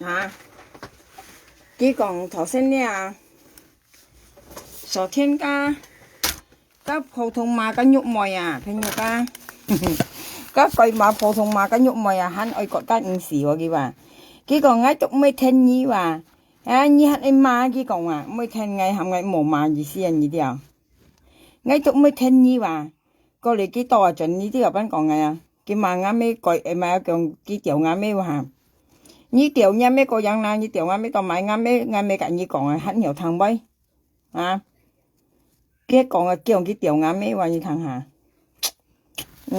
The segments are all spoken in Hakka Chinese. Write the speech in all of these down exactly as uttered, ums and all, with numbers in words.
啊，佢講頭先呢啊，昨天个个普通話个玉妹啊，朋友个，个改罵普通話个玉妹啊，還愛割个毋是哦，佢話，佢講𠊎都毋會聽你話，啊，你還愛罵佢講啊，毋會聽𠊎喊𠊎無罵意思啊，你知啊？𠊎都毋會聽你話，過來佢到啊轉你知啊，班講𠊎啊，佢罵𠊎咩改，誒，罵講佢屌𠊎咩話，你屌𠊎咩个樣啦，你屌𠊎咩到買𠊎咩，𠊎咩甲你講啊，還有聽喂。 啊，佢講啊，叫佢調𠊎咩話，你聽下。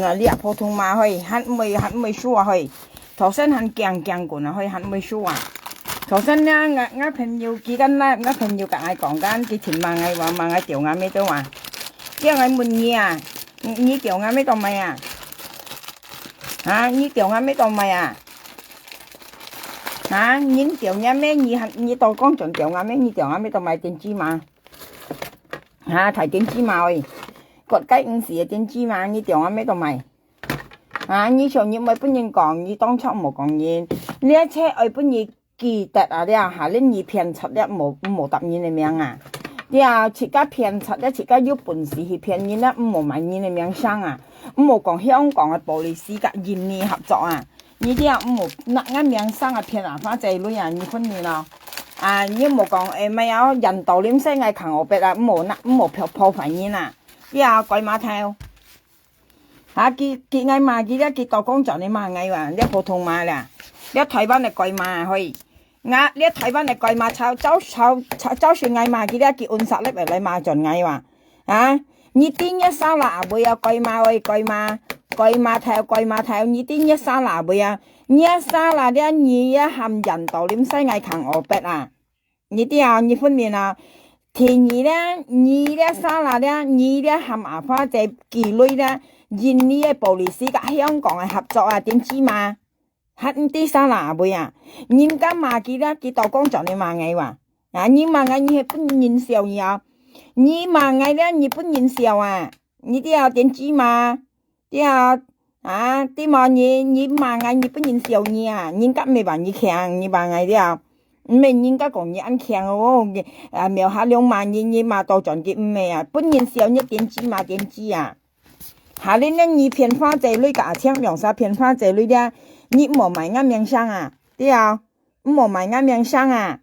啊，你啊普通話嘿，還毋會還毋會說嘿，頭先還驚驚滾啊嘿，還毋會說啊。頭先呢，𠊎𠊎朋友佢跟𠊎𠊎朋友甲𠊎講，跟佢聽罵𠊎話，罵𠊎調𠊎咩都話。叫𠊎問你啊，你你調𠊎咩到買啊？啊，你調𠊎咩到買啊？啊，你調𠊎咩？你還你到講準調𠊎咩？你調𠊎咩到買電子嘛？ 哈，大電子嘛喂，國家應時个電子嘛，你調𠊎咩到買？啊，你想你毋愛分人講，你當場無講人，你這愛分人記得啊，了下輪你騙出了無無答人个名啊。了自家騙出了，自家有本事去騙人啊，毋好買人个名聲啊，毋好講香港个police甲印尼合作啊。你這毋好拿𠊎名聲啊騙啊，花仔鐳啊，你分你咯。 啊，你莫講，誒，毋係啊，印度你毋使愛扛我別啊，毋好拿，毋好破破壞人啊。你啊，鬼馬頭。啊，佢佢愛罵佢咧，佢到講轉你罵𠊎啊，你普通話啦，你台灣个鬼馬啊，嘿。啊，你台灣个鬼馬，招招招招招選愛罵佢咧，佢運殺你來罵轉𠊎啊。 啊，你知你salah啊，毋會啊，該馬喂，該馬，該馬頭，該馬頭，你知你salah啊，毋會啊？你salah了，你也喊印度，你毋使愛扛我別啊。你知啊，你分明啊。第二咧，你咧salah了，你咧喊阿花姐寄鐳咧，印尼个police甲香港个合作啊，點知嘛？ 還毋知salah啊，毋會啊？人家罵佢啦，佢到講轉你罵𠊎哇。啊，你罵𠊎，你係分人笑你啊？你罵𠊎咧，你分人笑啊？你知啊，點知嘛？知啊？啊，知無？你你罵𠊎，你分人笑你啊？人家毋係話你強，你罵𠊎知啊？毋係人家講你恁強哦，啊，苗下龍罵你，你罵到轉佢毋係啊？分人笑你點知嘛？點知啊？ 下輪呢，你騙花姐鐳甲阿青兩儕騙花姐鐳咧，你毋好買𠊎名聲啊，知啊？毋好買𠊎名聲啊！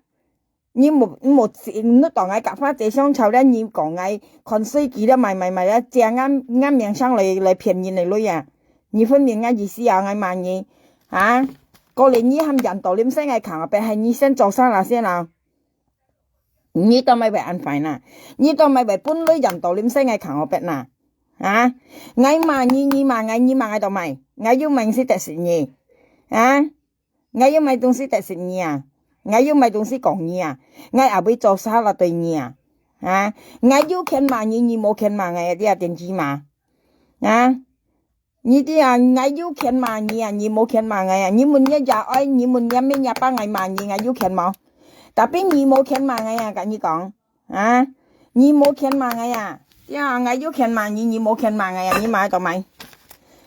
你莫莫你到𠊎甲花姐相吵咧，你講𠊎看衰佢咧，買買買咧，借𠊎𠊎名聲來來騙人个鐳啊！你分明𠊎意思啊，𠊎罵你啊！過來你喊印度你毋使愛扛啊，別係你先做salah先啊！ 你到尾會恁壞哪？你到尾會分鐳印度你毋使愛扛我別哪？啊？𠊎罵你，你罵𠊎，你罵𠊎到尾，𠊎有麼个東西得失你？啊？𠊎有麼个東西得失你啊？𠊎有麼个東西講你啊？𠊎也會做salah對你啊？啊？𠊎有權罵你，你無權罵𠊎，這點知嘛？啊？ 你知啊，𠊎有權罵你啊，你無權罵𠊎啊。你問若爺哀，你問若姆若爸，𠊎罵你，𠊎有權無？Tapi你無權罵𠊎啊，甲你講啊，你無權罵𠊎啊。呀，𠊎有權罵你，你無權罵𠊎啊，你罵到尾？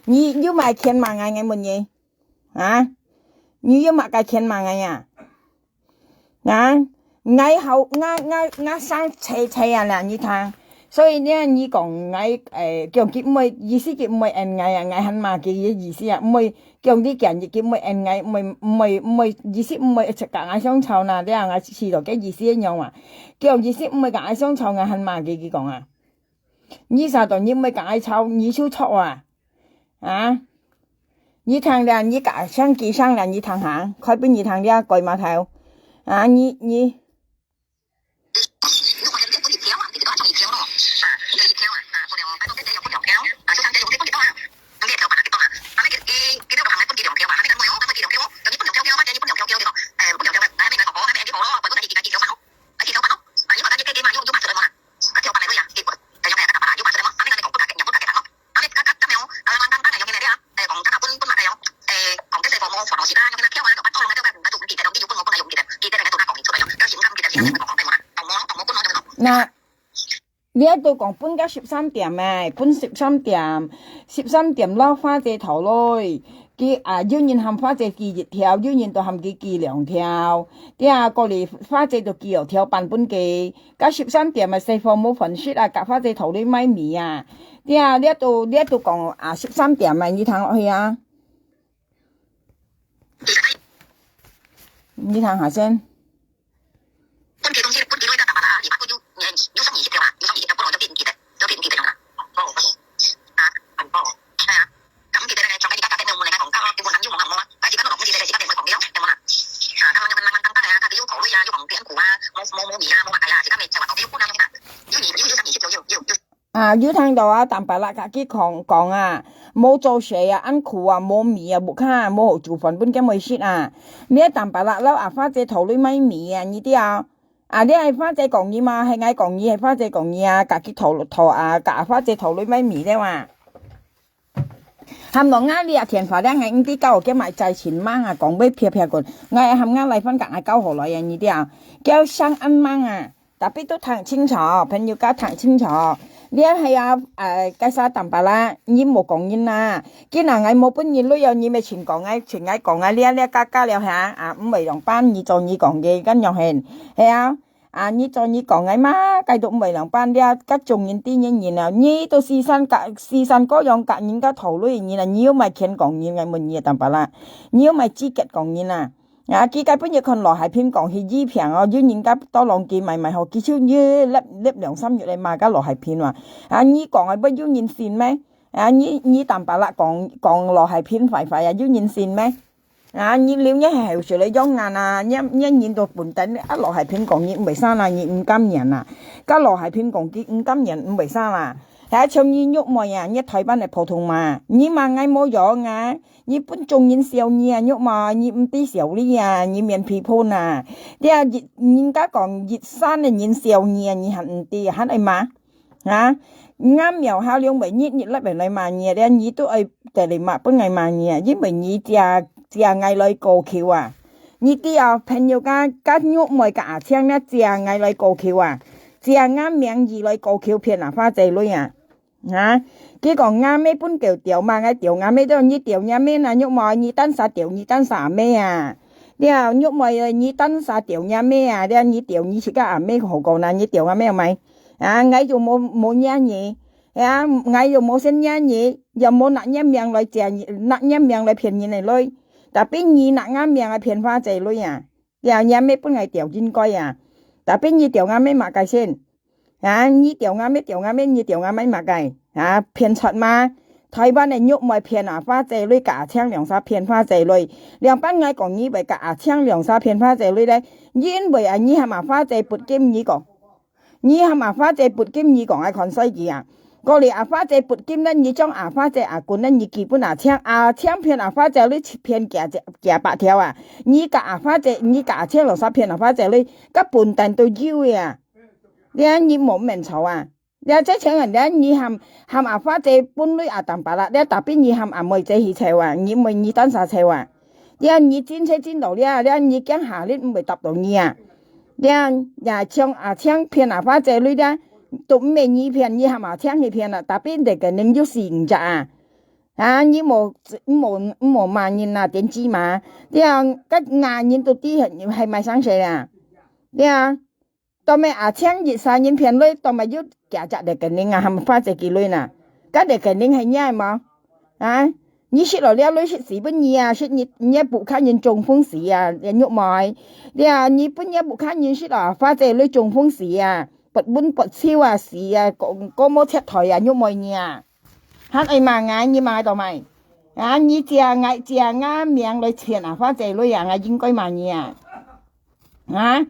你有麼个權罵𠊎？𠊎問你啊，你有麼个權罵𠊎啊？ 啊，𠊎好，𠊎𠊎𠊎生趣趣啊啦，你聽。所以呢，你講𠊎，誒，講佢毋會，意思佢毋會應𠊎啊，𠊎還罵佢个意思啊，毋會講你今日佢毋會應𠊎，毋會毋會毋會，意思毋會一直甲𠊎相吵啦，你啊，𠊎試著个意思一樣啊。講意思毋會甲𠊎相吵，𠊎還罵佢，佢講啊。 你啥都你毋會甲𠊎吵，你就錯啊！啊！你聽了，你甲相機上了，你聽下，開分你聽了，該碼頭。啊，你你。那你都講分个十三點誒，分十三點，十三點落花姐頭來，佢啊，有人喊花姐寄一條，有人都喊佢寄兩條。對啊，過來花姐就寄兩條半分佢。該十三點啊，細貨無飯食啊，佮花姐討論買米啊。對啊，這都這都講啊，十三點啊，你聽落去啊。你聽下先。 分佢東西，分佢落去个打巴拉，你八個有，你有送你一條啊，有送你一條，不然就變你的，就變你的啦。哦，啊，哦，係啊。咁佢哋咧，從該你家家等你問你講，講，你問人有問人無啊？啊，自家都講，你自家自家變會講了，有無啦？啊，他們慢慢慢慢啊，他又考慮啊，又講變苦啊，無無無你啊，無啊，哎呀，自家沒做啊，又不能用啊。有你有有送你一條，有有有。 啊，有聽到啊，打巴拉佮佢講講啊，無做事啊，恁苦啊，無米啊，屋下無好煮飯分佢妹食啊。你打巴拉摎阿花姐討論買米啊，你知啊？啊，你係花姐講你嘛，係𠊎講你，係花姐講你啊，佮佢討討啊，佮阿花姐討論買米了啊。喊到𠊎這電話了，𠊎毋知搞叫麼个在線網啊，講會啪啪滾，𠊎喊𠊎來番佮𠊎搞好來啊，你知啊？叫聲恁猛啊！ Tapi都聽清楚，朋友家聽清楚。這係啊，呃，該儕打巴拉，你無講人啊。今日𠊎無分你鐳哦，你乜全講𠊎，全𠊎講𠊎，這這加加了哈，啊，毋會兩半，你做你講个，恁樣形，係啊。啊，你做你講𠊎嘛，該都毋會兩半，這該種人知人人啊，你都四散各，四散各樣各人家討論人啊，你又毋係肯講人，𠊎問你啊，打巴拉，你又毋係資格講人啊。 啊，佢該本日看羅海平講佢醫病哦，有人家到浪記買買好，佢就一粒粒兩三月來買个羅海平啊。啊，你講个，不有人信咩？啊，你你打巴拉講講羅海平壞壞啊，有人信咩？啊，你留日係後世來用眼啊，日日人都笨蛋啊，羅海平講你毋會生啦，你毋甘願啦。該羅海平講佢毋甘願毋會生啦。還像你玉妹啊，你台灣个普通嘛，你嘛𠊎無用啊。 你分眾人笑你啊，玉妹，你毋知笑你啊，你面皮薄啊。你啊，一，人家講一山个人笑你啊，你還毋知，還愛罵？啊？𠊎廟下兩位日日來來罵你啊，你都愛得來罵，分𠊎罵你啊，因為你借，借𠊎來過橋啊。你知啊，朋友家，家玉妹个阿青呢，借𠊎來過橋啊，借𠊎名義來過橋騙啊，花姐鐳啊。 啊，佢講吾姆分狗釣嘛，𠊎釣吾姆，都你釣吾姆啦，玉妹，你單儕釣你單儕阿姆啊。了，玉妹，你單儕釣吾姆啊，了，你釣你自家阿姆好過啦，你釣吾姆嘛。啊，𠊎又無，無惹你，啊，𠊎又無先惹你，又無拿若命來借你，拿若命來騙人个鐳。Tapi你拿吾命來騙花姐鐳啊。了，吾姆分𠊎釣應該啊。Tapi你釣吾姆麼个先？ 啊，你釣吾姆，釣吾姆，你釣吾姆麼个？啊，騙出嘛！台灣个玉妹騙啊，花姐鐳佮阿青兩儕騙花姐鐳。兩班𠊎講你會佮阿青兩儕騙花姐鐳咧，因為啊，你喊阿花姐撥金你講，你喊阿花姐撥金你講愛看衰佢啊。過來阿花姐撥金咧，你將阿花姐阿君咧，你寄分阿青，阿青騙阿花姐鐳騙幾隻幾百條啊！你佮阿花姐，你佮阿青兩儕騙阿花姐鐳，該笨蛋都有个啊！ 了你無面吵啊！了這請問了你喊，喊阿花姐分鐳阿當巴拉，了tapi你喊阿妹姐去吵啊，你毋係你單儕吵啊！了你真係真老了，了你驚下日毋會答到你啊！了也像阿青騙阿花姐鐳了，都毋係你騙，你喊阿青去騙啊，tapi你个人有四五隻啊！啊，你無，無，無罵人啊，點知嘛？了該罵人都知係，係麼生事啊！了 當咩阿青一儕人騙鐳，當咩有幾隻rekening啊，喊花姐寄鐳哪？該rekening係若个無？啊，你食了了鐳食死分你啊，食你，你屋下人中風死啊，玉妹。了你分你屋下人食了，花姐鐳中風死啊，發昏發燒啊，死啊，過，過無切台啊，玉妹你啊！還愛罵𠊎，你罵𠊎做麼个？啊，你借𠊎，借吾名來騙啊，花姐鐳啊，𠊎應該罵你啊！ 啊，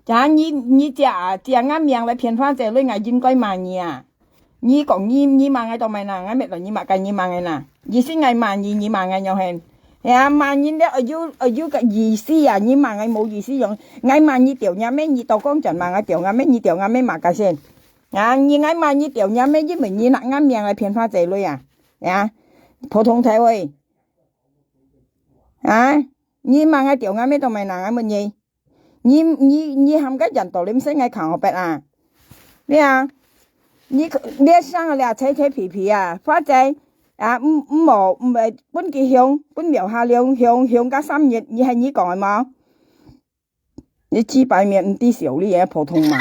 啊，你，你借，借吾名來騙花姐鐳，𠊎應該罵你啊！你講你，你罵𠊎做麼个哪？𠊎搣到你罵該，你罵𠊎哪？你識𠊎罵你，你罵𠊎仰形？哎呀，罵人了，哎喲，哎喲，个意思啊！你罵𠊎無意思樣，𠊎罵你釣若姆，你到講真罵𠊎釣若姆，你釣若姆罵該先。啊，你𠊎罵你釣若姆，因為你拿吾名來騙花姐鐳啊！啊，普通話喂！啊，你罵𠊎釣若姆做麼个哪？𠊎問你。 你，你，你喊該人到你毋識𠊎扛好別啊？你啊，你，你生了扯扯皮皮啊，花姐，啊，毋，毋好，毋，分佢響，分樓下響，響，響甲三日，你係你講个無？你幾百年毋知少你个普通話。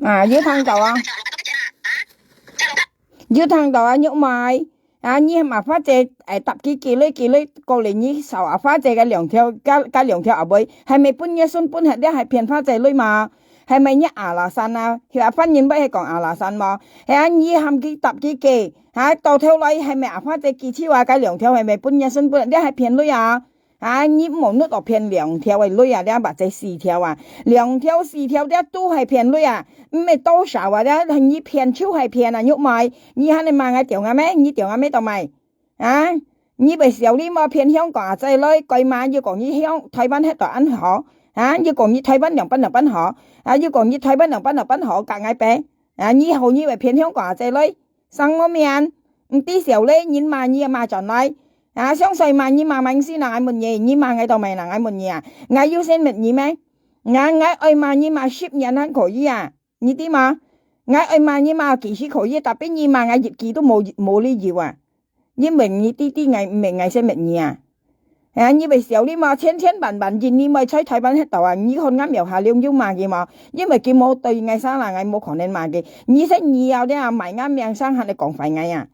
啊，有聽到啊？有聽到啊，玉妹？啊，你喊阿花姐，哎，搭佢寄鐳，寄鐳過來，你收阿花姐个兩條，加，加兩條阿妹，係毋係分你孫分忒了，還騙花姐鐳嘛？係毋係你阿拉山啊？係啊，番人話係講阿拉山嘛？係啊，你喊佢搭佢寄，哈，到頭來係毋係阿花姐寄手啊？該兩條係毋係分你孫分忒了，還騙鐳啊？ 啊，你無努力騙兩條个鐳啊，這或者四條啊，兩條四條這都係騙鐳啊，毋係多少啊，這你騙就係騙啊，玉妹，你還能罵𠊎中啊咩？你中啊咩到咪？啊，你會笑你無騙香港阿姊鐳，該罵又講你香，台灣歇到恁好，啊，又講你台灣兩班兩班好，啊，又講你台灣兩班兩班好，甲𠊎病，啊，你好你會騙香港阿姊鐳？ 生無面，毋知笑咧，人罵你也罵轉來。啊，上歲罵你罵明星啊，𠊎問你，你罵𠊎到尾啦，𠊎問你啊，𠊎有先問你咩？啊，𠊎愛罵你罵十年還可以啊，你知嗎？𠊎愛罵你罵幾時可以，tapi你罵𠊎一句都無，無理由啊。因為你知知𠊎毋係𠊎先問你啊。 啊，你會笑你嘛，千千萬萬人你妹在台灣歇到啊，你看𠊎廟下兩有罵佢嘛？因為佢無對𠊎生啦，𠊎無可能罵佢。你識你要這樣賣𠊎命生還係講壞𠊎啊？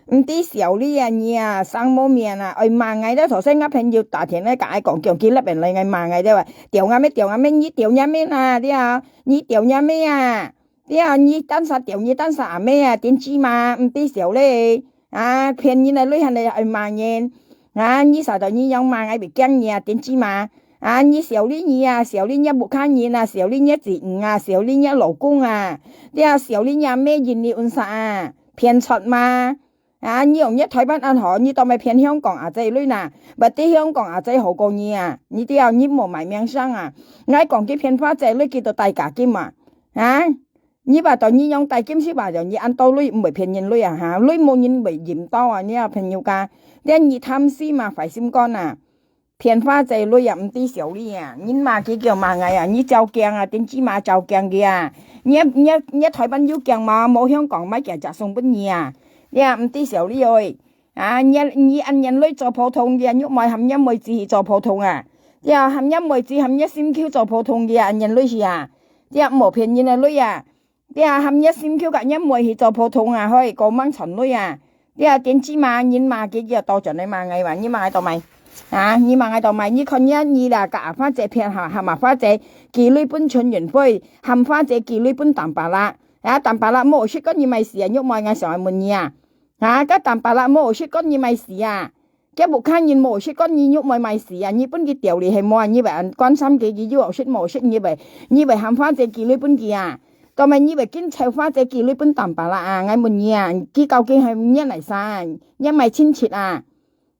毋知笑你啊，你啊，生無面啊，愛罵𠊎咧，頭先𠊎朋友打電話甲𠊎講，叫佢那邊來𠊎罵𠊎咧，話，中啊咩，中啊咩，你中啊咩啦，你啊，你中啊咩啊？ 對啊，你單殺掉你單殺阿妹啊，點知嘛？毋知笑咧。啊，騙人个鐳還係愛罵人。啊，你殺到你樣罵，𠊎會驚你啊，點知嘛？啊，你笑你你啊，笑你你屋下人啊，笑你你子女啊，笑你你老公啊。對啊，笑你你阿妹人你運殺啊，騙出嘛。 啊，你用你台灣恁好，你當咪騙香港阿姊鐳呐？毋知香港阿姊好過你啊？你知啊，你無賣命生啊！𠊎講佢騙花姊鐳，佢都戴假金啊！啊，你話到你用戴金是話，你恁多鐳毋會騙人鐳啊？哈，鐳無人會認到啊！你啊，朋友家，你你貪心嘛，壞心肝啊！ 騙花姊鐳啊，毋知笑你啊！你罵佢叫罵𠊎啊，你照鏡啊，點知嘛照鏡佢啊！你你你台灣有鏡嘛？無香港買幾隻送分你啊！你啊，毋知笑你哦！啊，你你恁樣鐳做普通个，玉妹含你妹子去做普通啊！你啊，含你妹子含你心臼做普通个，恁樣鐳是啊！你啊，無騙人个鐳啊！ 你啊，含你心臼甲你妹去做普通啊，可以過猛賺鐳啊！你啊，點知嘛，人罵佢，佢又倒轉來罵𠊎嘛，你罵𠊎做麼？啊，你罵𠊎做麼？你看你啊，你啦，甲阿花姊騙下，含阿花姊寄鐳分陳雲輝，含花姊寄鐳分Tampalak。啊，Tampalak無食過你麼事啊，玉妹，𠊎想愛問你啊。啊，該Tampalak無食過你麼事啊？ 佢屋下人無食過你玉妹麼事啊？你分佢調理係無啊？你會恁關心佢，佢有食無食？你會，你會含花姊寄鐳分佢啊？做麼你會緊湊花姊寄鐳分Tampalak啊？𠊎問你啊，佢究竟係你來生？你麼親戚啊？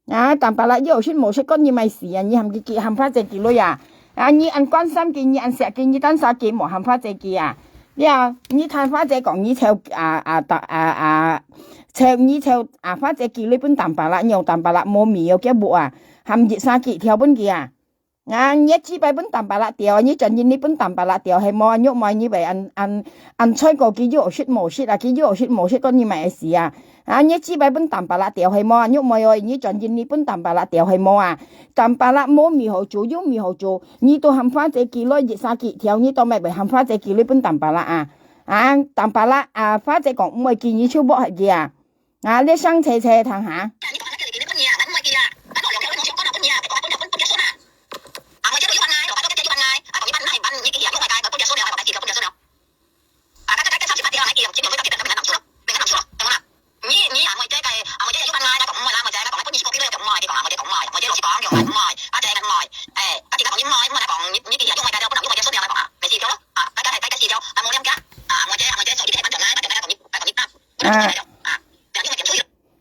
啊，Tampalak有食無食過你麼事啊？你含佢寄，含花姊寄鐳啊？啊，你恁關心佢，你恁惜佢，你單殺佢，無含花姊寄啊？你啊，你聽花姊講，你湊啊啊啊啊，湊你湊啊花姊寄鐳分Tampalak，你用Tampalak無味哦，佢屋啊，含一三幾條分佢啊。啊，你一支牌分Tampalak掉，你轉印你分Tampalak掉，係無啊？玉妹你會恁恁恁衰過佢有食無食啊？佢有食無食過你麼事啊？啊，你一支牌分Tampalak掉，係無啊？玉妹哦，你轉印你分Tampalak掉，係無啊？Tampalak無味好做，有味好做，你都含花姊寄鐳一三幾條，你都毋會含花姊寄鐳分Tampalak啊？啊，Tampalak啊，花姊講毋會寄，你就無係佢啊？ 啊，你想切切聽下。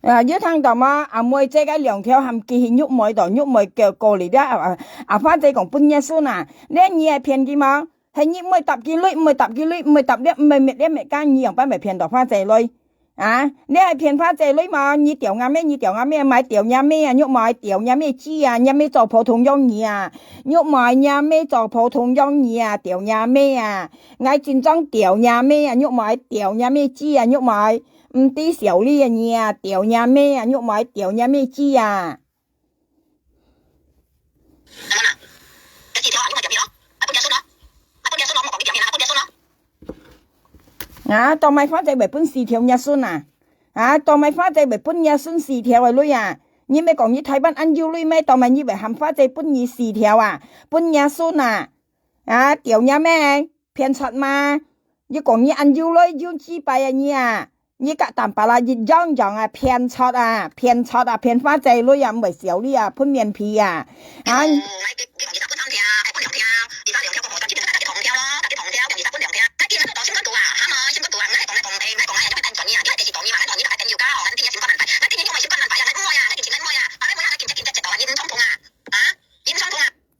啊，有聽到無？阿妹這个兩條喊佢去玉妹度，玉妹叫過來了。啊，啊，花姐講分若孫啊，這你係騙佢無？係你毋會答佢鐳，毋會答佢鐳，毋會答了，毋會滅了，滅干，你樣般會騙到花姐鐳？啊，你係騙花姐鐳無？你吊若姆，你吊若姆，買吊若姆啊，玉妹吊若姆知啊，若姆做普通樣你啊，玉妹若姆做普通樣你啊，吊若姆啊，𠊎真正吊若姆啊，玉妹吊若姆知啊，玉妹。 毋知小麗啊你啊，吊若姆啊，玉妹吊若姆知啊。啊，當賣花姐會分四條若孫啊？啊，當賣花姐會分若孫四條个鐳啊？你毋係講你台灣恁有鐳咩？當賣你會喊花姐分你四條啊？分若孫啊？啊，吊若姆，騙賊嘛！你講你恁有鐳有智慧啊你啊？ 你甲Tampalak一樣樣啊，騙賊啊，騙賊啊，騙花姐鐳啊，毋會小麗啊，分面皮啊！啊！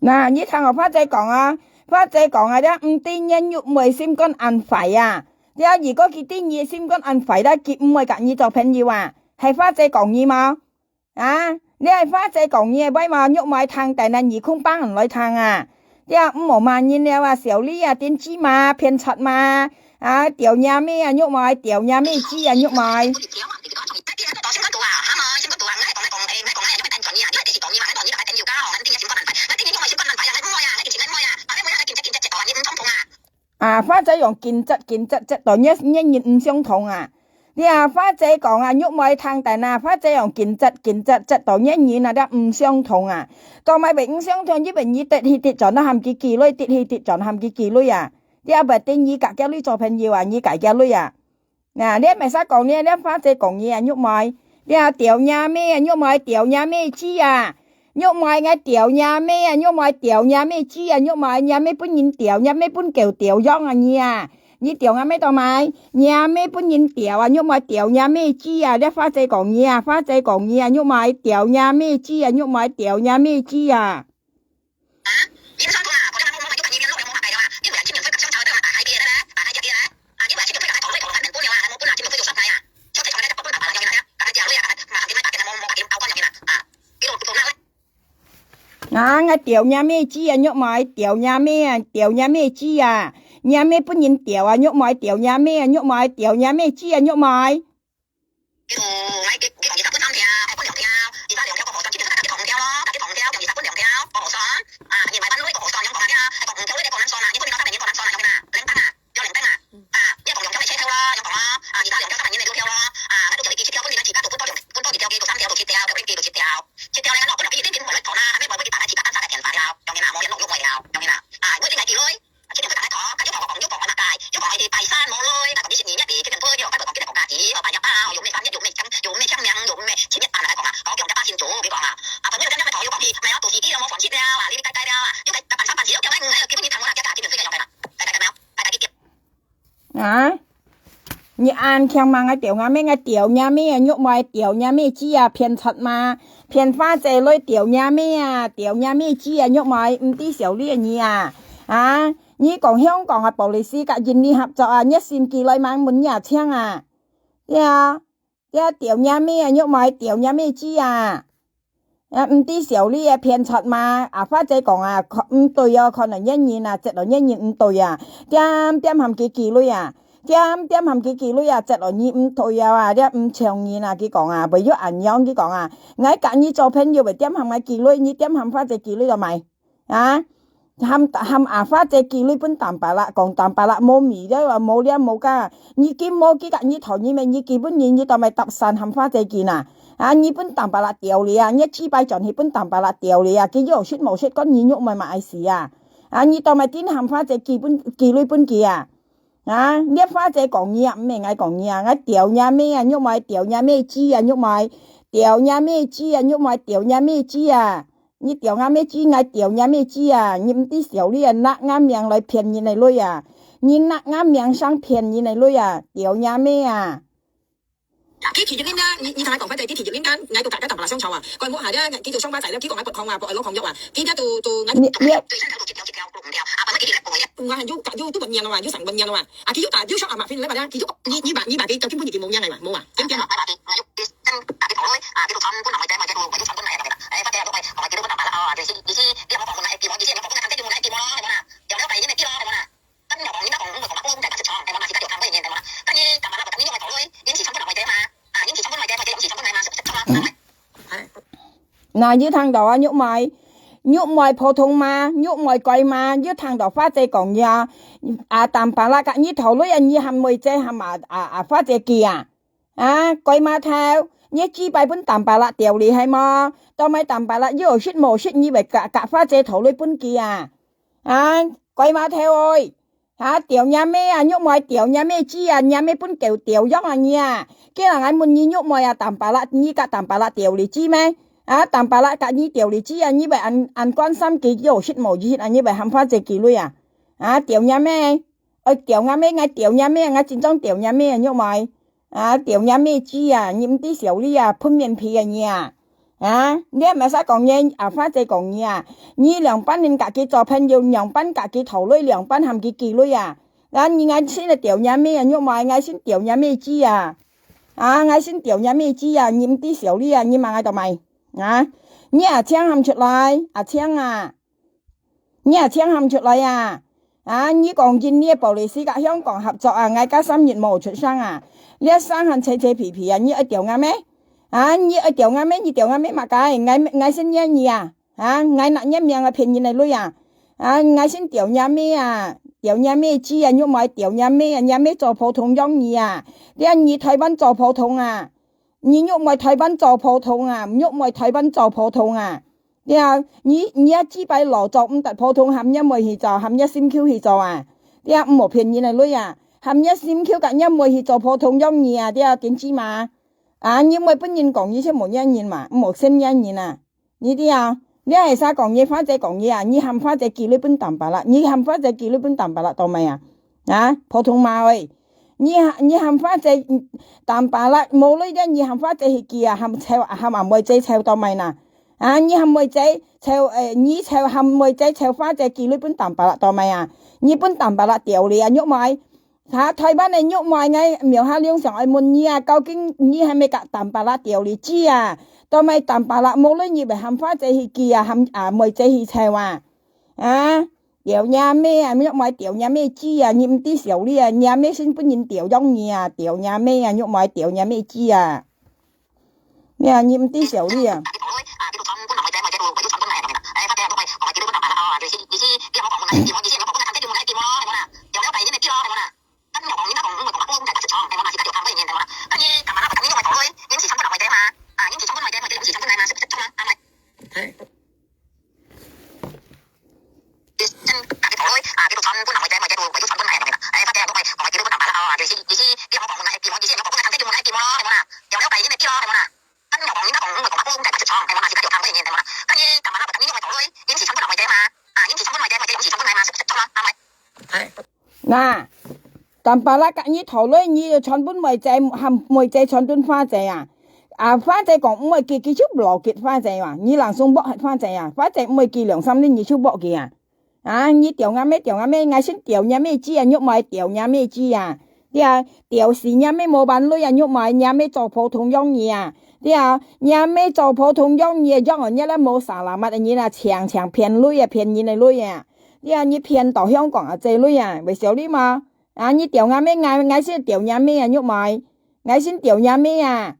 那你聽我花姐講啊，花姐講啊，這毋知若玉妹心肝恁壞啊！這如果佢知你心肝恁壞啦，佢毋會甲你做朋友啊！係花姐講你無？啊，你係花姐講你个話無？玉妹聽等啊，耳空幫人來聽啊！這毋好罵人了啊，小麗啊，點知嘛，騙賊嘛！ 啊，吊若姆啊，玉妹，吊若姆知啊，玉妹。啊，花姐用緊接緊接接到，若若人毋相同啊！你啊，花姐講啊，玉妹聽等啊，花姐用緊接緊接接到若人啊，這毋相同啊！做麼會毋相同？因為你跌去跌轉啊，喊佢寄鐳，跌去跌轉喊佢寄鐳啊！ 你也毋知你甲厥鐳做朋友啊，你甲厥鐳啊！那，你毋使講你，你花姐講你啊，玉妹。你啊，吊若姆啊，玉妹，吊若姆知啊！玉妹，𠊎吊若姆啊，玉妹，吊若姆知啊，玉妹，若姆分人吊，若姆分狗吊樣啊你啊！你吊若姆做麼？若姆分人吊啊，玉妹，吊若姆知啊！你花姐講你啊，花姐講你啊，玉妹，吊若姆知啊，玉妹，吊若姆知啊！ 啊，𠊎吊若姆知啊，玉妹，吊若姆啊，吊若姆知啊，若姆分人吊啊，玉妹，吊若姆啊，玉妹，吊若姆知啊，玉妹。 啊？你恁慶罵𠊎吊若姆，𠊎吊若姆啊，玉妹，吊若姆知啊，騙賊嘛！騙花姐鐳，吊若姆啊，吊若姆知啊，玉妹，毋知小麗你啊！啊？你講香港啊，police甲印尼合作啊，你信佢來問問若清啊！對啊，對啊，吊若姆啊，玉妹，吊若姆知啊！ 啊，毋知小麗啊，騙賊嘛！啊，花姐講啊，看，毋對哦，看到若人啊，接到若人毋對啊，點點喊佢寄鐳啊，點點喊佢寄鐳啊，接到你毋對啊，這毋像人啊，佢講啊，袂曉恁樣，佢講啊，𠊎甲你做朋友，會點喊𠊎寄鐳，你點喊花姐寄鐳做麼？啊？ 喊，喊阿花姐寄鐳分Tampalak，講Tampalak無味了啊，無了無个。你寄無寄甲你討你咩？你寄分人，你做麼搭訕喊花姐寄哪？啊，你分Tampalak吊你啊，你幾擺轉去分Tampalak吊你啊，佢有食無食，管你玉妹嘛愛死啊！啊，你做麼真喊花姐寄分，寄鐳分佢啊？ 啊，你花姐講你啊，毋係𠊎講你啊，𠊎吊若姆啊，玉妹，吊若姆知啊，玉妹，吊若姆知啊，玉妹，吊若姆知啊！你吊若姆知，𠊎吊若姆知啊！你毋知小麗啊，拿𠊎命來騙人个鐳啊！你拿𠊎命上騙人个鐳啊！吊若姆啊！佢提一輪啊，你你同佢講，佢提一輪啊，𠊎都大家打麻將吵啊，佢無下咧，佢就上巴仔了，佢講𠊎不空啊，不愛落空藥啊，佢咧都都𠊎你你，𠊎又又都不念了啊，又上不念了啊，啊，佢又打又上阿媽fin了嘛，佢又你你把你把佢叫根本已經無念了嘛，無啊，點點啊。那有聽到啊，玉妹，玉妹普通嘛，玉妹該嘛，有聽到花姐講呀，啊，淡白啦，甲你討論啊，你喊妹姐喊啊啊啊花姐記啊，啊，該嘛頭，你幾擺分淡白啦掉哩係無？到尾淡白啦又識無識，你會甲甲花姐討論分佢啊，啊，該嘛頭哎。 哈，掉若姆啊，玉妹掉若姆知啊，若姆分狗掉樣啊你啊。既然𠊎問你玉妹啊，淡白啦，你甲淡白啦掉哩知咩？啊，淡白啦甲你掉哩知啊，你會恁恁關心佢有食無食啊，你會喊花姐寄鐳啊？啊，掉若姆，愛掉若姆，𠊎掉若姆，𠊎真正掉若姆啊，玉妹。 啊，掉若姆知啊，你毋知小麗啊，噴面皮啊你啊。啊，你也毋使講你啊，花姐講你啊，你兩班人甲佢做朋友，兩班甲佢討論，兩班喊佢寄鐳啊。啊，你𠊎先來掉若姆啊，玉妹，𠊎先掉若姆知啊。啊，𠊎先掉若姆知啊，你毋知小麗啊，你罵𠊎做麼？啊，你阿青喊出來，阿青啊。 你阿青喊出來啊！啊，你講印尼police甲香港合作啊，𠊎甲三日無出聲啊！這聲還扯扯皮皮啊，你愛掉𠊎咩？啊，你愛掉𠊎咩？你掉𠊎咩麼个？𠊎𠊎先惹你啊！啊，𠊎拿你命來騙人个鐳啊！啊，𠊎先掉若姆啊，掉若姆知啊，玉妹掉若姆啊，若姆做普通養你啊！這你台灣做普通啊！ 你玉妹台灣做普通啊，玉妹台灣做普通啊。對啊，你你啊幾擺老做毋得普通，喊若妹去做，喊若心臼去做啊。對啊，毋好騙人个鐳啊，喊若心臼甲若妹去做普通養你啊，對啊，點知嘛？啊，你妹本人講你就無惹人嘛，毋好先惹人啊。 你知啊，你係啥講你花姐講你啊，你喊花姐寄鐳分淡白啦，你喊花姐寄鐳分淡白啦，到尾啊，啊，普通話喂，你喊你喊花姐淡白啦，無鐳个你喊花姐去寄啊，喊臭喊阿妹姐臭到尾啦，啊，你喊妹姐臭誒，你臭喊妹姐臭花姐寄鐳分淡白啦，到尾啊，你分淡白啦掉哩啊，玉妹。 哈，台灣个玉妹，𠊎苗下龍想愛問你啊，究竟你係毋係甲淡白啦掉哩知啊？到尾淡白啦，無論你會喊花姐去寄啊，喊啊妹姐去湊啊？啊，掉若姆啊，玉妹掉若姆知啊，你毋知小麗啊，若姆先分人掉養你啊，掉若姆啊，玉妹掉若姆知啊。 你啊，你毋知小麗啊。那，淡白啦，甲你討論，你就傳分妹姐，喊妹姐傳分花姐啊。啊，花姐講毋會寄，佢就無寄花姐啊。你langsung block花姐啊，花姐毋會寄兩三日，你就block佢啊。啊，你掉若姆，掉若姆，𠊎先掉若姆知啊，玉妹掉若姆知啊。對啊，掉死若姆無還鐳啊，玉妹，若姆做普通養你啊。對啊，若姆做普通養你啊，養哦，你啦無salamat个人啊，常常騙鐳啊，騙人个鐳啊。 你啊，你騙到香港啊，這鐳啊，會小麗嘛？啊，你掉若姆，𠊎𠊎先掉若姆啊，玉妹，𠊎先掉若姆啊，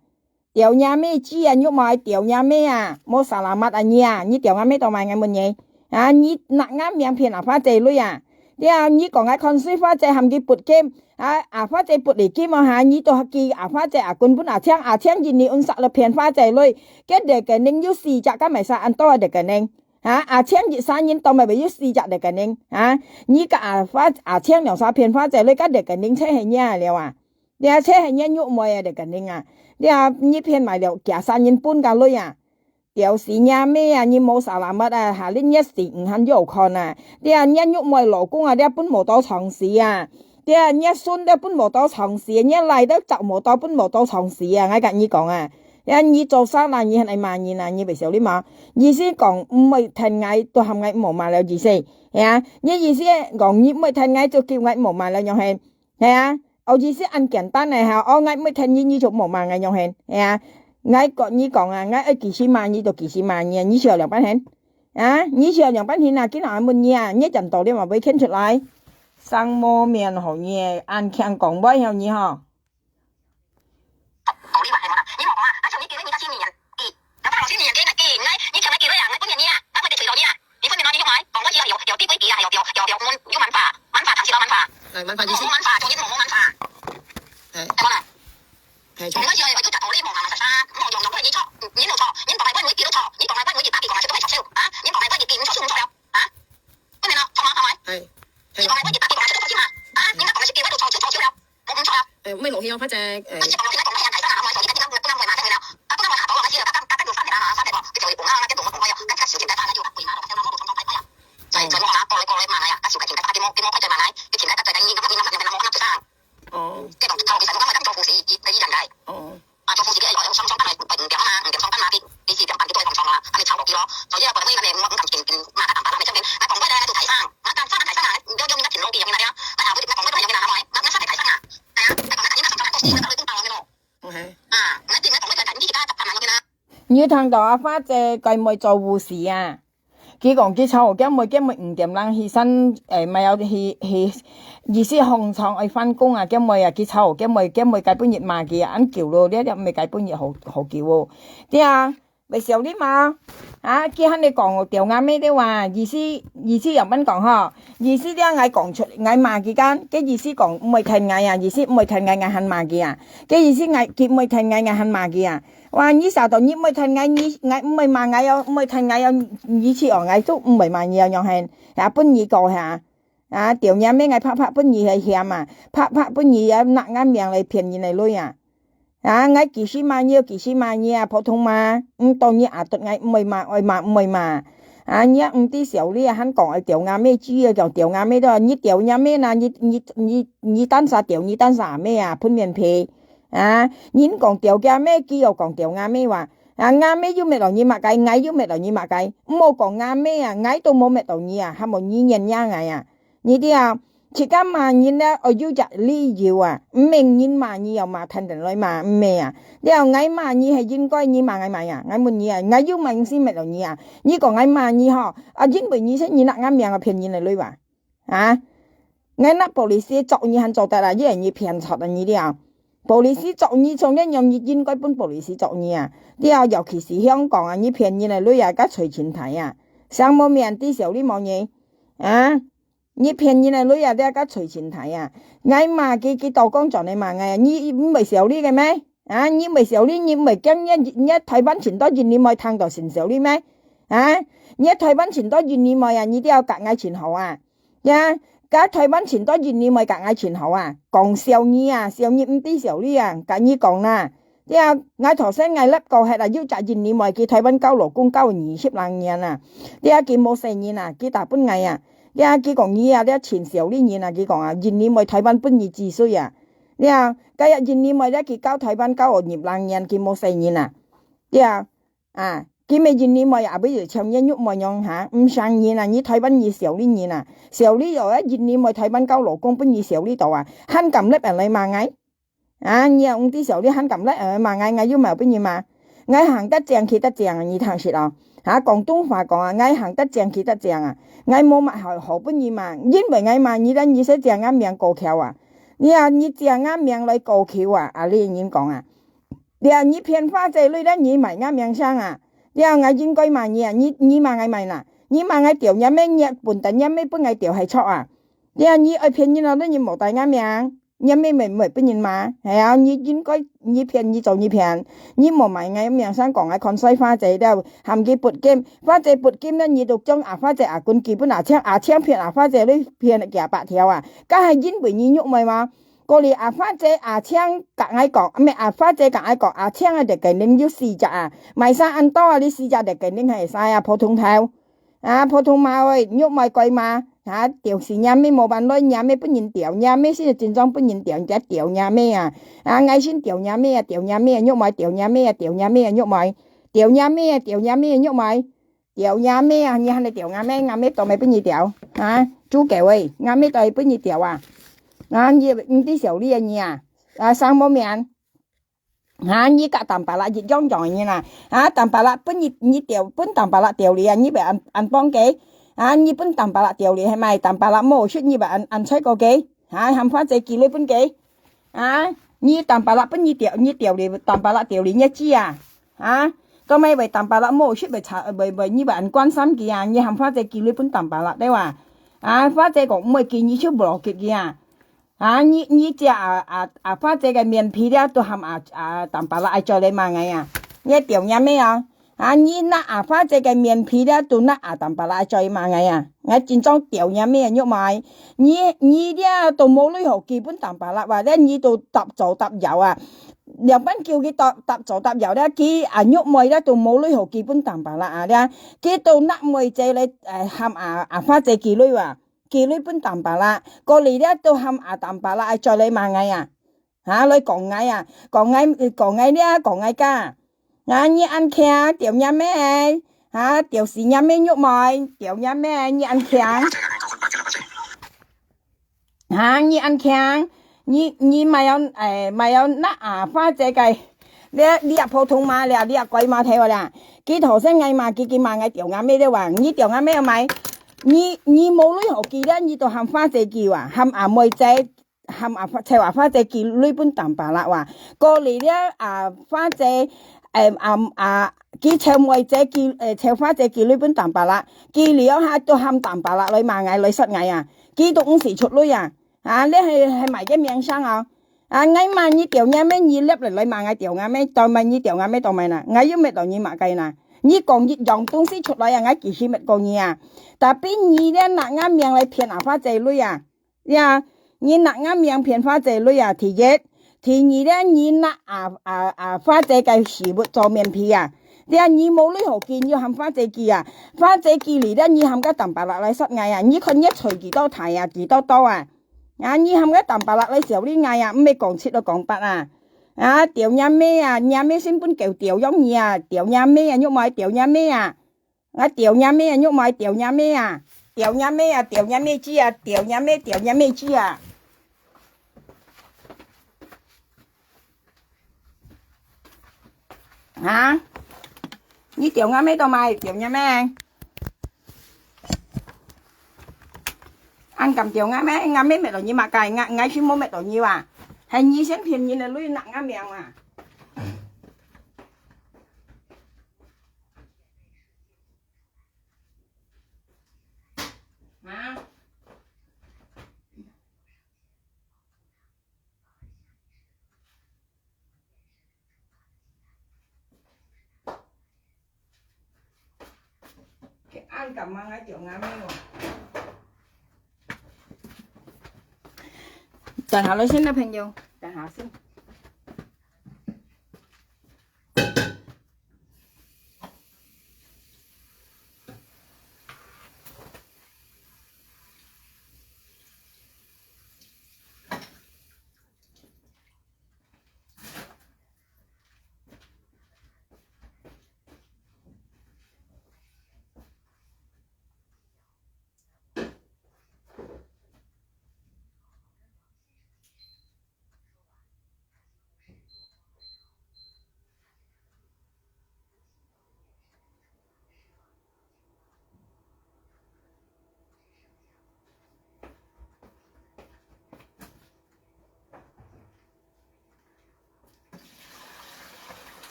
掉若姆知啊，玉妹，掉若姆啊，無salamat啊你啊，你掉若姆到尾𠊎問你，啊，你拿𠊎名騙阿花姐鐳啊？你啊，你講𠊎看衰花姐喊佢撥金，啊，阿花姐撥你金哦哈，你都寄阿花姐阿公分阿青，阿青印尼運煞了騙花姐鐳，該rekening有四隻，敢會使恁多个rekening？ 哈，阿青一儕人到尾會有四隻rekening，哈，你甲阿花阿青兩儕騙花姐鐳甲rekening就係若了啊，這就係若玉妹个rekening啊，這你騙埋了幾儕人分个鐳啊，吊死若姆啊，你無salamat啊，下日若死毋還有看啊，這若玉妹老公啊，這分無到長時啊，對啊，若孫都分無到長時，若倈都擇無到分無到長時啊！𠊎佮你講啊，呀，你做啥啦？你還愛罵人啊？你會曉得無？意思講毋會聽𠊎，都喊𠊎毋好罵了，意思，係啊？你意思講你毋會聽𠊎，就叫𠊎毋好罵了，樣係？係啊？哦，意思恁簡單个哈，哦，𠊎毋會聽你，你就毋好罵𠊎，樣係？係啊？𠊎講你講啊，𠊎愛幾時罵你就幾時罵你啊，你想兩半天？ 啊，你想仰般形啊？今下問你啊，你點道理嘛會牽出來？生無面吼，你恁強講話吼，你吼。道理嘛，係無啦？你莫講啊，啊，像你叫你个青年人，佢，若講青年人，佢，佢，你，你叫佢叫你啊，你不願意啊，啊，會得罪到你啊。你分辨到你用來，講話就要有，有地位，佢啊，有，有，有，有，有，有文化，文化，同時有文化。哎，文化意識。有文化，做人有文化。哎。係無啦？ 係，從開始我就講道理無人實在，莫用用佢，你錯，你有錯，你講个話每句都錯，你講个話每句打佢講个話都係錯笑，啊，你講个話每句毋錯就毋錯了，啊，對無？錯嗎？係無？係，你講个話每句打佢講个話都錯笑嘛，啊，你講个話每句都錯就錯笑了，我毋錯啊。誒，毋係無去哦，反正誒，你講落去，講落去，大聲啊，我所以你講不能會罵這樣了，啊，不能會嚇到我，那些剛剛剛剛有三個啊，三個哦，佢就會講啊，那個我講過喲，剛剛十點才發，那就會罵，我講我講講拜拜啊，所以所以我講啊，過來過來罵來啊，啊，手該停該，啊，佢莫佢莫快點罵來，佢停該該該，你你你你你莫講就上。 哦。這種頭其實我感覺做護士，佢佢佢應該。哦。啊，做護士佢愛用上上班來，五點嘛，五點上班嘛，佢佢四點半佢都愛上床啊，啊，你吵落去咯。所以啊，可能因為我毋敢緊緊罵佢淡薄啦，咪這樣，啊，講話咧，都大聲，啊，大聲大聲啊，有有人家挺路邊，有人家，啊，我講話都有人啊，啊，啊，大聲啊，哎呀，啊，講啊，你那上床都是那個都到了咯。OK。啊，那點那講話，你去跟他打嘛，有人啊。你有聽到阿花姐該妹做護士啊？ 佢講佢吵，佢妹，佢妹五點零起身，誒，乜愛去，去，意思䟘床愛翻工啊，佢妹啊，佢吵，佢妹，佢妹該半日罵佢啊，恁久咯，這這毋係該半日好，好久哦。對啊，會曉得嘛？啊，佢喊你講哦，吊阿妹對哇，意思，意思仰般講吼？意思這𠊎講出，𠊎罵佢間，佢意思講毋會聽𠊎啊，意思毋會聽𠊎，𠊎還罵佢啊，佢意思𠊎，佢毋會聽𠊎，𠊎還罵佢啊。 哇，你啥都你毋會聽𠊎，你，𠊎毋會罵𠊎哦，毋會聽𠊎哦，你去哦，𠊎都毋會罵你哦，樣係，也分你過下。啊，吊若妹𠊎拍拍分你係嫌啊，拍拍分你也拿𠊎命來騙人个鐳啊。啊，𠊎幾時罵你，幾時罵你啊，普通罵，毋當你阿得𠊎毋會罵，愛罵毋會罵。啊，你也毋知曉得啊，還講愛吊若妹，主要講吊若妹个，你吊若妹啦，你，你，你，你單儕吊，你單儕阿妹啊，分面皮。 啊，人講吊厥妹，佢又講吊吾妹話。啊，吾妹又搣到你麼个，𠊎又搣到你麼个。毋好講吾妹啊，𠊎都無搣到你啊，還無你冤枉𠊎啊。你知啊，自家罵人呢，愛有隻理由啊，毋係人罵你又罵，天天來罵，毋係啊。了，𠊎罵你係應該，你罵𠊎麼个啊？𠊎問你啊，𠊎又毋係搣到你啊。你講𠊎罵你吼，啊，因為你係你拿吾命啊，騙人个鐳啊。 啊，𠊎拿police捉你還做得啊，因為你騙賊啊你了。police捉你，從這樣你應該分police捉你啊。了，尤其是香港啊，你騙人个鐳啊，該罪真大啊。想無面知曉得無你？啊，你騙人个鐳啊，這該罪真大啊。𠊎罵佢，佢倒講轉來罵𠊎啊，你毋會曉得个咩？ 啊，你毋會曉得，你毋會驚，你，你台灣盡多印尼妹聽到先曉得咩？啊，你台灣盡多印尼妹啊，你都愛佮𠊎盡好啊。呀，佮台灣盡多印尼妹佮𠊎盡好啊。講笑你啊，笑你毋知曉得啊，佮你講啦。呀，𠊎頭先𠊎擸過忒啊，有隻印尼妹，佢台灣交老公交二十零年啊。呀，佢無細人啊，佢打分𠊎啊。呀，佢講你啊，這盡曉得人啊，佢講啊，印尼妹台灣分你幾歲啊？ 了，該日印尼妹了，佢交台灣交二十零年，佢無細人啊。了，啊，佢乜印尼妹啊，後尾就像你玉妹樣哈，毋成人啊，你台灣你曉得人啊，曉得哦，印尼妹台灣交老公分你曉得到啊，還敢擸人來罵𠊎？啊，你也毋知曉得還敢擸人來罵𠊎，𠊎有無分你罵？𠊎行得正企得正啊，你聽實哦。哈，廣東話講啊，𠊎行得正企得正啊，𠊎無麼好好分你罵，因為𠊎罵你了，你係借吾命過橋啊。 你啊，你借吾命來過橋啊！啊，這人講啊，了，你騙花姐鐳了，你賣吾命聲啊！了，𠊎應該罵你啊！你，你罵𠊎麼个啦？你罵𠊎吊若妹，你本等若妹分𠊎吊係錯啊！了，你愛騙人哦，你無帶吾命，若妹乜毋會分人罵。係啊，你應該，你騙，你做你騙，你無賣𠊎命聲，講𠊎看衰花姐了，喊佢罰金，花姐罰金了，你就將阿花姐阿公寄分阿青，阿青騙阿花姐鐳騙幾百條啊！ 該係因為你玉妹嘛。過來阿花姐阿青佮𠊎講，毋係阿花姐佮𠊎講，阿青个特技能有四隻啊，賣衫恁多啊，你四隻特技能係啥啊？普通頭，啊，普通嘛喂，玉妹該嘛，哈，吊死若姆無辦法，若姆分人吊，若姆先係真正分人吊，人家吊若姆啊。啊，𠊎先吊若姆啊，吊若姆啊，玉妹，吊若姆啊，吊若姆啊，玉妹，吊若姆啊，吊若姆啊，玉妹，吊若姆啊，你還來吊若姆，若姆都無分你吊，啊，豬狗誒，若姆都無分你吊啊。啊，你，你知小麗啊，你啊，啊，生無命。 哈，你甲Tampalak一樣樣个人啊！哈，Tampalak分你，你吊，分Tampalak吊你啊！你會恁，恁幫佢？哈，你分Tampalak吊你係咪？Tampalak無食，你會恁，恁衰過佢？哈，喊花姐寄鐳分佢？哈，你Tampalak分你吊，你吊你，Tampalak吊你，你知啊？哈，到尾會Tampalak無食，會吵，會，會，你會恁關心佢啊？你喊花姐寄鐳分Tampalak，對吧？啊，花姐講毋會寄，你就無落去佢啊！ 啊，你，你借啊，啊，啊，花姐个面皮了，都喊啊，啊，Tampalak愛做你嘛𠊎啊？你愛吊若姆啊？啊，你拿啊，花姐个面皮了，都拿啊，Tampalak愛做嘛𠊎啊？𠊎真正吊若姆啊，玉妹。你，你了都無鐳好寄分Tampalak啊，了你都搭左搭右啊。兩班叫佢搭，搭左搭右了，佢啊，玉妹了都無鐳好寄分Tampalak啊，了佢都拿妹仔來，呃，喊啊，啊，花姐寄鐳啊。 寄鐳分Tampalak，過來了都喊啊Tampalak愛做你嘛𠊎啊？哈，來講𠊎啊，講𠊎，講𠊎了，講𠊎家。啊，你恁慶，吊若姆，哈，吊死若姆玉妹，吊若姆，你恁慶。哈，你恁慶，你，你莫要，誒，莫要拿啊，花姐个，你，你也普通嘛，你，你也乖嘛，聽我啦。佢頭先𠊎嘛，佢，佢嘛，𠊎吊若姆了哇，你吊若姆嘛，你，你無鐳好寄了，你都喊花姐寄啊，喊阿妹仔，喊阿花，湊阿花姐寄鐳分Tampalak哇。過來了，啊，花姐，誒，啊，啊，佢湊妹仔寄，誒，湊花姐寄鐳分Tampalak，寄了下都喊Tampalak來嘛，𠊎來殺𠊎啊，佢都毋使出鐳啊。 啊，你係，係麼个名聲啊？啊，𠊎罵你吊若姆，你立來來罵𠊎吊若姆，當罵你吊若姆當罵啦，𠊎又搣到你麼个啦？你講一樣東西出來啊，𠊎繼續搣過你啊！Tapi你這拿𠊎命來騙阿花姐鐳啊！呀，你拿𠊎命騙花姐鐳啊！第一，第二咧，你拿啊啊啊花姐个食物做面皮啊！這你無鐳好寄，你又喊花姐寄啊！花姐寄你咧，你喊个Tampalak來殺𠊎啊！你看你嘴幾多大啊，幾多刀啊！ 啊，你喊个Tampalak來笑你𠊎啊，毋係講七就講八啊。啊，吊若姆啊，若姆先分狗吊樣你啊，吊若姆啊，玉妹吊若姆啊。啊，吊若姆啊，玉妹吊若姆啊。吊若姆啊，吊若姆知啊，吊若姆，吊若姆知啊。啊，你吊若姆做麼个？吊若姆。 恁敢吊𠊎咩？𠊎咩搣到你麼个？𠊎，𠊎先無搣到你哇！係你先騙人个鐳拿𠊎命哇！啊！ 佢恁敢嘛，𠊎吊𠊎妹哦。等下來先啦，朋友，等下先。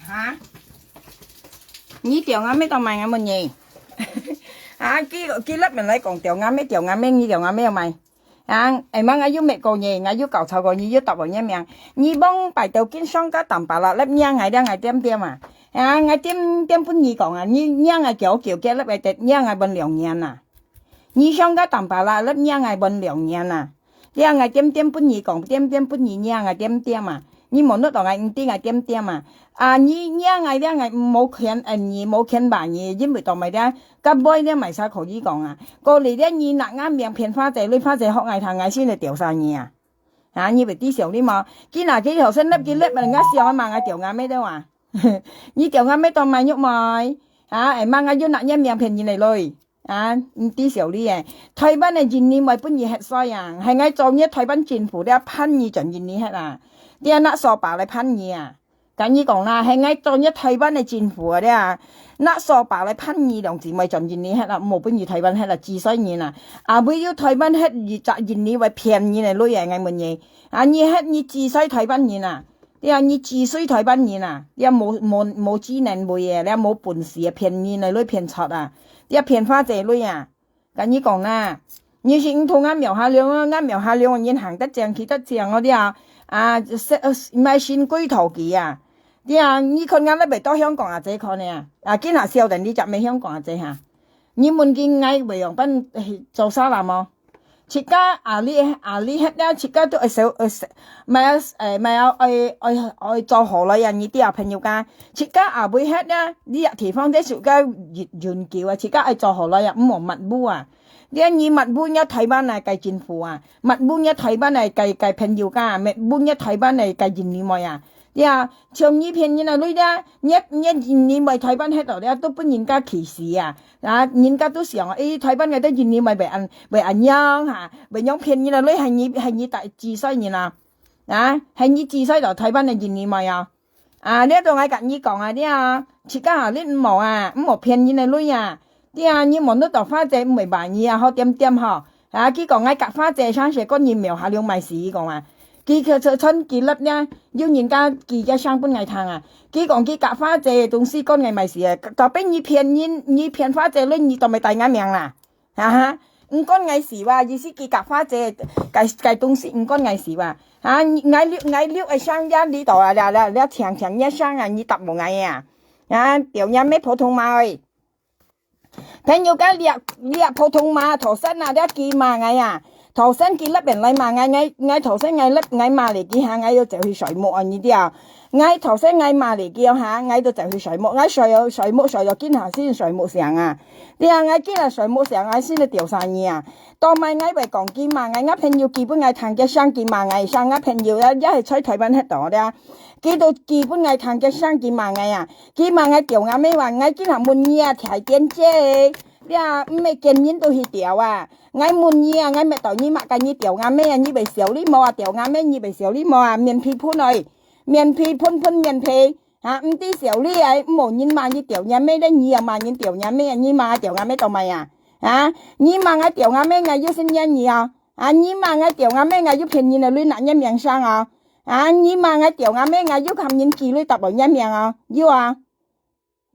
哈？你吊𠊎妹當麼个問你？啊，佢，佢立面來講吊𠊎妹，吊𠊎妹，你吊𠊎妹做麼个？ 啊，會嘛，𠊎又搣過你，𠊎又搞吵過你，又搭無你命。你望擺到經常个Tampalak立惹𠊎，惹𠊎點點啊。啊，𠊎點點分你講啊，你惹𠊎叫叫叫立會得，惹𠊎分兩年啊。你常个Tampalak立惹𠊎分兩年啊。這𠊎恬恬分你講，恬恬分你惹𠊎恬恬啊。你無搦到𠊎毋知𠊎恬恬啊。啊，你惹𠊎這𠊎無權，呃，你無權話你，因為到麼个，到尾這麼儕可以講啊。過來這你拿𠊎名騙花姐，你花姐學𠊎聽，𠊎先來調查你啊。啊，你會知曉你無？今下佢頭先粒佢粒，人家想罵𠊎調𠊎妹對哇？你調𠊎妹到麼个肉妹？啊，會罵𠊎又拿你名騙人來來。 啊，毋知曉你誒，臺灣个印尼妹分你核衰啊，係𠊎做你臺灣政府了，判你轉印尼核啊，你拿掃把來判你啊。跟你講啦，係𠊎做你臺灣个政府啊，你啊，拿掃把來判你兩姊妹轉印尼核啊，無分你臺灣核啊，自衰人啊，啊，會有臺灣核一隻印尼會騙你个女啊，𠊎問你，啊，你核你自衰臺灣人啊。 對啊，你自衰臺灣人啊，你無，無，無智能位啊，你無本事啊，騙人來來騙賊啊，你騙花姐來啊。跟你講啦，你是毋同𠊎廟下龍啊，𠊎廟下龍人行得正，企得正哦，你啊，啊，是，呃，賣身歸頭去啊。對啊，你看𠊎都袂到香港啊，這看呢，啊，今下笑等你隻咩香港啊，這哈。你問佢𠊎會用分，呃，做啥啦無？ 自家阿里，阿里核了，自家都愛收，愛收，買啊，誒，買啊，愛，愛，愛做好來啊，你兜朋友家，自家阿妹核了，你這地方在自家永，永久啊，自家愛做好來啊，毋好抹污啊。你你抹污若臺灣啊，該政府啊，抹污若臺灣啊，該，該朋友家，抹污若臺灣啊，該印尼妹啊。 呀，像你騙人啊，你咧，你，你，你賣臺灣核到咧，都分人家歧視啊！啊，人家都想啊，誒，臺灣个都印尼賣會恁，會恁樣哈，會樣騙人啊，你係你，係你大自衰人啊！啊，係你自衰到臺灣个印尼賣啊！啊，這都愛甲你講啊，你啊，自家啊，你毋好啊，毋好騙人个你啊！ 對啊，你問得到花姐毋會罵你啊，好恬恬吼。啊，佢講𠊎甲花姐相識，講人廟下了賣死，佢講啊。佢去出穿佢粒呢，有人家佢个相分𠊎聽啊。佢講佢甲花姐个東西講𠊎賣死啊，到，到尾你騙人，你騙花姐了，你都毋會帶𠊎命啦。哈哈，毋講𠊎死哇，意思佢甲花姐个，个東西毋講𠊎死哇。啊，𠊎溜，𠊎溜个相也你到啊，了，了，了，強強一聲啊，你答無𠊎啊。啊，表演咩普通話誒。 朋友家，這，這普通話，頭先啊，這佢罵𠊎啊，頭先佢那邊來罵𠊎，𠊎，𠊎頭先𠊎那，𠊎罵了佢下，𠊎又走去睡目啊，你知啊？𠊎頭先𠊎罵了佢下，𠊎都走去睡目，𠊎睡哦，睡目，睡到今下先睡目醒啊。你啊，𠊎今下睡目醒，𠊎先來調查你啊。到尾𠊎會講佢罵𠊎，𠊎朋友佢分𠊎聽，佢聲佢罵𠊎，聲𠊎朋友啊，也係在臺灣核到了。 佢都佢分𠊎聽，佢聲佢罵𠊎啊，佢罵𠊎調𠊎妹話，𠊎今下問你啊，大姐姐，你啊，毋係見人都去調啊。𠊎問你啊，𠊎乜到你罵个你調𠊎妹啊，你會笑你無啊？調𠊎妹，你會笑你無啊？面皮噴來，面皮噴噴面皮，啊，毋知笑你啊，無人罵你調𠊎妹咧，你又罵人調𠊎妹啊，你罵調𠊎妹做麼啊？啊，你罵𠊎調𠊎妹，𠊎又先惹你啊？啊，你罵𠊎調𠊎妹，𠊎又騙人來你拿你名聲啊？ 啊，你罵𠊎調𠊎妹，𠊎又喊人寄鐳搭到你名啊，有啊？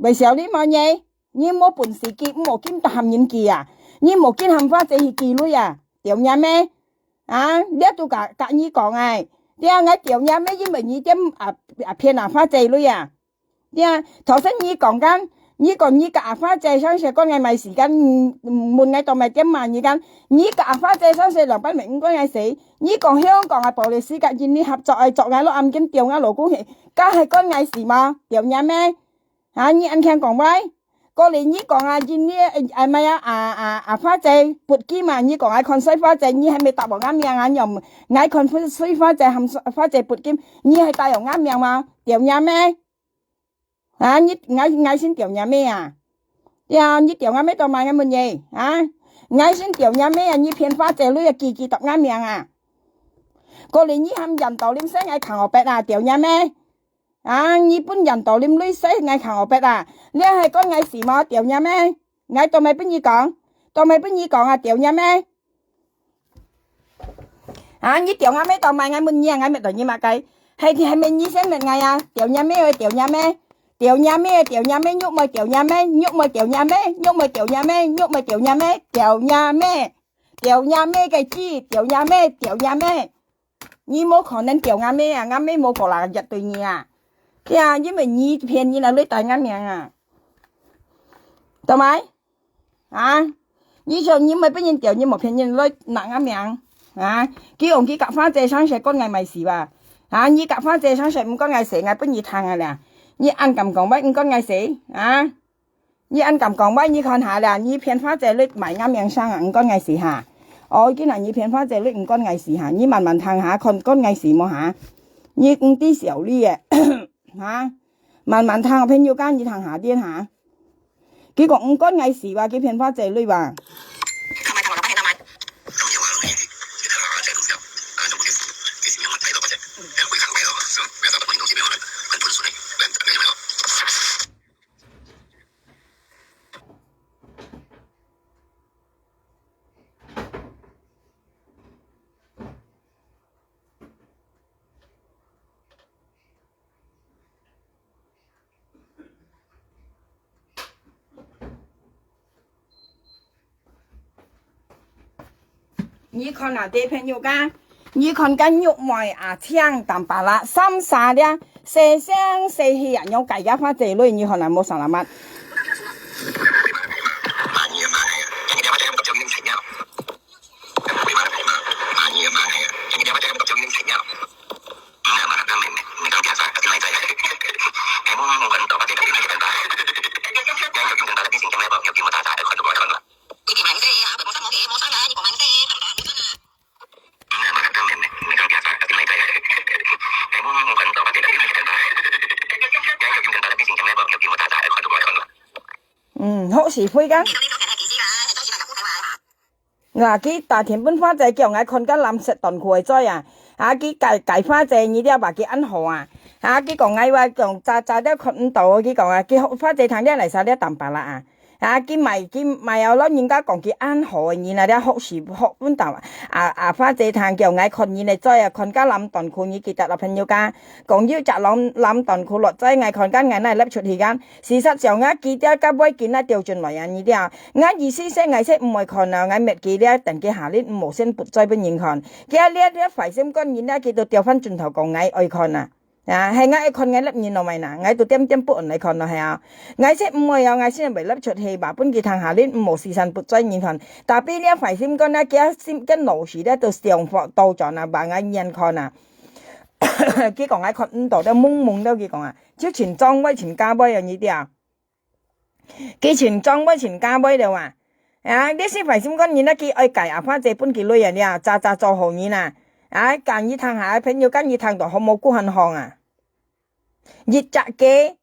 會笑你無呢？你無本事寄，毋好緊搭喊人寄啊！你無緊喊花姐去寄鐳啊，調𠊎妹！啊，這都甲，甲你講誒，這𠊎調𠊎妹，因為你點啊，啊騙啊花姐鐳啊！ 呀，頭先你講緊，你講你甲阿花姐相識講𠊎賣時間，嗯，問𠊎到麼點嘛，你講，你甲阿花姐相識兩擺，毋講𠊎死，你講香港个police甲印尼合作，愛捉𠊎老暗間調𠊎老公去，該係講𠊎死無？調𠊎咩？啊，你恁聽講喂？過來你講啊，印尼，呃，呃，麼啊，啊，啊，啊，花姐，不記嘛，你講愛看衰花姐，你還沒答我𠊎名啊，你又，𠊎看衰花姐，喊花姐不記，你還答應𠊎名嗎？調𠊎咩？ 啊，你，𠊎，𠊎先調若姆啊？呀，你調若姆做麼个問你？啊，𠊎先調若姆啊，你騙花姐鐳啊，寄寄答𠊎名啊？過來你喊人道林使𠊎扛河北啊，調若姆？啊，你分人道林鐳使𠊎扛河北啊？這係講𠊎死無？調若姆？𠊎做麼分你講？做麼分你講啊？調若姆？ 啊，你調若姆做麼？𠊎問你啊，𠊎問到你麼个？係，係毋係你先問𠊎啊？調若姆喂，調若姆，調若姆喂，調若姆，玉妹調若姆，玉妹調若姆，玉妹調若姆，玉妹調若姆，調若姆，調若姆个子，調若姆，調若姆。你無可能調若姆啊，若姆無過來一對你啊。對啊，因為你騙人來鐳帶𠊎名啊。懂無？ 啊，你想你毋係分人調，你無騙人來拿𠊎名，啊，佢講佢佮花姐生事關𠊎麼个事哇？啊，你佮花姐生事毋關𠊎事，𠊎分你聽啊啦。你恁敢講話毋關𠊎事？啊？你恁敢講話，你看下啦，你騙花姐你賣𠊎命聲啊，毋關𠊎事哈。哦，今日你騙花姐你毋關𠊎事哈，你慢慢聽下，看關𠊎事無哈？你毋知笑你个，哈？慢慢聽，朋友間你聽下點哈。佢講毋關𠊎事哇，佢騙花姐你哇。你看啊，這朋友間，你看該玉妹啊，青淡白啦，三儕了，細聲細氣啊，仰解解花姐女，你看啊，無selamat。嗯，好勢灰个。 啊，佢打電分花姐叫𠊎看該藍色短褲个嘴啊。啊，佢解解花姐，你了吧，佢恁好啊。啊，佢講𠊎話講早早了看毋到，佢講啊，佢學花姐聽了來啥了淡白啦啊。啊，佢賣佢賣了老人家講佢恁好个人啊，了學時學分到啊。啊啊，花姐聽叫𠊎看人个嘴啊，看該藍短褲，你記得了朋友間，講有隻藍藍短褲落嘴，𠊎看間𠊎哪立出去間。 事實上啊，佢兜甲尾今啊調轉來啊，你兜。𠊎意思說，𠊎說毋愛看啊，𠊎搣佢了，等佢下日毋好先不再分人看。佢啊，這這壞心肝人啊，佢都調翻轉頭講𠊎愛看啊。啊，係𠊎愛看𠊎立人咯，咪呐，𠊎都點點不安來看咯，係啊。𠊎說毋愛啊，𠊎先袂立出去吧，分佢聽下日毋好時辰不再人看。Tapi這壞心肝啊，佢啊心肝老實咧，都想法倒轉啊，把𠊎眼看啊。佢講𠊎看毋到，都蒙蒙了，佢講啊，就像裝位像假位啊，你兜。 佢像裝妹像假妹了啊。啊，你識壞心肝人啊，佢愛戒啊，花姐分佢鐳啊了，早早做好人啊。啊，今日聽下朋友，今日聽到好無辜很好啊。一隻雞，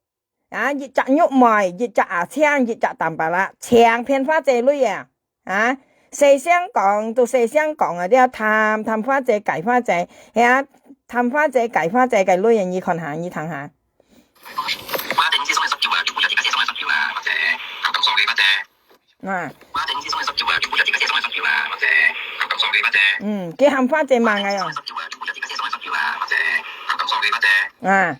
啊，一隻玉妹，一隻阿青，一隻淡白啦，淨騙花姐鐳啊。 啊，細聲講，都細聲講啊，了貪，貪花姐、戒花姐，係啊，貪花姐、戒花姐个女人，你看下，你聽下。啊。嗯，佢喊花姐罵𠊎哦。啊。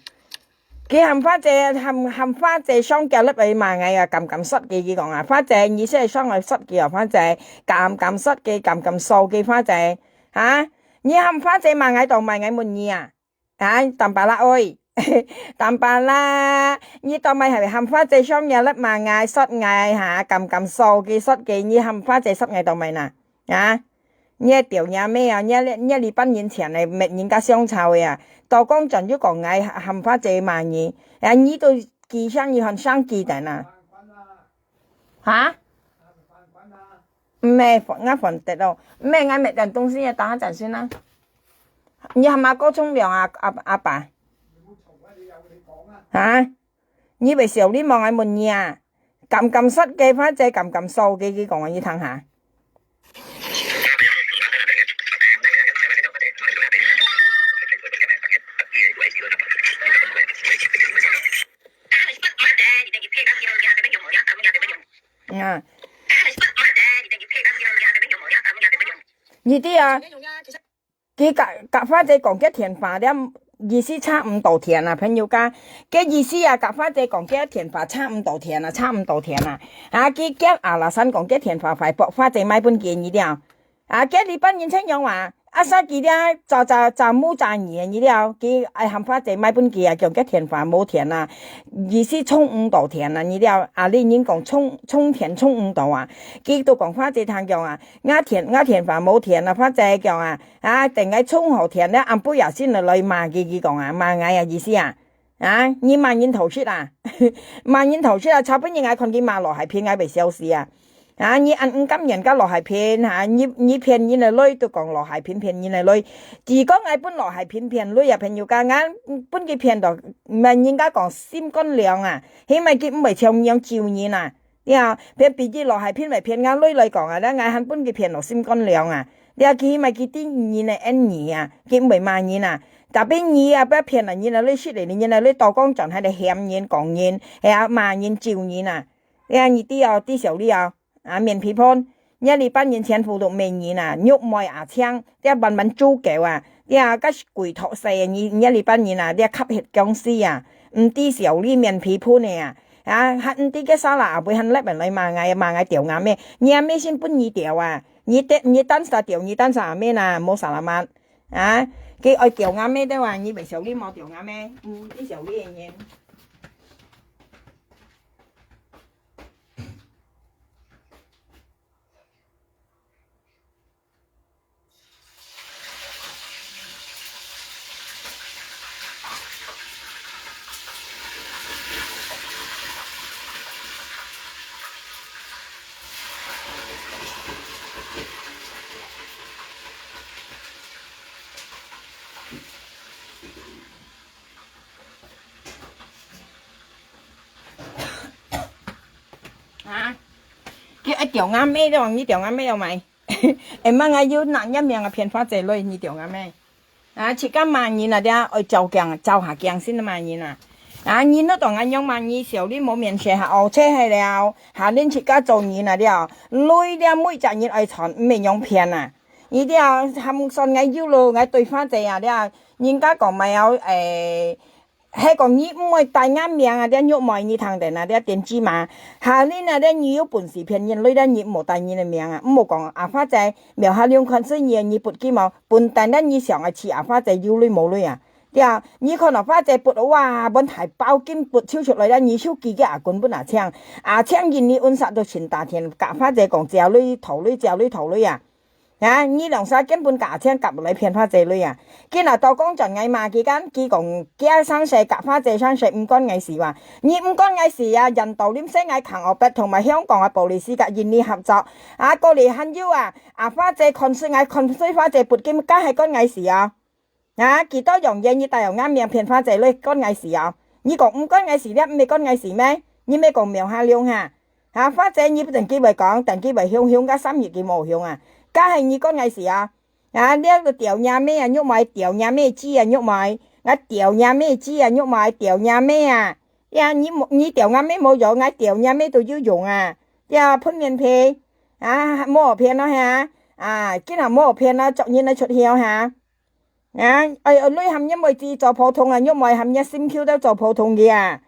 佢喊花姐，喊，喊花姐上腳粒去罵𠊎啊，敢敢說佢，佢講啊，花姐，你係上來說佢啊，花姐，敢敢說佢，敢敢掃佢，花姐，哈？你喊花姐罵𠊎，當賣𠊎問你啊？啊，淡白啦，喂，淡白啦，你當賣係喊花姐上腳粒罵𠊎，說𠊎哈，敢敢掃佢，說佢，你喊花姐說𠊎當賣哪？ 啊，你个條命咩啊？你个，你个禮拜年前个，搣人家相吵个啊，到講轉又講𠊎喊花姐罵你，啊，你都記性，你還生記得啊？哈？毋係，𠊎還得咯，毋係，𠊎搣點東西啊，等下轉先啊。你喊阿哥沖涼啊，阿，阿爸？啊？ 你會笑你無？𠊎問你啊，敢敢說佢，花姐敢敢掃佢，佢講啊，你聽下。啊。你知啊，佢甲，甲花姐講个電話了，意思差毋多天啊，朋友家。个意思啊，甲花姐講个電話差毋多天啊，差毋多天啊。啊，佢甲阿拉山講个電話快，駁花姐買分佢你了。啊，个禮拜人請樣話，啊，煞佢了，早，早，早母早女，你了，佢愛喊花姐買分佢啊，講个電話無電啊，意思充毋到電啊，你了，啊，你人講充，充電充毋到啊，佢都講花姐聽講啊，𠊎電，𠊎電話無電啊，花姐講啊，啊，等𠊎充好電了，暗晡夜先來，來罵佢，佢講啊，罵𠊎啊，意思啊。 啊，你罵人頭sit啊？罵人頭sit啊，差不多𠊎看佢罵羅海平，𠊎會笑死啊！啊，你恁毋甘願佮羅海平，哈，你，你騙人个鐳都講羅海平騙人个鐳，如果𠊎分羅海平騙鐳啊，朋友家，𠊎分佢騙到，毋係人家講心肝涼啊，起碼佢毋會像樣咒人啊。 對啊，別比起羅海平來騙𠊎鐳來講啊，這𠊎還分佢騙到心肝涼啊。這佢起碼佢知人个恩義啊，佢毋會罵人啊。Tapi你啊，不要騙了，人个鐳食了，人个鐳倒講轉還得嫌人、講人，係啊，罵人、咒人啊。這你知哦，知小麗哦，啊，面皮疱，這禮拜人全部都罵人啊，玉妹阿青，這慢慢煮狗啊，這个鬼頭細，你，你這禮拜人啊，這吸血僵屍啊，毋知小麗面皮疱个啊。 啊，還毋知个啥啦，阿妹還立人來罵𠊎，罵𠊎吊阿妹，你阿妹先分你吊啊！你吊，你單啥吊，你單啥阿妹啦，無salamat。啊，佢愛吊阿妹个話，你袂小麗無吊阿妹，嗯，你小麗个人。 啊，佢愛吊阿妹了，你吊阿妹了無？哎媽，𠊎有拿若命啊，騙花姐鐳，你吊阿妹。啊，自家罵人啊，這愛照鏡，照下鏡先罵人啊。啊，你那當恁樣罵人，小麗無面色哈，哦，切係了，下輪自家做人啊了，鐳了每隻人愛賺，毋係樣騙啊。你這下算𠊎有咯，𠊎對花姐啊了，人家講嘛要，誒， 係講你毋愛帶𠊎名啊，這玉妹你聽等啊，這電子嘛。下輪啊，這你有本事騙人鐳，這你毋好帶人个名啊，毋好講啊，花姐，廟下龍看衰你，你不記無？本旦這你想愛試啊，花姐有鐳無鐳啊？對啊，你看啊，花姐不，哇，本大包金不抽出來，這你手機个阿公分阿青，阿青印尼運煞到盡大田，佮花姐講借鐳討鐳，借鐳討鐳啊！ 啊，你兩儕根本佮阿青夾來騙花姐鐳啊！今日到講轉𠊎罵佢間，佢講佢生勢佮花姐生勢毋關𠊎事哇！你毋關𠊎事啊！印度臨時𠊎扛我bet同埋香港个police佮印尼合作，啊，過來還有啊，啊，花姐看衰𠊎，看衰花姐不金，該係關𠊎事啊！ 啊，幾多樣嘢你帶有𠊎名騙花姐鐳，關𠊎事啊？你講毋關𠊎事，這毋係關𠊎事咩？你毋係講廟下龍哈？哈，花姐你不等佢會講，等佢會凶凶，該三日佢無凶啊？該係你關𠊎事啊？啊，這個吊若妹啊，玉妹，吊若妹知啊，玉妹，𠊎吊若妹知啊，玉妹，吊若妹啊！呀，你無，你吊若妹無用，𠊎吊若妹都有用啊！呀，噴面皮啊，無好騙咯哈！啊，今日無好騙咯，作人來出竅哈！ 啊，哎，鐳喊若妹子做普通啊，玉妹喊若心臼都做普通个啊。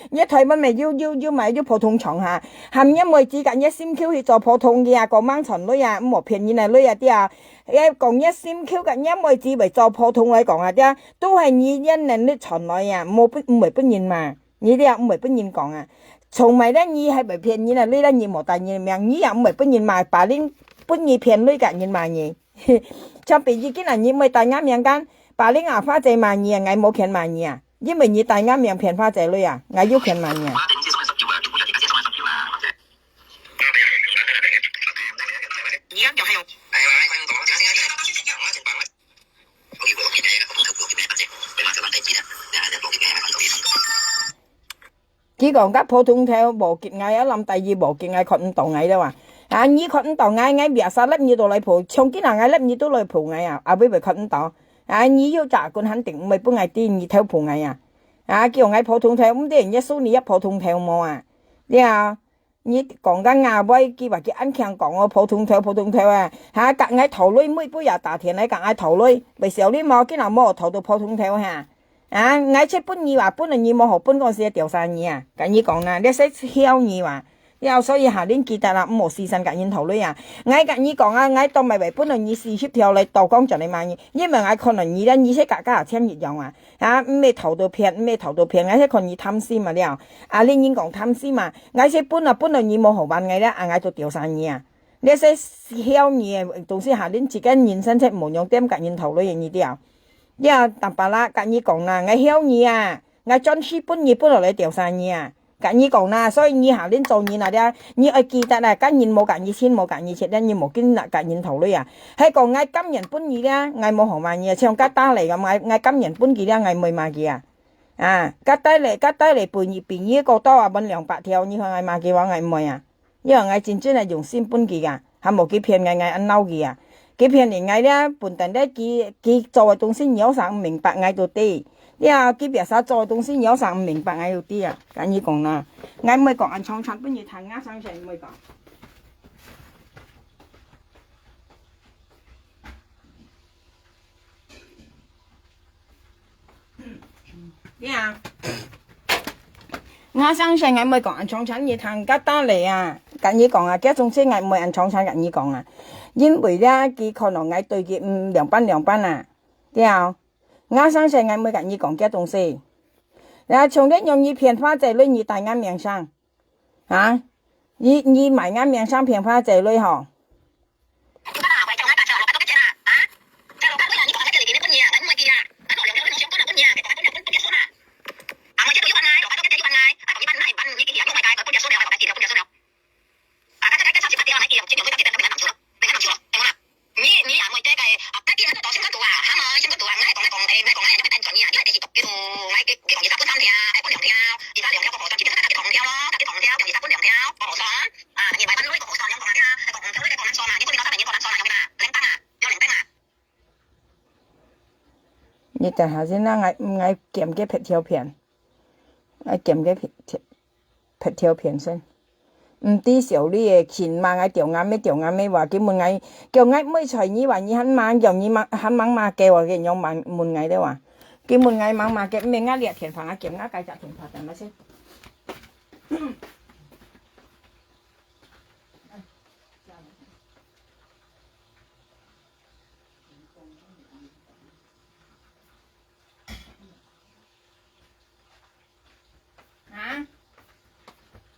若台灣乜有，有，有買有普通床哈，喊若妹子佮若心臼去做普通个啊，講吂賺鐳啊，毋好騙人啊，鐳啊，對啊。哎，講若心臼佮若妹子會做普通來講啊，對啊，都係你若能力賺來啊，無不，毋會分人嘛。 你這毋會分人講啊。從來咧，你係會騙人啊，你咧，你無帶人个名，你也毋會分人罵，把人分你騙鐳个人罵你。像比如今日你毋會帶𠊎名間，把人啊花姐罵你啊，𠊎無權罵你啊，因為你帶𠊎名騙花姐鐳啊，𠊎有權罵你啊。佢講甲普通頭無及𠊎啊，lâm第二無及𠊎，看毋到𠊎了啊。啊，你看毋到𠊎，𠊎biasa立你都來抱，像今日𠊎立你都來抱𠊎啊，後尾會看毋到。啊，你有隻棍肯定毋會分𠊎知你偷抱𠊎啊。啊，叫𠊎普通頭，毋知你手你也普通頭無啊？你啊， 你講个𠊎會，佢話佢恁強講哦，普通頭，普通頭啊！哈，甲𠊎討鐳，每晡也打電來甲𠊎討鐳，會笑你無？今日無討到普通頭哈！啊，𠊎出分你話，本來你無好分，講是調查你啊！甲你講啦，你使笑你話，了，所以哈，恁記得啊，毋好時常甲人討論啊。𠊎甲你講啊，𠊎當毋會分到你四十條來倒講轉來罵你，因為𠊎看到你咧，你係甲甲青一樣啊，啊，毋係討到騙，毋係討到騙，𠊎係看你貪心啊了。啊，恁人講貪心嘛，𠊎係分啊，分到你無好還𠊎咧，啊，𠊎就丟下你啊。你係笑你个東西哈，恁自家人生係無用點甲人討論个你了。了，但巴拉甲你講啦，𠊎笑你啊。 𠊎轉去分你，分落來丟下你啊！甲你講啦，所以你下恁做人啊，這，你愛記得啊，甲人無甲你親，無甲你切，這你無緊甲人討論啊。係講𠊎甘願分你咧，𠊎無好罵你啊，像甲打雷咁，𠊎，𠊎甘願分佢咧，𠊎毋會罵佢啊。啊，甲打雷，甲打雷分你，分你个高度啊，分兩百條，你看𠊎罵佢話，𠊎毋會啊。 因為𠊎真正个用心分佢啊，還無佢騙𠊎，𠊎恁惱佢啊。佢騙了𠊎咧，本等咧，佢，佢做个東西，你有啥毋明白，𠊎都知。了，佢別儕做个東西，你有啥毋明白，𠊎都知啊。甲你講啦，𠊎毋會講恁長長分你聽，𠊎上先毋會講。 呀，𠊎上先𠊎毋會講恁長長，你聽甲打雷啊，甲你講啊，這種事𠊎毋會恁長長甲你講啊，因為咧，佢可能𠊎對佢，嗯，兩半兩半啊，對啊，𠊎上先𠊎毋會甲你講這種事。啊，從這樣你騙花姐來你戴𠊎面上。 啊？你，你買𠊎面上騙花姐來吼？你，你也毋會得个，啊，該今日都先講啊，哈嘛，先講啊，𠊎講，𠊎講，誒，𠊎講，𠊎兩個單轉啊，你來得去讀，叫做，𠊎，佢，佢講二十分三條，誒，分兩條，二十兩條過後，轉去變成佢同條咯，佢同條，變二十分兩條，過後算，啊，你買分類過後算，兩個啊，佢啊，講五條類過後算啊，你分你老三，你過後算啊，有沒有？零單啊，有零單啊。你等下先啦，𠊎，𠊎撳个別條片，𠊎撳个別條，別條片先。 毋知小李个，尋罵𠊎，丟𠊎咩，丟𠊎咩話，佢問𠊎，叫𠊎毋會睬你話，你還罵，叫你罵，還罵罵佢話，佢樣問，問𠊎了話。佢問𠊎罵罵佢，毋係𠊎這電話啊，佢𠊎該隻電話等下先。啊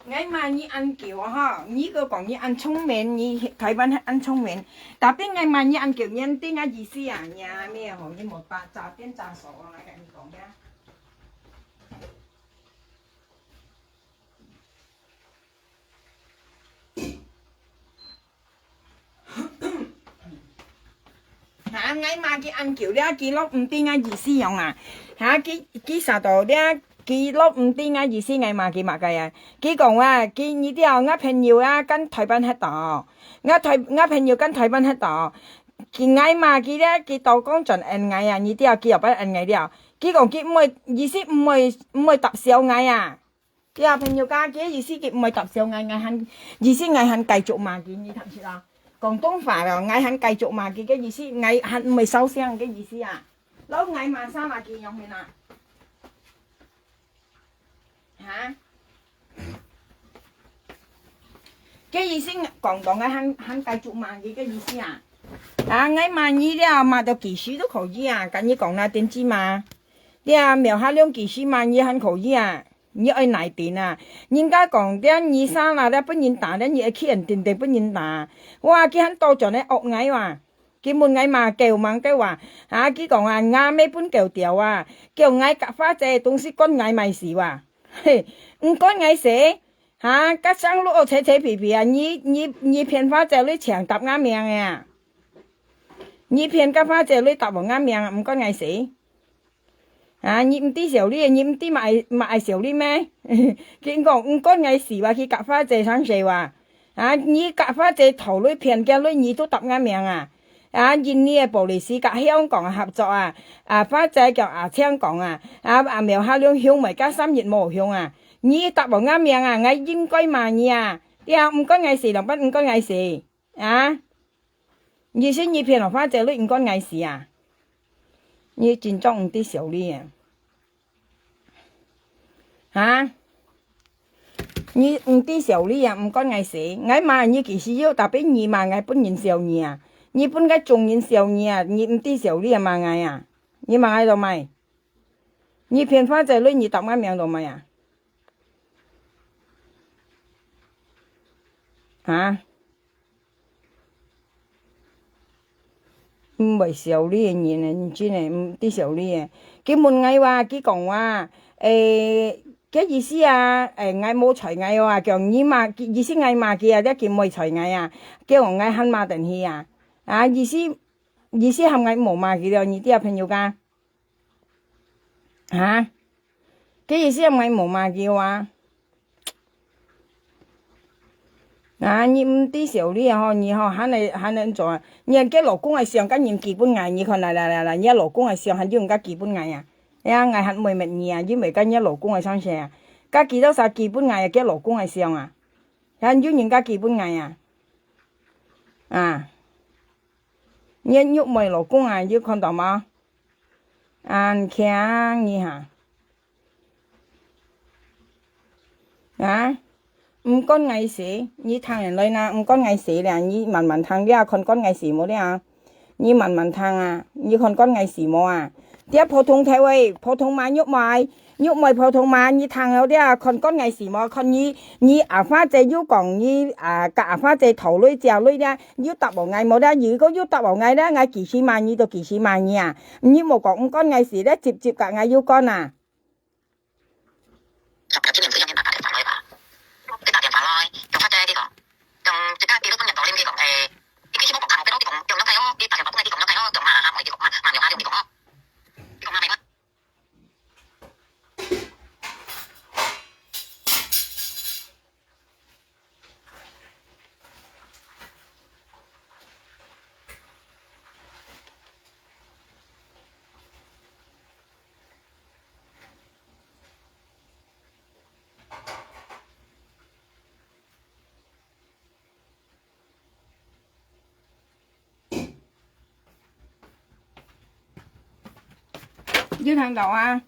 ？𠊎罵你恁久吼，你个講你恁聰明，你台灣還恁聰明，tapi𠊎罵你恁久，你知𠊎意思啊？你啊，咩吼，你莫把詐騙詐手哦，來跟你講呀。 哈，𠊎罵佢恁久了，佢都毋知𠊎意思樣啊。哈，佢，佢啥到了，佢都毋知𠊎意思，𠊎罵佢麼个啊？佢講啊，佢，你知哦，𠊎朋友啊，跟台灣核桃，𠊎台，𠊎朋友跟台灣核桃，佢，𠊎罵佢了，佢都講轉恩𠊎啊，你知哦，佢又不恩𠊎了。佢講佢毋會，意思毋會，毋會搭笑𠊎啊。 對啊，朋友家，佢个意思佢毋會搭笑𠊎，𠊎還，意思𠊎還繼續罵佢，你聽識啊？廣東話咯，𠊎還繼續罵佢个意思，𠊎還毋會收聲个意思啊。然後𠊎罵啥罵佢樣面啊？哈？个意思廣東个還，還繼續罵佢个意思啊？啊，𠊎罵你了，罵到幾時都可以啊，跟你講啦，點知嘛？ 這苗下兩幾十萬你還可以啊？你愛哪點啊？人家講這二三啦，這分人打，這你愛去人定定分人打。哇，佢還倒轉來惡𠊎哇！佢問𠊎罵狗吂狗啊？啊，佢講啊，𠊎乜分狗咬啊！叫𠊎甲花姐東西關𠊎麼事哇？嘿，毋關𠊎事？哈，甲上路哦，扯扯皮皮啊！你，你，你騙花姐你搶搭𠊎命啊！你騙甲花姐你搭𠊎命啊，毋關𠊎事？ 啊，你毋知小李，你毋知嘛愛，嘛愛小李咩？佢講，毋關𠊎事哇，佢甲花姐上勢哇。啊，你甲花姐討論騙佢，你都搭𠊎命啊！啊，印尼个police甲香港合作啊！啊，花姐叫阿青講啊！啊，阿苗下兩香味甲三日無香啊！你搭𠊎命啊！𠊎應該罵你啊！呀，毋關𠊎事，兩班毋關𠊎事。 啊？你是你騙了花姐你毋關𠊎事啊？你真正毋知小李啊！哈？你毋知笑你啊，毋管𠊎事。𠊎罵你幾時有，tapi你罵𠊎分人笑你啊？你分該眾人笑你啊？你毋知笑你啊，罵𠊎啊？你罵𠊎做麼？你騙花姐鐳，你答𠊎名做麼啊？啊？ 毋會笑你个人呢，你真个毋知笑你个。佢問𠊎話，佢講話，誒，个意思啊，誒，𠊎無睬𠊎哦啊，講你罵，意思𠊎罵佢啊，這佢毋會睬𠊎啊，叫𠊎還罵等佢啊。啊，意思，意思喊𠊎無罵佢了，你知啊，朋友家？ 哈？个意思毋係無罵佢啊？啊，你毋知笑你啊吼，你吼，還來，還來做啊？你个老公个相，甲人寄分𠊎，你看啦啦啦啦，你个老公个相還有人家寄分𠊎啊？哎呀，𠊎還毋會搣你啊，因為甲你个老公个相勢啊，甲寄到啥寄分𠊎啊，个老公个相啊，還有人家寄分𠊎啊？啊，你个玉妹老公啊，有看到無？ 恁慶你哈？啊？毋管𠊎事，你聽人來啦，毋管𠊎事啦，你慢慢聽了，看管𠊎事無了。你慢慢聽啊，你看管𠊎事無啊？這普通話，普通話玉妹，玉妹普通話，你聽了了，看管𠊎事無？看你，你阿花姐有講你啊，甲阿花姐討鐳借鐳了，有答無𠊎無了？如果有答無𠊎了，𠊎幾時罵你就幾時罵你啊！ 你莫講毋管𠊎事咧，直接甲𠊎有關啊！十點鐘你有打電話來吧？你打電話來，用發姐你講，用這個比如講人道理，你講，誒，你去去莫講，你講，用用用用，你打電話過來，你講用用用，用嘛，哈，你講嘛，嘛，用啊，用你講哦，你講嘛，沒關係。 有聽到啊？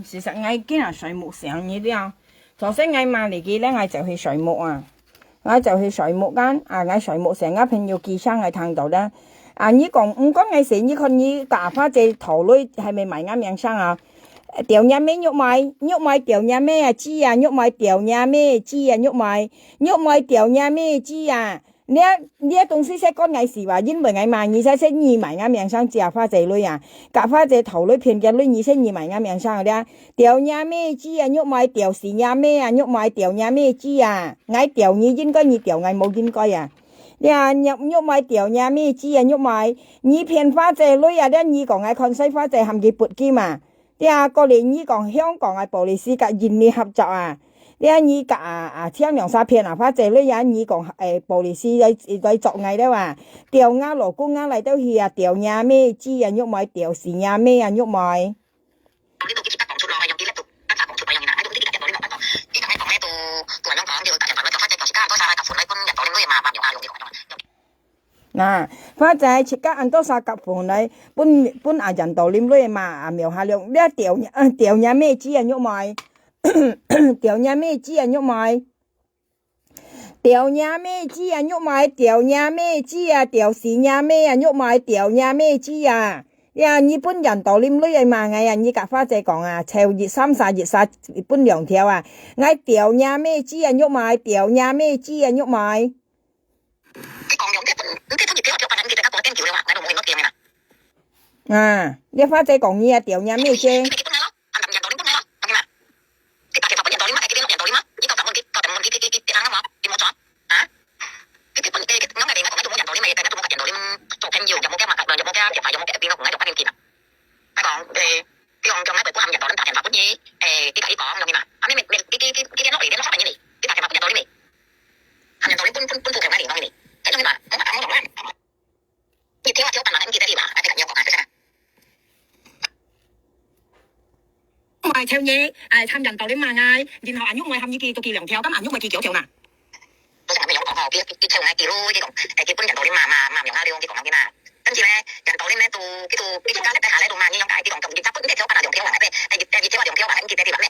其實𠊎今日睡目醒你了，頭先𠊎罵你个咧，𠊎就去睡目啊，𠊎就去睡目間啊，𠊎睡目醒，𠊎朋友寄聲𠊎聽到咧。啊，你講毋管𠊎事，你看你甲花姐討鐳，係毋係罵𠊎名聲啊？吊若妹玉妹，玉妹吊若妹啊，知啊，玉妹吊若妹，知啊，玉妹，玉妹吊若妹，知啊。 你，你个東西識管𠊎事哇，因為𠊎罵你，識識你罵𠊎名聲，借花姐鐳啊，甲花姐討鐳騙个鐳，你識你罵𠊎名聲啊，你啊，吊若妹知啊，玉妹吊死若妹啊，玉妹吊若妹知啊，𠊎吊你應該，你吊𠊎無應該啊。你啊，玉，玉妹吊若妹知啊，玉妹，你騙花姐鐳啊，你，你講𠊎看衰花姐喊佢撥金啊。 這啊，過來你講香港个police甲印尼合作啊，這啊你甲啊，啊，搶兩三片啊，或者你啊，你講，誒，police來，來捉𠊎了啊，吊𠊎老公啊，來到去啊，吊若妹知啊，玉妹，吊死若妹啊，玉妹。那，或者自家恁多儕甲phone來分，分阿仁道林來罵阿苗下亮，你吊若，呃，吊若妹知啊，玉妹，吊若妹知啊，玉妹，吊若妹知啊，玉妹，吊若妹知啊，吊死若妹啊，玉妹，吊若妹知啊。呀，你分仁道林來罵𠊎啊，你甲花姐講啊，抽一三三一三，分兩條啊，𠊎吊若妹知啊，玉妹，吊若妹知啊，玉妹。 你講用這本，你這本一條啊，條別人記得較多點球了嘛，𠊎都無用到點的嘛。啊，你花姐講你啊，吊若妹知。你咪分來咯，含含仁道林分來咯，OK嘛？你打電話分仁道林嘛，哎，這邊仁道林嘛，你到十問題，到十問題，這這這這行了嘛，你無轉啊？你這本，誒，這，這，這，𠊎都無仁道林的，𠊎都無甲仁道林做朋友，又無加麼个，又無加電話，又無加FB，𠊎講𠊎就發你去啦。 佢講，誒，佢講叫𠊎袂分含仁道林打電話分你，誒，佢甲你講，用你嘛。啊，你，你，你，你，你聯絡你，聯絡發分你哩，你打電話分仁道林哩。含仁道林分，分，分布條𠊎哩，用你哩。該種你嘛，我嘛打我用啦。你聽我聽我班人，你記得哩嘛，啊，你甲你講啊，就係啦。毋係，像你，誒，參仁道林罵𠊎，然後阿玉妹含你記，都記兩條，咁阿玉妹記幾多條嘛？ 都係恁樣講吼，佢，佢，佢叫𠊎記錄，佢講，誒，佢分仁道林罵，罵，罵苗下亮，佢講恁樣啦。跟住咧，仁道林咧，都，佢都，佢都加咧，下咧都罵，你樣解，佢講，佢就分一條，分啊兩條嘛，誒，誒，一條啊兩條嘛，你記得對吧？咩？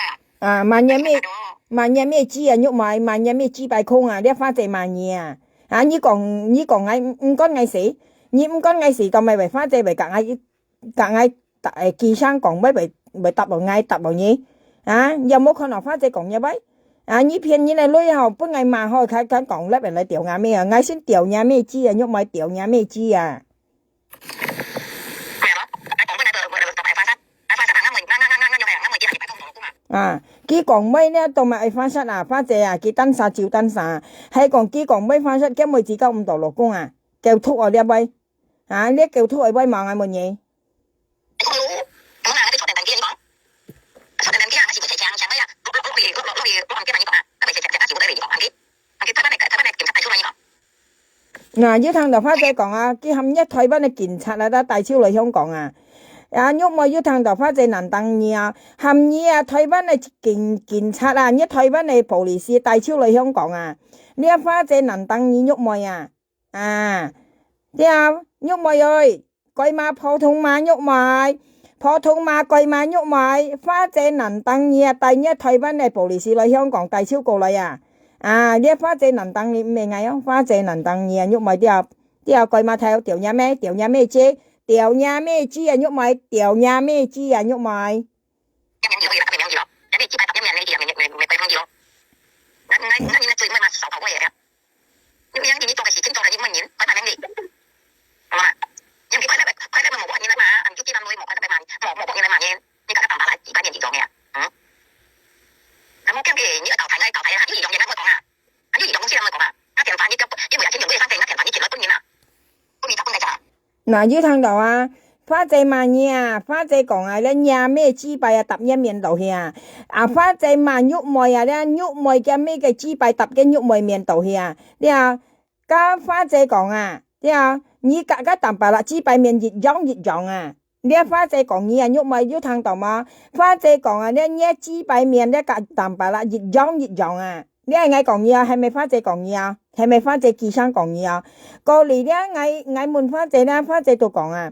啊，滿月咩，滿月咩雞啊，玉妹，滿月咩雞排空啊，這花姐滿月啊。啊，你講，你講𠊎，毋管𠊎死，你毋管𠊎死，到尾會花姐會甲𠊎，甲𠊎答，誒，機聲講，會，會，會答無𠊎，答無你。啊，有無看到花姐講這位？啊，你騙人个鐳吼，分𠊎罵吼，開，開講，來，來，來，吊𠊎咩啊？𠊎先吊若咩雞啊，玉妹吊若咩雞啊。 啊，佢講尾呢，都嘛愛發洩啊，花姐啊，佢單啥就單啥，還講佢講尾發洩，佢妹子交毋到老公啊，狗禿哦，這位，啊，你狗禿个位嘛，𠊎問你。那有聽到花姐講啊，佢喊若台灣个警察啊，帶手來香港啊。啊，玉妹有聽到花姐難當你啊，喊你啊，台灣个警，警察啊，若台灣个police帶手來香港啊。你啊，花姐難當你玉妹啊。啊，對啊，玉妹ơi，改嘛普通嘛玉妹，普通嘛改嘛玉妹，花姐難當你啊，帶若台灣个police來香港，帶手過來啊。 啊，這花姐難當你，毋係𠊎哦，花姐難當你啊，玉妹吊，吊該馬頭，吊若咩，吊若咩雞，吊若咩雞啊，玉妹，吊若咩雞啊，玉妹。那有聽到啊，花姐罵你啊，花姐講啊，這若咩雞排啊，搭若面到去啊。啊，花姐罵玉妹啊，這玉妹个咩个雞排搭个玉妹面到去啊。這啊，甲花姐講啊，這啊，你甲，甲淡白啦，雞排面一樣一樣啊。 這花姐講你啊，玉妹有聽到無？花姐講啊，這若雞排面，這甲淡白啦，一樣一樣啊。這係𠊎講你啊，係毋係花姐講你啊？係毋係花姐機聲講你啊？過來這𠊎，𠊎問花姐，這花姐都講啊，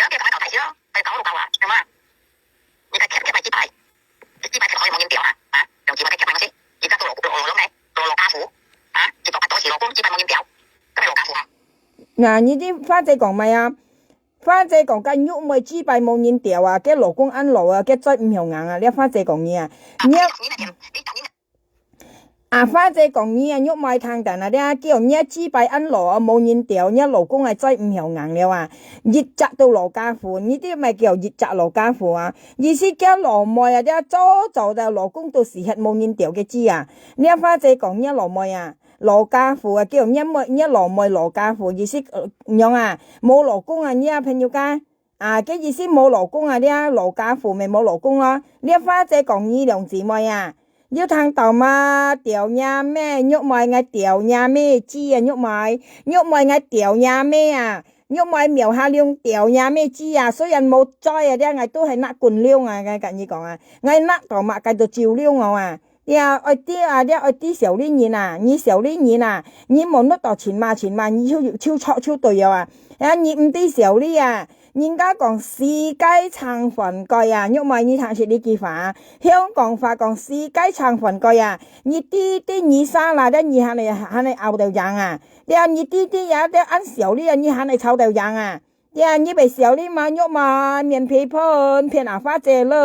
个，別个搞大事咯，个搞老搞啊，係嘛？你个貼貼埋幾擺，幾擺貼可以無人掉啊？啊，用幾擺貼貼埋東西，一隻做老老老老咩？老老家父，啊，一做八多時老公，幾擺無人掉，咁樣老家父啊。那你知花姐講咩啊？花姐講，該玉妹幾擺無人掉啊，該老公恁老啊，該嘴毋曉硬啊，這花姐講你啊，你啊，你那點，你講你那。 啊，花姐講你啊，玉妹聽等啊，這叫你啊，幾擺恁老啊，無人掉，你啊老公啊，嘴毋曉硬了啊，一隻都老家父，你知麼个叫一隻老家父啊？意思叫老妹啊，這早早个老公都死忒無人掉个知啊。你啊，花姐講你啊，老妹啊，老家父啊，叫你啊妹，你啊老妹老家父，意思，呃，仰啊，無老公啊，你啊朋友家。 啊，該意思無老公啊，這老家父咪無老公咯。這花姐講你兩姊妹啊，有聽到嗎？掉若咩，玉妹，𠊎掉若咩，知啊，玉妹，玉妹，𠊎掉若咩啊，玉妹，廟下龍掉若咩，知啊，雖然無在啊，這𠊎都係拿滾龍啊，𠊎跟你講啊，𠊎拿到麼个都照龍哦啊。 這愛知啊，這愛知小李人啊，你小李人啊，你無搦到前嘛前嘛，你就就錯就對了啊。啊，你毋知小李啊，人家講世界撐飯蓋啊，玉妹你聽識這句話啊，香港話講世界撐飯蓋啊，你知知你啥啦，這你還係還係拗到贏啊，這你知知也這恁小李啊，你還係吵到贏啊。 呀，你會小李嘛，玉妹，免騙騙，騙阿花姐來，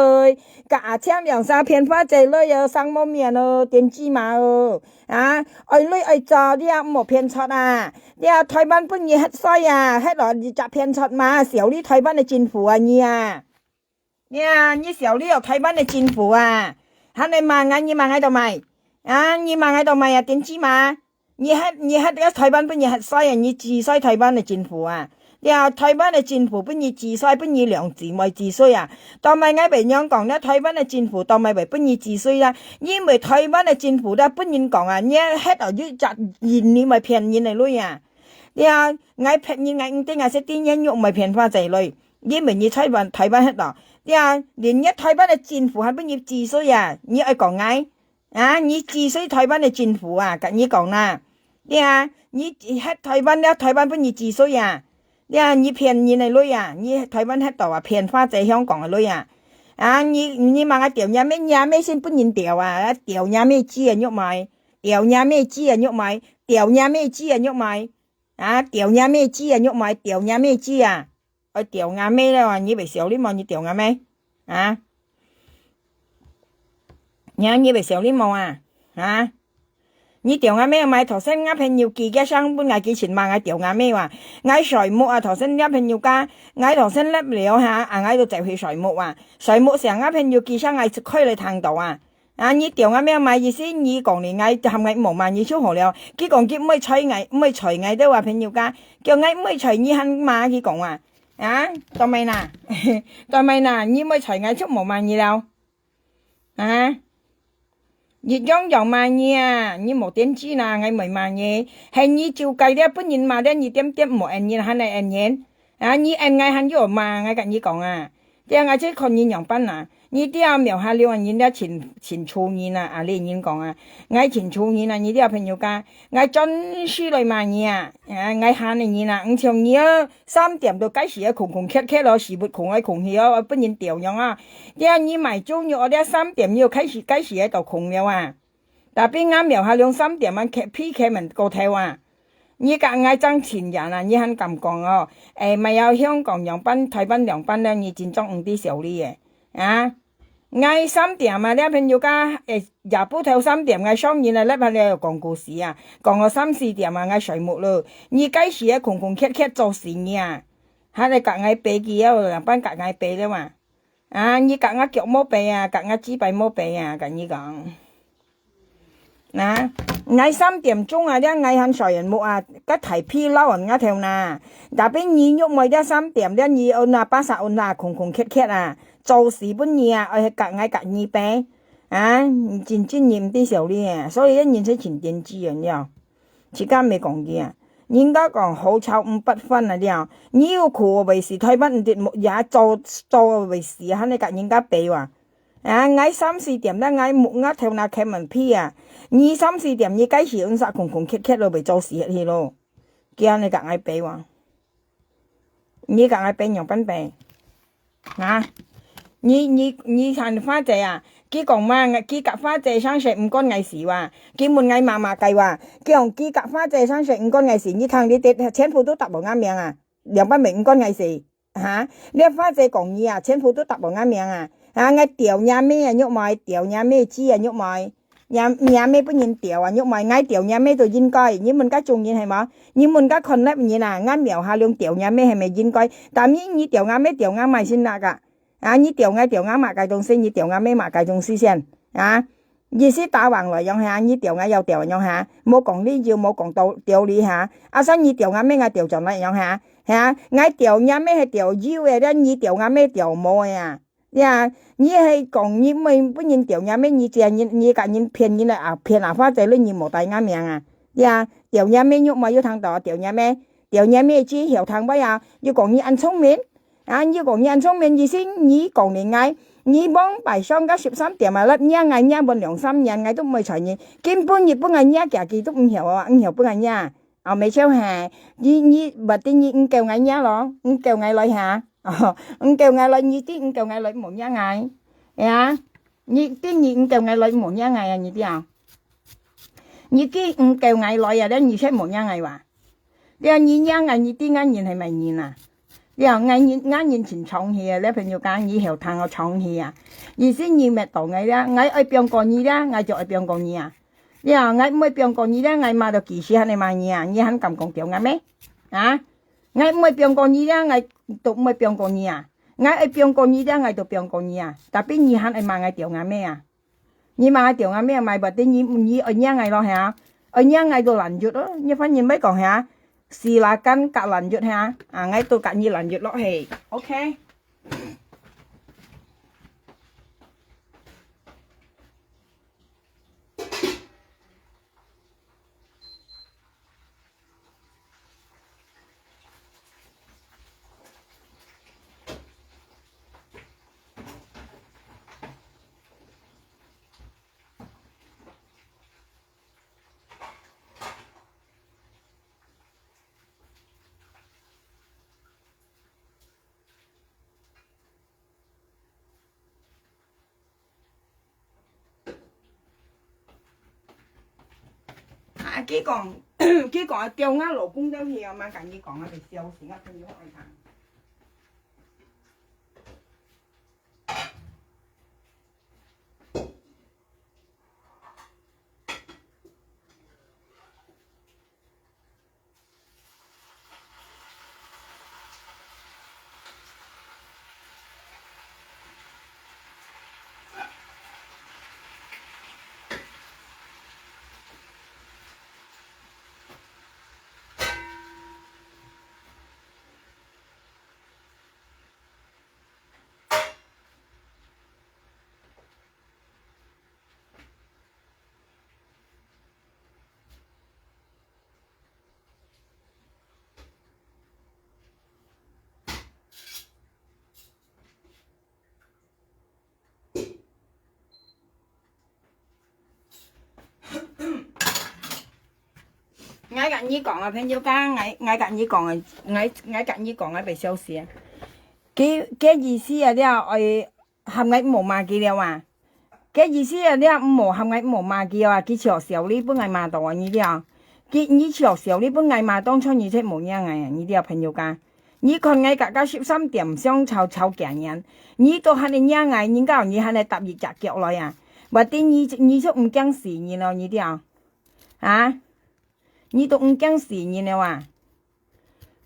佮阿強兩儕騙花姐來哦，生無面哦，點知嘛哦。啊，愛來愛做，你也毋好騙出啊。呀，台灣分你核衰啊，核落你隻騙出嘛，小李台灣个政府啊，你啊。呀，你小李哦，台灣个政府啊，還來罵𠊎，你罵𠊎做麼个？啊，你罵𠊎做麼个啊，點知嘛？ 你核，你核這台灣分你核衰啊，你治衰台灣个政府啊。這台灣个政府分你治衰，分你兩姊妹治衰啊。做麼个𠊎會仰講，這台灣个政府做麼个會分你治衰啊？因為台灣个政府咧分人講啊，你核到一隻人，你毋會騙人个鐳啊。這𠊎騙人，𠊎毋知𠊎識知你玉妹騙花姐鐳，因為你台灣，台灣核到。這連這台灣个政府還分你治衰啊，你愛講𠊎？ 啊，你治衰台灣个政府啊，佮你講啦。對啊，你核台灣了，台灣分你治衰啊。對啊，你騙人个鐳啊，你台灣核到啊，騙花姐香港个鐳啊。啊，你，你罵𠊎掉若妹，若妹先分人掉啊，掉若妹知啊，玉妹，掉若妹知啊，玉妹，掉若妹知啊，玉妹。啊，掉若妹知啊，玉妹，掉若妹知啊。 愛掉若妹了啊，你會小李無？你掉若妹？啊？你，你會小李無啊？啊？你掉若妹，買頭先吾朋友寄个相分𠊎，佢尋罵𠊎掉若妹哇。𠊎睡目啊，頭先吾朋友講，𠊎頭先sleep了哈，啊，𠊎就走去睡目啊。睡目時吾朋友寄相𠊎開來聽到啊。 啊，你掉若妹麼意思？你講你𠊎喊𠊎無罵你就好了。佢講佢毋會睬𠊎，毋會睬𠊎，對話朋友講，叫𠊎毋會睬你還罵佢講啊。啊，做麼个啦？做麼个啦？你毋會睬𠊎就無罵你了。啊？一樣樣罵你啊，你無點知啦，𠊎毋會罵你。係你就該了分人罵了，你點點無應人，還來應人。啊，你應𠊎還有罵，𠊎佮你講啊。 對啊，𠊎就看你仰般啊。你這廟下了人了真，真粗人啊，啊，這人講啊，𠊎真粗人啊，你這朋友講，𠊎專時來罵你啊，啊，𠊎喊你人啊，毋像你哦，三點都該時啊，空空缺缺咯，屎朏空來空去哦，分人掉樣啊。對啊，你賣豬肉哦，這三點又該時，該時啊，都空了啊。 Tapi𠊎廟下兩三點啊，K，P K門過頭啊。你佮𠊎爭錢人啊，你還敢講哦？誒，乜有香港樣般，台灣樣般了，你真正毋知小李誒。啊？𠊎三點啊，這朋友家，誒，夜晡頭三點，𠊎上人來，這下了講故事啊，講到三四點啊，𠊎睡目了。你該時啊，空空缺缺做事你啊，還來佮𠊎比佢啊，樣般佮𠊎比了嘛？ 啊，你佮𠊎腳無比啊，佮𠊎雞排無比啊，佮你講。啊，𠊎三點鐘啊，這𠊎還睡人目啊，該大疲勞啊，𠊎頭那。Tapi你玉妹這三點，這你哦那巴薩哦那空空缺缺啊，做事分你啊，愛佮𠊎佮你比。啊，你真正你毋知小李啊，所以這人生真天機啊，你知無？自家毋係講佢啊。人家講好炒五百番啊了，你有苦為死，台灣毋得也做做為死，還係甲人家比哇。啊，𠊎三四點啦，𠊎目𠊎頭那開門皮啊，你三四點你該時陣煞空空缺缺咯，被做死去咯，佢安尼甲𠊎比哇。 你甲𠊎比仰般比？啊？你你你喊花姐啊？佢講嘛，佢甲花姐相識毋關𠊎事哇。佢問𠊎嘛嘛个哇。佢講佢甲花姐相識毋關𠊎事，你聽你得全部都答無𠊎名啊，兩百名毋關𠊎事。哈？你花姐講你啊，全部都答無𠊎名啊。啊，𠊎吊若妹啊，玉妹，吊若妹，姊啊，玉妹。 若若妹分人吊啊，玉妹，𠊎吊若妹都應該，你問該種人係無？你問該看粒人啊，𠊎廟下兩吊若妹係毋係應該？但你你吊若妹吊若妹先哪个？啊，你吊𠊎吊若麼个東西，你吊若妹麼个東西先？啊，意思打橫來樣下，你吊𠊎又吊樣下，無講理由，無講道道理下。啊，所以你吊若妹，𠊎吊轉來樣下，哈，𠊎吊若妹係吊有个，你吊若妹吊無个啊。 呀，你係講你妹分人吊若妹，你這人你甲人騙人來啊，騙啊花姐，你無帶𠊎名啊？呀，吊若妹玉妹有聽到，吊若妹，吊若妹只曉聽話啊，又講你恁聰明，啊，又講你恁聰明，意思你講你𠊎，你往擺上个十三點啊，若𠊎若滿兩三年，𠊎都毋會睬你，今晡日分𠊎若家己都毋曉啊，毋曉分𠊎若。 哦，無錯嘿，你你，berarti你毋夠𠊎若咯，毋夠𠊎來哈，哦，毋夠𠊎來，你知毋夠𠊎來無若𠊎，呀，你知你毋夠𠊎來無若𠊎啊，你知啊？你知毋夠𠊎來啊，了你才無若𠊎哇？了你若𠊎，你知𠊎人係麼人啊？了𠊎人𠊎人真長氣啊，了朋友講你曉聽我長氣啊，意思你搣到𠊎了，𠊎愛放過你了，𠊎就愛放過你啊。 呀，𠊎毋會放過你了，𠊎罵到幾時還會罵你啊？你還敢講吊若妹？啊？𠊎毋會放過你了，𠊎都毋會放過你啊！𠊎愛放過你了，𠊎都放過你啊！Tapi你還愛罵𠊎吊若妹啊？你罵𠊎吊若妹啊，berarti你你愛若𠊎咯，係啊？愛若𠊎都lanjut咯，你反正愛講係啊？Silakan甲lanjut係啊？啊，𠊎都甲你lanjut落去，OK？ 啊，佢講，佢講啊，吊𠊎老公兜去啊，嘛甲你講啊，就笑死，𠊎朋友愛聽。𠊎甲你講啊，朋友講，𠊎𠊎甲你講啊，𠊎𠊎甲你講啊，白笑死啊！佢佢意思啊了，愛喊𠊎毋好罵佢了啊！佢意思啊了，毋好喊𠊎毋好罵佢啊！佢笑笑你分𠊎罵到啊，你了！佢你笑笑你分𠊎罵，當初你才無認𠊎啊，你了，朋友講！ 你看𠊎甲甲十三點相吵吵幾年，你都還會認𠊎，人家你還會踏一隻腳來啊！Berarti你你就毋驚死人咯，你知啊？啊？你都毋驚死人了啊？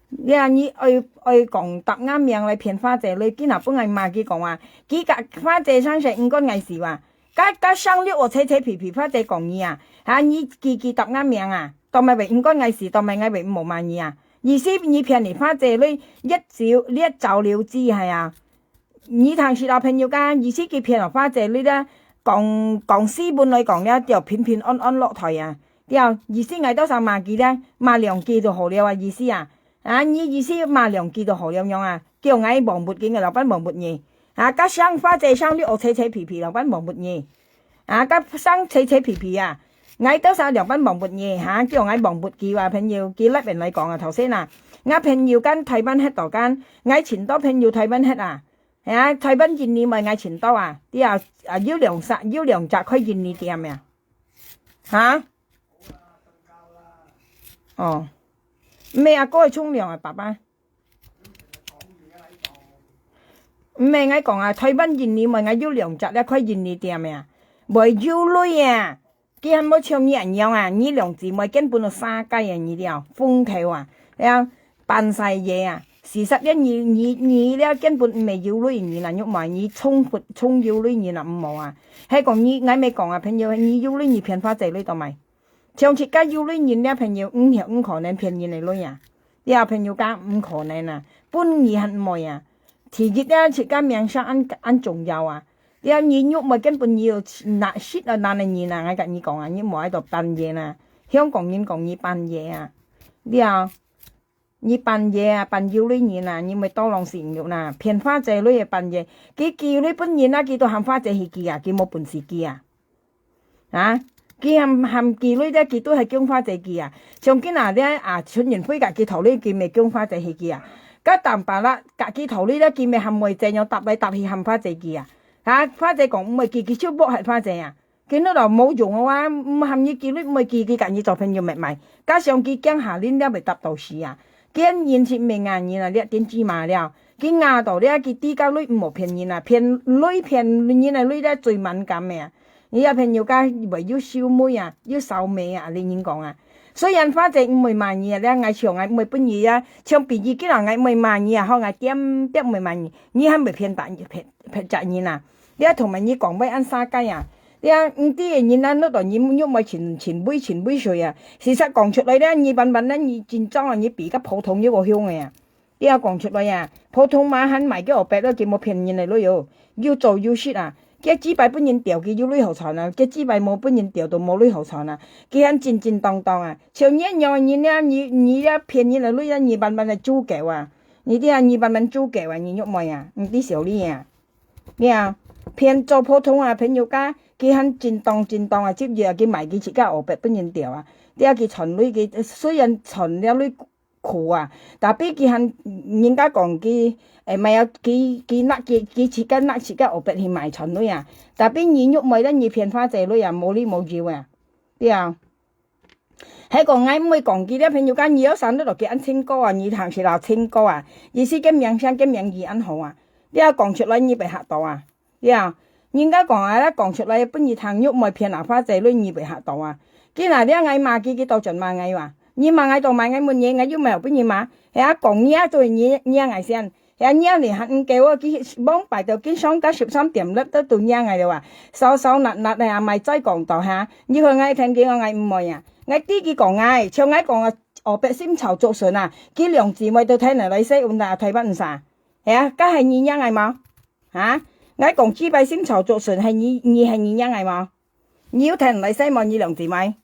你啊，你愛愛講搭𠊎名來騙花姐，你今日分𠊎罵佢講啊，佢甲花姐相識毋關𠊎事哇！甲甲上六我吹吹皮皮花姐講你啊，哈，你佢佢搭𠊎名啊，當咪會毋關𠊎事，當咪𠊎會毋好罵你啊？ 意思你騙你花姐，你一招你一招了之係啊？你聽識啊朋友講，意思佢騙了花姐，你咧講講斯文來講了，就平平安安落台啊！對，意思𠊎兜儕罵佢咧，罵兩句就好了啊，意思啊。啊，你意思罵兩句就好了樣啊？叫𠊎忘勿佢，𠊎老闆忘勿你。啊，該想花姐想你學齊齊皮皮，老闆忘勿你。啊，該想齊齊皮皮啊，𠊎兜儕老闆忘勿你，哈，叫𠊎忘勿佢啊，朋友，佢來邊來講啊，頭先啊，𠊎朋友間台灣歇到間，𠊎尋到朋友台灣歇啊，啊，台灣印尼妹𠊎尋到啊，對啊，啊，有兩隻，有兩隻開印尼店啊，哈？哦，毋係啊，哥會沖涼啊，爸爸。毋係，𠊎講啊，台灣印尼妹，𠊎有兩隻咧，開印尼店啊，會有鐳啊。佢還無像你恁樣啊，你兩姊妹根本就三個啊，你了，風頭啊，了，扮晒嘢啊。事實咧，你，你，你咧根本毋係有鐳人啊，你莫，你充，充有鐳人啊，毋好啊。係講你，𠊎毋係講啊，朋友，你有鐳，你騙花姐鐳到無？ 像自家有鐳人這朋友，毋曉，毋可能騙人个鐳啊。這朋友講毋可能啊，本人還毋會啊。第一啊，自家名聲恁，恁重要啊。這你玉妹根本你有拿，識了難个人啊，𠊎甲你講啊，你莫愛到扮嘢啊。香港人講你扮嘢啊。這 你扮嘢啊，扮有鐳人啊，你毋係多浪死肉啊，騙花姐鐳个扮嘢。佢寄鐳分人啊，佢都喊花姐去寄啊，佢無本事寄啊。啊，佢喊，喊寄鐳咧，佢都係叫花姐寄啊。像今仔日啊，陳雲輝甲佢討鐳，佢毋係叫花姐去寄啊。該淡白啦，甲佢討鐳咧，佢毋係喊妹仔樣搭來搭去喊花姐寄啊。啊，花姐講毋會寄，佢就莫害花姐啊。 佢那老無用个話，毋喊你寄鐳，毋會寄，佢甲你做朋友乜賣。加上佢驚下輪了會搭到死啊。佢人識明啊，人啊，這點芝麻了。佢牙到了，佢知甲鐳毋好騙人啊，騙鐳騙人个鐳咧最敏感个啊。你這朋友家會有秀妹啊，有燒妹啊，你人講啊。雖然花姐毋會罵你啊，這𠊎像𠊎毋會分你啊，像比如今日𠊎毋會罵你啊，好，𠊎點點毋會罵你，你還會騙別人，騙，騙別人啊。 這同埋你講話恁沙雞啊！這毋知个人啊，摎到你玉妹真，真畏，真畏水啊！事實講出來咧，你慢慢咧，你真正啊，你比較普通又無凶个啊！這講出來啊，普通嘛還賣个烏白了，佢無騙人个鐳哦，又做又食啊！佢幾擺分人釣，佢有鐳好賺啊！佢幾擺無分人釣，都無鐳好賺啊！佢還真真當當啊！像你樣个人啊，你，你這騙人个鐳啊，你慢慢个煮狗啊！你這啊，你慢慢煮狗啊，你玉妹啊，毋知小李啊！ 呀，騙做普通啊，朋友家，佢還真當真當啊，接住啊，佢賣佢自家烏白分人釣啊。這佢賺鐳，佢雖然賺了鐳苦啊，tapi佢還，人家講佢，誒，毋係啊，佢，佢拿佢，佢自家拿自家烏白去賣賺鐳啊。Tapi你玉妹咧，你騙花姐鐳啊，無理無由啊，對啊。 係講𠊎毋會講佢這朋友家，你有想得到佢恁清高啊，你行起來清高啊，意思个名聲个名譽恁好啊，你啊講出來你會嚇到啊，你啊，人家講啊，講出來分你聽，又毋會騙啊，花姐鐳你會嚇到啊。今仔日𠊎罵佢，佢倒轉罵𠊎啊，你罵𠊎做麼个？𠊎問你，𠊎又無分你罵，係啊，講你啊，對你，你啊，𠊎先。 呀，你啊，你還毋夠哦，佢往擺到今上到十三點了，都都惹𠊎了啊！燒燒鬧鬧个啊，莫再講到哈！你看𠊎聽見哦，𠊎毋會啊！𠊎知佢講𠊎，像𠊎講啊，烏白心炒竹筍啊，佢兩姊妹都聽得來使，有哪台灣人啥？係啊，該係你惹𠊎無？哈？𠊎講雞排心炒竹筍，係你，你係你惹𠊎無？ 你有聽來使無？你兩姊妹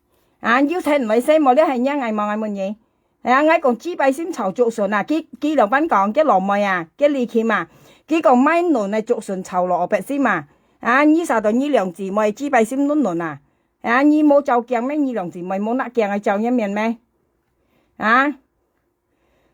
啊，有聽來使無？你還惹𠊎無？𠊎問你。係啊，𠊎講雞排心炒竹筍啊，佢，佢老闆講，佢老妹啊，佢李琴啊，佢講賣嫩个竹筍炒落烏白心啊。啊，你啥到你兩姊妹雞排心嫩嫩啊？啊，你無照鏡咩？你兩姊妹無拿鏡个照人面咩？啊？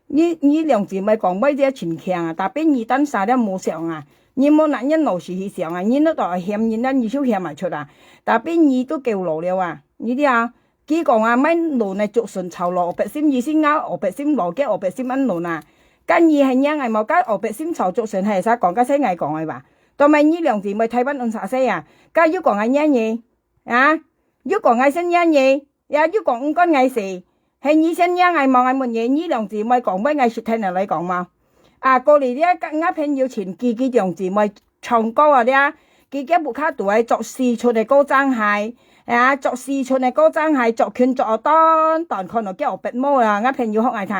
你，你兩姊妹講話這真慶啊，tapi你單儕了無想啊，你無拿人老實去想啊，你那到嫌人啊，你就嫌埋出啊，tapi你都夠老了啊，你知啊？佢講啊，賣嫩个竹筍炒落烏白心，意思啊，烏白心老个烏白心恁嫩啊，該你還惹𠊎無？該烏白心炒竹筍係啥講？該係𠊎講个吧？同埋你兩姊妹台灣人啥事啊？該又講𠊎惹你啊？又講𠊎先惹你？ 呀，又講毋關𠊎事，係你先惹𠊎無？𠊎問你，你兩姊妹講話𠊎識聽得來講無？啊，過來這，𠊎朋友尋佢，佢兩姊妹唱歌啊這，佢个屋下肚个著西裝个高踭鞋，啊，著西裝个過正係著裙著到短短，看到腳白毛啊！𠊎朋友學𠊎聽，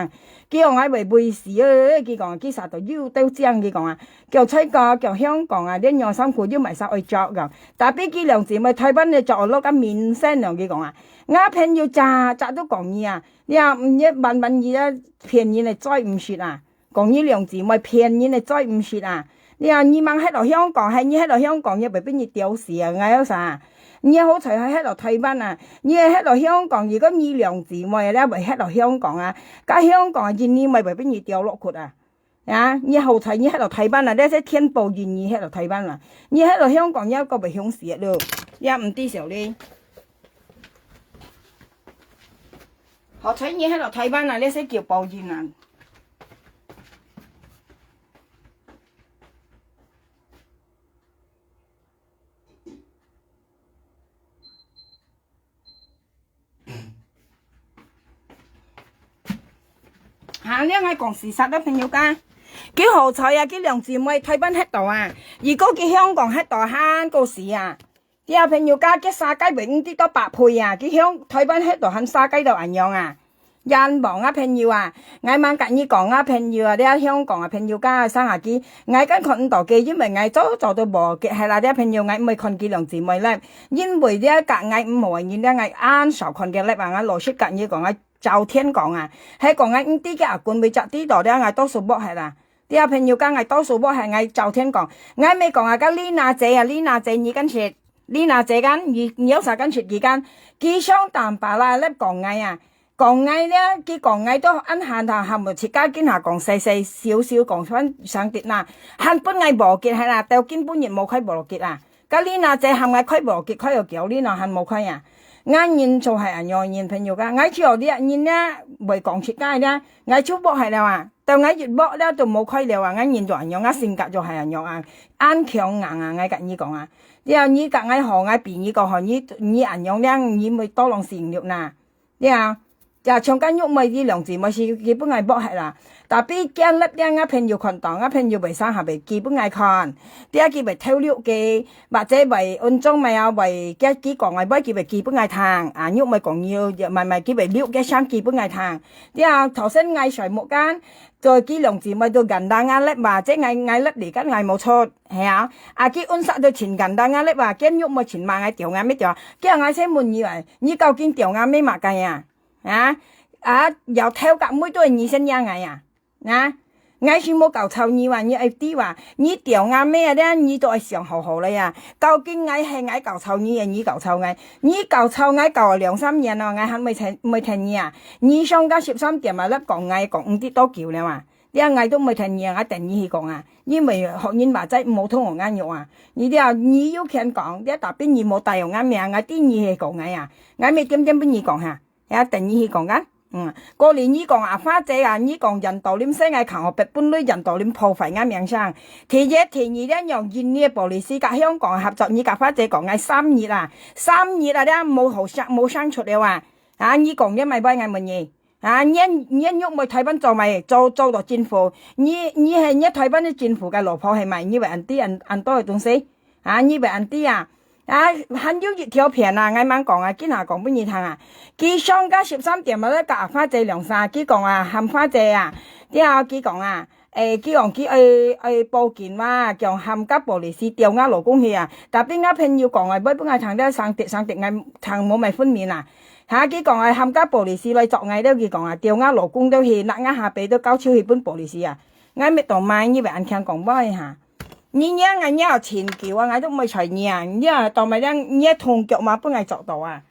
佢講𠊎會肥死哦，佢講佢生到又鬥靚，佢講啊，腳菜糕，腳香港啊，連樣衫褲又買衫愛著講。Tapi佢兩姊妹台灣个著落个明顯哦，佢講啊，𠊎朋友早早都講你啊，你啊，毋係萬萬你啊，騙人个嘴毋識啊！ 講你兩姊妹騙人个嘴毋識啊！你啊，你吂歇到香港，係你歇到香港，你會分人丟死啊！𠊎有啥？你好彩係歇到台灣啊！你係歇到香港，如果你兩姊妹了會歇到香港啊，該香港个印尼妹會分人丟落去啊！啊，你好彩你歇到台灣啊，這係天保印尼歇到台灣啊！你歇到香港，你個會凶死咯！你也毋知曉哩。好彩你歇到台灣啊，這係叫報應啊！ 哈，你愛講事實个朋友家，佢好彩啊！佢兩姊妹台灣歇到啊，如果佢香港歇到還過死啊！這朋友家，佢三個月毋知到八倍啊！佢香台灣歇到還三個到恁樣啊！冤枉啊朋友啊！𠊎吂甲你講啊朋友啊，這香港啊朋友家生下佢，𠊎敢看毋到佢，因為𠊎早早都無佢係啦！這朋友，𠊎毋會看佢兩姊妹咧，因為這甲𠊎毋好个人咧，𠊎恁少看佢咧啊！𠊎老實甲你講，𠊎 朝天講啊，係講𠊎毋知佢阿公會著知道了，𠊎多數無係啦。這朋友講𠊎多數無係，𠊎朝天講，𠊎毋係講啊，該Lina姐啊，Lina姐你敢識？Lina姐敢？你你有啥敢識佢敢？佢上當把啦，咧講𠊎啊，講𠊎咧，佢講𠊎都恁閒，還無自家今下講細細小小講翻上跌啦，還分𠊎無結係啦，到今晡日無開無結啊。 該Lina姐喊𠊎開無結，開又叫Lina還無開啊！𠊎人就係恁樣，人朋友講，𠊎就這人呢，會講自家呢，𠊎就無係了啊！到𠊎一無了都無開了啊！𠊎人就恁樣，𠊎性格就係恁樣啊，恁強硬啊！𠊎甲你講啊，你啊，你甲𠊎好，𠊎比你个好，你你恁樣呢，你會多浪性慾呐！ 呀，呀，像該玉妹佢兩姊妹係佢分𠊎剝忒啦。Tapi見了了，𠊎朋友看到，𠊎朋友會生下會寄分𠊎看，這佢會偷溜个，或者會恩重咩啊，會佢佢講个話，佢會寄分𠊎聽。啊，玉妹講要買買，佢會溜个相寄分𠊎聽。這頭先𠊎睡目間，就佢兩姊妹都ganda𠊎粒嘛，這𠊎𠊎粒裡間𠊎無出。 係啊，啊佢恩煞都盡ganda𠊎粒啊，見玉妹盡罵𠊎，丟𠊎乜丟，叫𠊎先問你啊，你究竟丟𠊎乜麼个啊？啊，啊，要偷甲妹都係你先惹𠊎啊？啊，𠊎係無搞臭你啊，你愛知啊，你丟𠊎乜啊，這你都愛想好好了呀。究竟𠊎係𠊎搞臭你，也你搞臭𠊎？你搞臭𠊎搞了兩三年咯，𠊎還毋曾毋曾你啊？你上个十三點啊，你講𠊎講毋知多久了啊？ 這𠊎都毋會聽你啊，𠊎等你去講啊。你毋係學人話齋，毋好同𠊎硬拗啊。你這你有權講，這tapi你無帶𠊎名，𠊎知你係講𠊎啊。𠊎乜點點分你講哈，也等你去講啊。嗯，過來你講阿花姐啊，你講Jantolin使𠊎扛學別本來Jantolin破壞𠊎名聲。第一，第二，這樣印尼police甲香港合作，你甲花姐講𠊎三日啊，三日啊，這無好相無相處了啊。啊，你講這麼壞，𠊎問你。 啊，你你玉妹台灣做麼个？做做到政府，你你係你台灣个政府个老婆係麼个？你會恁知恁恁多个東西？啊，你會恁知啊？啊，還有一條片啊，𠊎吂講啊，今下講分你聽啊。佢上个十三點啊，咧甲阿花姐兩儕，佢講啊，喊花姐啊，了後佢講啊，誒，佢講佢愛愛報警哇，講喊甲police丟𠊎老公去啊。Tapi𠊎朋友講啊，愛分𠊎聽了，生得生得𠊎聽無麼分明啊。 哈，佢講啊，喊甲police來捉𠊎了，佢講啊，丟𠊎老公了去，拿𠊎下背都交手去分police啊。𠊎乜當罵你會恁強講話哈。你惹𠊎惹到盡久啊，𠊎都毋會睬你啊。你啊，當賣了，你个痛腳嘛分𠊎捉到啊。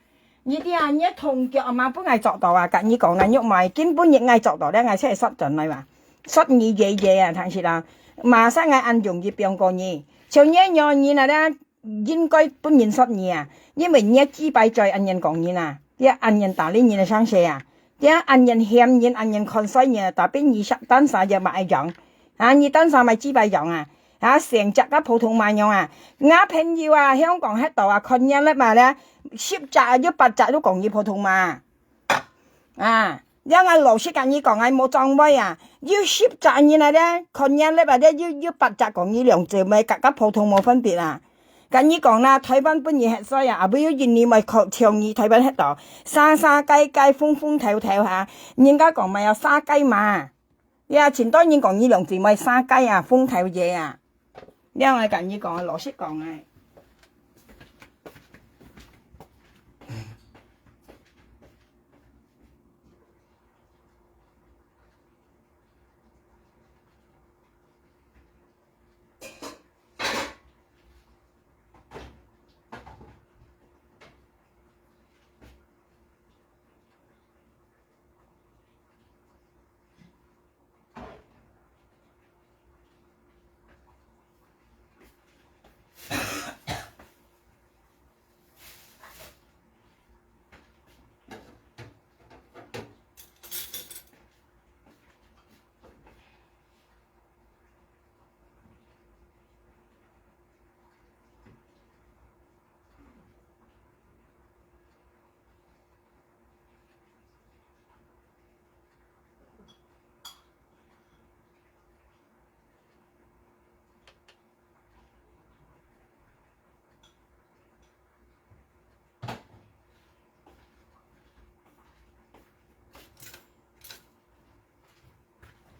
你知啊，你个痛腳嘛分𠊎捉到啊，甲你講啦，玉妹，今晡日𠊎捉到了，𠊎先會殺轉來哇。殺你爺爺啊，聽識啦。Masa𠊎恁容易放過你，像你樣人啊咧， 應該分人殺你啊，因為你个雞排嘴恁樣講人啊，你恁樣打理人个上司啊，你恁樣嫌人，恁樣看衰人啊，tapi你單儕也嘛愛養，啊，你單儕嘛雞排養啊，啊，成隻个普通話樣啊，𠊎朋友啊，香港歇到啊，看人了嘛咧，十隻啊，有八隻都講你普通話。 啊，了𠊎老實甲你講，𠊎無裝威啊，有十隻人啊咧，看人了吧咧，有有八隻講你兩姊妹甲甲普通無分別啊。跟你講啦，台灣分你核衰啊，後尾有一日會靠像你台灣核到，沙沙雞雞、風風頭頭哈，人家講嘛要沙雞嘛。呀，盡多人講你兩姊妹沙雞啊，風頭爺啊。這樣來跟你講，老實講啊。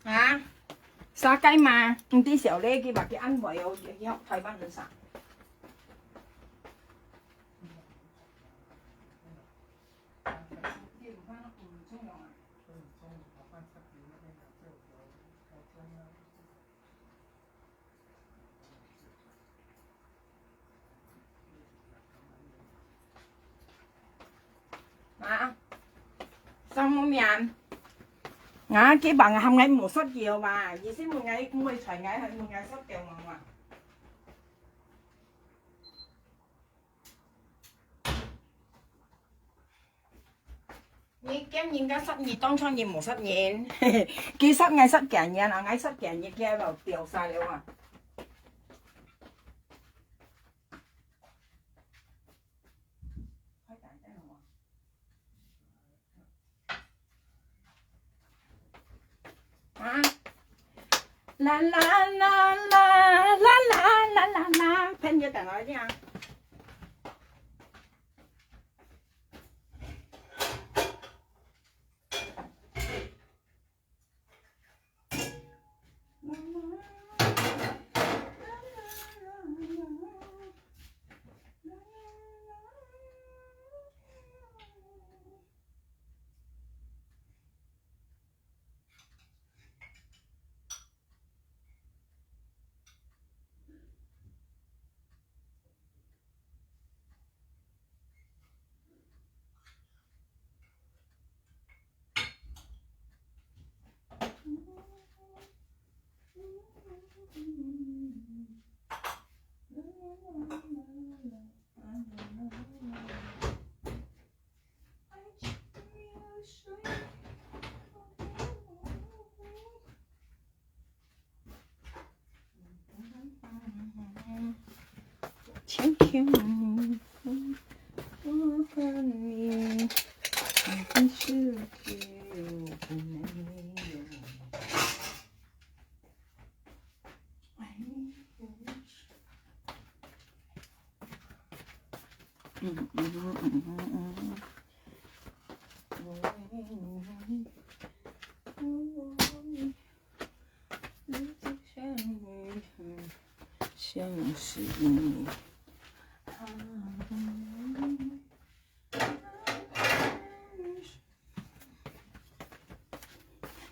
啊，沙雞嘛，毋知小咧，佢話佢安排哦，佢學台灣人啥。啊，上面。啊，佢話喊𠊎莫煞腰嘛，意思問𠊎，問𠊎出腰，問𠊎煞腰嘛嘛。 你驚人家煞你，當場你無煞人。佢煞𠊎煞幾年啊，𠊎煞幾年，佢還無掉下了啊。啊，啦啦啦啦啦啦啦啦啦，朋友等我一下。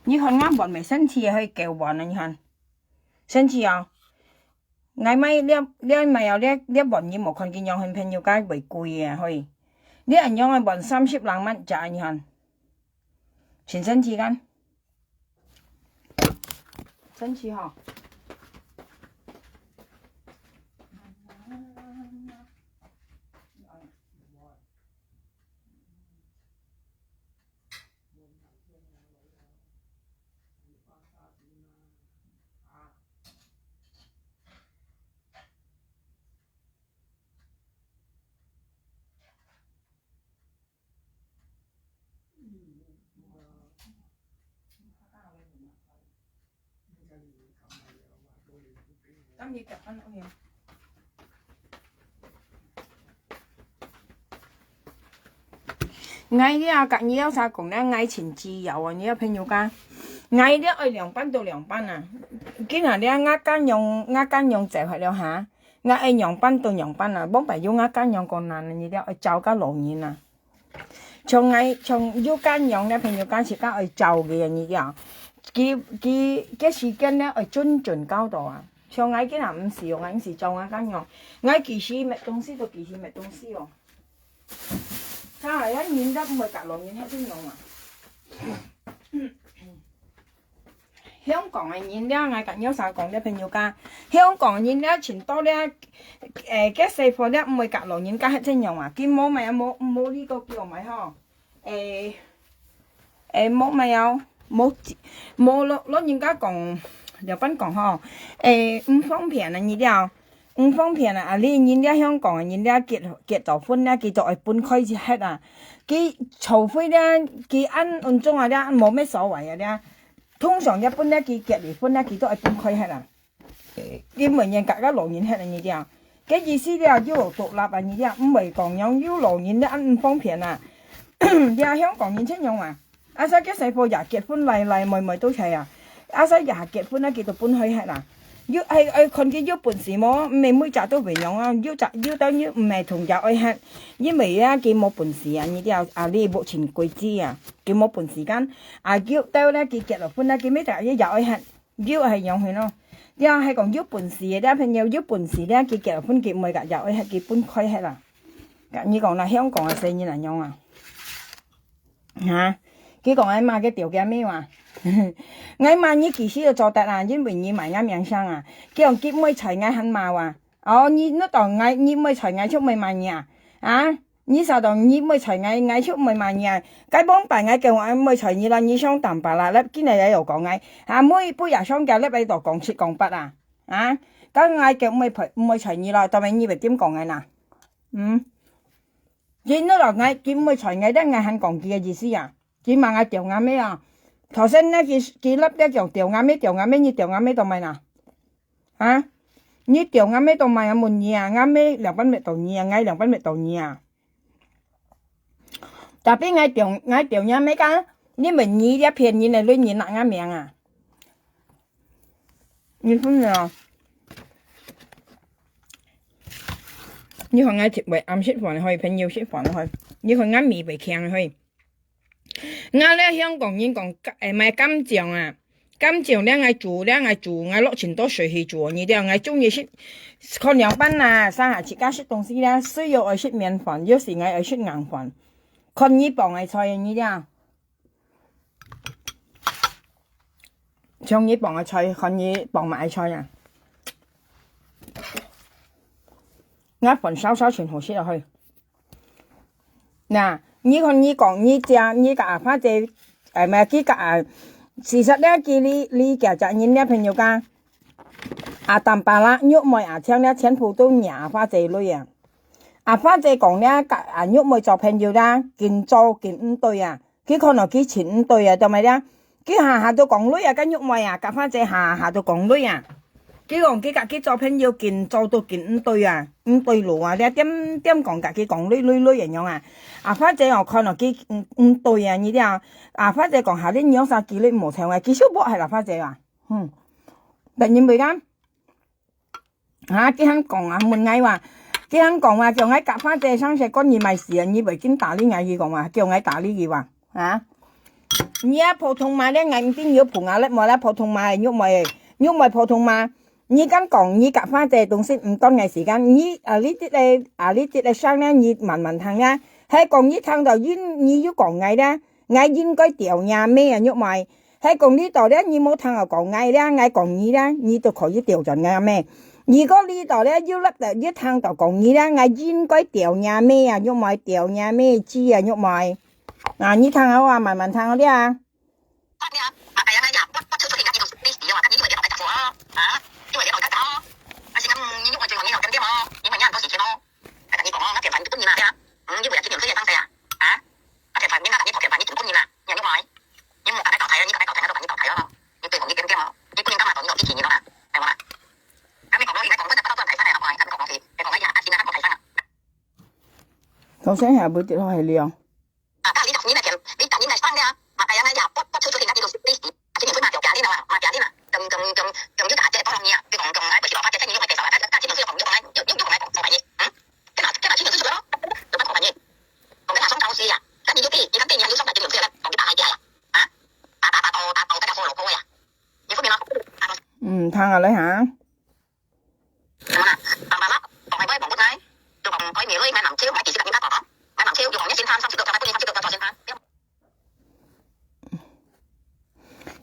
你看𠊎碗無生氣，可以交換啊，你看。 生氣哦。𠊎買這，這買哦，這，這碗你無看佢樣，很朋友該會貴啊，嘿。這恁樣个碗三十零萬隻，你看。真生氣kan？生氣吼。𠊎這甲你有啥講呢？𠊎盡自由啊，你个朋友家。𠊎這愛兩班都兩班啊。今下這𠊎家娘，𠊎家娘走忒了哈，𠊎愛兩班都兩班啊。往擺有𠊎家娘講難啊，你這愛照顧老人啊。像𠊎，像有家娘這朋友家自家愛照顧啊，你這。佢，佢，个時間呢愛準準交到啊。像𠊎今下毋使哦，𠊎毋使照𠊎家娘，𠊎幾時搣東西都幾時搣東西哦。 啥呀，人都毋會甲老人遐樣樣啊。香港个人了，𠊎甲你有啥講了朋友家，香港人了，盡多了，誒，个細貨了，毋會甲老人家遐樣樣啊，佢無買啊，無，無理過叫買吼。誒，誒，無買啊，無，無老，老人家講，了般講吼，誒，毋方便啊，你了。 毋方便啊！啊，你人了香港个人了結，結到婚了，佢都愛分開一歇啊。佢除非了，佢恁穩重啊了，無咩所謂啊了。通常一般了，佢結離婚了，佢都愛分開歇啊。因為人家个老人歇啊，你知啊。个意思了，又獨立啊，你知啊，毋會講樣有老人了，恁毋方便啊。了香港人怎樣啊？ 啊，所以个細婆也結婚來來妹妹都齊啊。啊，所以也結婚啊，佢都分開歇啦。有，愛，愛看佢有本事無？毋係每隻都會樣啊。有隻，有兜有毋係同佢愛歇，因為啊，佢無本事啊，你知啊，啊，你目前為止啊，佢無本事間。啊，有兜咧，佢結了婚啊，佢每隻也愛歇，有係樣去咯。你係講有本事个，你朋友有本事咧，佢結了婚，佢毋會甲也愛歇，佢分開歇啦。甲你講啦，香港个細人恁樣啊。 哈？佢講𠊎罵个條件咩話？𠊎罵你幾時都做得啊，因為你買𠊎名聲啊。佢講佢毋會睬𠊎還罵話。哦，你，你當𠊎，你毋會睬𠊎就毋會罵你啊？啊？你啥當你毋會睬𠊎，𠊎就毋會罵你啊？該往擺𠊎講𠊎毋會睬你啦，你想淡白啦，你今日又講𠊎，啊，每一步也想叫你喺度講七講八啊？啊？該𠊎講毋會睬，毋會睬你咯，當然你會點講𠊎啦？嗯？ 佢你老𠊎，佢毋會睬𠊎，但𠊎還講佢个意思啊。佢罵𠊎吊𠊎妹啊。頭先呢，佢，佢立咧講吊𠊎妹，吊𠊎妹，你吊𠊎妹做麼啦？啊？你吊𠊎妹做麼啊？問你啊，𠊎妹兩班搣到你啊，𠊎兩班搣到你啊。Tapi𠊎吊，𠊎吊若妹講，你問你這騙人个女人拿𠊎命啊！ 你分了。你看𠊎食袂暗食飯去，朋友食飯去。你看𠊎味袂強去。𠊎咧香港人講，誒，買柑醬啊，柑醬咧𠊎煮，咧𠊎煮，𠊎落盡多水去煮，你知道，𠊎中意食，看兩班啦，三下自家食東西啦，需要愛食麵粉，有時𠊎愛食硬粉，看你放个菜，你知道。 像你放个菜，看你放麼个菜啊。𠊎粉燒燒全好食落去。那，你看你講，你食，你甲阿花姐，誒，毋係，佢甲阿，事實咧，佢哩，哩幾隻人咧朋友家，阿丹巴拉、玉妹、阿強咧，全部都惹阿花姐鐳啊。阿花姐講咧，甲阿玉妹做朋友啦，緊做緊毋對啊。 佢看到佢盡毋對啊，做麼咧？佢下下都講鐳啊，甲玉妹啊，甲花姐下下都講鐳啊。佢講佢甲佢做朋友緊做都緊毋對啊，毋對路啊，你點點講甲佢講鐳鐳鐳个樣啊。啊，花姐哦，看到佢毋，毋對啊，你知啊？啊，花姐講下你仰煞佢你無請啊，佢就無係啦，花姐啊。嗯，別人袂講。 哈，佢還講啊，問𠊎話，佢還講話，叫𠊎甲花姐上去管你買事啊，你袂緊打理𠊎，佢講話，叫𠊎打理佢話，啊？你啊，普通話咧，𠊎毋知你有碰啊，咧無咧普通話，玉妹，玉妹普通話，你敢講你甲花姐東西毋當𠊎時間，你啊，你這個啊，你這個聲咧，你慢慢聽啊，係講你聽到你，你有講𠊎咧， 𠊎應該吊若妹啊，玉妹。係講你到了，你無聽我講𠊎了，𠊎講你了，你都可以調轉𠊎咩？如果你到了，又落得，又聽到講你了，𠊎應該吊若妹啊，玉妹，吊若妹子啊，玉妹。啊，你聽好啊，慢慢聽好了啊。頭先係會跌落去了。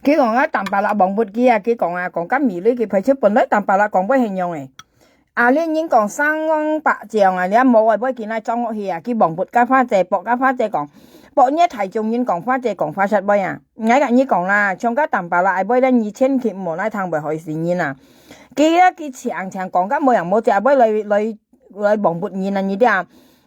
佢講啊，Tampalak望不佢啊，佢講啊，講甲美女佢賠錢，本來Tampalak講會係樣誒。啊，你人講生王白將啊，你無愛會佢那裝落去啊，佢望不甲花姐，駁甲花姐講，駁你大眾人講花姐講花實會啊。𠊎甲你講啦，像甲Tampalak愛會咧，你千祈毋好來聽會害死人啊。佢啊，佢常常講甲無影無跡，會來來來望不人啊，你知啊？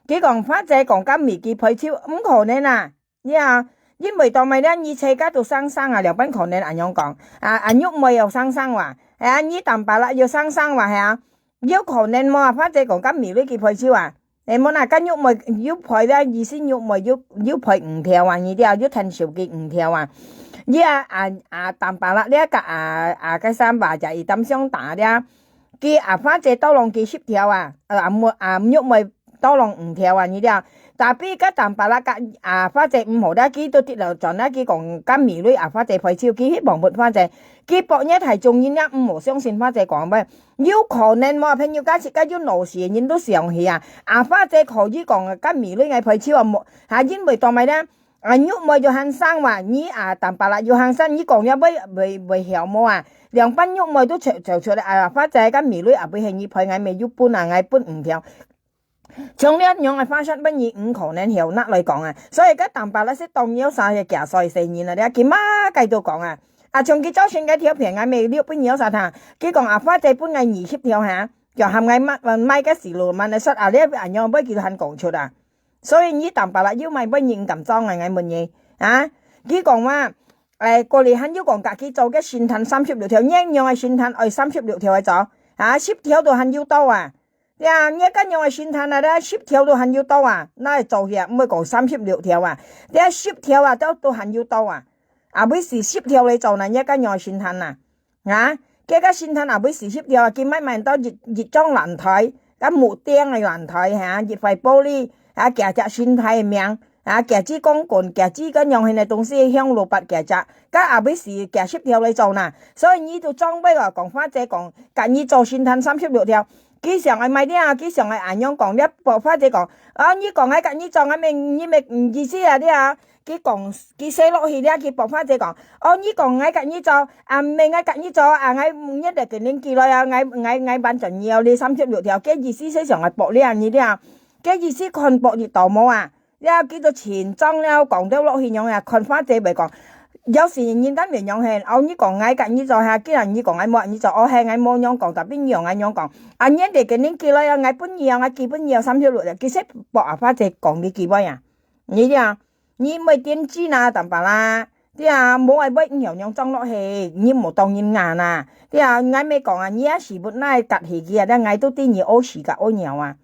佢講花姐講甲美佢賠錢，毋可能啊。 呀，因為到尾咧，你自家都生生啊，了，般可能恁樣講。啊，啊，玉妹又生生哇，係啊，你Tampalak又生生哇，係啊，有可能無啊？花姐講甲美女佢賠錢啊，誒，無啦，甲玉妹又賠咧，意思玉妹又又賠五條啊，你了，又趁手佢五條啊。你啊，啊啊，Tampalak咧，甲啊啊，該三把就一擔相打咧。 佢啊花姐tolong佢十條啊，呃，啊妹啊玉妹tolong五條啊，你了。Tapi甲Tampalak甲啊花姐毋好啦，佢都跌落轉啦，佢講甲美女啊花姐賠錢，佢去望不花姐，佢駁你大眾人啊，毋好相信花姐講咩。有可能無？朋友，假設甲有腦屎个人都想去啊，啊花姐可以講甲美女愛賠錢啊，無，啊，因為到尾咧， 啊，玉妹就喊聲話，你啊，Tampalak又喊聲，你講了會會會曉無啊？兩班玉妹都走走出來，啊，花姐甲美女啊，會係你賠，𠊎乜有分啊，𠊎分五條。像這樣个花式，分你毋可能曉拿來講啊。所以甲Tampalak係當有啥个假衰細人啊，你啊，佢嘛該都講啊。啊，像佢早先个條片，𠊎乜錄分你有啥聽，佢講啊，花姐分𠊎二十條哈，就喊𠊎買買个時路，買來說啊，你恁樣會佢還講出啊。 所以你Tampalak又買杯人敢裝啊？𠊎問你啊，佢講話，誒，過來還有講家己做个神探三十六條，你仰个神探愛三十六條个做啊？十條都還有到啊！呀，你該仰个神探啊？十條都還有到啊？哪會做起啊？毋會講三十六條啊？這十條啊，都都還有到啊？啊，毋係十條來做呢？你該仰个神探啊？ 啊，該个神探啊，買四十條啊，佢買買到一一張爛台，甲木釘个爛台哈，一塊玻璃，啊，寄隻神探个名，啊，寄支光棍，寄支个樣形个東西，香爐拔寄隻，甲啊買四寄十條來做呐。所以你都裝備哦，講花姐講，甲你做神探三十六條，佢想愛買了，佢想愛恁樣講，了，花姐講，啊，你講愛甲你做，啊，明你明意思啊，了。 佢講，佢寫落去了，佢駁花姐講，哦，你講𠊎甲你做，啊，毋係𠊎甲你做，啊，𠊎年底个年紀來啊，𠊎𠊎𠊎完全要你三十六條，該意思係想愛駁了你了，該意思看駁你到無啊？了，佢就緊張了，講到落去樣啊，看花姐會講，有時人家會樣係，哦，你講𠊎甲你做哈，既然你講𠊎無你做，哦，係𠊎無樣講，tapi你用𠊎樣講，啊，年底个年紀來啊，𠊎分你啊，𠊎寄分你啊，三十六條，其實駁啊，花姐講你寄無啊，你了。 你毋會點知哪，Tampalak，對啊，無愛會曉樣裝落去，你無當人眼啊，對啊，𠊎乜講啊，你啊屎朏哪會趷起去啊，但𠊎都知你屙屎甲屙尿啊，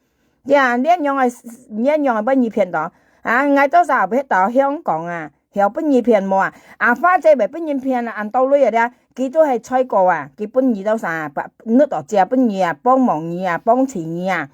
對啊，你仰會你仰會分你騙到啊？𠊎到時候會到香港啊，曉分你騙無啊？啊，花姐會分人騙啊，恁多鐳啊，對啊，佢都係衰過啊，佢分你到啥，搦到借分你啊，幫忙你啊，幫襯你啊，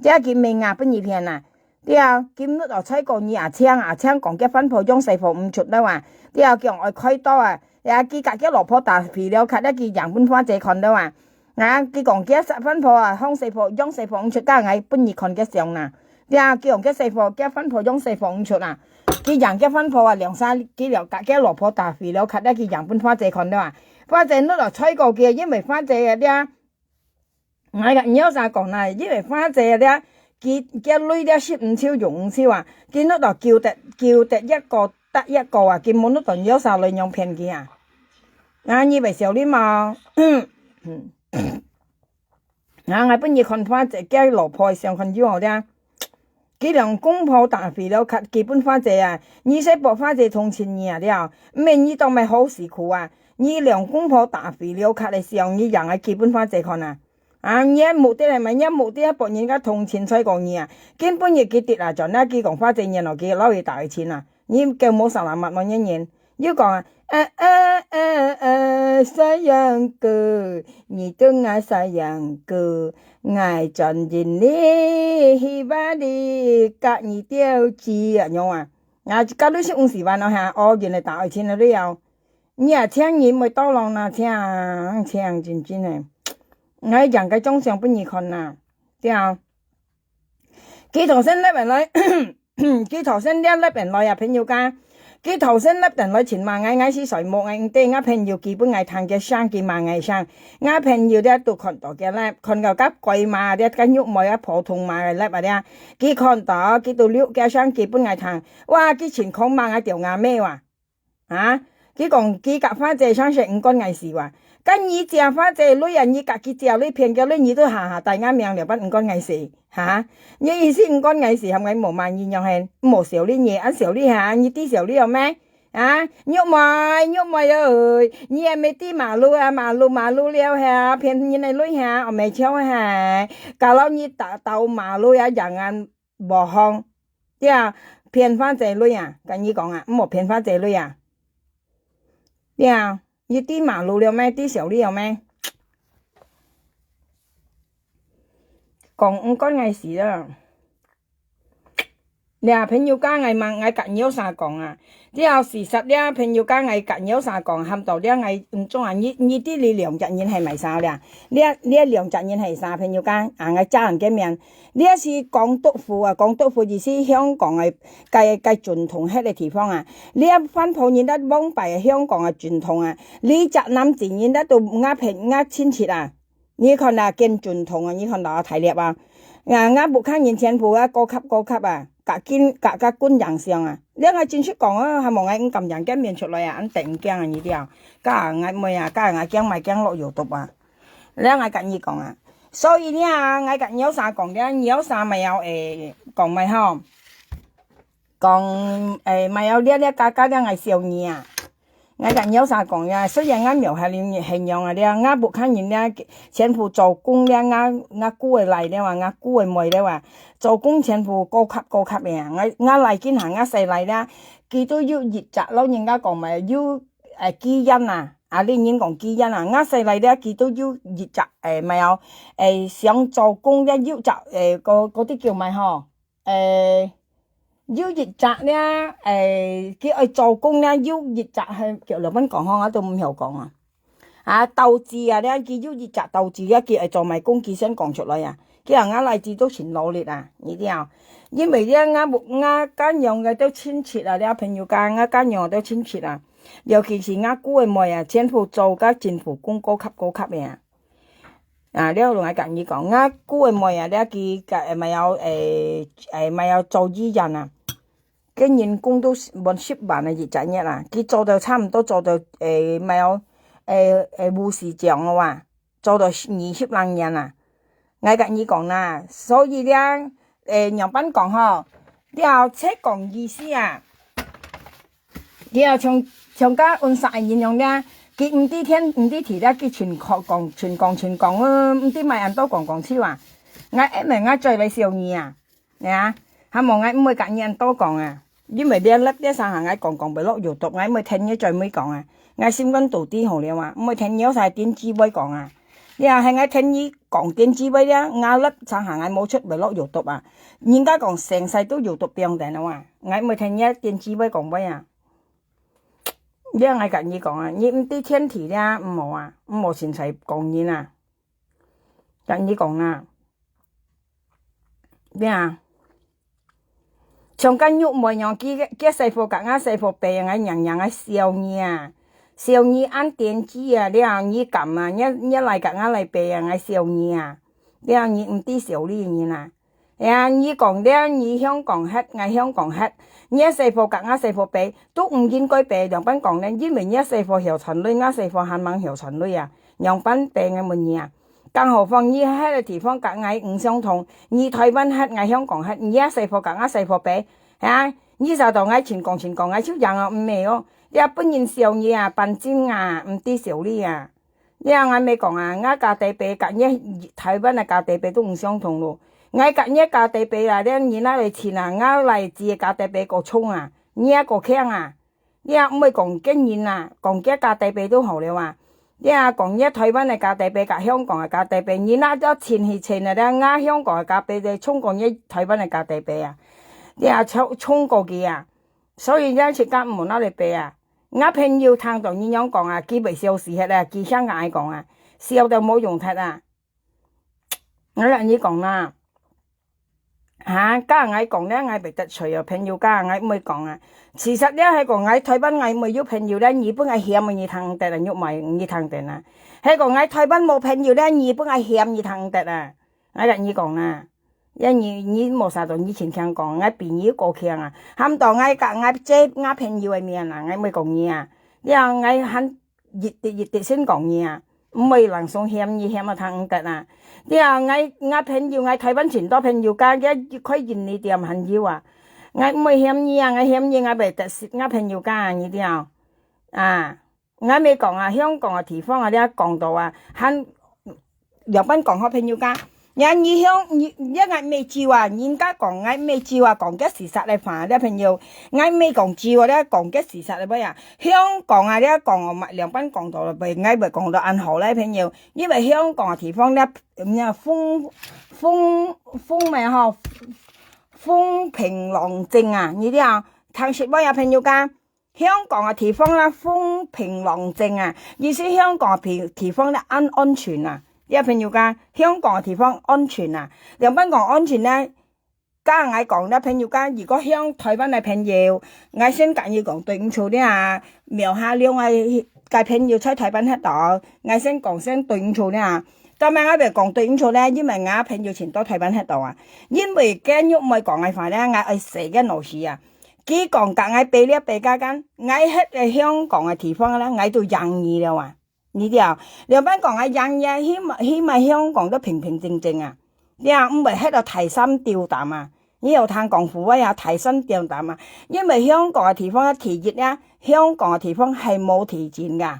這佢命啊，分你騙啊。 對啊，今日哦，在講你阿青，阿青講佢番婆用西貨毋出了啊。對啊，佢講愛開刀啊。呀，佢甲佢老婆打肥料，看了佢樣分花姐看了啊。啊，佢講佢番婆啊，用西貨用西貨毋出，甲𠊎分你看佢相啦。對啊，佢講佢西貨，佢番婆用西貨毋出啊。佢樣佢番婆啊，兩三佢了甲佢老婆打肥料，看了佢樣分花姐看了啊。花姐日哦，在講佢，因為花姐啊，對啊。 𠊎甲你有啥講呢？因為花姐了，佢佢鐳了食毋少用毋少啊，佢搦到救得救得一個得一個啊，佢無搦到你有啥來用騙佢啊？啊，你會笑你嘛？啊，𠊎分你看花姐，佢老婆相看有好了。 佢兩公婆打肥料，較基本花姐啊，你識博花姐同情你啊了，毋係你當乜好辛苦啊，你兩公婆打肥料，較來想你樣个基本花姐看啊。啊，你个目的係麼？你个目的係博人家同情才講你啊，根本日佢跌啊，轉那佢講花姐念落佢，老佢打佢錢啊，你叫無啥人物無人人。 又講啊，啊啊啊啊，sayangku，你對𠊎sayangku，𠊎專心哩，希望哩，甲你鬥智啊，樣啊。啊，甲你食五十萬咯哈，哦，原來打愛情了了。你啊，請人會到浪那，請，請，真真个。𠊎樣个長相分你看呐，對啊。佢頭先入等來，佢頭先這入等來啊，朋友家。佢頭先入等來尋罵𠊎，𠊎係睡目，𠊎毋知，𠊎朋友佢分𠊎聽个聲，佢罵𠊎聲。𠊎朋友這都看到个咧，看到个該罵，這个玉妹啊，普通罵个咧啊，這佢看到，佢都錄个聲，佢分𠊎聽。哇，佢盡狂罵𠊎條阿妹哇！ 啊，佢講佢佮花姐相識毋關𠊎事哇。該你借花姐鐳啊，你佮佢借鐳騙个鐳，你都下下帶𠊎命了，毋關𠊎事，哈？你意思毋關𠊎事，喊𠊎無罵你仰形？無笑你，你恁笑你哈？你知笑你有咩？啊，玉妹，玉妹哦，你也沒知馬路啊，馬路馬路了哈，騙人个鐳哈，我沒笑哈。Kalau你打到馬路啊，仰啊， 無好。對啊，騙花姐鐳啊，跟你講啊，毋好騙花姐鐳啊。對啊，你知馬路了咩？知小李了咩？講毋關𠊎事啊。這朋友家𠊎問，𠊎佮你有啥講啊？ 這事實這朋友家𠊎佮你有啥講，喊到這𠊎毋中啊，你，你知這兩隻人係麼儕這？這，這兩隻人係啥朋友家？啊，𠊎遮人个面。這係港督府啊，港督府意思香港个，个，个總統歇个地方啊。這番普人這往擺个香港个總統啊，這隻男子人這都𠊎朋，𠊎親戚啊。 你看啦，見總統啊，你看啦，大粒啊。啊，𠊎屋下人全部啊，高級高級啊，佮金，佮，佮軍人相啊。這𠊎真實講啊，還無𠊎毋敢樣見面出來啊，恁得人驚啊，你知啊。該𠊎妹啊，該𠊎驚買驚落有毒啊。這𠊎佮你講啊，所以呢，𠊎佮你有啥講，這你有啥無要，誒，講無吼？講，誒，無要這，這家家這𠊎笑你啊。 𠊎佮你有啥講呀，雖然𠊎廟下裡係仰啊，這𠊎屋下人這全部做工這，𠊎，𠊎姑个倈了啊，𠊎姑个妹了啊，做工全部高級高級个啊。𠊎，𠊎倈今下𠊎細倈這，佢都有一隻，老人家講嘛，有，誒，基因啊，啊，這人講基因啊，𠊎細倈這，佢都有一隻，誒，無要，誒，想做工這有隻，誒，該，該兜叫麼吼？ 誒，有一隻呢，誒，佢愛做工呢，有一隻係，叫老闆講吼，𠊎都毋曉講啊。啊，鬥志啊，呢，佢有一隻鬥志啊，佢愛做麼工，佢先講出來啊。佢講𠊎倈仔都盡努力啊，你知啊。因為呢，𠊎屋，𠊎家娘个都親戚啊，這朋友家，𠊎家娘都親戚啊。尤其是𠊎姑个妹啊，全部做个政府工高級高級个啊。 啊，了，𠊎佮你講，𠊎姑个妹啊，了，佢个，誒，麼要，誒，誒，麼要做醫院啊，个人工都是滿十萬啊，一隻月啊，佢做到差毋多做到，誒，麼要，誒，誒，護士長了啊，做到二十零年啊。𠊎佮你講啦，所以了，誒，仰般講吼，了，切講意思啊。 佢啊，像，像該溫室个人樣呢，佢毋知天，毋知地了，佢盡狂講，盡講，盡講，呃，毋知麼恁多講講笑啊。𠊎，誒，𠊎嘴來笑你啊，呀，還無𠊎毋會佮你恁多講啊。因為這粒這三下𠊎講講袂落有毒，𠊎毋會聽你嘴尾講啊。𠊎心肝肚底好了啊，毋會聽你有啥電視會講啊。這係𠊎聽你講電視會了，𠊎粒三下𠊎無出袂落有毒啊。人家講成世都有毒病等了啊，𠊎毋會聽你電視會講話啊。 這𠊎佮你講啊，你毋知天地了，毋好啊，毋好凊彩講人啊。佮你講啊，這啊，像該玉妹樣，佢，佢細伙佮𠊎細伙比，𠊎娘娘，𠊎笑你啊，笑你恁癲子啊，這你敢啊，你，你來佮𠊎來比啊，𠊎笑你啊，這你毋知笑你人啊。 呀，你講了，你香港歇，𠊎香港歇，你細伙佮𠊎細伙比，都毋應該比，仰般講呢？因為你細伙曉傳鐳，𠊎細伙還吂曉傳鐳啊，仰般比𠊎問你啊？更何況你歇个地方佮𠊎毋相同，你台灣歇，𠊎香港歇，你細伙佮𠊎細伙比，啊，你曉得𠊎盡講盡講，𠊎就贏啊，毋係哦，這分人笑你啊，半真啊，毋知笑你啊。 這𠊎乜講啊，𠊎家底背佮你台灣个家底背都毋相同咯。𠊎佮你家底背啦，這人啊來親啊，𠊎倈子个家底背過重啊，你也過強啊。這毋會講个人啊，講个家底背都好了啊。這講你台灣个家底背佮香港个家底背，人啊都親去親啊，這𠊎香港个家底背重過你台灣个家底背啊。這衝，衝過去啊。 所以這自家毋好拿來比啊。𠊎朋友聽到你仰講啊，佢會笑死忒啊，佢想佮𠊎講啊，笑到無用忒啊。𠊎佮你講啦，哈，該𠊎講咧，𠊎會得罪哦，朋友家，𠊎毋會講啊。事實咧，係講𠊎台灣𠊎毋會有朋友咧，你分𠊎嫌你聽得啊，玉妹你聽得啊。係講𠊎台灣無朋友咧，你分𠊎嫌你聽得啊。𠊎同你講啊，因你你無啥到你親聽講，𠊎比你高強啊，喊到𠊎甲𠊎姐𠊎朋友个面啊，𠊎毋會講你啊，你啊，𠊎還 一滴一滴先講你啊，毋會人送嫌你嫌啊聽毋得啊。你啊，𠊎𠊎朋友，𠊎台灣盡多朋友家，佢開印尼店還有啊。𠊎毋會嫌你啊，𠊎嫌你，𠊎會得失𠊎朋友家啊，你知啊？啊，𠊎毋會講啊，香港个地方啊，你啊講到啊，還 兩班講好朋友家。呀，你向你，你𠊎毋係笑啊，人家講𠊎毋係笑啊，講个事實个話，這朋友，𠊎毋係講笑啊，這講个事實个話啊。香港啊，這講哦，兩班講到了，毋，𠊎毋講到恁好咧，朋友，因為香港个地方咧，嗯，風，風，風咩吼，風平浪靜啊，你知啊，聽識無啊，朋友家？ 香港个地方啦，風平浪靜啊，意思香港个地地方咧，恁安全啊。這朋友家，香港个地方安全啊。兩班講安全咧，該𠊎講咧，朋友家，如果向台灣个朋友，𠊎先甲你講對毋住咧啊，苗下龍个个朋友在台灣歇到，𠊎先講聲對毋住咧啊。做麼个𠊎會講對毋住咧？因為𠊎朋友全到台灣歇到啊，因為該玉妹講个話咧，𠊎愛洗个老師啊。 佢講甲𠊎白了白加干，𠊎歇个香港个地方啦，𠊎都贏你了啊！你知啊？兩班講𠊎贏你啊，起碼起碼香港都平平靜靜啊，你啊毋會歇到大山丟膽啊！你有聽講古話啊，大山丟膽啊！因為香港个地方啊，第一啊，香港个地方係無地震个。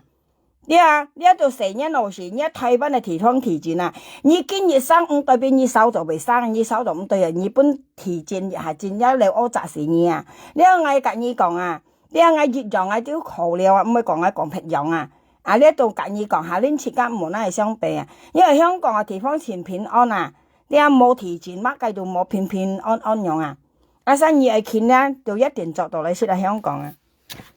對啊，這都細人老師，你台灣个地方地震啊，你今日生毋代表你稍早會生，你稍早毋代表你分地震一下震了了，我砸死你啊！這𠊎甲你講啊，這𠊎一樣𠊎就好了啊，毋會講𠊎講別樣啊。啊，這都甲你講，下輪自家毋好拿來相比啊，因為香港个地方盡平安啊，這無地震，麼个都無，平平安安樣啊。啊，所以你愛勤啊，就一定做到來識來香港啊。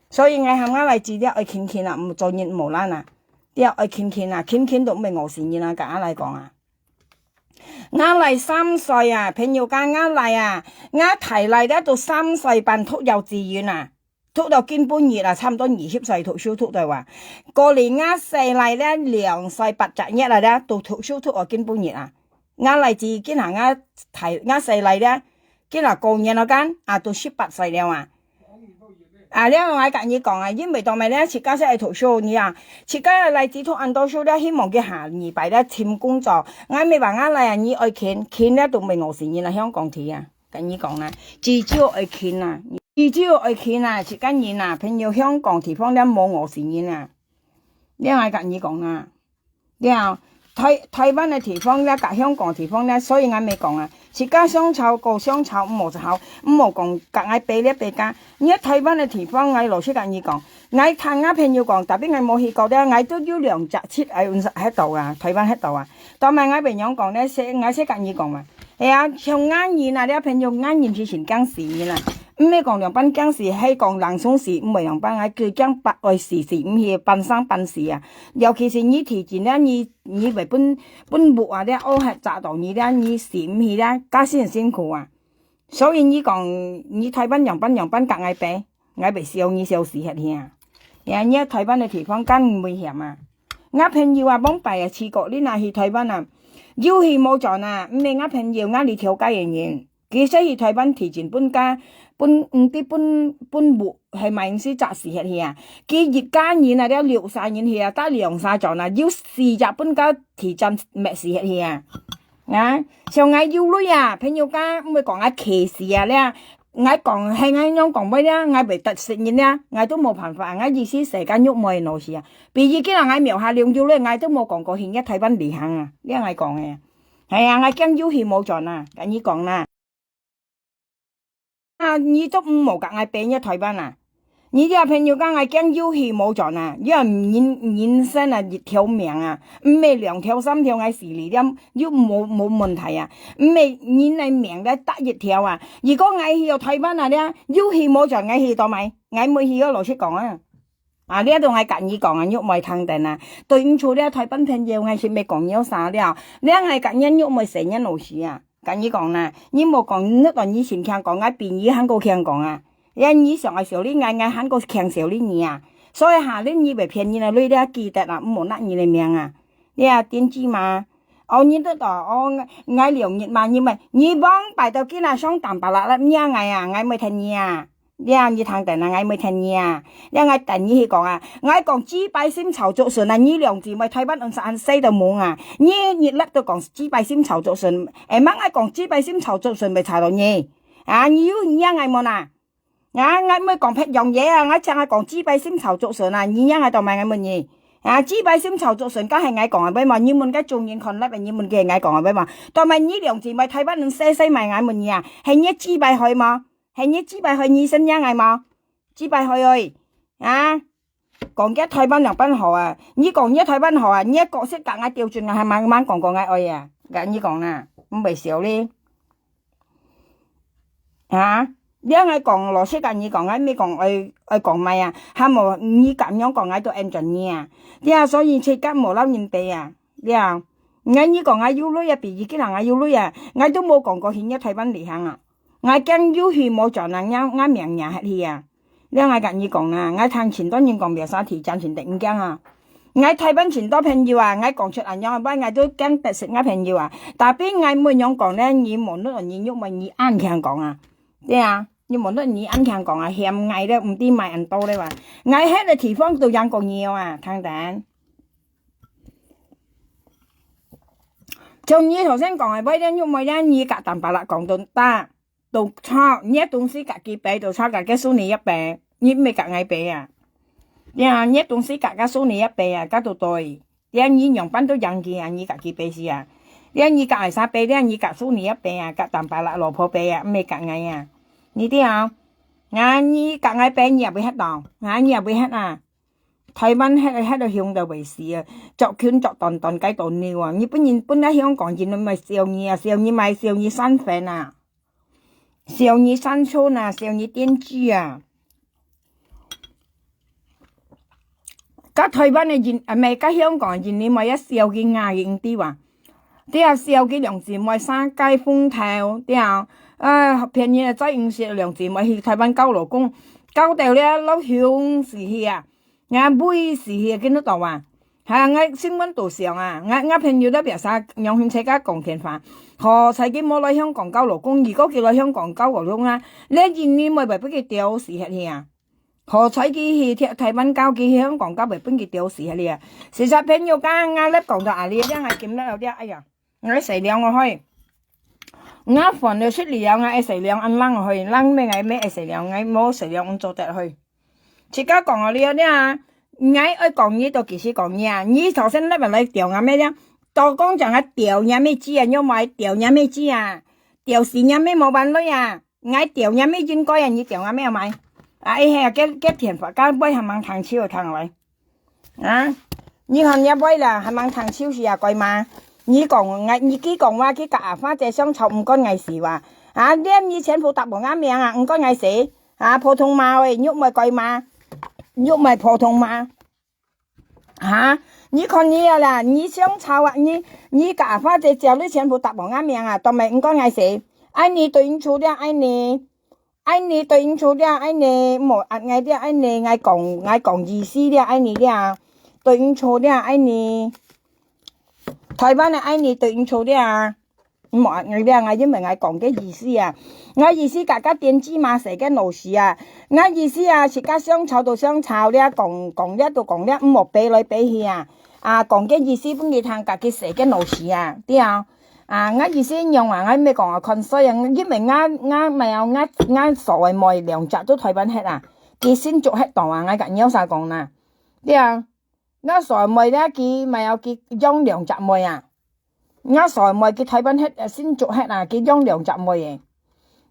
所以𠊎喊吾倈子這愛勤勤啊，毋做人毋好懶啊，這愛勤勤啊，勤勤都毋會餓死人啊，甲吾倈講啊。吾倈三歲啊，朋友家吾倈啊，吾大倈這都三歲半讀幼稚園啊，讀到今晡日啊，差毋多二十歲讀書讀到啊。過來吾細倈這兩歲八隻月啊，這都讀書讀到今晡日啊。 吾倈子今下吾大，吾細倈這，今下過年了間，啊，都十八歲了啊。啊，這𠊎甲你講啊，因為做麼个咧，自家先愛讀書，你啊，自家倈子讀恁多書咧，希望佢下二擺咧尋工作。𠊎毋係話吾倈啊，你愛勤，勤咧都毋會餓死人啊，香港地啊，甲你講啊，至少愛勤啊，至少愛勤啊，自家人啊，朋友香港地方咧無餓死人啊。這𠊎甲你講啊。 了，台，台灣个地方了，甲香港个地方了，所以𠊎毋係講啊，自家相吵過相吵，毋好吵，毋好講甲𠊎比了比較。你台灣个地方，𠊎老實甲你講，𠊎聽吾朋友講，tapi𠊎無去過了，𠊎都有兩隻七愛運喺度啊，台灣喺度啊。但係𠊎朋友講咧，係，𠊎係甲你講嘛，係啊，像吾人啊，這朋友，吾人係真驚死人啊，毋係講兩班驚死，係講人生死，毋係兩班，𠊎佢驚不愛死，死毋去，半生半死啊。 尤其是你地震了，你，你會分，分木啊了，烏黑砸到你了，你死毋去了，加辛辛苦啊。所以你講，你台灣樣般樣般甲𠊎比，𠊎會笑你笑死忒去啊。呀，你台灣个地方敢毋危險啊？吾朋友啊，往擺啊，試過，你若去台灣啊，有去無轉啊，毋係吾朋友，吾裡頭街个人。 佢先去台灣地震分家，分，毋知分，分木，係麼个意思，砸死忒去啊。佢一家人啊，了六儕人去啊，打兩儕轉啊，有四隻分家地震滅死忒去啊。啊，像𠊎有鐳啊，朋友家，毋會講𠊎歧視啊，了，𠊎講，係𠊎樣講話了，𠊎會得罪人了，𠊎都無辦法，𠊎意思世界玉妹老師啊。比如今日𠊎苗下龍有鐳，𠊎都無講過去个台灣旅行啊，了𠊎講个。係啊，𠊎驚有去無轉啊，甲你講啦。 啊，你都毋好甲𠊎比你台灣啊！你這朋友講𠊎驚有去無轉啊！你啊人，人生啊，一條命啊，毋係兩條三條，𠊎死哩了，又無，無問題啊！毋係人个命个得一條啊！如果𠊎去到台灣啊了，有去無轉，𠊎去到麼个？𠊎毋會去哦，老實講啊！啊，這都𠊎甲你講啊，玉妹聽等啊！對毋住了，台灣朋友，𠊎係毋係講你啥了？這𠊎甲你玉妹細人老師啊！甲你講啦，你莫講，你到你盡慶講，𠊎比你還過慶講啊！這你想愛修理𠊎，𠊎還過慶修理你啊！所以下輪你會騙人个鐳，你記得啊，毋好拿人个命啊！你啊，電子嘛，哦，你得到，哦，𠊎兩日嘛，你咪，你往擺到今啊，上當巴拉拉惹𠊎啊，𠊎毋會聽你啊！ 這你聽等啊，𠊎毋會聽你啊！這𠊎等你去講啊！𠊎講自閉心操作神啊！你兩姊妹台灣人生恁細都懵啊！你日日都講自閉心操作神，會吂𠊎講自閉心操作神會查到你？啊，你有惹𠊎無啊？啊，𠊎毋會講別樣嘢啊！𠊎淨係講自閉心操作神啊！你惹𠊎做麼个？𠊎問你啊！自閉心操作神，該係𠊎講个，會無？你問該眾人看來，你問佢係𠊎講个，會無？做麼个你兩姊妹台灣人細細買，𠊎問你啊，係你自閉害無？ 係你自閉害你先惹𠊎無？自閉害哦！啊，講个台灣人恁好啊！你講你台灣好啊！你个角色甲𠊎調轉啊，還吂吂講過𠊎愛啊！甲你講啦，毋會笑哩！啊，你愛講老實甲你講，𠊎毋係講愛愛講麼啊？還無你敢樣講𠊎都安全你啊！對啊，所以自家無摎人比啊！對啊，𠊎你講𠊎有鐳啊，比你个人𠊎有鐳啊，𠊎都無講過去你台灣旅行啊！ 𠊎驚有去無轉啊，𠊎𠊎命也歇去啊！這𠊎甲你講啊，𠊎聽盡多人講別儕提錢盡得毋驚啊！𠊎台灣盡多朋友啊，𠊎講出恁樣个話，𠊎都驚得失𠊎朋友啊！Tapi𠊎毋會仰講呢，你無論你玉妹你恁慶講啊，對啊，你無論你恁慶講啊，嫌𠊎了毋知買恁多了啊！𠊎歇个地方都贏過你啊，聽等。像你頭先講个，買了玉妹了，你甲當巴拉講都得。 都錯，你个東西家己背都錯，家己收你一背，你毋係甲𠊎背啊？呀，你个東西家家收你一背啊，該都對。呀，你仰般都贏佢啊，你家己背死啊！呀，你甲愛啥背，呀，你甲收你一背啊，甲當巴拉老婆背啊，毋係甲𠊎啊！你知啊？啊，你甲𠊎背，你也會歇到，啊，你也會歇啊！ 台灣歇歇到凶到會死啊，著裙著短短該到尿啊！你本人本來香港人，毋係笑你啊，笑你買，笑你三分啊，笑你三寸啊，笑你電子啊！甲台灣个人，啊，毋係，甲香港个人，你莫一笑佢牙龈知哇！ 對啊，笑佢兩姊妹三个風頭，對啊，啊，騙人个再毋識兩姊妹去台灣交老公，交到了老凶死去啊，啊，尾死去啊，見得到啊？哈，𠊎新聞都上啊，𠊎𠊎朋友在別儕仰興自家講電話，好彩佢無來香港交老公，如果佢來香港交老公啊，連人你妹會分佢丟死下去啊！ 好彩佢去台台灣交，佢去香港交，會分佢丟死下哩啊！實在朋友講，𠊎咧講到啊哩，這𠊎今日有點，哎呀，𠊎洗涼我去。𠊎煩惱出了，𠊎愛洗涼，恁冷去，冷咩？𠊎咩愛洗涼，𠊎無洗涼，毋做得去。自家講啊哩，你啊，𠊎愛講你都其實講你啊，你頭先那邊來丟𠊎咩咧？都講講啊丟你咩子啊，又買丟你咩子啊，丟死你咩無玩類啊！ 𠊎丟你乜應該啊，你丟𠊎乜買？啊，哎呀，該該電話，該尾還吂聽手，聽來。啊，你看你尾啦，還吂聽手時啊，該嘛？你講𠊎，你佢講話，佢甲阿花姐相吵，毋管𠊎事哇？啊，連你全部答無𠊎名啊，毋管𠊎事？啊，普通話喂，你毋係該嘛？你毋係普通話？ 哈，你看你啊啦，你相吵啊，你你甲阿花姐姐你全部答無𠊎名啊，都毋毋管𠊎事。愛你對應處了，愛你，愛你對應處了，愛你莫壓𠊎了，愛你，𠊎講，𠊎講意思了，愛你了，對應處了，愛你。台灣个愛你對應處了啊。 莫，𠊎這𠊎因為𠊎講个意思啊，𠊎意思甲甲電子嘛，細个老師啊，𠊎意思啊，自家相吵都相吵了，講講了都講了，毋好飛來飛去啊，啊，講个意思分佢聽，甲佢細个老師啊，對啊，啊，𠊎意思樣啊，𠊎毋係講啊，看衰啊，因為𠊎𠊎毋係啊，𠊎𠊎所愛妹兩隻都台灣忒啊，佢新竹忒到啊，𠊎甲你有啥講啦，對啊。 𠊎所妹咧，佢毋係有佢養兩隻妹啊。𠊎所妹佢台灣忒，呃，新竹忒啊，佢養兩隻妹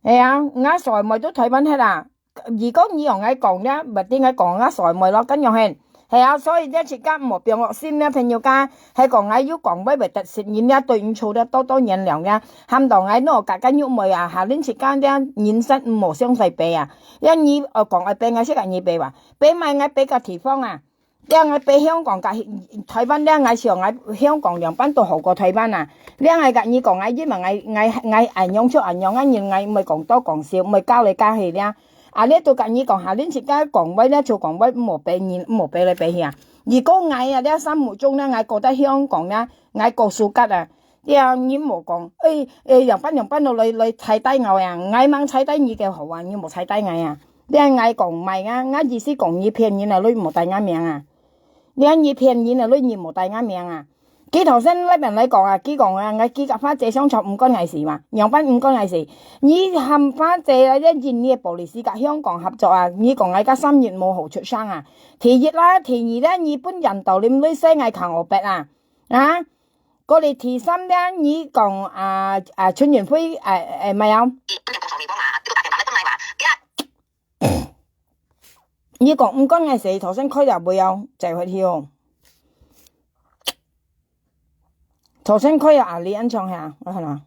誒。係啊，𠊎所妹都台灣忒啊。如果你用𠊎講咧，毋定𠊎講𠊎所妹咯，恁樣係。係啊，所以這自家莫放落心咧，朋友家，係講𠊎有講話會得失人咧，對毋住咧，多多原諒咧，喊到𠊎喏，家家玉妹啊，下輪自家咧，人生毋好相再比啊。因為你，呃，講愛比，𠊎識甲你比哇，比買𠊎比个地方啊。這𠊎飛香港佮台灣，這𠊎想𠊎香港兩半都好過台灣啊。這𠊎佮你講，𠊎因為𠊎𠊎𠊎恁樣就恁樣啊，人𠊎毋會講多講少，毋會加來加去這。啊，這都佮你講下，恁自家講話這就講話，毋好飛人，毋好飛來飛去啊。如果𠊎啊，這心目中這𠊎覺得香港這，𠊎過suka啊，這你莫講，誒誒，兩半兩半都來來踩低𠊎啊，𠊎吂踩低你个好啊，你莫踩低𠊎啊。這𠊎講毋係啊，𠊎意思講你騙人啊，你莫帶𠊎名啊。 你看你騙人啊，你你無帶𠊎名啊。佢頭先那邊來講啊，佢講啊，𠊎佢佮花姐相處毋關𠊎事嘛，仰般毋關𠊎事？你和花姐啊，這印尼police佮香港合作啊，你講𠊎个三日無好出聲啊。第一啦，第二咧，你分印度人來洗𠊎扛我白啊，啊，過來第三咧，你講啊啊，陳雲輝，誒誒，毋係啊。 你講毋關𠊎事，頭先開了未哦？再回去哦。頭先開了啊，你安唱下，我看啊。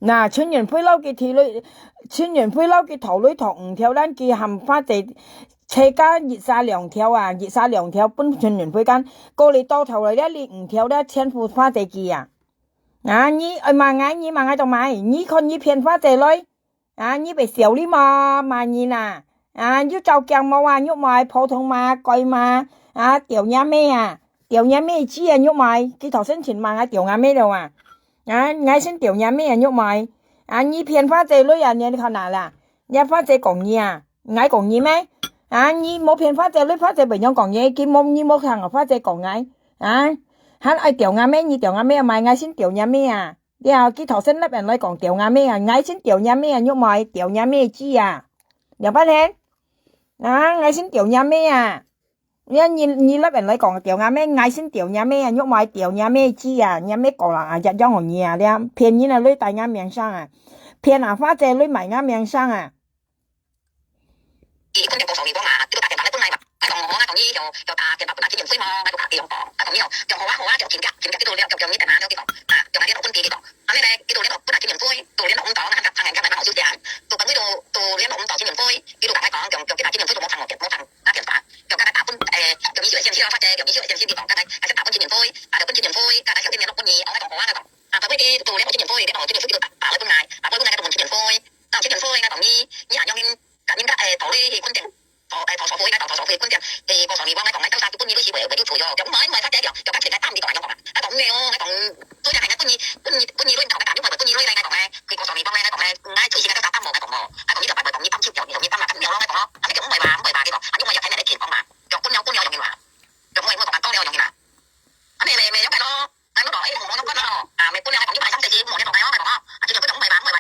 那陳雲輝摎佢提來，陳雲輝摎佢討來討五條，咱佢喊花姐車價一儕兩條啊，一儕兩條分陳雲輝間，過來到頭來這裡五條這全部花姐佢啊。啊，你愛罵𠊎，你罵𠊎做麼个？你看你騙花姐來，啊，你會笑你無？罵人啊！啊，有照鏡無啊？玉妹，普通嘛，該嘛，啊，吊若妹啊，吊若妹子啊，玉妹，佢頭先前罵𠊎吊若妹了啊！啊，𠊎先吊若妹啊，玉妹，啊，你騙花姐來啊，你看哪啦？你花姐講你啊，𠊎講你咩？啊，你無騙花姐來，花姐會仰講你？佢無，你無聽啊，花姐講𠊎，啊，還愛吊若妹，你吊若妹啊，買𠊎先吊若妹啊！ 了，佢頭先那邊來講吊若妹啊，𠊎先吊若妹啊，玉妹，吊若妹子啊。了解咧？啊，𠊎先吊若妹啊。你，你，你那邊來講吊若妹，𠊎先吊若妹啊，玉妹，吊若妹子啊，若妹講啦，啊，一樣好你啊，了，騙人啊，你帶若命上啊，騙啊，花姐你買若命上啊。 佢肯定無所謂講啊，佢都打電話來分𠊎嘛。𠊎講，哦，𠊎講你有，有打電話分阿金永輝無？𠊎就打佢樣講。𠊎講你有，用好啊好啊，就緊急，緊急，佢都聯，用，用你電話，佢講，啊，用𠊎聯絡本地，佢講。後尾咧，佢都聯絡分阿金永輝，都聯絡毋到，𠊎喊佢，喊人家來幫我收錢。都講佢都，都聯絡毋到金永輝，佢都同𠊎講，用，用佢打金永輝都無放我，無放𠊎電話，用佢打分，誒，用佢手機線，佢發姐，用佢手機線，佢講，佢，佢打分金永輝，啊，就分金永輝，佢，佢手機聯絡分你，哦，𠊎講好啊，𠊎講。啊，後尾佢都聯絡金永輝，聯絡金永輝，佢都打，打來分𠊎，打來分𠊎，就問金永輝，到金永輝，𠊎講你，你恁樣 佮人家，誒，討你去肯定，討，誒，討所費，應該講討所費，肯定，誒，告訴你，我來講，來到啥，就分你利息會，會就做喲，就毋愛，毋愛發呆了，就甲錢來擔，你講，恁樣講啊？𠊎講，毋係哦，𠊎講，對啦，人家分你，分你，分你鐳，你同佢講，你會分你鐳咧，𠊎講咧，佢告訴你講咧，𠊎講咧，𠊎最近都啥擔無，�𠊎講無，𠊎講你就白白講，你擔就有，你講你擔嘛，毋要咯，𠊎講咯，啊，你就毋會吧，毋會吧，你講，啊，你毋會有太難的情況嘛，就分了，分了容易嘛，就毋會，毋會講啊，多了容易嘛，啊，沒，沒，沒，了解咯。 啊，你講，誒，無，無相關咯，啊，無，本來𠊎講你買三四支，無，你講，哎喲，𠊎講，啊，今日佢講毋會吧，毋會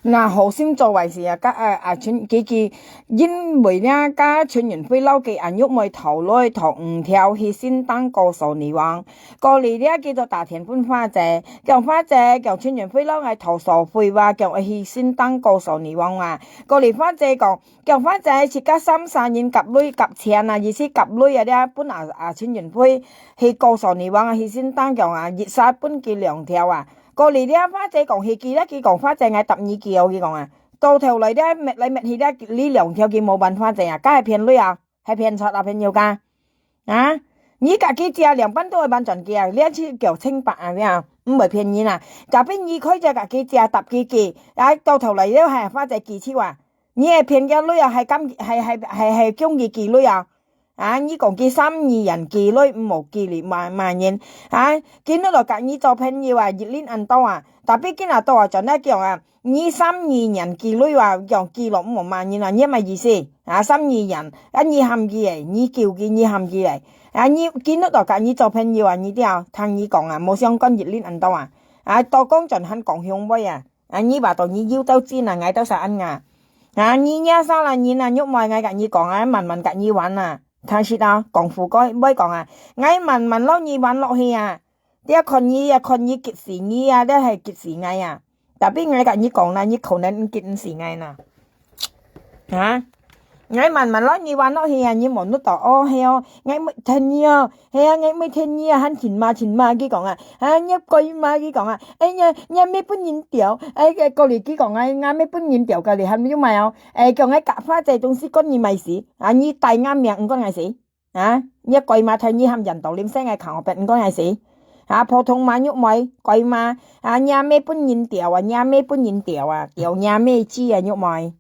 那好心做壞事啊，甲啊啊陳佢佢，因為呢甲陳雲輝摎佢阿玉妹討鐳討五條去新tăng告訴女王，過來了佢就打電分花姐，講花姐，講陳雲輝摎𠊎討數費話，講愛去新tăng告訴女王啊，過來花姐講，講花姐自家三儕人夾鐳夾錢啊，意思夾鐳啊，了分啊啊陳雲輝去告訴女王啊，去新tăng講啊，一儕分佢兩條啊。 過來了，花姐講係佢了，佢講花姐，𠊎答你佢哦，佢講啊，到頭來了，搣來搣去了，這兩條佢無還花姐啊，該係騙鐳啊，係騙財啊，朋友家。啊，你家己食兩半都愛還轉佢啊，你去叫清白啊，這樣，毋會騙人啊。假如你開隻家己食，答佢佢，啊，到頭來了，係花姐記仇啊。 你係騙佢鐳啊，係敢係係係係供佢寄鐳啊？啊，你講佢三二年寄鐳，毋好寄你罵罵人啊！今日來甲你做朋友啊，一零恁多啊，tapi今日到啊，轉來講啊，你三二年寄鐳啊，講寄落毋好罵人啊，你乜意思啊？三二年，啊你喊佢誒，你救佢，你喊佢誒，啊你今日來甲你做朋友啊，你聽，聽你講啊，無相干一零恁多啊，啊，到講轉還講凶話啊！ 啊，你話到你有兜錢啊，𠊎兜儕恁啊。啊，你若儕啦人啊，玉妹，𠊎甲你講啊，慢慢甲你還啊。聽識啊，講富貴，毋會講啊，𠊎慢慢摎你還落去啊。這看你啊，看你激死你啊，這係激死𠊎啊。Tapi𠊎甲你講啦，你可能激毋死𠊎啦。啊？ 𠊎慢慢摎你還落去啊，你無恅到哦，係哦，𠊎毋會聽你哦，係啊，𠊎毋會聽你啊，還真罵真罵佢講啊，啊，你該罵佢講啊，哎呀，你乜分人吊，哎，過來佢講啊，𠊎乜分人吊，過來還有賣哦，哎，叫𠊎甲花姐東西關你麼事，啊，你帶𠊎命毋關𠊎事，啊，你該罵聽你喊人到臨時𠊎扛我別毋關𠊎事，啊，普通罵玉妹，該罵，啊，你乜分人吊啊，你乜分人吊啊，吊你乜知啊，玉妹。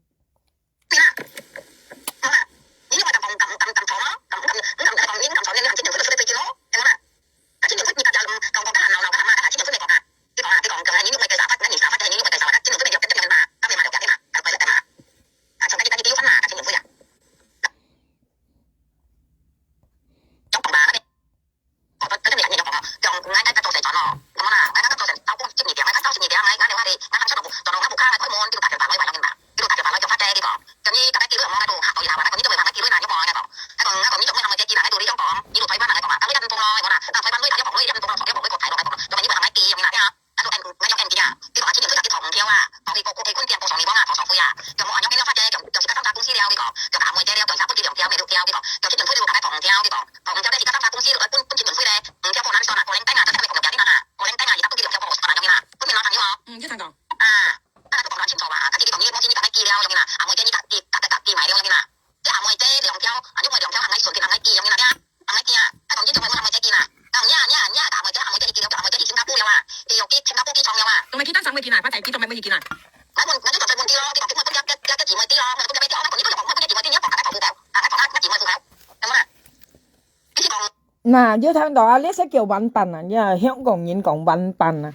嗯，就聽講。那，有聽到啊，這係叫還本啊，呀，香港人講還本啊。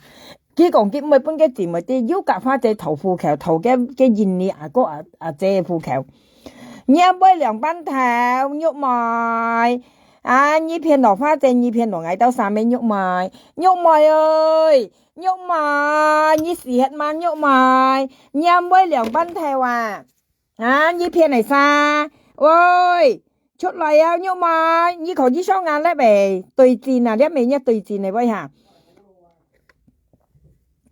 佢講佢毋會分个姊妹知，又甲花姐討戶口，討个个印尼阿哥阿阿姐个戶口。若妹兩半頭，玉妹，啊，你騙到花姐，你騙到𠊎兜三妹玉妹，玉妹哎，玉妹，你死忒嘛玉妹，若妹兩半頭啊！ 啊，你騙个啥？喂，出來啊，玉妹，你看你上眼了未？對真啊，這妹若對真个喂哈。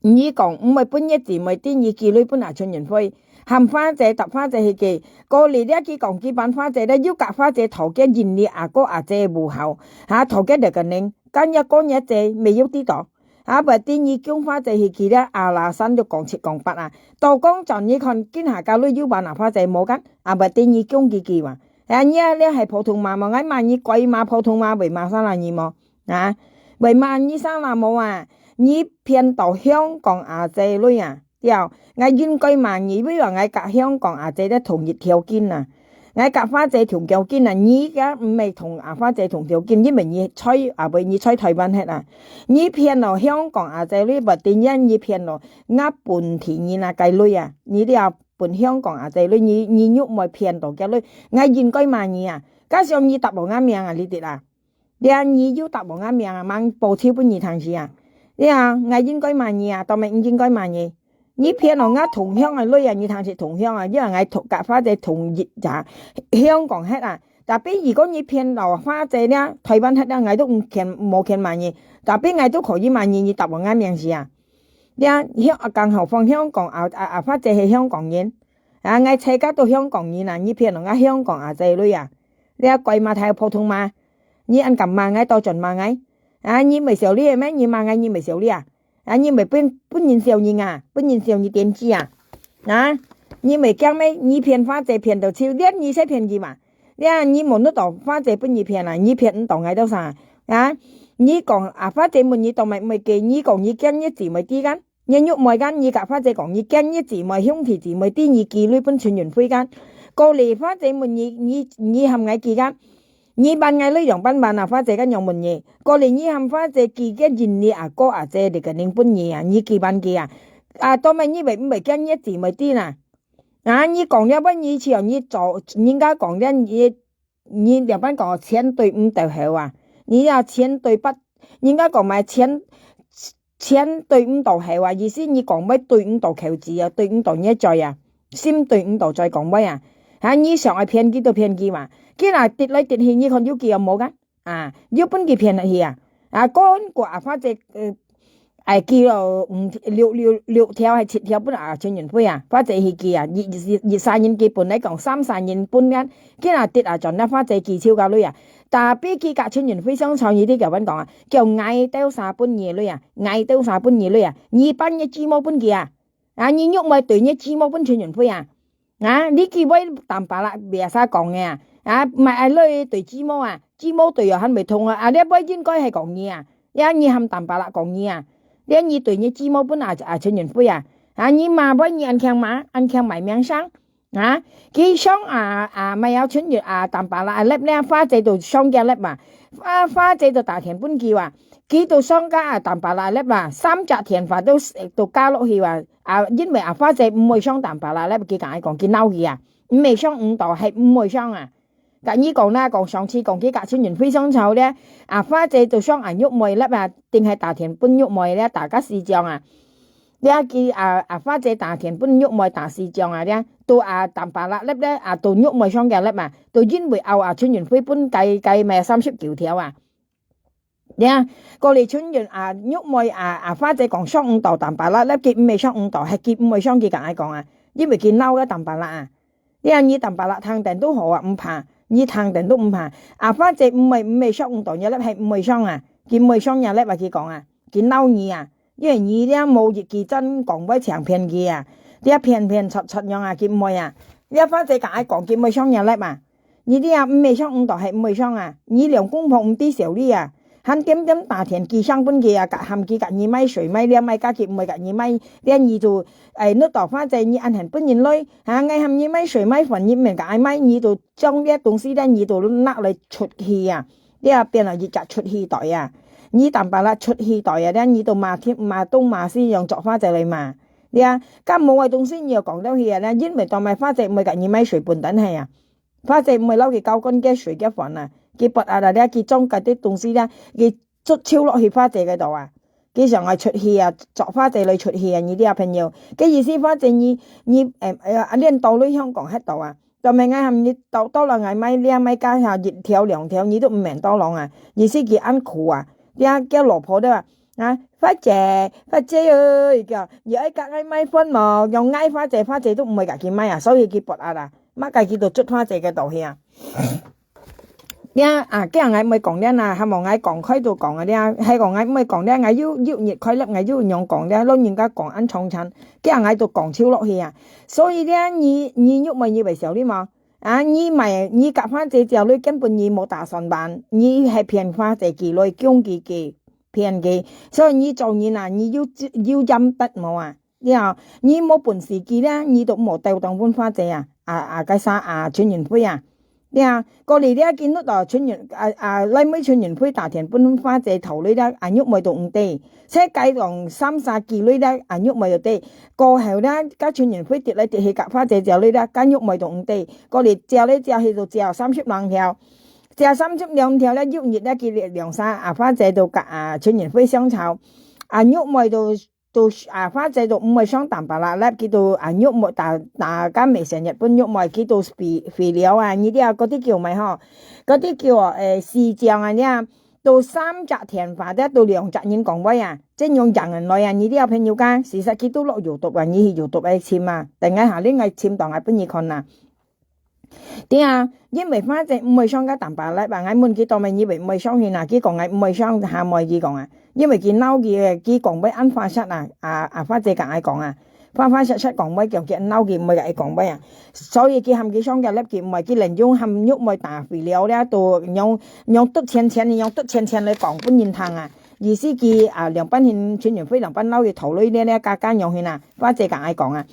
你講毋會分若姊妹知，你寄鐳分阿陳雲輝，喊花姐搭花姐去寄，過來了佢講佢還花姐了，又甲花姐討个印尼阿哥阿姐个戶口，哈，討个這個人，跟若哥若姐沒有知道。 啊，毋知你降花姐去寄了，阿拉山就講七講八啊。到講轉你看，今下个鐳又還啊花姐無个，啊，毋知你降佢寄哇。哎呀，你啊，這係普通話無？𠊎罵你該罵普通話，會罵生啦你無？啊，會罵你生啦無啊？你騙到香港阿姐鐳啊，對，𠊎應該罵你，因為𠊎甲香港阿姐咧同一條筋啊。 𠊎甲花姐同條筋啊，你也毋係同阿花姐同條筋，因為你在，啊，毋，你在台灣歇啊。你騙了香港阿姐鐳，毋知你騙了𠊎本地人啊个鐳啊，你這分香港阿姐鐳，你，你玉妹騙到个鐳，𠊎應該罵你啊，加上你搭無𠊎命啊，你知啊。 這你又搭無𠊎命啊，吂報仇分你聽死啊！這啊，𠊎應該罵你啊，當然毋應該罵你。你騙了𠊎同鄉个鐳啊，你聽係同鄉啊，因為𠊎同佮花姐同一隻香港忒啊。Tapi如果你騙了花姐呢，台灣忒啊，𠊎都毋肯無肯罵你。Tapi𠊎都可以罵你，你答應𠊎名字啊。你啊，香，更何況香港啊啊啊，花姐係香港人啊，𠊎自家都香港人啊，你騙了𠊎香港阿姐鐳啊，你啊怪罵太普通嘛？你恁敢罵𠊎，倒轉罵𠊎啊？你毋係笑你个咩？你罵𠊎，你毋係笑你啊？啊，你毋係分分人笑你啊？分人笑你點知啊？啊，你毋係驚咩？你騙花姐騙到手，連你先騙佢嘛？你啊，你無得到花姐分你騙啊？你騙毋到𠊎兜儕啊？你講啊，花姐問你當毋係毋係，你講你驚你姊妹知間，你玉妹間，你佮花姐講你驚你姊妹兄弟姊妹知你寄鐳分陳雲輝間。過來花姐問你，你你喊𠊎寄間，你辦𠊎鐳樣般辦啊？花姐間樣問你，過來你喊花姐寄个人你阿哥阿姐你个人分你啊？你寄辦佢啊？啊，當然你毋係毋係驚你姊妹知啦。啊，你講了分你笑，你做人家講了你你兩般講前對毋到後啊，你啊前對不，人家講嘛前前對毋到後啊，意思你講話對毋到口子啊，對毋到你嘴啊，心對毋到嘴講話啊。啊，你想愛騙佢就騙佢嘛，佢若跌來跌去，你看有佢有無个？啊，有分佢騙去啊？啊，講過啊，花姐呃，哎，寄了五六六六條還七條分啊陳雲輝啊，花姐去寄啊，一一一三人寄本來講三三人分啊，佢若跌啊轉啊，花姐寄超過鐳啊。Tapi佢佮陳雲輝相吵，你知佢般講啊，叫𠊎兜儕分你鐳啊，𠊎兜儕分你鐳啊，你辦你姊妹分佢啊，啊，你玉妹對你姊妹分陳雲輝啊。啊，你寄會淡白啦，biasa講个啊，啊，買愛鐳對姊妹啊，姊妹對又還袂通啊，啊，這會應該係講你啊，這你喊淡白啦講你啊，這你對你姊妹分啊啊陳雲輝啊，啊，你罵會你恁強罵，恁強賣名聲啊，佢想啊啊，買要陳雲啊淡白啦，啊，粒呢花姐就上佢粒嘛，花花姐就打電分佢啊，佢就上个啊淡白啦粒啦，三隻電話都都加落去啊，啊，因為啊花姐毋會上淡白啦粒，佢同𠊎講佢惱佢啊。 毋係上毋到，係毋會上啊。佮你講啦，講上次講佢佮陳雲輝相吵咧，啊花姐就上啊玉妹粒啊，定係打電分玉妹咧，打个視像啊。這佢啊啊花姐打電分玉妹打視像啊，這都啊淡白啦粒咧，啊都玉妹上佢粒啊，都因為拗啊陳雲輝分該該咩三十九條啊。 呀，過來陳雲啊，玉妹啊，啊花姐講上毋到淡白啦，這佢毋係上毋到，係佢毋會上佢同𠊎講啊，因為佢惱个淡白啦啊。呀，你淡白啦聽等都好啊，毋怕，你聽等都毋怕。啊花姐毋係毋係上毋到，你粒係毋會上啊，佢毋會上你粒啊，佢講啊，佢惱你啊，因為你這無一技真講會強騙佢啊，這騙騙出出樣啊，佢毋會啊。這花姐同𠊎講，佢毋會上你粒啊。 你這啊，毋係上毋到，係毋會上啊！你兩公婆毋知愁你啊！還點點打電寄聲分佢啊，佮喊佢佮你買水買料買，佮佢毋會佮你買，這你就，哎，你到花姐你恁恨分人鐳，哈，𠊎喊你買水買飯，你毋肯佮𠊎買，你就將這東西咧，你就拿來出氣啊！這啊變了一隻出氣袋啊！你淡白啦出氣袋啊！這你就罵天罵東罵西，用作花姐來罵。這啊，該無个東西你又講了去啊！這因為當買花姐毋會佮你買水分等係啊！ 花姐毋會摎佢交關个水个飯啊，佢發吔啊，這佢裝該兜東西咧，佢捽手落去花姐該度啊，佢想愛出氣啊，作花姐來出氣啊，你這朋友。該意思花姐你你誒誒，啊，連到來香港歇到啊，做咩𠊎喊你到到了𠊎買這買加下一條兩條，你都毋免到來啊，意思佢恁苦啊，這个老婆對吧？ 啊，花姐，花姐哦，佢講，你愛佮𠊎買飯無？用𠊎花姐，花姐都毋會佮佢買啊，所以佢發吔啊，麼个佢都捽花姐个道去啊。呀，啊，今日𠊎毋會講了啦，還無𠊎講開就講啊了，還講𠊎毋會講了，𠊎又又日開了，𠊎又仰講了，老人家講恁長長，今日𠊎都講手落去啊。所以呢，你你玉妹你會愁你無？ 啊，你買，你佮花姐借鐳根本你無打算還，你係騙花姐寄鐳，供佢寄，騙佢。所以你做人啊，你有有陰德無啊？了，你無本事寄咧，你都莫兜當分花姐啊，啊啊，該啥啊，陳雲輝啊。了，過來了，今日到陳雲啊啊，來尾陳雲輝打電分花姐討鐳了，啊，玉妹都毋得。 在街上三儕寄鐳了，啊，玉妹就得。過後了，該陳雲輝跌來跌去，佮花姐借鐳了，該玉妹都毋得。過來借來借去就借三十零條，借三十零條了，有日了，佢兩儕啊，花姐就佮啊陳雲輝相吵，啊，玉妹就都啊，花姐都毋會上Tampalak，佢都啊，玉妹打打个Messenger分玉妹，佢都肥肥料啊，你知啊，嗰啲叫咩吼？嗰啲叫誒，視障啊，你啊，都三隻電話，都兩隻人講話啊，真用人人來啊，你知啊，朋友家，事實佢都落YouTube啊，你去YouTube來尋啊，等下下你愛尋到，𠊎分你看啊。 對啊，因為反正毋會上个Tampalak啊，𠊎問佢做麼你會毋會上去啊？佢講𠊎毋會上，下妹佢講啊，因為佢惱佢，佢講會恁花舌啊，啊啊花姐同𠊎講啊，花花舌舌講會，叫佢惱佢毋會同佢講會啊，所以佢喊佢上个lab佢毋會，佢連用喊玉妹打肥料了，都用用得淺淺，用得淺淺來講分人聽啊。 意思佢啊，兩半hin陳雲輝兩半老佢頭鐳咧咧，家家樣hin啊，花姐同𠊎講啊。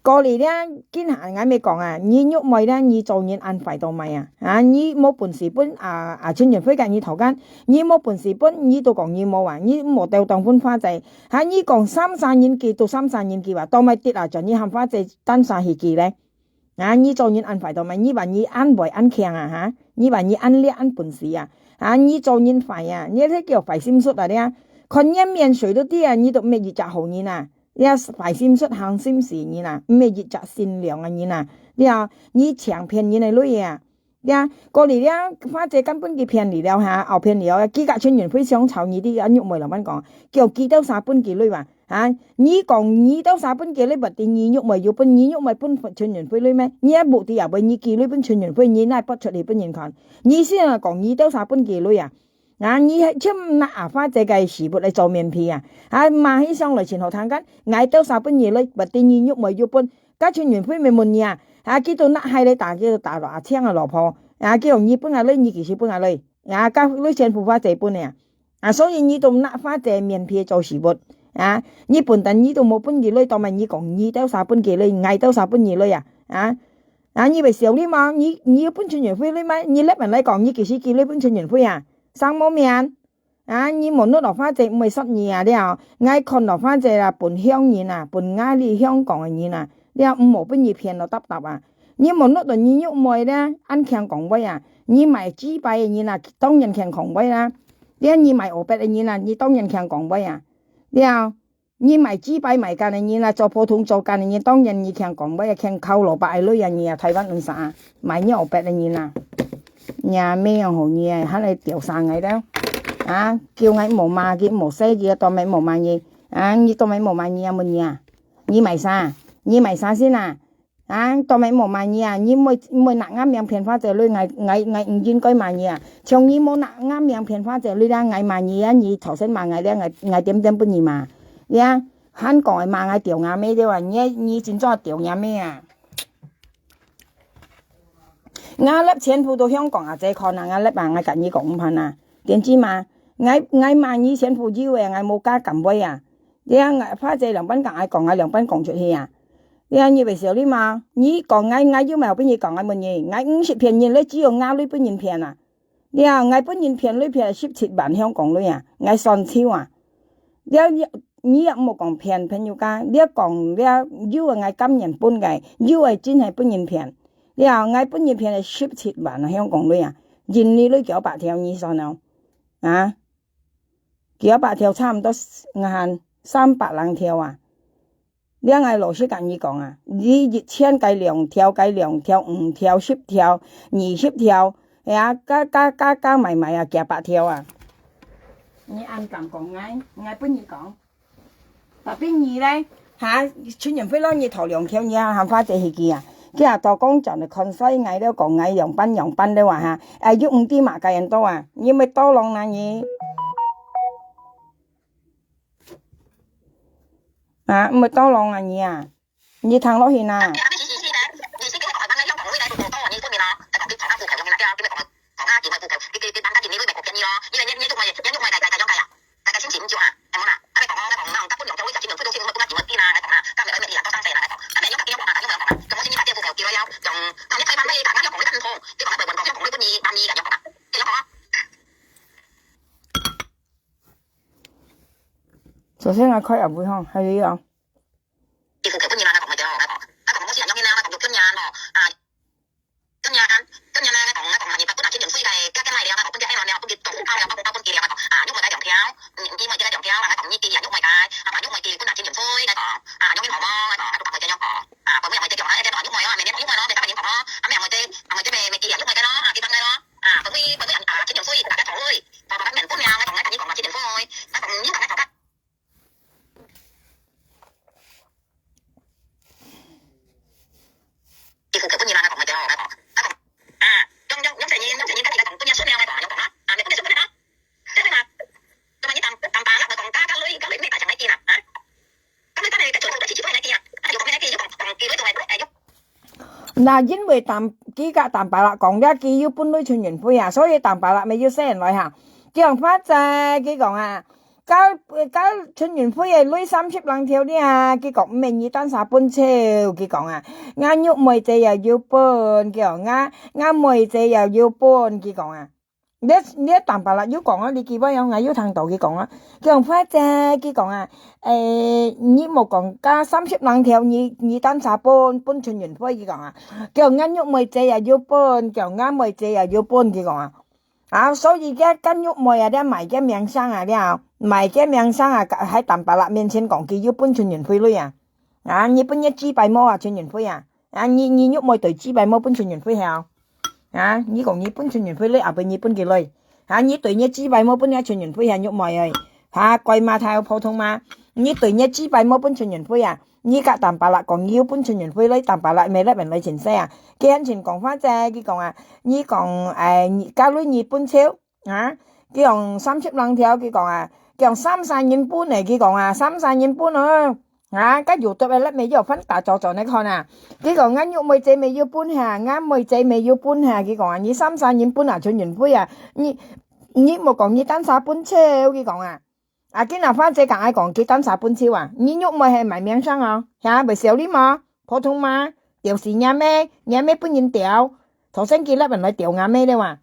過來咧，今下𠊎咪講啊，你玉妹咧，你做人恁壞到麼啊？啊，你無本事分啊啊陳雲輝个你頭間，你無本事分，你都講你無啊，你無兜當分花姐，哈，你講三三人佢都三三人佢話，到麼跌啊，叫你喊花姐單殺去佢咧。 啊，你做人恁壞到麼？你話你恁會恁強啊，哈？你話你恁叻恁本事啊？啊，你做人壞啊，你這叫壞心術啊，你啊！看你面水都知啊，你都毋係一隻好人啊！你啊，壞心術、行心事人啊，毋係一隻善良个人啊！你啊，你淨騙人个鐳啊！你啊，過來你啊，花姐根本佢騙你了哈，後騙你了，佢甲陳雲輝想吵你，你啊，玉妹老闆講，叫佢兜儕分佢鐳啊！ 啊，你講你兜儕分佢鐳，毋知你玉妹有分，你玉妹分陳雲輝鐳咩？你也無知也會，你寄鐳分陳雲輝，你哪會發出去分人看？你先啊講你兜儕分佢鐳啊！啊，你係全拿阿花姐个事物來做面皮啊！啊，罵起上來真好聽个，𠊎兜儕分你鐳，毋知你玉妹有分，甲陳雲輝咪問你啊！啊，佢都拿海來打，佢都打到阿青个老婆，啊，佢講你分𠊎鐳，你幾時分𠊎鐳？啊，甲鐳全部花姐分个啊！ 啊，所以你都拿花姐面皮做事物啊！你笨蛋，你都無分佢鐳，到麼你講你兜儕分佢鐳，𠊎兜儕分你鐳啊！啊，啊，你會笑你嗎？你你有分陳雲輝鐳嗎？你立人來講，你幾時寄鐳分陳雲輝啊？生無面啊！你無努力花姐毋會煞你啊了！𠊎看到花姐啊，分鄉人啊，分𠊎哩香港个人啊，了毋好分你騙到搭搭啊！你無努力你玉妹咧，恁強講話啊！你賣雞排个人啊，當然強講話啦！ 了你賣烏白个人啊，你當然強講話啊！了，你賣雞排賣乾个人啊，做普通做乾个人，當然你強講話啊，強靠蘿蔔个鐳啊，你啊，台灣人啥啊，賣你烏白个人啊！你啊，咩樣好你啊，還來調查𠊎了？啊，叫𠊎無罵佢，無洗佢，到尾無罵你啊！你到尾無罵你啊，問你啊？你賣啥？你賣啥先啊？ 啊，到尾無罵你啊！你毋會毋會拿𠊎名騙花姐鐳，𠊎𠊎𠊎毋應該罵你啊！像你無拿𠊎名騙花姐鐳啦，𠊎罵你啊！你頭先罵𠊎咧，𠊎𠊎點點分你罵。你啊，還講會罵𠊎丟𠊎妹對啊！你你真做丟𠊎妹啊！𠊎粒全部都香港阿姐看啊！𠊎粒啊！𠊎甲你講毋盼啊！點知嘛？𠊎𠊎罵你全部有誒！𠊎無加減位啊！你啊，花姐兩半甲𠊎講，𠊎兩半講出去啊！ 你啊，你會笑你嗎？你講𠊎，𠊎有無分你講？𠊎問你，𠊎毋識騙人咧，只有𠊎鐳分人騙啊！你啊，𠊎分人騙鐳騙十七萬香港鐳啊！𠊎算數啊！你啊，你你也毋好講騙朋友家，你啊講你啊有个𠊎甘願分个，有个真係分人騙。你啊，𠊎分人騙係十七萬香港鐳啊！印尼鐳幾多百條，你算哦！啊，幾多百條，差毋多，𠊎看三百零條啊！ 你啊，𠊎老實甲你講啊，你一千个兩條，个兩條，五條，十條，二十條，係啊，加加加加埋埋啊，幾百條啊！你恁敢講𠊎，𠊎分你講。Tapi你咧，哈，陳雲輝摎你討兩條，你還喊花姐去寄啊？佢啊，到講轉來看衰𠊎了，講𠊎樣般樣般了啊哈！哎，又毋知麼个人多啊，你咪多lòng啊你！ 啊，毋會多lòng啊你啊！你聽落去啊！首先𠊎開下會吼，還有啊。那因為Tam，佢甲Tampalak講了，佢有分類陳雲輝啊，所以Tampalak乜有細人來哈。佢講花姐，佢講啊，甲，甲陳雲輝个類三十零條了啊，佢講毋係你單儕分手，佢講啊，𠊎玉妹姐也有分，佢講啊，𠊎妹姐也有分，佢講啊。 你，你Tampalak又講啊，你幾擺樣，𠊎又聽到佢講啊，佢講花姐，佢講啊，誒，你莫講加三十零條，你，你單儕分，分陳雲輝，佢講啊，佢講𠊎玉妹姐也有分，佢講𠊎妹姐也有分，佢講啊，啊，所以該，該玉妹啊，這賣个名聲啊，了，賣个名聲啊，還Tampalak面前講，佢又分陳雲輝鐳啊，啊，你分你幾擺無啊，陳雲輝啊？ 啊，你，你玉妹對幾擺無分陳雲輝係哦？啊，你講你分陳雲輝鐳，後背你分佢鐳？啊，你對你幾擺無分該陳雲輝係玉妹誒？啊，怪嘛，佢有普通嘛？你對你幾擺無分陳雲輝啊？你甲Tampalak講你有分陳雲輝鐳，Tampalak乜left and right盡勢啊？佢還前講花姐，佢講啊，你講，誒，你，假如你分手， 啊，佢講三十零條，佢講啊，佢講三儕人分誒，佢講啊，三儕人分哦。啊，該有得誒，你乜有分打早早來看啊。佢講，𠊎玉妹姐乜有分下，𠊎妹姐乜有分下，佢講啊，你三儕人分啊，陳雲輝啊，你，你莫講你單儕分手，佢講啊。 啊，今日花姐講愛講，佢單儕分手啊，你玉妹係賣名聲哦，哈，會笑你無？普通嘛，吊死若姆，若姆分人吊，頭先佢left and right來吊若姆了哇。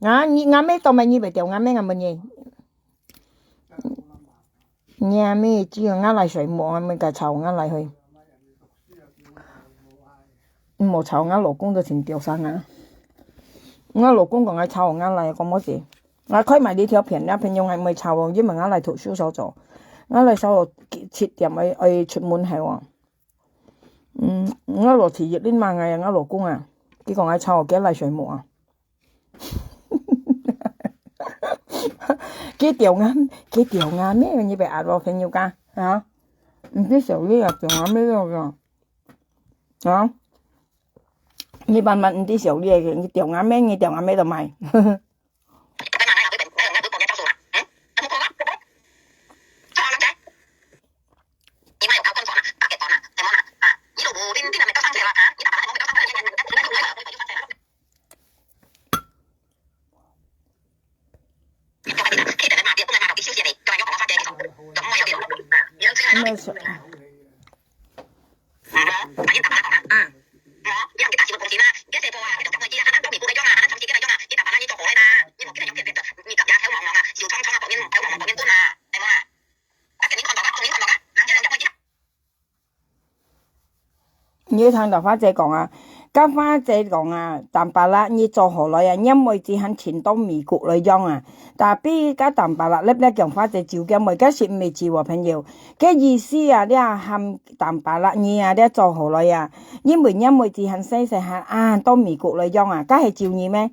啊，你若姆當然你會吊若姆，𠊎問你。若姆只有𠊎倈睡目，𠊎問佢吵𠊎倈去。 毋好吵𠊎老公就盡吊生啊。𠊎老公講愛吵𠊎倈，講麼事？𠊎開埋這條片，這朋友𠊎毋會吵哦，因為𠊎倈讀書所做，𠊎倈所七點愛，愛出門係哦。嗯，𠊎老弟一定罵𠊎啊，𠊎老公啊，佢講愛吵𠊎倈睡目啊。佢吊𠊎，佢吊𠊎咩？你別壓我朋友家啊？毋知小麗啊，吊𠊎咩了？ 啊？你慢慢毋知小麗个，你吊𠊎妹，你吊𠊎妹都賣。你有聽到花姐講啊，該花姐講啊，Tampalak你做好來啊，若妹子還尋到美國來養啊。Tapi該Tampalak lép lép講花姐招厥妹，該係毋係招啊，朋友？該意思啊，這含Tampalak你啊，這做好來啊，因為若妹子還細細還啊，到美國來養啊，該係招你咩？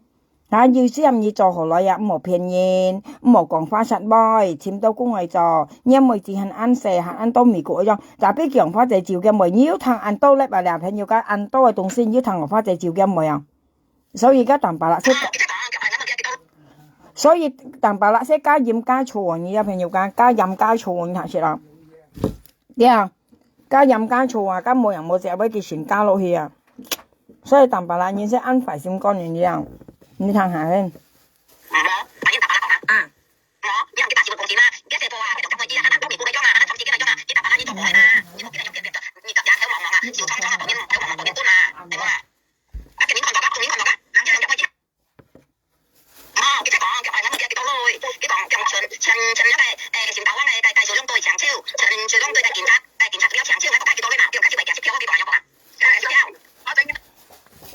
啊，有時你做好來啊，毋好騙人，毋好講花煞妹，尋到工愛做，若妹子還恁細，還恁多美國樣，tapi講花姐招厥妹，你又聽恁多lép啊，這朋友家恁多个東西，你又聽我花姐招厥妹啊。所以該Tampalak係，所以Tampalak係加鹽加醋啊，你這朋友家加鹽加醋，你聽識啊？對啊。 加鹽加醋啊，加無樣無隻，愛佢先加落去啊。所以Tampalak人係恁壞心肝个樣，你聽下先。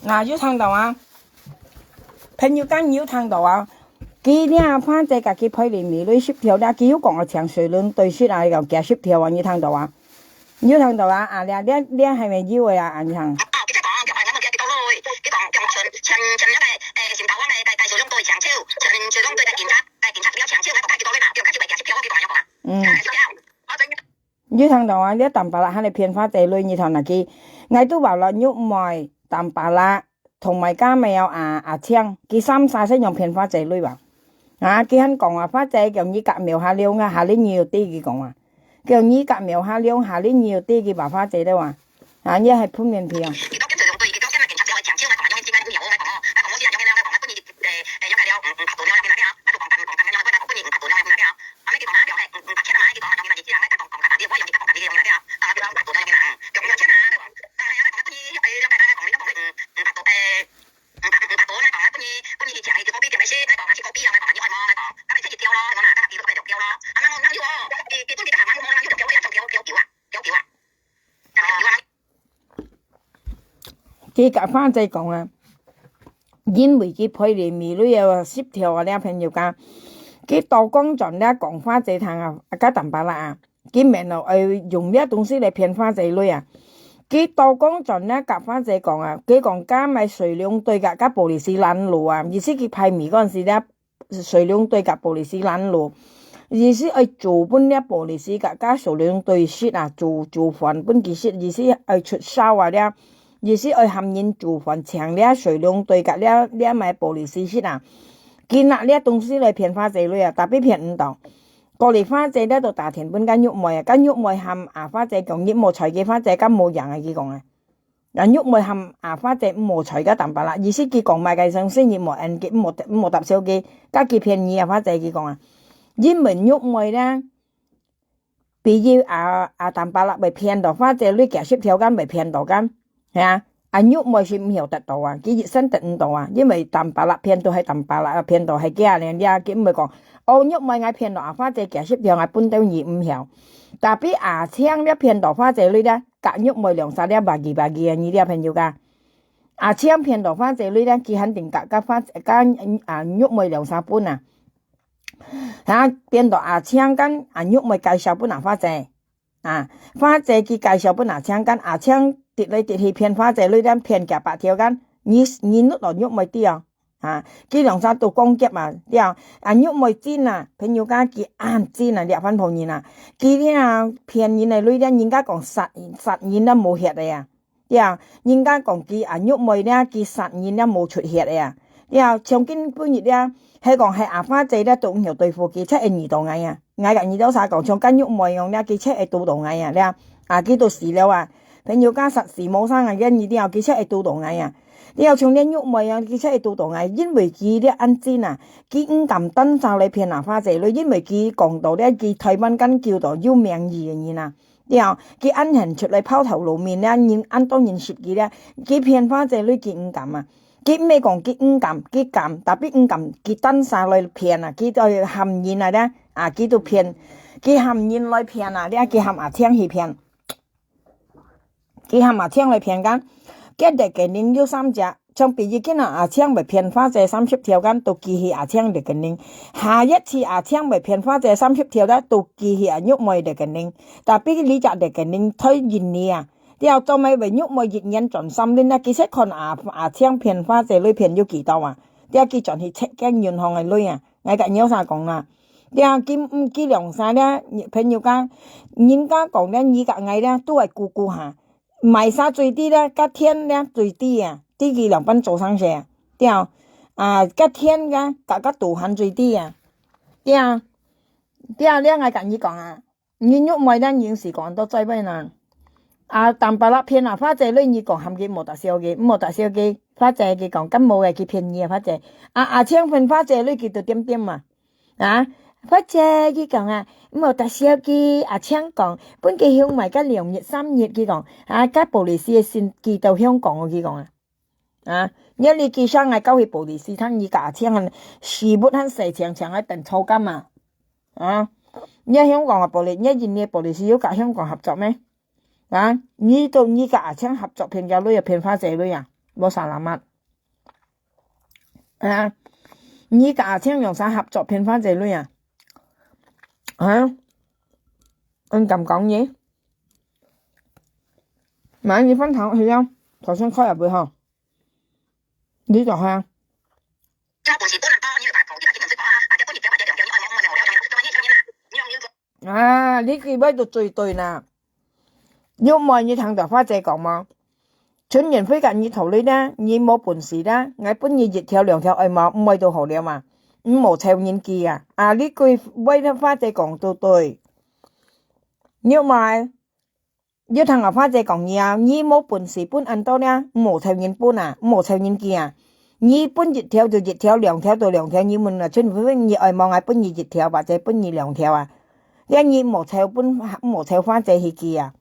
啊，有聽到啊？朋友間有聽到啊？佢這花姐家己配裡面類十條啦，佢有講啊，請水輪對食啊，講幾十條啊，你聽到啊？你有聽到啊？啊，這，這，這還沒有啊，啊，你聽。嗯。 你聽到啊？這Tampalak還來騙花姐鐳，你聽哪佢？𠊎都話了，玉妹、Tampalak，同埋家苗啊，阿青，佢三儕係用騙花姐鐳吧？啊，佢還講啊，花姐叫你家苗下流啊，下流你有地，佢講啊，叫你家苗下流，下流你有地，佢話花姐了啊。啊，你還噴面皮啊？佢甲花姐講啊，因為佢賠你米鐳啊，十條啊，這朋友講，佢倒講轉這講花姐聽啊，甲淡白啦啊，佢免咯，愛用這東西來騙花姐鐳啊。佢倒講轉這甲花姐講啊，佢講甲買水龍隊甲，甲police攔路啊，意思佢排米嗰陣時咧，水龍隊甲police攔路，意思愛做分這police甲，甲水龍隊識啊，做，做還分佢識，意思愛出手啊這，意思愛喊人做還請這水龍隊甲這，這買police識啊。佢拿這東西來騙花姐鐳啊，tapi騙毋到。過來花姐這都打電分甲玉妹啊，甲玉妹喊啊花姐講，你莫睬佢，花姐甲無贏啊，佢講啊。 啊，玉妹喊啊花姐毋好睬个淡白啦，意思佢講麼个相信，你莫應佢，毋好，毋好答笑佢，甲佢便宜啊，花姐佢講啊。因為玉妹咧，比如啊，啊淡白啦，會騙到花姐鐳幾十條間，會騙到間，係啊。啊，玉妹是毋曉得到啊，佢一生得毋到啊，因為淡白啦騙到係淡白啦，騙到係假咧，你啊，佢毋會講，哦，玉妹𠊎騙到啊，花姐幾十條，𠊎分到你毋曉。Tapi阿青咧騙到花姐鐳咧， 甲玉妹兩儕了bagi-bagi啊，你這朋友講。阿青騙到花姐鐳咧，佢肯定甲，甲花，甲，啊，玉妹兩儕分啊。哈，變到阿青跟啊玉妹介紹分啊花姐。啊，花姐佢介紹分阿青，跟阿青直來直去騙花姐鐳咧，騙幾百條間，你，你摎玉妹知哦。 啊，佢兩儕都講夾嘛，了，啊，玉妹真啊，朋友講佢恁真啊，這番婆人啊，佢了騙人个鐳了，人家講殺，殺人了無血个啊，了，人家講佢啊，玉妹了，佢殺人了無出血个啊，了，像今晡日了，係講係阿花姐了，都毋曉對付佢，才會遇到𠊎啊，𠊎甲你兜儕講，像今玉妹樣了，佢才會堵到𠊎啊，了，啊，佢都死了啊，朋友講殺死無生啊，這你了，佢才會堵到𠊎啊。 了像這玉妹啊，佢才會堵到𠊎，因為佢這恁真啊，佢毋敢單手來騙啊花姐鐳，因為佢講到了，佢台灣間救到有名義个人啊。了，佢恁肯出來拋頭露面了，人恁多人識佢了，佢騙花姐鐳佢毋敢啊。佢毋係講佢毋敢，佢敢，tapi毋敢，佢單手來騙啊，佢都喊人啊了，啊，佢都騙，佢喊人來騙啊，了，佢喊阿青去騙。 佢喊阿青來騙間，該rekening有三隻，像比如今日阿青會騙花姐三十條間，都寄去阿青rekening。下一次阿青會騙花姐三十條間，都寄去阿玉妹rekening。Tapi這隻rekening忒印尼啊，了做麼會玉妹一年賺三輪啊？其實看阿，阿青騙花姐鐳騙有幾多啊？了佢轉去check間銀行个鐳啊，𠊎甲你兜儕講啊。了佢，嗯，佢兩儕了，朋友講，人家講了，你甲𠊎了，都係姑姑哈。 買啥最低咧？甲田咧最低啊，低佢兩班做生事啊，對啊，啊，甲田个，甲，甲杜還最低啊，對啊，對啊，了𠊎甲你講啊，你玉妹咱人是講到最尾啦，啊，淡白啦騙啊，花姐鐳你講喊佢莫搭笑佢，莫搭笑佢，花姐佢講，敢無个，佢騙你啊，花姐，啊，阿青騙花姐鐳佢就點點嘛。 啊，或者佢講啊，毋好搭笑佢，阿青講，分佢鄉買个兩日三日，佢講，啊，甲police个信寄到香港哦，佢講啊。啊，你你寄上來交去police，通你甲阿青个屎朏還洗淨淨个等抽監嘛。啊，你香港个police，你印尼个police有甲香港合作咩？啊，你都你甲阿青合作騙佢鐳啊，騙花姐鐳啊，無salamat。 啊，你甲阿青用啥合作騙花姐鐳啊？啊，你敢講你？買你飯堂去啊，頭先開入去吼。你就係啊。 啊，你佢位都最對啦。玉妹你聽到花姐講無？陳遠輝甲你討論啦，你無本事啦，𠊎分你一條兩條愛無，毋愛都好了嘛。毋好臭人機啊！啊，你句話花姐講都對。玉妹，你聽阿花姐講你啊，你無本事分恁多啦，毋好臭人分啊，毋好臭人機啊。你分一條就一條，兩條就兩條，你問啊，陳遠輝你愛無，𠊎分你一條，或者分你兩條啊。 這你莫愁分，莫愁花姐去寄啊。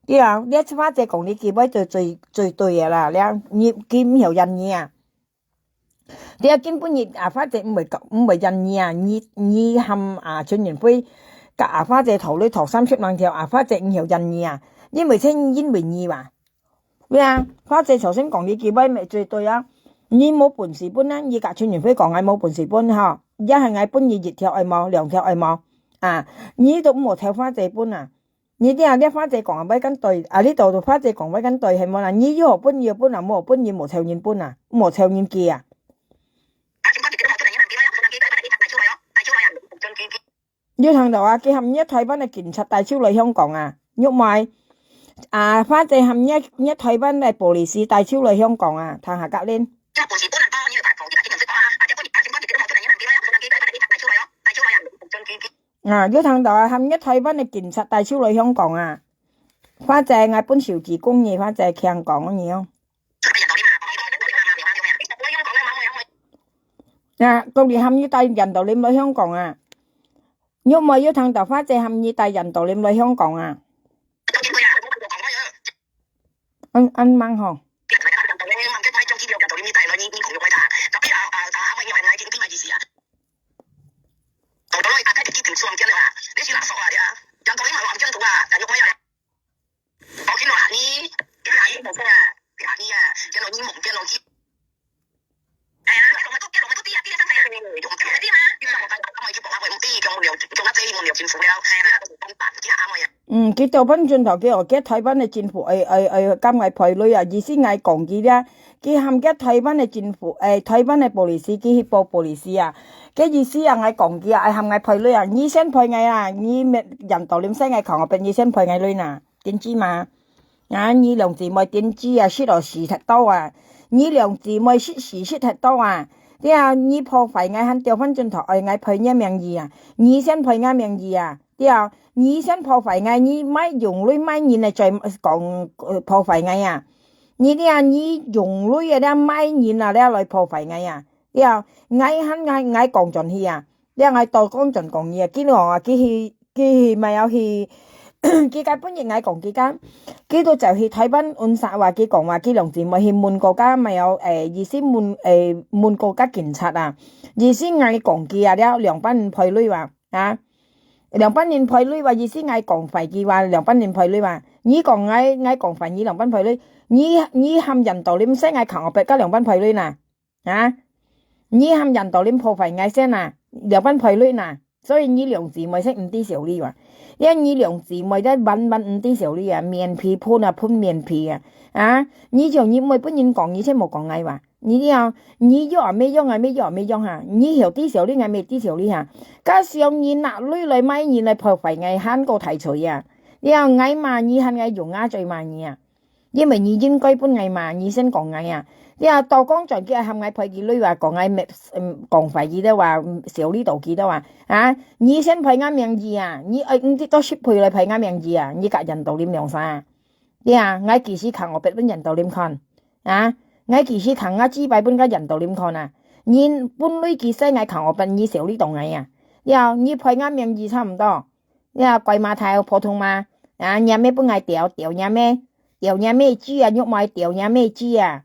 對啊，這花姐講你寄位最，最，最對个啦，這你，佢毋曉應你啊。這根本你，啊，花姐毋會講，毋會應你啊，你，你喊啊，陳遠輝，甲啊，花姐討論討三十零條，啊，花姐毋曉應你啊，因為這因為你嘛。對啊，花姐頭先講這句話乜最對啊。你無本事分啊，你甲陳雲輝講𠊎無本事分吼，也係𠊎分你一條愛無，兩條愛無？啊，你都無摎花姐分啊。你這下這花姐講話敢對，啊，你都花姐講話敢對，係無啦？你有分你就分啊，無分你無摎人分啊，無摎人寄啊。有聽到啊？佢喊若台灣个警察帶手來香港啊，玉妹。啊，花姐喊若，若台灣个police帶手來香港啊，聽下格恁。啊，有聽到啊？喊若台灣个警察帶手來香港啊。花姐，𠊎分手機分你，花姐，聽講你哦。 啊，講你喊你帶楊道林來香港啊。玉妹有聽到花姐喊你帶楊道林來香港啊。恁，恁猛吼。嗯，佢倒翻轉頭，佢哦，佢台灣个政府愛，愛，愛，敢𠊎賠鐳啊，意思𠊎講佢咧，佢喊佢台灣个政府，誒，台灣个police，佢去報police啊，佢意思啊，𠊎講佢啊，愛喊𠊎賠鐳啊，你先賠𠊎啊，你乜楊道林使𠊎扛，𠊎分你先賠𠊎鐳呐，知毋知嘛？ 啊，你兩姊妹知毋知啊，食到死忒多啊！你兩姊妹食屎食忒多啊！對啊，你破壞𠊎還調翻轉頭愛𠊎賠若名義啊！你先賠𠊎名義啊！對啊，你先破壞𠊎，你買用鐳買人來再講，呃，破壞𠊎啊！你對啊，你用鐳啊，這買人啊，這來破壞𠊎啊！對啊，𠊎還𠊎，𠊎講轉去啊！ 這𠊎倒講轉講你啊，佢講啊，佢去，佢去，乜有去，佢个本日𠊎講佢个，佢都走去台灣，恩煞話佢講話，佢兩姊妹去問過个，乜有，誒，意思問，誒，問過个警察啊，意思𠊎講佢啊，這兩班人賠鐳啊，啊，兩班人賠鐳啊，意思𠊎講壞佢話，兩班人賠鐳啊，你講𠊎，𠊎講壞你兩班賠鐳，你，你喊楊道林使𠊎扛，𠊎別个兩班賠鐳呐。 啊，你喊楊道林破壞𠊎先啊，兩班賠鐳呐，所以你兩姊妹先毋知羞恥啊。這你兩姊妹在完完毋知羞恥啊，面皮噴啊，噴面皮啊。啊，你就你毋會分人講，你先無講𠊎話。你這樣，你約也無約，𠊎無約也無約哈，你曉知羞恥，𠊎無知羞恥哈。加上你拿鐳來買人來破壞𠊎，還過大罪啊。這樣𠊎罵你，還𠊎用啊，再罵你啊。 因為你應該分𠊎嘛，你先講𠊎啊。你啊，倒講轉佢愛喊𠊎賠佢鐳啊，講𠊎咩，嗯，講壞佢兜啊，嗯，羞恥到佢兜啊。啊，你先賠𠊎名義啊，你愛，你到十倍來賠𠊎名義啊，你甲楊道林兩儕啊。你啊，𠊎幾時扛𠊎別分楊道林看？啊，𠊎幾時扛𠊎紙牌分个楊道林看啊？你分鐳佢使𠊎扛𠊎別，你羞恥到𠊎啊。你啊，你賠𠊎名義差毋多。 呀，該嘛忒普通嘛，啊，若姆分𠊎釣，釣若姆，釣若姆豬啊，玉妹釣若姆豬啊。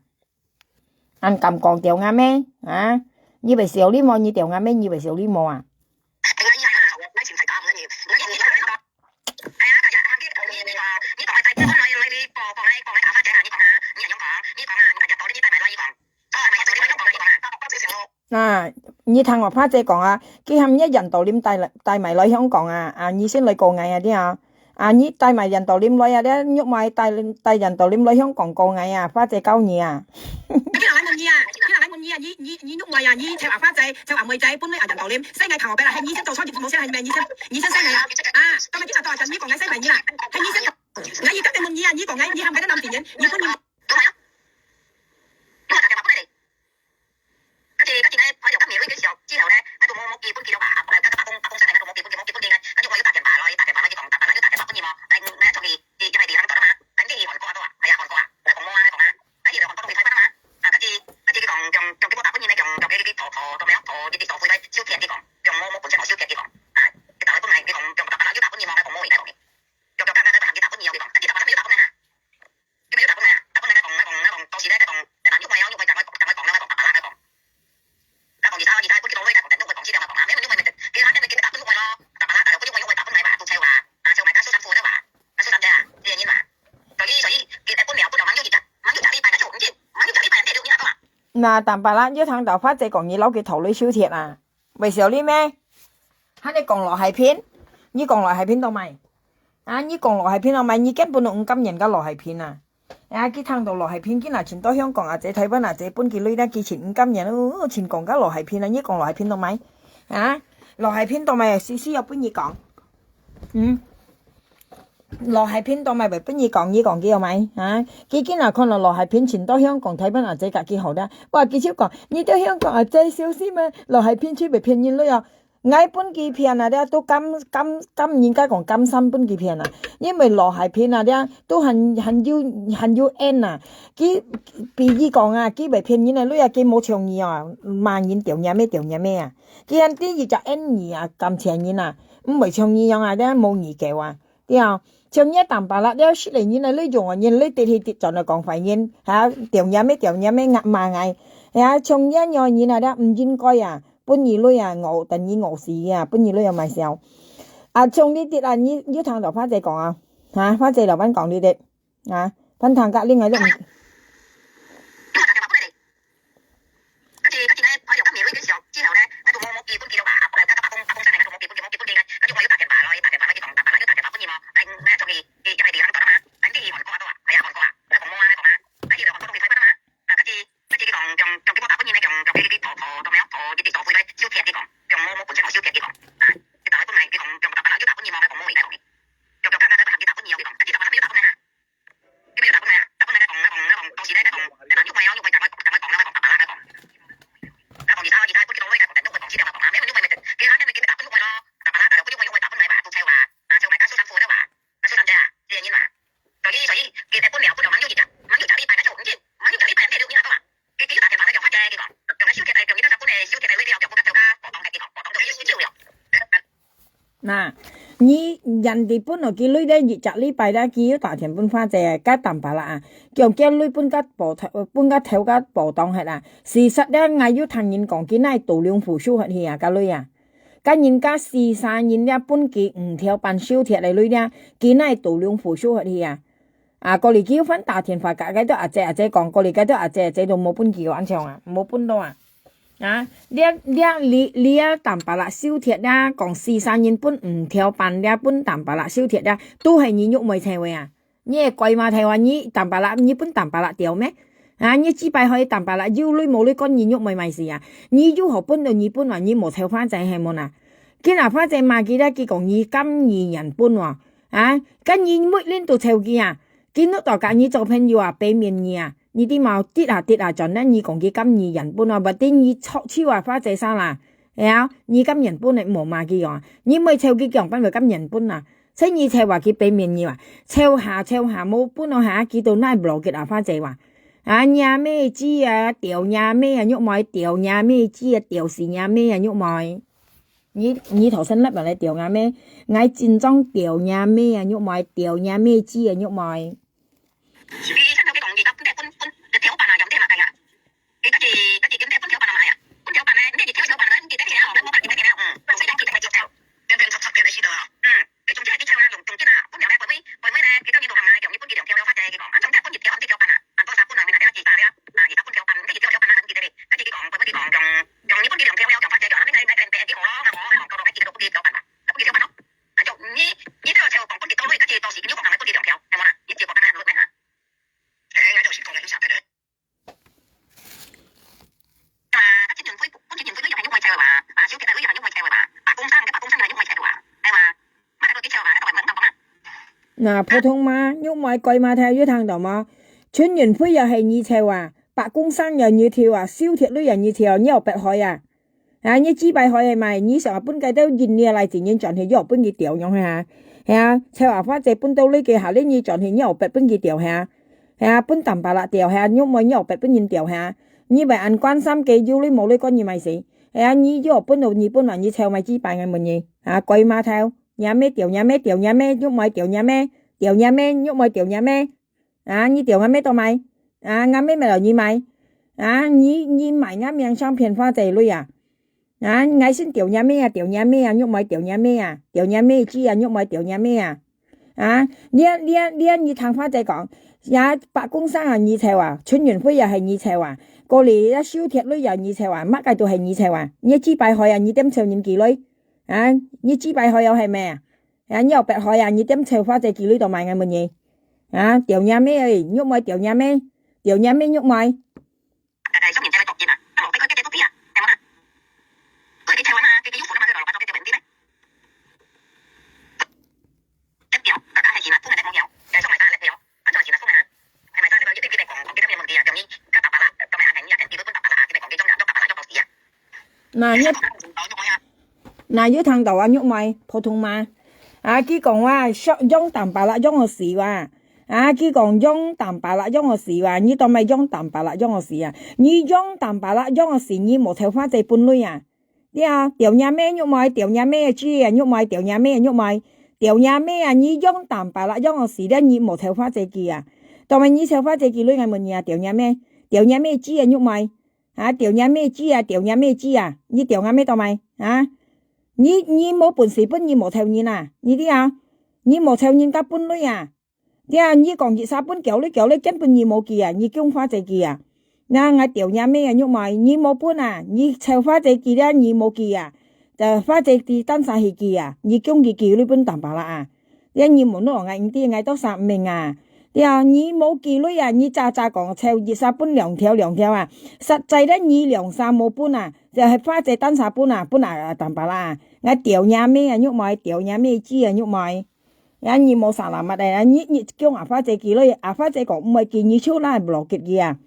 恁敢講釣若姆，啊，你會羞恥無？你釣若姆，你會羞恥無啊？啊，你聽𠊎花姐講啊，佢喊若楊道林帶來，帶埋來香港啊，啊，你先來告𠊎啊，對啊。啊，你帶埋楊道林來啊，這玉妹帶，帶楊道林來香港告𠊎啊，花姐告你啊。佢人來問你啊，佢人來問你啊，你，你，你玉妹啊，你摎阿花姐，摎阿妹姐，本來啊楊道林，使𠊎扛後背啦，係你先做錯，你無先係咩？你先，你先使𠊎啊。啊，今日警察到啊，你講𠊎使𠊎你啦，係你先做。𠊎一直在問你啊，你講𠊎，你喊𠊎个男仔人，你本人。 跟佢，跟佢呢，我有甲美國个時候，之後呢，我都無，無寄分佢了吧？啊，甲，甲阿公，阿公細个，我都無寄分佢，無寄分佢呢。啊，我有打電話咯，打電話咯，佢講，打電話，有打電話分佢無？來，來，出去，佢，佢係離開過了嘛？跟佢去韓國啊，都啊，係啊，韓國啊，來講無啊，講啊，啊，佢來韓國都去台灣啊嘛。啊，跟佢，跟佢講，用，用電話打分佢呢，用，用佢，佢，佢，佢，佢，佢，佢，佢，佢，佢，手機，佢講，用無，無本錢，無手機，佢講，啊，佢打來分𠊎，佢講，用打，打，有打分佢無？𠊎講無，佢講，用，用，打，打，打，佢打分佢哦，佢講，跟佢打，打，有打分佢啊。那Tampalak又聽到花姐講你摎佢討鐳收忒啊？會笑你咩？還你講羅海平，你講羅海平做麼个？啊，你講羅海平做麼个？你根本都毋甘願佮羅海平啊！啊，佢聽到羅海平今仔尋到香港阿姐、台灣阿姐分佢鐳啦，佢尋毋甘願，哦，尋講佮羅海平啊！你講羅海平做麼个？啊，羅海平做麼个？死死愛分你講。嗯。 羅海平做麼个會分你講，你講佢做麼个？啊，佢今仔看到羅海平尋到香港、台灣阿姐佮佢好了，哇，佢就講，你兜香港阿姐小心啊，羅海平就會騙人鐳哦。𠊎分佢騙啊，這都甘甘甘人家講甘心分佢騙啊，因為羅海平啊，這都還還有還有緣啊，佢比如講啊，佢會騙人个鐳啊，佢無像你哦，罵人吊若咩吊若咩啊，佢還知一隻緣你啊，感謝人啊，毋會像你樣啊，這無義救啊。 對啊，像你Tampalak這識个人啊，你用个人，你直去直轉來講壞人，哈，吊若咩吊若咩罵𠊎，呀，像你樣人啊，這毋應該啊，分你鐳啊，餓，等你餓死啊，分你鐳啊，莫笑。啊，像你直啊，你有聽到花姐講啊？哈，花姐老闆講你直啊，反正佮另外一種。 該時，該時呢，𠊎用甲面對个時候，之後呢，𠊎都無無寄分佢了吧，啊，啊，啊，阿公，阿公上來，𠊎都無無寄分佢，無寄分佢，𠊎就𠊎又打電話咯，打電話，𠊎就講，爸爸，你打電話分佢無？𠊎，𠊎，𠊎出去，佢，佢係離開香港啊嘛，𠊎去韓國啊，都啊，係啊，韓國啊，𠊎講無啊，𠊎講啊，𠊎去，𠊎去講，講，講，叫我打分佢呢，講，講，佢，佢，佢，討，討，討，討，佢，佢，討回來，收忒，佢講，講，無，無本錢好收忒，佢講，啊，佢打來分𠊎，佢講，講，爸爸，你打分佢無？𠊎講無，佢講，講，講，講，佢打分佢哦，佢講，啊，佢打分佢啊哈。 你毋愛打分𠊎啊，打分𠊎，𠊎講，𠊎講，𠊎講，到時咧，𠊎講，𠊎講，玉梅哦，玉梅，逐擺講，逐擺講，逐擺講，逐擺講，逐擺講。𠊎講，其他，其他，不知講，𠊎講，等玉梅講，去了，𠊎講，啊，無，玉梅，佢，佢，佢，佢，佢，打分玉梅咯，逐擺啦，逐擺玉梅，玉梅打分𠊎吧，都抽啊，啊，抽𠊎家收衫褲了吧，啊，收衫仔啊，這人嘛。所以，所以，佢會分了，分了，蠻久一隻，蠻久一隻禮拜，就，毋知，蠻久一隻禮拜，毋知六日啊，講啊，佢，佢又打電話來，講，發姐，佢講，講，收忒來，講，佢到時分咧，收忒來，為了，講，不敢抽，佢，無當，佢講，無當，就，又，又，又，又。 那，你原地分落佢鐳咧，一隻禮拜咧，佢又打電分花姐，該Tampalak啊，叫佢鐳分甲無頭，分甲頭甲無當忒啊。事實咧，𠊎有聽人講，佢哪會到龍湖收忒去啊，該鐳啊。該人家四儕人咧，分佢五條半收忒个鐳咧，佢哪會到龍湖收忒去啊。 啊，過來佢又翻打電話，甲該兜阿姐阿姐講，過來該兜阿姐阿姐都無分佢安全啊，無分到啊。啊，這，這，這，這Tampalak收忒啦，講四儕人分五條半，這分Tampalak收忒啦，都係你玉妹抽个啊。你个鬼嘛頭啊，你Tampalak，你分Tampalak吊咩？啊，你幾擺去Tampalak有鐳無鐳關你玉妹麼事啊？你有好分就你分啊，你無抽花仔係無啊？今仔花仔罵佢咧，佢講你甘願分哦。 啊，該你每輪都抽佢啊，佢摎到甲你做朋友啊，白面你啊，你知無？跌下跌下轉來，你講佢甘願分啊，或者你著手啊，花姐啥啦，係啊，你甘願分你無罵佢哦，你毋抽佢，佢仰般會甘願分啊？所以你抽啊，佢白面你啊，抽下抽下無分哦下，佢都哪會block啊，花姐話，啊，若咩子啊，吊若咩啊，玉妹，吊若咩子啊，吊死若咩啊，玉妹。 你，你頭先擸落來吊若咩？𠊎真正吊若咩啊，玉妹，吊若咩子啊，玉妹。是毋係？你先頭佢講，佢分，分，分，分條板啊，用這麼个啊？佢家己，家己點這分條板啊嘛呀？分條板呢，你家己挑條板啊，你家己啊，我們無辦法，你家己啊，嗯，所以講佢家己做，點點插插點來試著啊，嗯。 佢總之係佢抽啊，用，用緊啊，本來呢，背尾，背尾呢，佢兜人都行啊，用日本佢兩條了，發姐佢講，啊，總之分一條，一條半啊，啊，多少分啊，明仔日幾大了，啊，一條分條半，你一條條半啊，你記得未？佢自己講，背尾佢講，用，用日本佢兩條了，用發姐講，啊，明仔日來跟別人去學咯，啊，學，啊，學，到到佢自己都分佢一條半啊，啊，分佢一條半咯，啊，就你，你都要抽講分佢多鐳，佢自己到時佢又講，啊，分佢兩條，係無啦？你自己講，啊，鐳咩啊？哎，那就是講个有啥个。 啊，該陳雲輝，本身陳雲輝佢又係玉妹抽个哇，啊，小傑仔佢又係玉妹抽个哇，白公生，該白公生又係玉妹抽个哇，係哇，乜得佢抽哇，該個乜，乜，乜，乜。那普通嘛，玉妹該嘛，聽有聽到無？陳雲輝又係你抽啊，白公生又你抽啊，小傑鐳又你抽，你有白害啊！啊，你幾擺害係咪？你想分該兜人呢來，真人轉去，又分佢吊樣係啊？係啊，抽啊，花姐分到你个下，你你轉去，你有白分佢吊係啊？ 係啊，分Tampalak吊係啊，玉妹你有白分人吊係啊。你會恁關心个有鐳無鐳關你麼事？係啊，你有分就你分嘛，你抽麼幾擺𠊎問你。啊，該嘛頭，若咩吊若咩，吊若咩，玉妹吊若咩，吊若咩，玉妹吊若咩。啊，你吊𠊎咩做麼？啊，𠊎咩買了你麼？啊，你，你買𠊎命相騙花姐鐳啊？ 啊，𠊎先吊若咩啊，吊若咩啊，玉妹吊若咩啊，吊若咩子啊，玉妹吊若咩啊。啊，你，你，你，你聽花姐講，也白公生啊，你抽啊，陳雲輝也係你抽啊，過來，這收忒鐳啊，你湊啊，麼个都係你湊啊，你幾擺害啊，你點湊人寄鐳？啊，你幾擺害啊，係無啊？啊，你有別害啊，你點湊花姐寄鐳到買𠊎問你？啊，吊若妹，玉妹吊若妹，吊若妹玉妹。那有，那有聽到啊，玉妹，普通話。啊，佢講話，用Tampalak用到死哇。啊，佢講用Tampalak用到死哇，你當係用Tampalak用到死啊？你用Tampalak用到死，你無湊花姐分鐳啊？ 對啊，吊若妹玉妹，吊若妹姊啊，玉妹，吊若妹玉妹，吊若妹啊，你用Tampalak用到死了，你無湊花姐寄啊？當係你湊花姐寄鐳，𠊎問你啊，吊若妹，吊若妹姊啊，玉妹，啊，吊若妹姊啊，吊若妹姊啊，你吊若妹當係？啊，你，你無本事分你無湊人啊，你知啊？你無湊人家分鐳啊？ 對啊，你講一儕分寄鐳寄鐳，根本你無寄啊，你供花姐寄啊。那𠊎吊若妹啊，玉妹，你無分啊，你湊花姐寄了，你無寄啊。這花姐知單儕去寄啊，你供佢寄鐳分Tampalak啊。對啊，你問𠊎，𠊎毋知，𠊎都毋明啊。對啊，你無寄鐳啊，你早早講湊一儕分兩條兩條啊，實在了你兩儕無分啊，就係花姐單儕分啊，分啊Tampalak啊。𠊎吊若妹啊，玉妹，吊若妹姊啊，玉妹。 呀，你無salamat啊，你，你供阿花姐寄鐳，阿花姐講毋會寄，你就拉block佢啊。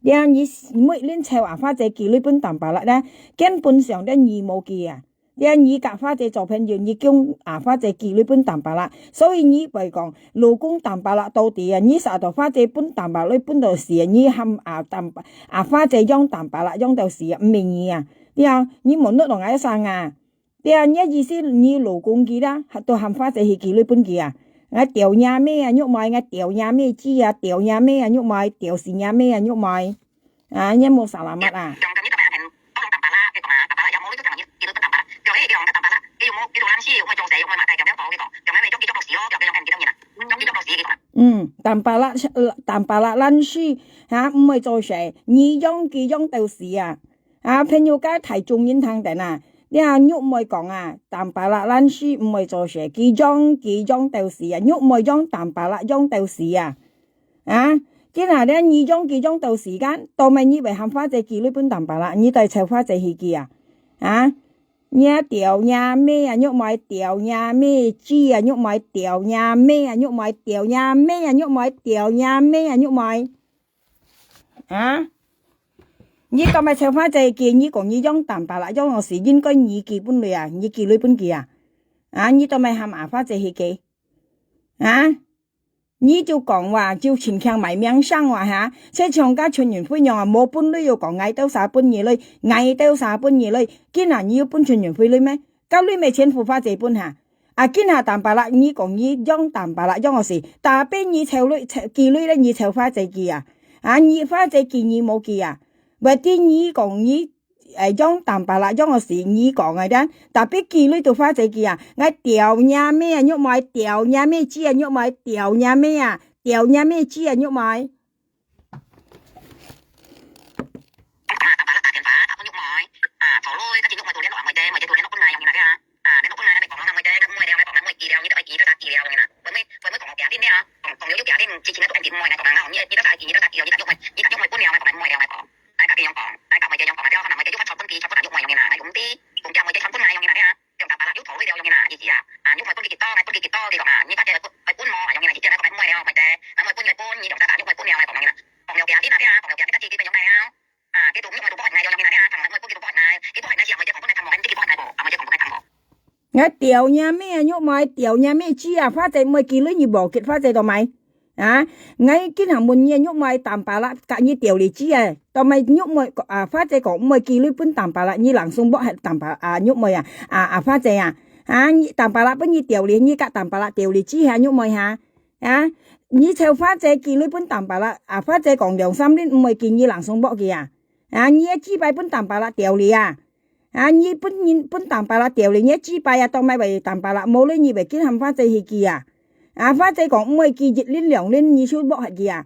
呀，你每輪湊阿花姐寄鐳分Tampalak啦，根本上了你無寄啊。呀，你佮花姐做朋友，你供阿花姐寄鐳分Tampalak，所以你會講，老公Tampalak到底啊，你煞到花姐分Tampalak分到死啊，你喊阿Tampa，阿花姐用Tampalak用到死啊，毋係你啊。呀，你無弄到𠊎生啊。 對啊，你意思你老公寄啦，都喊花姐去寄鐳分佢啊？𠊎吊若妹啊，玉妹，𠊎吊若妹姊啊，吊若妹啊，玉妹，吊死若妹啊，玉妹。啊，你無salamat啊？嗯，Tampalak，Tampalak爛死，哈，毋會做事，你用佢用到死啊！ 啊，朋友家大眾人聽等啊，這玉妹講啊，Tampalak爛死毋會做事，佢用佢用到死啊，玉妹用Tampalak用到死啊。啊，今下這你用佢用到死間，到尾你會喊花姐寄鐳分Tampalak，你再湊花姐去寄啊？啊，你吊若妹啊，玉妹，吊若妹姊啊，玉妹，吊若妹啊，玉妹，吊若妹啊，玉妹，吊若妹啊，玉妹。 啊？你當係湊花姐寄，你講你用Tampalak用到死，應該你寄分鐳啊，你寄鐳分佢啊？啊，你當係喊阿花姐去寄？啊？你就講話，就親像賣命聲話哈，就像該陳雲輝樣啊，無分鐳又講𠊎兜儕分你鐳，𠊎兜儕分你鐳，今下你有分陳雲輝鐳咩？該鐳乜全部花姐分哈？ 啊，今下Tampalak，你講你用Tampalak用到死，tapi你湊鐳，湊，寄鐳了，你湊花姐寄啊？啊，你花姐寄你無寄啊？Berarti你講你，誒，用Tampalak用到死，你講个啦，tapi寄鐳都花姐寄啊？𠊎吊若妹啊，玉妹，吊若妹姊啊，玉妹，吊若妹啊，吊若妹姊啊，玉妹。 𠊎吊若妹啊，玉妹，吊若妹姊啊，花姐毋會寄鐳，你無寄花姐做麼个？啊，𠊎今下問你啊，玉妹，Tampalak佮你吊鐳姊啊，做麼个玉妹啊，花姐講毋會寄鐳分Tampalak，你langsung block忒Tampalak啊，玉妹啊，啊，啊，花姐啊，啊，你Tampalak分你吊鐳，你佮Tampalak吊鐳姊啊，玉妹哈？ 啊，你湊花姐寄鐳分Tampalak，啊，花姐講兩三輪毋會寄，你langsung block佢啊？啊，你个姊妹分Tampalak吊鐳啊？啊，你分人，分Tampalak吊鐳，你个姊妹啊，當係會Tampalak無鐳，你會緊喊花姐去寄啊？啊，花姐講毋會寄一輪兩輪，你就block忒佢啊？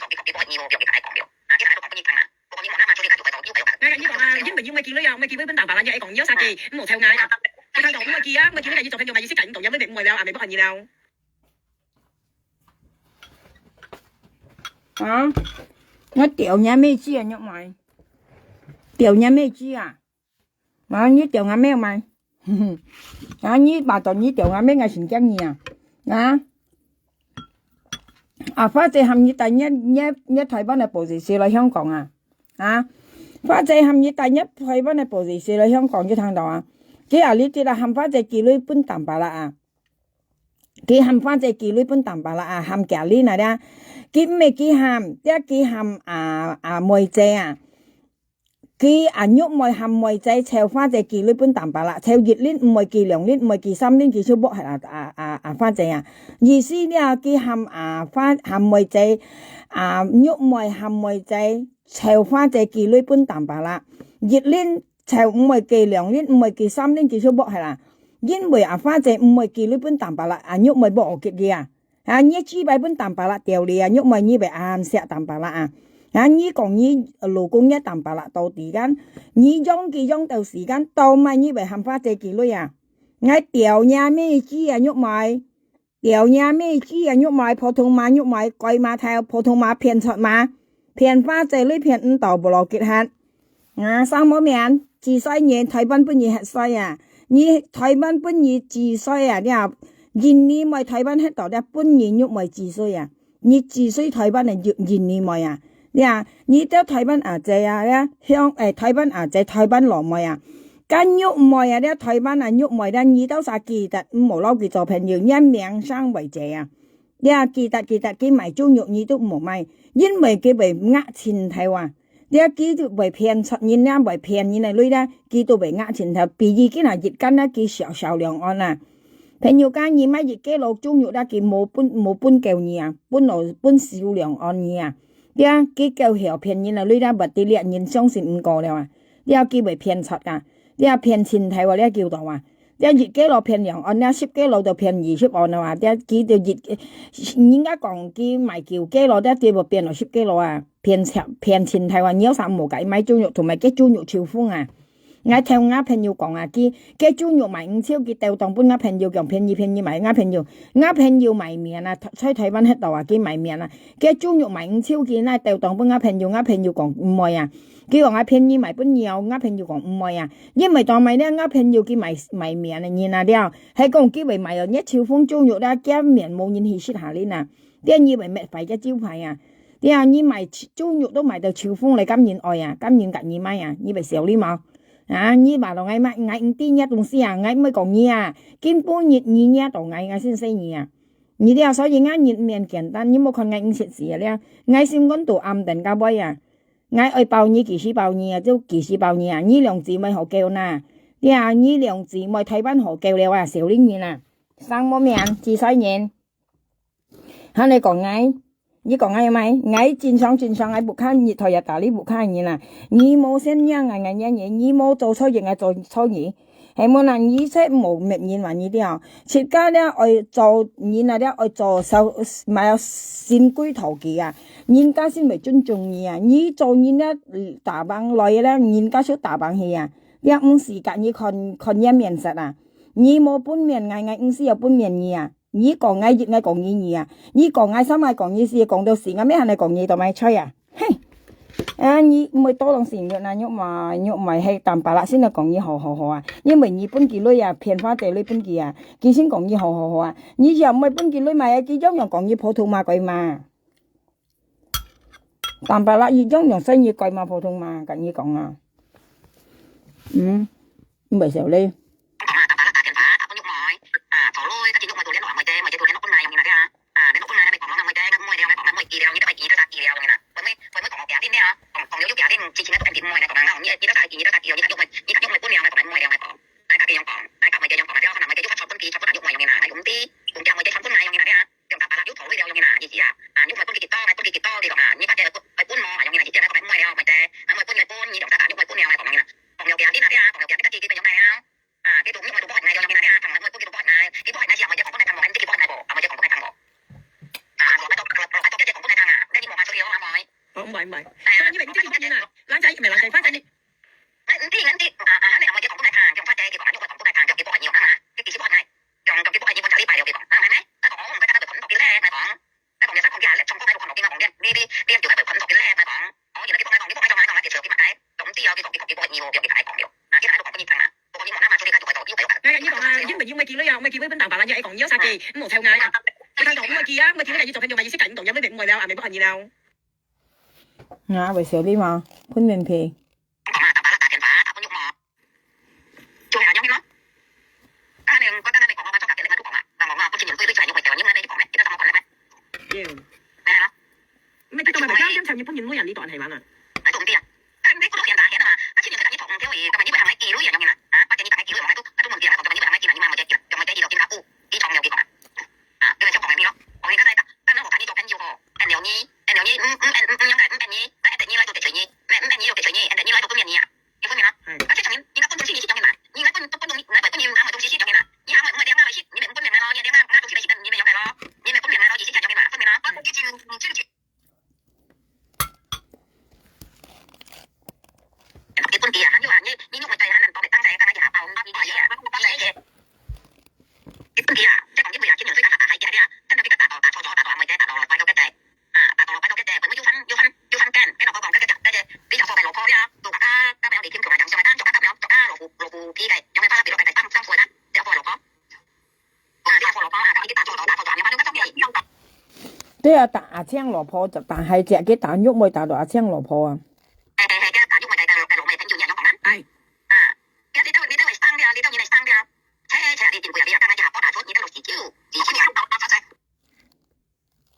哎，你講啊，因為因為佢呢啊，因為佢會分打發啦，你講你有啥嘅，唔好吵𠊎啊。佢看到因為佢啊，因為佢呢，佢做朋友嘛，佢識緊，懂，因為佢唔會了，啊，沒辦法了。啊，我屌你妹子啊，玉妹，屌你妹子啊！ 啊，你中阿妹嘛？啊，你把到你中阿妹，𠊎先驚你啊！啊，啊，花姐喊你帶你，你，你台灣个保時捷來香港啊？啊，花姐喊你帶你台灣个保時捷來香港，有聽到啊？佢啊，你知啦，喊花姐寄鐳分淡白啦啊！佢喊花姐寄鐳分淡白啦啊，喊佢啊，你哪啦？佢毋係佢喊，這佢喊啊，啊，妹姐啊。 佢啊，玉妹喊妹姐，湊花姐寄鐳分淡白啦，湊一輪毋會寄兩輪，毋會寄三輪，佢就無係啊，啊，啊，啊，花姐啊。意思了，佢喊啊，花，喊妹姐，啊，玉妹喊妹姐，湊花姐寄鐳分淡白啦。一輪湊毋會寄兩輪，毋會寄三輪，佢就無係啦。因為啊，花姐毋會寄鐳分淡白啦，啊，玉妹無好結佢啊。 啊，你自擺分淡白啦，條理啊，玉妹你會暗惜淡白啦啊。啊，你講你老公也淡白啦，到底間，你養佢養到時間，到尾你會喊花姐寄鐳啊？𠊎屌你妹子啊，玉妹！屌你妹子啊，玉妹！普通話玉妹，改碼頭，普通話騙出嘛，騙花姐鐳騙毋到，無邏輯哈。 啊，生無命，自衰人，台灣分你核衰啊！你台灣分你自衰啊！你啊，印尼妹台灣核到，你分你玉妹自衰啊！你自衰台灣个印，印尼妹啊！你啊，你兜台灣阿姐啊，你啊，香，誒，台灣阿姐，台灣老妹啊，該玉妹啊，你啊，台灣啊，玉妹，你兜儕記得，毋好摎佢做朋友，你啊，名聲為姐啊！你啊，記得，記得，佢賣豬肉，你都毋好買，因為佢會呃盡頭啊！ 這佢就會騙出人啦，會騙人个鐳啦，佢都會呃盡頭。比如今下日間啦，佢小小兩岸啦。朋友家，你買一個籮豬肉啦，佢無分，無分夠你啊，分落，分小兩岸你啊。這佢夠曉騙人个鐳啦，毋知這人相信毋過了啊。這佢會騙出啊，這騙盡頭啊，這叫做啊。 這一個籮騙兩岸，這十個籮就騙二十岸了啊！這佢就一，人家講佢賣九個籮，這佢就變了十個籮啊！騙錢，騙盡頭啊！你有啥無該買豬肉，同埋該豬肉臭風啊！𠊎聽𠊎朋友講啊，佢該豬肉賣毋少，佢兜當分𠊎朋友講便宜便宜賣，𠊎朋友，𠊎朋友賣面啊，在台灣核到啊，佢賣面啊，該豬肉賣毋少，佢哪兜當分𠊎朋友，𠊎朋友講毋會啊！佢講啊便宜賣分你哦，𠊎朋友講毋會啊！ 因為當賣了，𠊎朋友佢賣，賣面个人啊了，係講佢會賣哦，你臭風豬肉啦，佢面無人去食下哩啊，這你會搣壞个招牌啊。這你賣豬肉都賣到臭風來，敢人愛啊？敢人佮你買啊？你會笑哩無？啊，你話到𠊎買，𠊎毋知你東西啊，𠊎毋會講你啊，今晡日你惹到𠊎，𠊎先死你啊！你了，所以𠊎人毋免簡單，你莫看𠊎毋識字啊了，𠊎心肝肚暗等到尾啊！ 𠊎愛包你，幾時包你啊，就幾時包你啊！你兩姊妹好夠哪？呀，你兩姊妹台灣好夠了啊，小人人啊，生無命，自衰人。喊你講𠊎，你講𠊎咩？𠊎正常正常，𠊎屋下日頭也打理屋下人啊！你無先惹𠊎，𠊎惹你；你無做錯事，𠊎做錯事。 係無啦，你切莫搣人話你了，自家了愛做人啊，了愛做小，買新貴頭家啊，人家先會尊重你啊。你做人了，打橫來了，人家就打橫去啊。了毋使佮你看，看你面色啊。你無分面𠊎，𠊎毋使有分面你啊。你講𠊎一，𠊎講你二啊。你講𠊎三，𠊎講你四，講到死，𠊎乜還來講你到買菜啊。嘿！啊，你毋會多當心，玉啊，玉妹，玉妹，係Tampalak先來講你好好好啊。因為你分佢鐳啊，騙花姐鐳分佢啊，佢先講你好好好啊。你若毋會分佢鐳嘛，佢樣樣講你普通話个嘛。Tampalak佢樣樣使你个嘛，普通話，跟你講啊。嗯，毋會笑咧。講啊，Tampalak打電話，打分玉妹，啊，討鐳，跟玉妹都聯絡，妹姐，妹姐都聯絡分𠊎，樣樣啊，啊。 啊，你屋下你講咯，妹姐，妹了，講妹知了，你都愛知，都知了，樣啦。妹妹，妹妹講我驚定了，講講了又驚定，之前都毋知妹，講啊，你你都知，你都知了，你就用妹，你就用妹本了，講妹了，講，哎，佢樣講，哎，佢妹姐樣講，了，可能妹姐又發錯分佢，錯分人用妹樣啦，哎，毋知，毋知妹姐傳分𠊎樣啦，用打巴拉又討鐳了樣啦，意思啊，啊，用妹分佢幾多，𠊎分佢幾多，佢講啊，你發姐愛分我樣啦，意思啊，講妹了，妹姐，啊，妹分你分，你兩隻打用妹本了，講樣啦，講了驚定啦，講了驚，你自己佢樣啦。 啊，佢都，你妹都幫𠊎，你用你拿啊，同妹妹佢都幫𠊎，佢幫𠊎時啊，妹姐講分𠊎聽無，你自己幫𠊎無，啊，妹姐講分𠊎聽無。啊，我拜託，我拜託，姐姐講分𠊎聽啊，你無話處理哦，阿妹。哦，毋會，毋會。哎呀，你咪，你自己講分啊，人仔，毋係人仔，反正你，哎，毋知，毋知，啊，啊，你妹姐講分𠊎聽，用法姐佢講，用法講分𠊎聽，叫佢幫𠊎用啊嘛，佢其實幫𠊎，用，叫佢幫𠊎用，分十禮拜了，佢講，啊，係咩？佢講，哦，毋該，佢講分到幾咧，佢講。 哎，講你生講佢啊，從過來都看到佢，講你，你，你，你就來看到佢咧，講，哦，原來佢講，佢講，佢做麼个，講佢做佢麼个，總之哦，佢講，佢講，佢講，你哦，佢講，佢講了，啊，佢哪都講分你聽啦，不過你無那麼處理，佢就會做，又會有。哎，你講啊，因為有妹記錄啊，妹記錄分打巴拉，你還講你有啥个，毋好吵𠊎啊，你看到妹記啊，妹記錄你做朋友嘛，你識感動，也妹妹了，啊，妹不看你了。啊，會笑你嘛，分面皮。 講啊，打巴拉打電話，打分玉妹。就係恁樣咯。啊，你，我等下你講，我做隔壁，你就講啊。人講啊，不知面對對就係玉妹，你問你講咩？你知道怎麼講的咩？有。哎呀，你知道嗎？不要用成日本人妹啊，你都還係玩啊。哎，都毋知啊。但你不都嫌打嫌的嘛？啊，今年這個你同條魚，根本你不會行來記錄一樣樣啦。啊，八點你打來記錄，我還都，還都問題，還講根本你不會行來記嘛，你嘛沒得記啦，根本這一路聽他講，你從沒有記過啊。 啊，因為就講你咯，講你剛才講，剛剛我看你做朋友吼，N六二，N六二，嗯，嗯，嗯，嗯，應該，嗯，N二，那N二來都得罪你，那，嗯，N二又得罪你，N二來都不免你啊，你分明啊？嗯。啊，這種人應該分東西你去講的嘛，你應該分，分東西，應該分你拿東西去講的嘛，你拿我，我的，我的去，你們分明了咯，你的，我，我東西來去，你們用的咯，你們分明了咯，你去講的嘛，分明啊？分明。 你分佢啊，還有啊，你，你用我對啊，恁多个當時，剛剛佢還包，你分佢啊，你分佢啊，這講你不要，今年最近打打還緊啊，真的被他打到，打錯錯，打到阿妹仔，打到了，怪到个仔，啊，打到了，怪到个仔，妹妹又犯，又犯，又犯賤，跟老婆講，這个，這个，這个，你就說給老婆了，都把他，他不要理清楚了，講說，他就他不要，就他老虎，老虎皮个，用个巴拉皮落个，放，放出來的，不要怪老婆。 對啊，打阿青老婆，打還隻，佢打玉妹打到阿青老婆啊。哎，哎，哎，佢打玉妹，打，打，打老妹，朋友，你有講啊？哎。啊，佢，你都，你都會生了，你都，你會生了。切，切，你真貴啊，你啊，剛剛佢打出，你都六十九，二十九。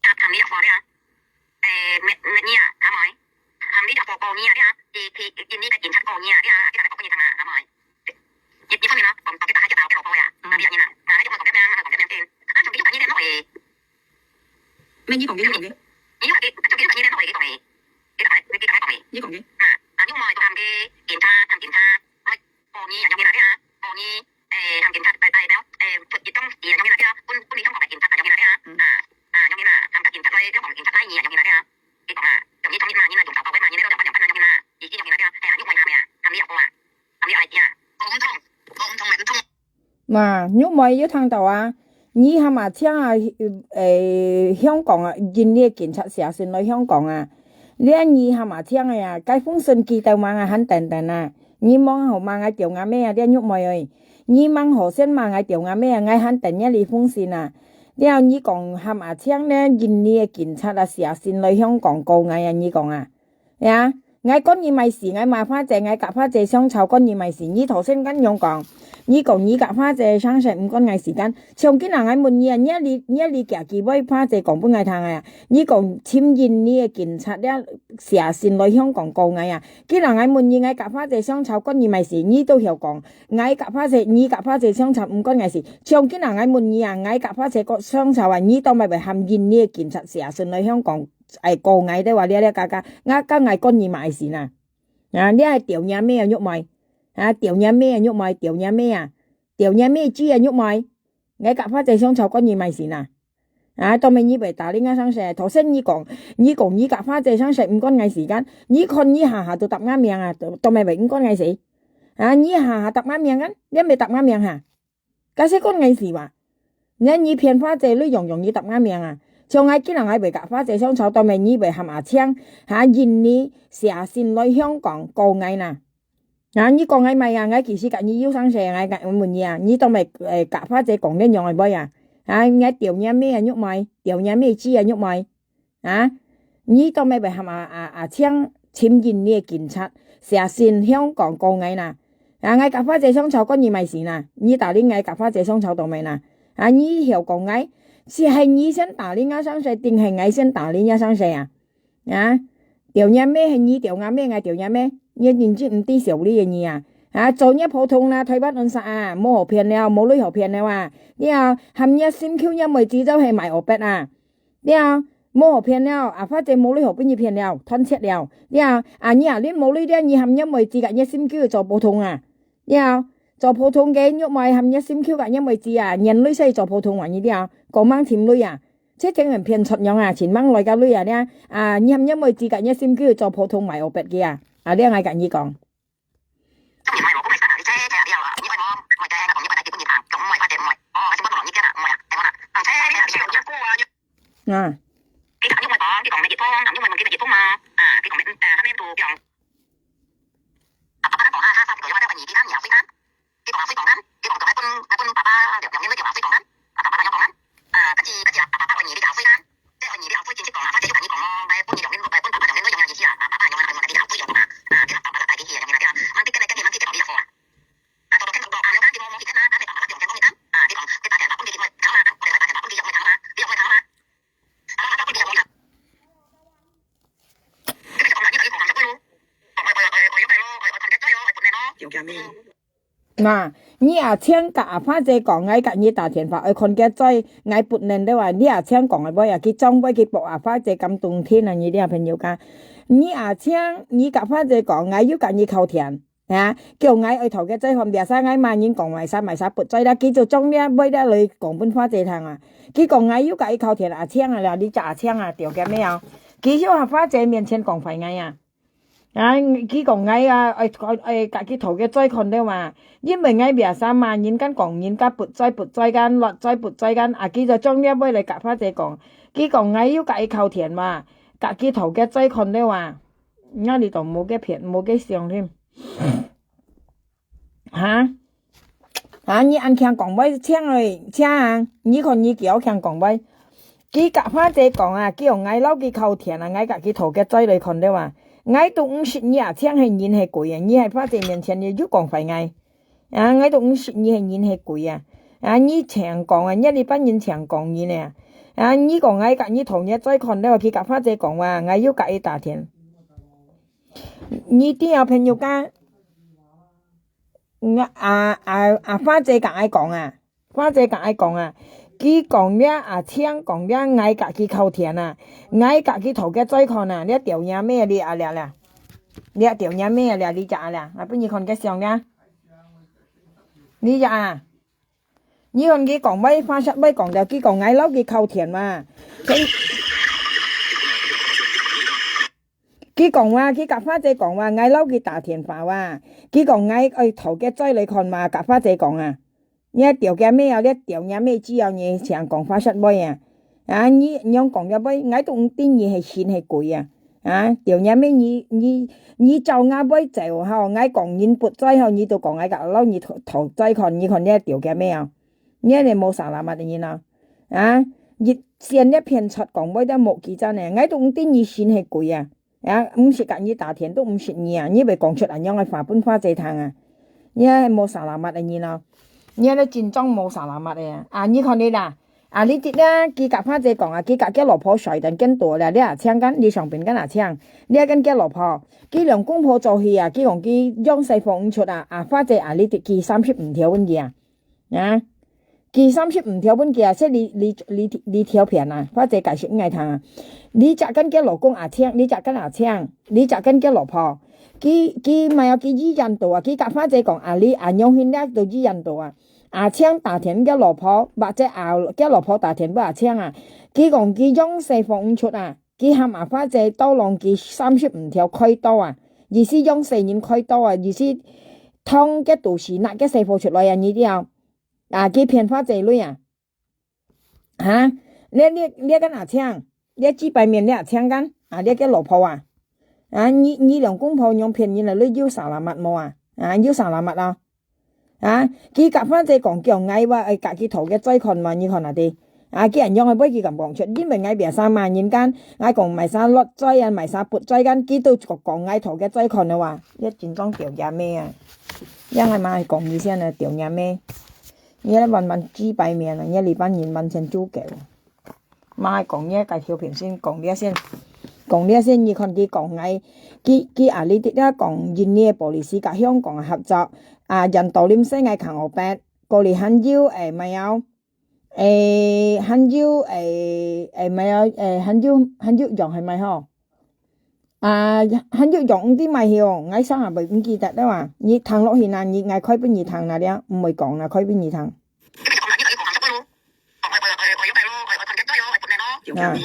啊，喊你阿婆了。哎，沒，沒你啊，阿妹。喊你阿婆過年啊，你啊，去，去，去，你个警察過年啊，你啊，你打个過年堂啊，阿妹。 你，你看你咯，講，講佢打，佢打，佢老婆呀，嗯。啊，你啊，你啦，啊，你就莫講佢名，莫講佢名先。啊，總之有看你聯絡誒。咩？你講佢，你講佢。你有看佢，總之有看你聯絡誒，佢講誒。佢講誒，佢講誒，佢講誒。你講佢。啊，啊，你莫都喊佢警察，喊警察，喂，過年啊，用你啦，你啊，過年，誒，喊警察，誒，代表，誒，出一張紙啊，用你啦，你啊，分，分你香港个警察啊，用你啦，你啊。嗯。啊，啊，用你啦，喊個警察來，香港警察來你啊，用你啦，你啊。佢講啊，總之總之嘛，你來用找到位嘛，你來用找到位嘛，用你啦，已經用你啦，你啊，係啊，你問下未啊，喊你阿婆啊。 嘛，玉妹有聽到啊？你喊阿青啊，誒，香港啊，印尼警察寫信來香港啊。這你喊阿青啊，該封信寄到吂啊，還等等啊。你望好吂，𠊎吊𠊎尾啊，這玉妹誒。你望好先吂，𠊎吊𠊎尾啊，𠊎還等這哩封信啊。了你講喊阿青呢，印尼个警察啊，寫信來香港告𠊎啊，你講啊。 呀，𠊎關你麼个事，𠊎罵花姐，𠊎佮花姐相吵，關你麼个事。你頭先恁樣講，你講你佮花姐相識毋關𠊎事間。像今日𠊎問你啊，你這哩，你這哩寄機會花姐講分𠊎聽啊。你講尋印尼个警察了寫信來香港告𠊎啊。今日𠊎問你，𠊎佮花姐相吵，關你麼个事。你都曉講，𠊎佮花姐，你佮花姐相吵毋關𠊎事。像今日𠊎問你啊，𠊎佮花姐相吵啊，你做麼个會喊印尼个警察寫信來香港 哎，告𠊎个話，這這个个，𠊎，該𠊎關你麼个事啊？啊，這係吊若尾啊，玉妹。啊，吊若尾啊，玉妹，吊若尾啊，吊若尾知啊，玉妹。𠊎佮花姐相吵關你麼个事啊？啊，做麼个你會打你𠊎相識？頭先你講，你講你佮花姐相識毋關𠊎事間，你看你下下都答𠊎名啊，做，做麼个毋關𠊎事？啊，你下下答𠊎名啊，你毋答𠊎名哈？ 該係關𠊎事哇？你，你騙花姐，你樣樣你答𠊎名啊？像𠊎今日𠊎會佮花姐相吵，到尾你會喊阿青，哈，印尼寫信來香港告𠊎哪。啊，你告𠊎麼个啊？𠊎其實佮你有相識，𠊎，𠊎問你啊，你到尾，呃，佮花姐講恁樣个話啊？啊，𠊎丟若姆啊，玉妹，丟若姆子啊，玉妹。啊，你到尾會喊阿，阿，阿青尋印尼个警察，寫信香港告𠊎哪。啊，𠊎佮花姐相吵關你麼个事哪？你打領𠊎佮花姐相吵到尾哪？啊，你曉講𠊎，係，係你先打領若相識，定係𠊎先打領若相識啊？ 啊，丟若姆係你丟吾姆，𠊎丟若姆，你認真毋知羞恥个你啊！啊，做若普通啦，台灣人煞啊，無好騙了，無鐳好騙了啊！了，含若心臼若妹子就係賣烏白啊！了，無好騙了，啊，花姐無鐳好分你騙了，斷絕了！了，啊，你啊，恁無鐳了，你含若妹子佮若心臼做普通啊！了，做普通个玉妹含若心臼佮若妹子啊，連累使做普通啊，你了，講吂尋鐳啊！ 這種人騙出樣啊，尋吂來个鐳啊，這，啊，你含若妹子佮若心臼做普通賣烏白个啊，啊，這𠊎佮你講。啊。那，你阿青佮阿花姐講，𠊎佮你打電話，愛看个嘴，𠊎不能的話，你阿青講个話啊，佢將會去駁阿花姐感動天啊，你這朋友家。你阿青，你佮花姐講，𠊎又佮你靠天，啊，叫𠊎愛討个嘴，看biasa𠊎罵人講話，啥麼啥不嘴啦，佢就將這話這來講分花姐聽啊。佢講𠊎又佮佢靠天，阿青啊啦，你隻阿青啊，掉个咩啊？佢又阿花姐面前講壞𠊎啊。 啊，佢講𠊎啊，愛，愛，愛，佮佢討个嘴看了嘛。因為𠊎biasa罵人家講人家不嘴不嘴間，落嘴不嘴間，啊，佢就將這話來佮花姐講。佢講𠊎又佮佢靠天嘛，佮佢討个嘴看了啊。𠊎這都無个騙，無个相添。 哈？啊，你恁慶講話，青來，青啊，你看你幾好慶講話。佢佮花姐講啊，佢用𠊎摎佢靠天啊，𠊎佮佢討个嘴來看了啊。𠊎都毋識你啊，青係人係鬼啊，你係花姐面前你又講壞𠊎。啊，𠊎都毋識你係人係鬼啊。啊，你青講啊，你這班人青講人啊。啊，你講𠊎佮你討个嘴看了，佢佮花姐講啊，𠊎又佮佢打天。你知啊，朋友家， 嗯，啊，啊，啊，花姐佮𠊎講啊，花姐佮𠊎講啊，佢講這阿青講這𠊎佮佢靠天啊，𠊎佮佢討个嘴看啊，這掉若姆這啊這這，這掉若姆啊這，這隻啊這，啊，分你看个相這，這隻啊，你看佢講話，花舌話講了，佢講𠊎摎佢靠天嘛。 佢講話，佢佮花姐講話，𠊎摎佢打電話哇。佢講𠊎愛討个嘴來看嘛，佮花姐講啊。你掉个咩啊，你掉若姆子啊，你淨講花舌話啊。啊，你仰講个話，𠊎都毋知你係神係鬼啊。啊，掉若姆，你，你，你走𠊎話走吼，𠊎講人不嘴吼，你都講𠊎佮摎你討，討嘴看，你看你掉个咩啊？你係無salamat个人啊。啊，一線一片出講話都無幾讚呢，𠊎都毋知你神係鬼啊。 啊，毋識佮你打天，都毋識你啊，你會講出恁樣个話分花姐聽啊？你係無salamat个人咯，你係真正無salamat个啊！啊，你看你啦，啊，你知啦，佢佮花姐講啊，佢佮佢老婆睡等更多了，你啊請緊，你上邊跟啊請，你啊跟佢老婆，佢兩公婆做戲啊，佢講佢養細放毋出啊，啊，花姐啊，你知佢三十五條問佢啊。 啊，佢三十五條問佢啊，係你，你，你，你條片啊，花姐解釋𠊎聽啊。你隻跟佢老公啊請，你隻跟啊請，你隻跟佢老婆。佢，佢，maya佢醫院度啊，佢佮花姐講啊，你啊，仰形了都醫院度啊。啊，請打電佢老婆，或者啊，佢老婆打電話啊，請啊。佢講佢養細放毋出啊。 佢喊阿花姐tolong佢三十五條開刀啊，意思養細人開刀啊，意思通个肚屎拿个細貨出來啊，你知啊？啊，佢騙花姐鐳啊。哈？這，這，這間阿青，這幾百面這阿青間，啊，這个老婆啊，啊，你，你兩公婆仰騙人啊，你有salamat無啊？啊，有salamat啊？啊，佢甲花姐講，叫𠊎話愛甲佢討个債款嘛，你看啊，對。啊，佢恁樣个，佢敢講出，因為𠊎biasa罵人間，𠊎講買啥落債啊，買啥拔債間，佢都講，講𠊎討个債款个話，這真正丟人命啊！這𠊎嘛講一聲呢，丟人命。你這完完幾百面啊，你這班人完全豬狗。嘛講你个條片先講這先，講這先，你看佢講𠊎，佢，佢啊，你這講印尼个polisi甲香港个合作，啊，印度啉使𠊎扛五百，過來還有，誒，乜有，誒，還有，誒，誒，乜有，誒，還有，還有樣係乜吼？啊，還有樣毋知乜係哦，𠊎想也毋，毋記得了啊。你聽落去啦，你，𠊎開分你聽啦，這毋會講啦，開分你聽。 啊，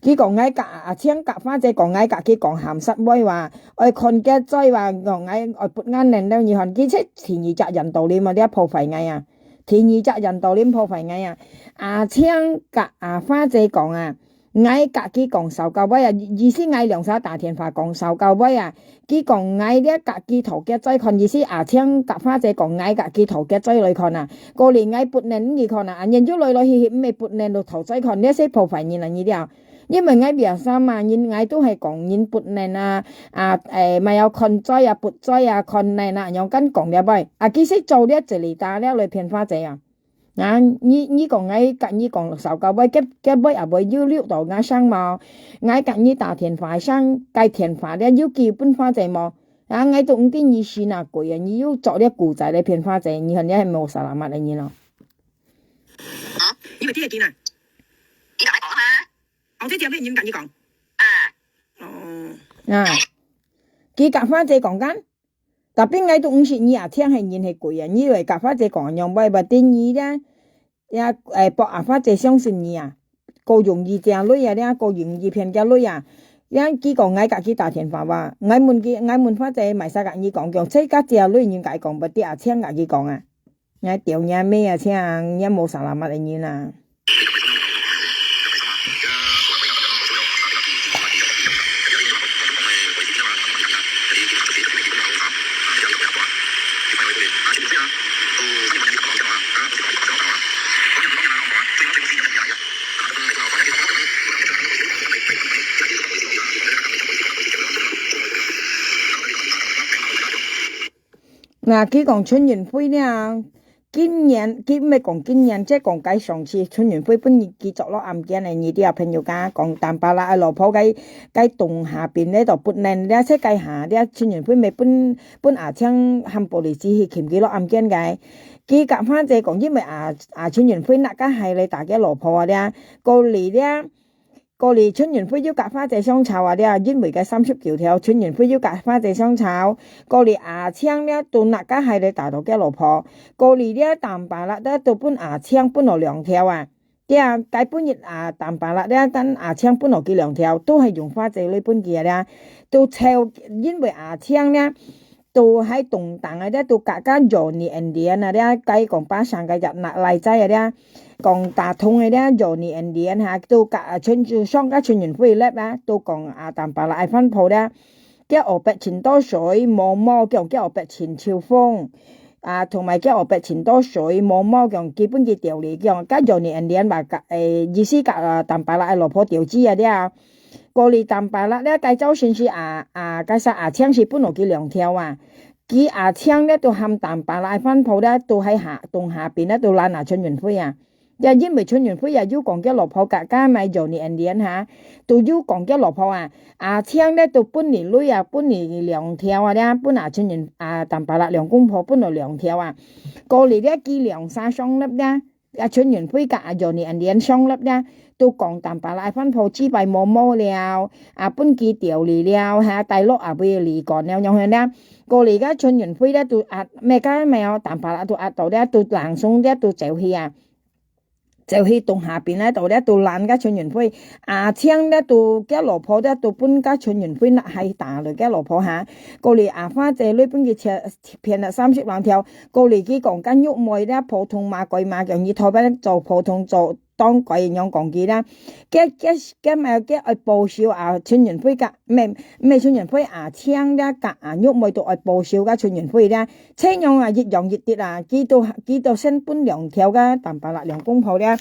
佢講𠊎甲，阿青甲花姐講𠊎甲佢講鹹濕話話，愛看个嘴話，講𠊎愛拔眼泪了，你看，佢這第二隻印度人嘛，這破壞𠊎啊，第二隻印度人破壞𠊎啊。阿青甲阿花姐講啊，𠊎甲佢講燒交話啊，意思𠊎兩儕打電話講燒交話啊， 佢講𠊎這甲佢討个債款，意思阿青甲花姐講𠊎甲佢討个債來看啊，過來𠊎拔眼佢看啊，恁樣就來來去去毋係拔眼就討債款，這係破壞人啊，你了。因為𠊎biasa罵人，𠊎都係講人拔眼啊，啊，誒，乜有看債啊，拔債啊，看眼啊，恁樣敢講了喂。啊，其實做這jelita了來騙花姐啊。 啊，你，你講𠊎甲你講燒交話，該，該話也會有錄到𠊎聲無？𠊎甲你打電話聲，該電話了有寄分花姐無？啊，𠊎都毋知你死哪鬼啊！你又做這古仔來騙花姐，你看你還無salamat个人咯。啊，你會聽得見啊？你甲𠊎講啊嘛。哦，這條片人甲你講。啊。哦。啊，佢甲花姐講緊。 Tapi𠊎都毋識你啊，聽係人係鬼啊！你會甲花姐講恁樣話，berarti你咧，也，誒，博阿花姐相信你啊，過容易借鐳啊，這過容易騙个鐳啊。這佢講𠊎甲佢打電話哇，𠊎問佢，𠊎問花姐買啥甲你講，講這个借鐳人甲佢講，berarti阿青甲佢講啊。 𠊎丟若命啊，青，若無salamat个人啊。那佢講陳雲輝呢，今年，佢毋係講今年，即係講該上次陳雲輝分人佢捉落案件个，你兜朋友講，講Tampalak个老婆該，該洞下邊呢，就不能，這係該下，這陳雲輝毋係分，分阿青喊police去擒佢落案件个。佢甲花姐講，因為阿，阿陳雲輝拿个係來打佢老婆啊，這，過來這， 過來陳雲輝又甲花姐相吵啊，這因為該三十九條，陳雲輝又甲花姐相吵。過來阿青這都拿个係來打到佢老婆。過來這Tampalak這都分阿青分了兩條啊。這該本日啊，Tampalak這跟阿青分了佢兩條，都係用花姐來分佢啊，這都吵，因為阿青這 都還動盪啊，這都甲个Johnny Andean啊，這該講巴生个隻拿來仔啊，這講打通个這Johnny Andean哈，都甲啊陳，就上个陳雲輝粒啊，都講啊Tampalak愛翻鋪這，佢烏白尋到水，毛毛講佢烏白尋秋風，啊，同埋佢烏白尋到水，毛毛講基本佢條理講，甲Johnny Andean話甲，誒，意思甲啊Tampalak个老婆條子啊，這啊。 過來Tampalak這該朝晨是啊，啊，該儕阿青是分了佢兩條啊。佢阿青這都喊Tampalak番婆這都係下，洞下邊這都攔啊陳雲輝啊。也因為陳雲輝啊，有講佢老婆甲，甲買Johnny Andean哈，都有講佢老婆啊。阿青這都分你鐳啊，分你兩條啊，這分啊陳雲，啊Tampalak兩公婆分了兩條啊。過來這佢兩儕相立這， 啊陳雲輝甲啊Johnny Andean相立這，都講Tampalak番婆幾擺毛毛了，啊分佢條理了，哈，帶落啊分佢離婚了，樣樣這。過來个陳雲輝這都啊，毋係个毋係哦，Tampalak都壓到這，都langsung這都走去啊。走去洞下邊這度這都攔个陳雲輝，阿青這都佢老婆這都分个陳雲輝拿，還打了佢老婆哈。過來阿花姐鐳分佢騙，騙了三十零條， 過來佢講甲玉妹這普通嘛，該嘛，叫你頭擺做普通做，當該仰講佢啦。該該該麼个愛保守啊，陳雲輝个，毋毋係陳雲輝啊，阿青啦，佮阿玉妹都愛保守个陳雲輝啦。這樣啊，一樣一滴啊，佢都佢都先分兩條个淡白啦，兩公婆啦。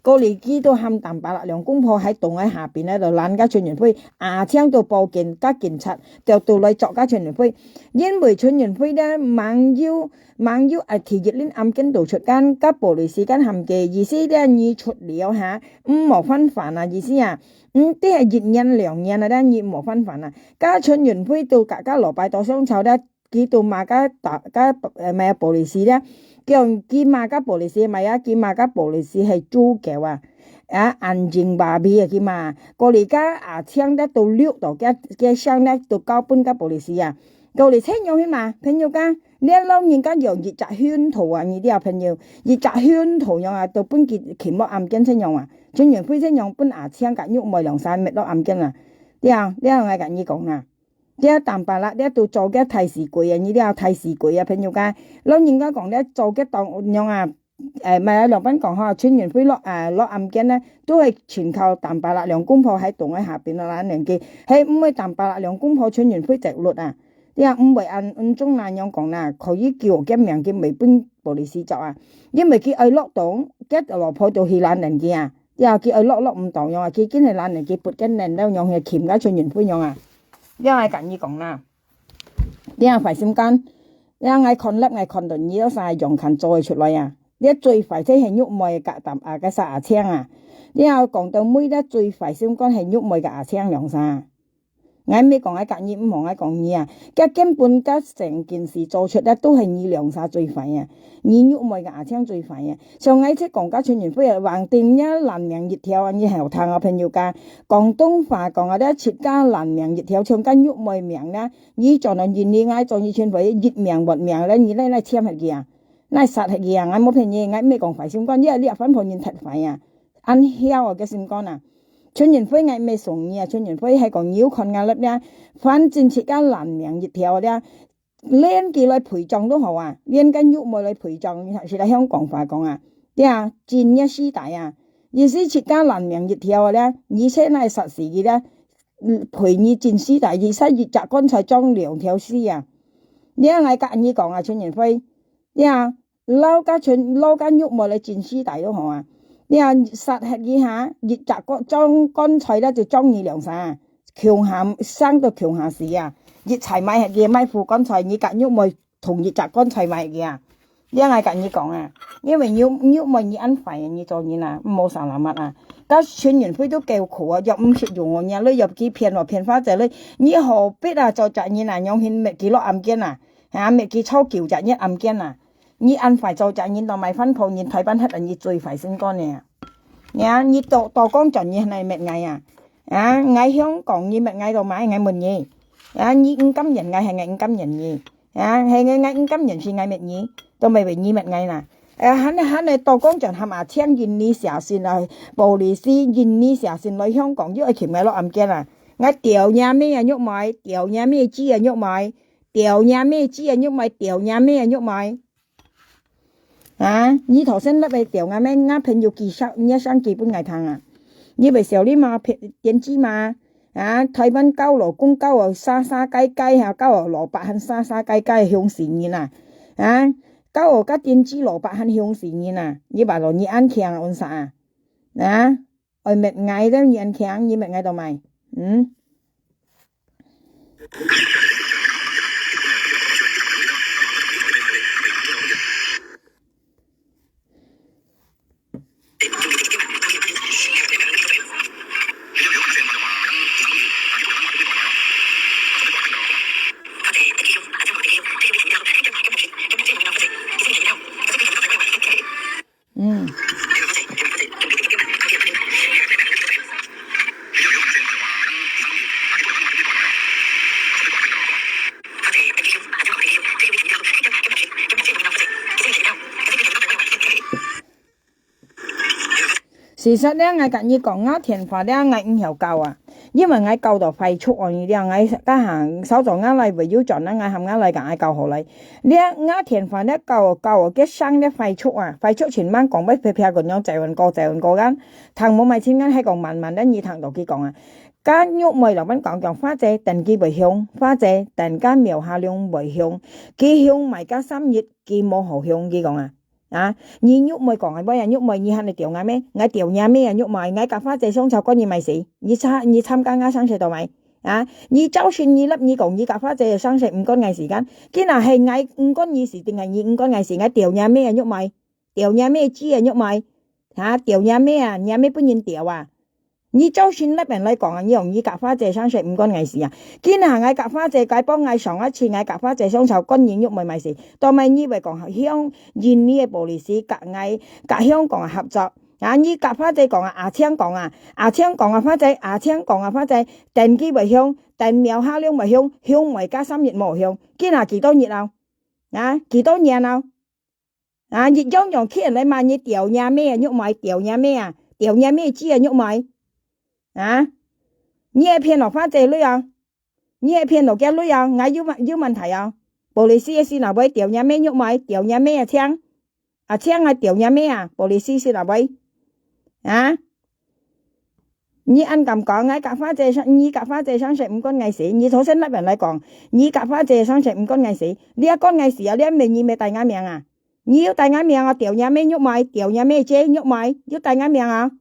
過來佢都喊淡白啦，兩公婆還同佢下邊咧，就攔个陳雲輝，阿青都報警，佮警察就都來捉个陳雲輝。因為陳雲輝咧，網友網友啊，第一輪案件都出間，佮police間喊佢，意思咧，你出了哈，毋好犯法啊，意思啊。毋，這係一年兩年啊，但你毋好犯法啊。該陳雲輝都佮該老伯到相吵咧，佢都罵該大該呃，麼个police咧，叫佢罵該police，麼个佢罵該police係豬狗啊，啊，anjing babi啊，佢罵。過來該阿青咧都溜到該該聲咧都交分該police啊。過來這樣去罵，朋友講，你老人家有一隻兇徒啊，你這朋友，一隻兇徒樣啊，都分佢撳落案件這樣啊，陳雲輝這樣分阿青佮玉妹兩儕滅落案件啊。對啊，這𠊎佮你講啊。 這淡白啦，這都做个大死鬼啊！你這大死鬼啊，朋友家，老人家講這做个當樣啊，誒，麼个老闆講吼，陳雲輝落啊落案件呢，都係全靠淡白啦，兩公婆還同佢下邊个攔人佢，係毋會淡白啦，兩公婆陳雲輝直律啊，這毋會恁恁種那樣講啦，可以救个命佢毋會分police捉啊，因為佢愛落檔，佢老婆都去攔人佢啊。 呀，佢愛落落毋到樣啊，佢緊係攔人，佢不見人了樣，係尋个陳雲輝樣啊。這𠊎佮你講啦，這壞心肝，這𠊎看了，𠊎看到你有啥樣看做會出來啊？這最壞就係玉妹佮淡啊，該啥阿青啊。這講到尾，這最壞心肝係玉妹佮阿青兩儕。 𠊎毋係講𠊎佮你，毋好𠊎講你啊，該根本該成件事做出來都係你兩儕最壞啊，你玉妹佮阿青最壞啊。像𠊎就講該陳雲輝啊，橫掂也爛命一條啊，你好聽啊，朋友家，廣東話講啊，這自家爛命一條，像該玉妹命啦，你做人認你，𠊎做你陳雲輝一命活命咧，你來來簽下佢啊，來殺下佢啊，𠊎無騙你，𠊎毋係講壞心肝，你啊，你啊，反婆人忒壞啊，恁囂啊，个心肝啊。 陳雲輝𠊎毋係送你啊，陳雲輝係講你有看𠊎粒咧，反正自家爛命一條咧，連佢來賠償都好啊，連該玉妹來賠償，係來香港話講啊，對啊，真个死大啊，意思自家爛命一條咧，而且乃殺死佢咧，賠你真死大，而且一隻棺材裝兩條屍啊。你𠊎佮你講啊，陳雲輝，對啊， 老家全，老家玉妹來真死大都好啊。你啊，殺忒佢下，一隻棺，裝棺材咧就裝你兩儕，共下生到共下死啊！一齊埋忒佢，埋副棺材，你佮玉妹同一隻棺材埋佢啊！你𠊎佮你講啊，因為玉，玉妹你恁壞，你做人啊，毋好selamat啊！該陳雲輝都夠苦啊，又毋識用哦，你啊，你又佢騙哦，騙花姐你，你何必啊做隻人啊，樣形滅佢落案件啊？啊，滅佢坐九隻月案件啊！ 你恁壞做隻人，到買番婆人，台灣忒人，你最壞心肝呢。呀，你到，到講轉你來滅𠊎啊！啊，𠊎香港你滅𠊎到買，𠊎問你。啊，你毋甘願𠊎，係𠊎毋甘願你。啊，係𠊎，𠊎毋甘願是𠊎滅你，都毋係為你滅𠊎啦。啊，還，還來到講轉喊阿青認你寫信啊，police認你寫信來香港，又愛尋𠊎落案件啊！𠊎吊若咩啊，玉妹，吊若咩枝啊，玉妹。 吊若咩枝啊，玉妹，吊若咩啊，玉妹。啊，你頭先粒个吊若咩，吾朋友介紹，若聲寄分𠊎聽啊。你會笑你嘛，騙，電視嘛。啊，台灣狗老公狗哦，沙沙雞雞哈，狗哦，蘿蔔還沙沙雞雞，凶死人啊。啊，狗哦，甲電視蘿蔔還凶死人啊。你把羅你安強啊，安啥啊？啊？ 愛滅𠊎，你安強，你滅𠊎做麼个？嗯？嗯。事實咧，𠊎甲你講，𠊎電話咧，𠊎毋曉教啊。因為𠊎搞到壞族哦，你了，𠊎家下稍早𠊎來會有轉，𠊎喊𠊎來共𠊎搞好來。這𠊎天天這搞搞个聲這壞族啊，壞族全班講會撇撇个樣，在問過在問過間，聽無買清間，係講慢慢等你聽到佢講啊。該玉妹老闆講講，花姐等佢會響，花姐等該苗下龍會響，佢響埋該三日，佢無好響，佢講啊。 啊，你玉妹講个話啊，玉妹，你喊你調𠊎咩？𠊎調若咩啊，玉妹，𠊎佮花姐相吵，關你麼事？你參你參加𠊎生事做麼？啊，你朝晨你立你講你佮花姐生事毋關𠊎事間，今日係𠊎毋關你事，定係你毋關𠊎事？𠊎調若咩啊，玉妹？調若咩知啊，玉妹？啊，調若咩啊？若咩分人調啊？ 你朝晨立人來講啊，你用你佮花姐生事毋關𠊎事啊。今下𠊎佮花姐該幫𠊎上一次，𠊎佮花姐相吵，關你玉妹麼事？到尾你會講向印尼个police佮𠊎佮香港个合作。啊，你佮花姐講啊，阿青講啊，阿青講啊，花姐，阿青講啊，花姐，等佢會響，等苗下龍會響，響會加三日無響。今下幾多日啊？啊，幾多年啊？ 啊，你樣樣去人來罵你調若咩啊，玉妹，調若咩啊，調若咩知啊，玉妹。啊，你係騙老花姐鐳啊？你係騙老家鐳啊？𠊎有問有問題啊？police个先啊會調若咩玉妹，調若咩啊青？啊青啊調若咩啊？police先啊會？啊？ 你恁敢講，𠊎佮花姐生，你佮花姐生事毋關𠊎事，你頭先立人來講，你佮花姐生事毋關𠊎事，你也關𠊎事啊，你也毋係你毋係帶𠊎命啊？你有帶𠊎命啊，調若咩玉妹，調若咩姐玉妹，有帶𠊎命啊？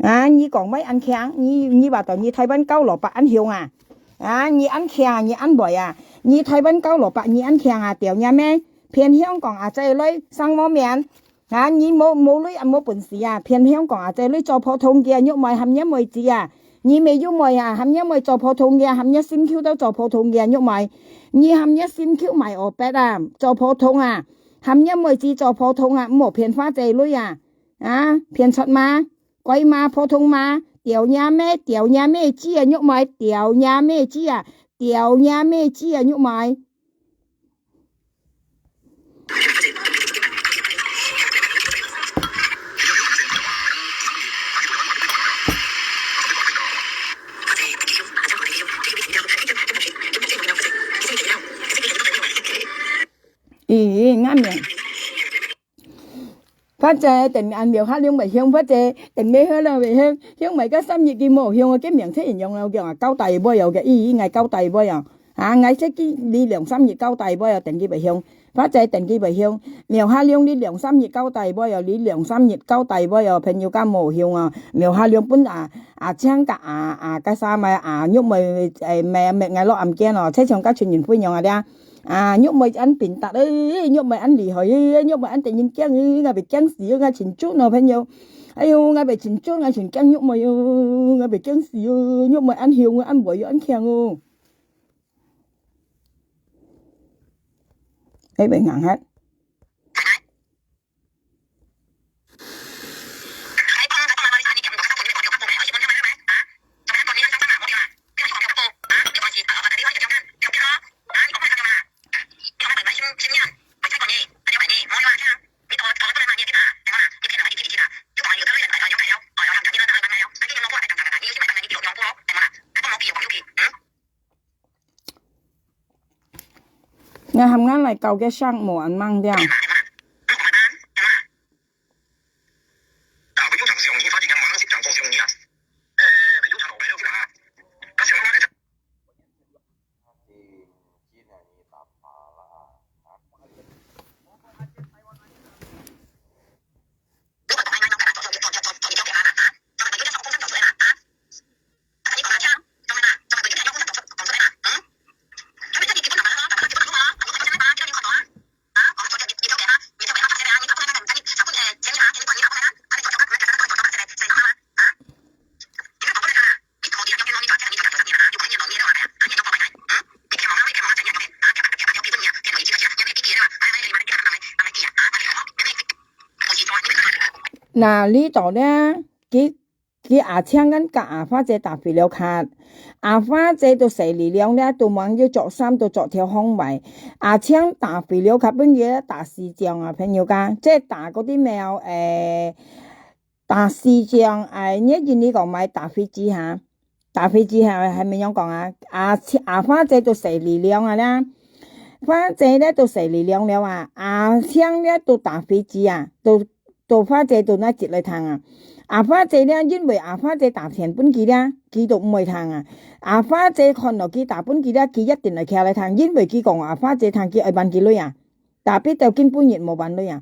啊，你講話恁強，你你話到你台灣狗蘿蔔恁凶啊？啊，你恁強，你恁壞啊？你台灣狗蘿蔔，你恁強啊，調若咩？騙香港阿姐來生無面。 啊，你無無鐳也無本事啊，騙香港阿姐鐳做普通个玉妹含若妹子啊，你無玉妹啊，含若妹做普通个，含若心臼都做普通个玉妹，你含若心臼賣烏白啊，做普通啊，含若妹子做普通啊，毋好騙花姐鐳啊，啊，騙出嗎？乖嗎？普通嗎？調若咩？調若咩子啊，玉妹，調若咩子啊，調若咩子啊，玉妹。 咦，𠊎明。花姐等恁苗下龍會響，花姐等苗下龍會響，響埋个三日佢無響，該名出現樣了，叫啊，交代會有个，咦，𠊎交代會有。 啊，𠊎識佢你兩三日交代會哦，等佢會響。花姐等佢會響。苗下龍你兩三日交代會哦，你兩三日交代會哦，朋友家無響哦。苗下龍分啊，阿青佮阿，阿，該啥物啊，玉妹，誒，妹，妹，𠊎落暗間哦，才像該群人分樣啊，這。啊，玉妹恁笨達，誒，玉妹恁厲害，誒，玉妹恁得人驚，誒，𠊎會驚死哦，𠊎真準哦，朋友。哎喲，𠊎會真準，𠊎真驚玉妹哦，𠊎會驚死哦，玉妹恁凶哦，恁壞哦，恁強哦。 哎，袂硬核。𠊎喊𠊎來搞个聲無恁猛了。那你到了，佢，佢阿青跟佮阿花姐打肥料卡，阿花姐都勢力量了，都吂有著衫，都著條紅鞋。阿青打肥料卡，分佢打四仗啊，朋友家，即係打該兜貓，誒，打四仗，誒，你印尼講麼个打飛機哈？打飛機還還沒有講啊，阿阿花姐都勢力量啊啦，花姐咧都勢力量了啊，阿青咧都打飛機啊，都都花姐都那接來聽啊。阿花姐咧，因為阿花姐打電分佢咧，佢都毋會聽啊。阿花姐看到佢打分佢咧，佢一定來徛來聽，因為佢講阿花姐聽佢愛還佢鐳啊。打飛到今晡日無還鐳啊。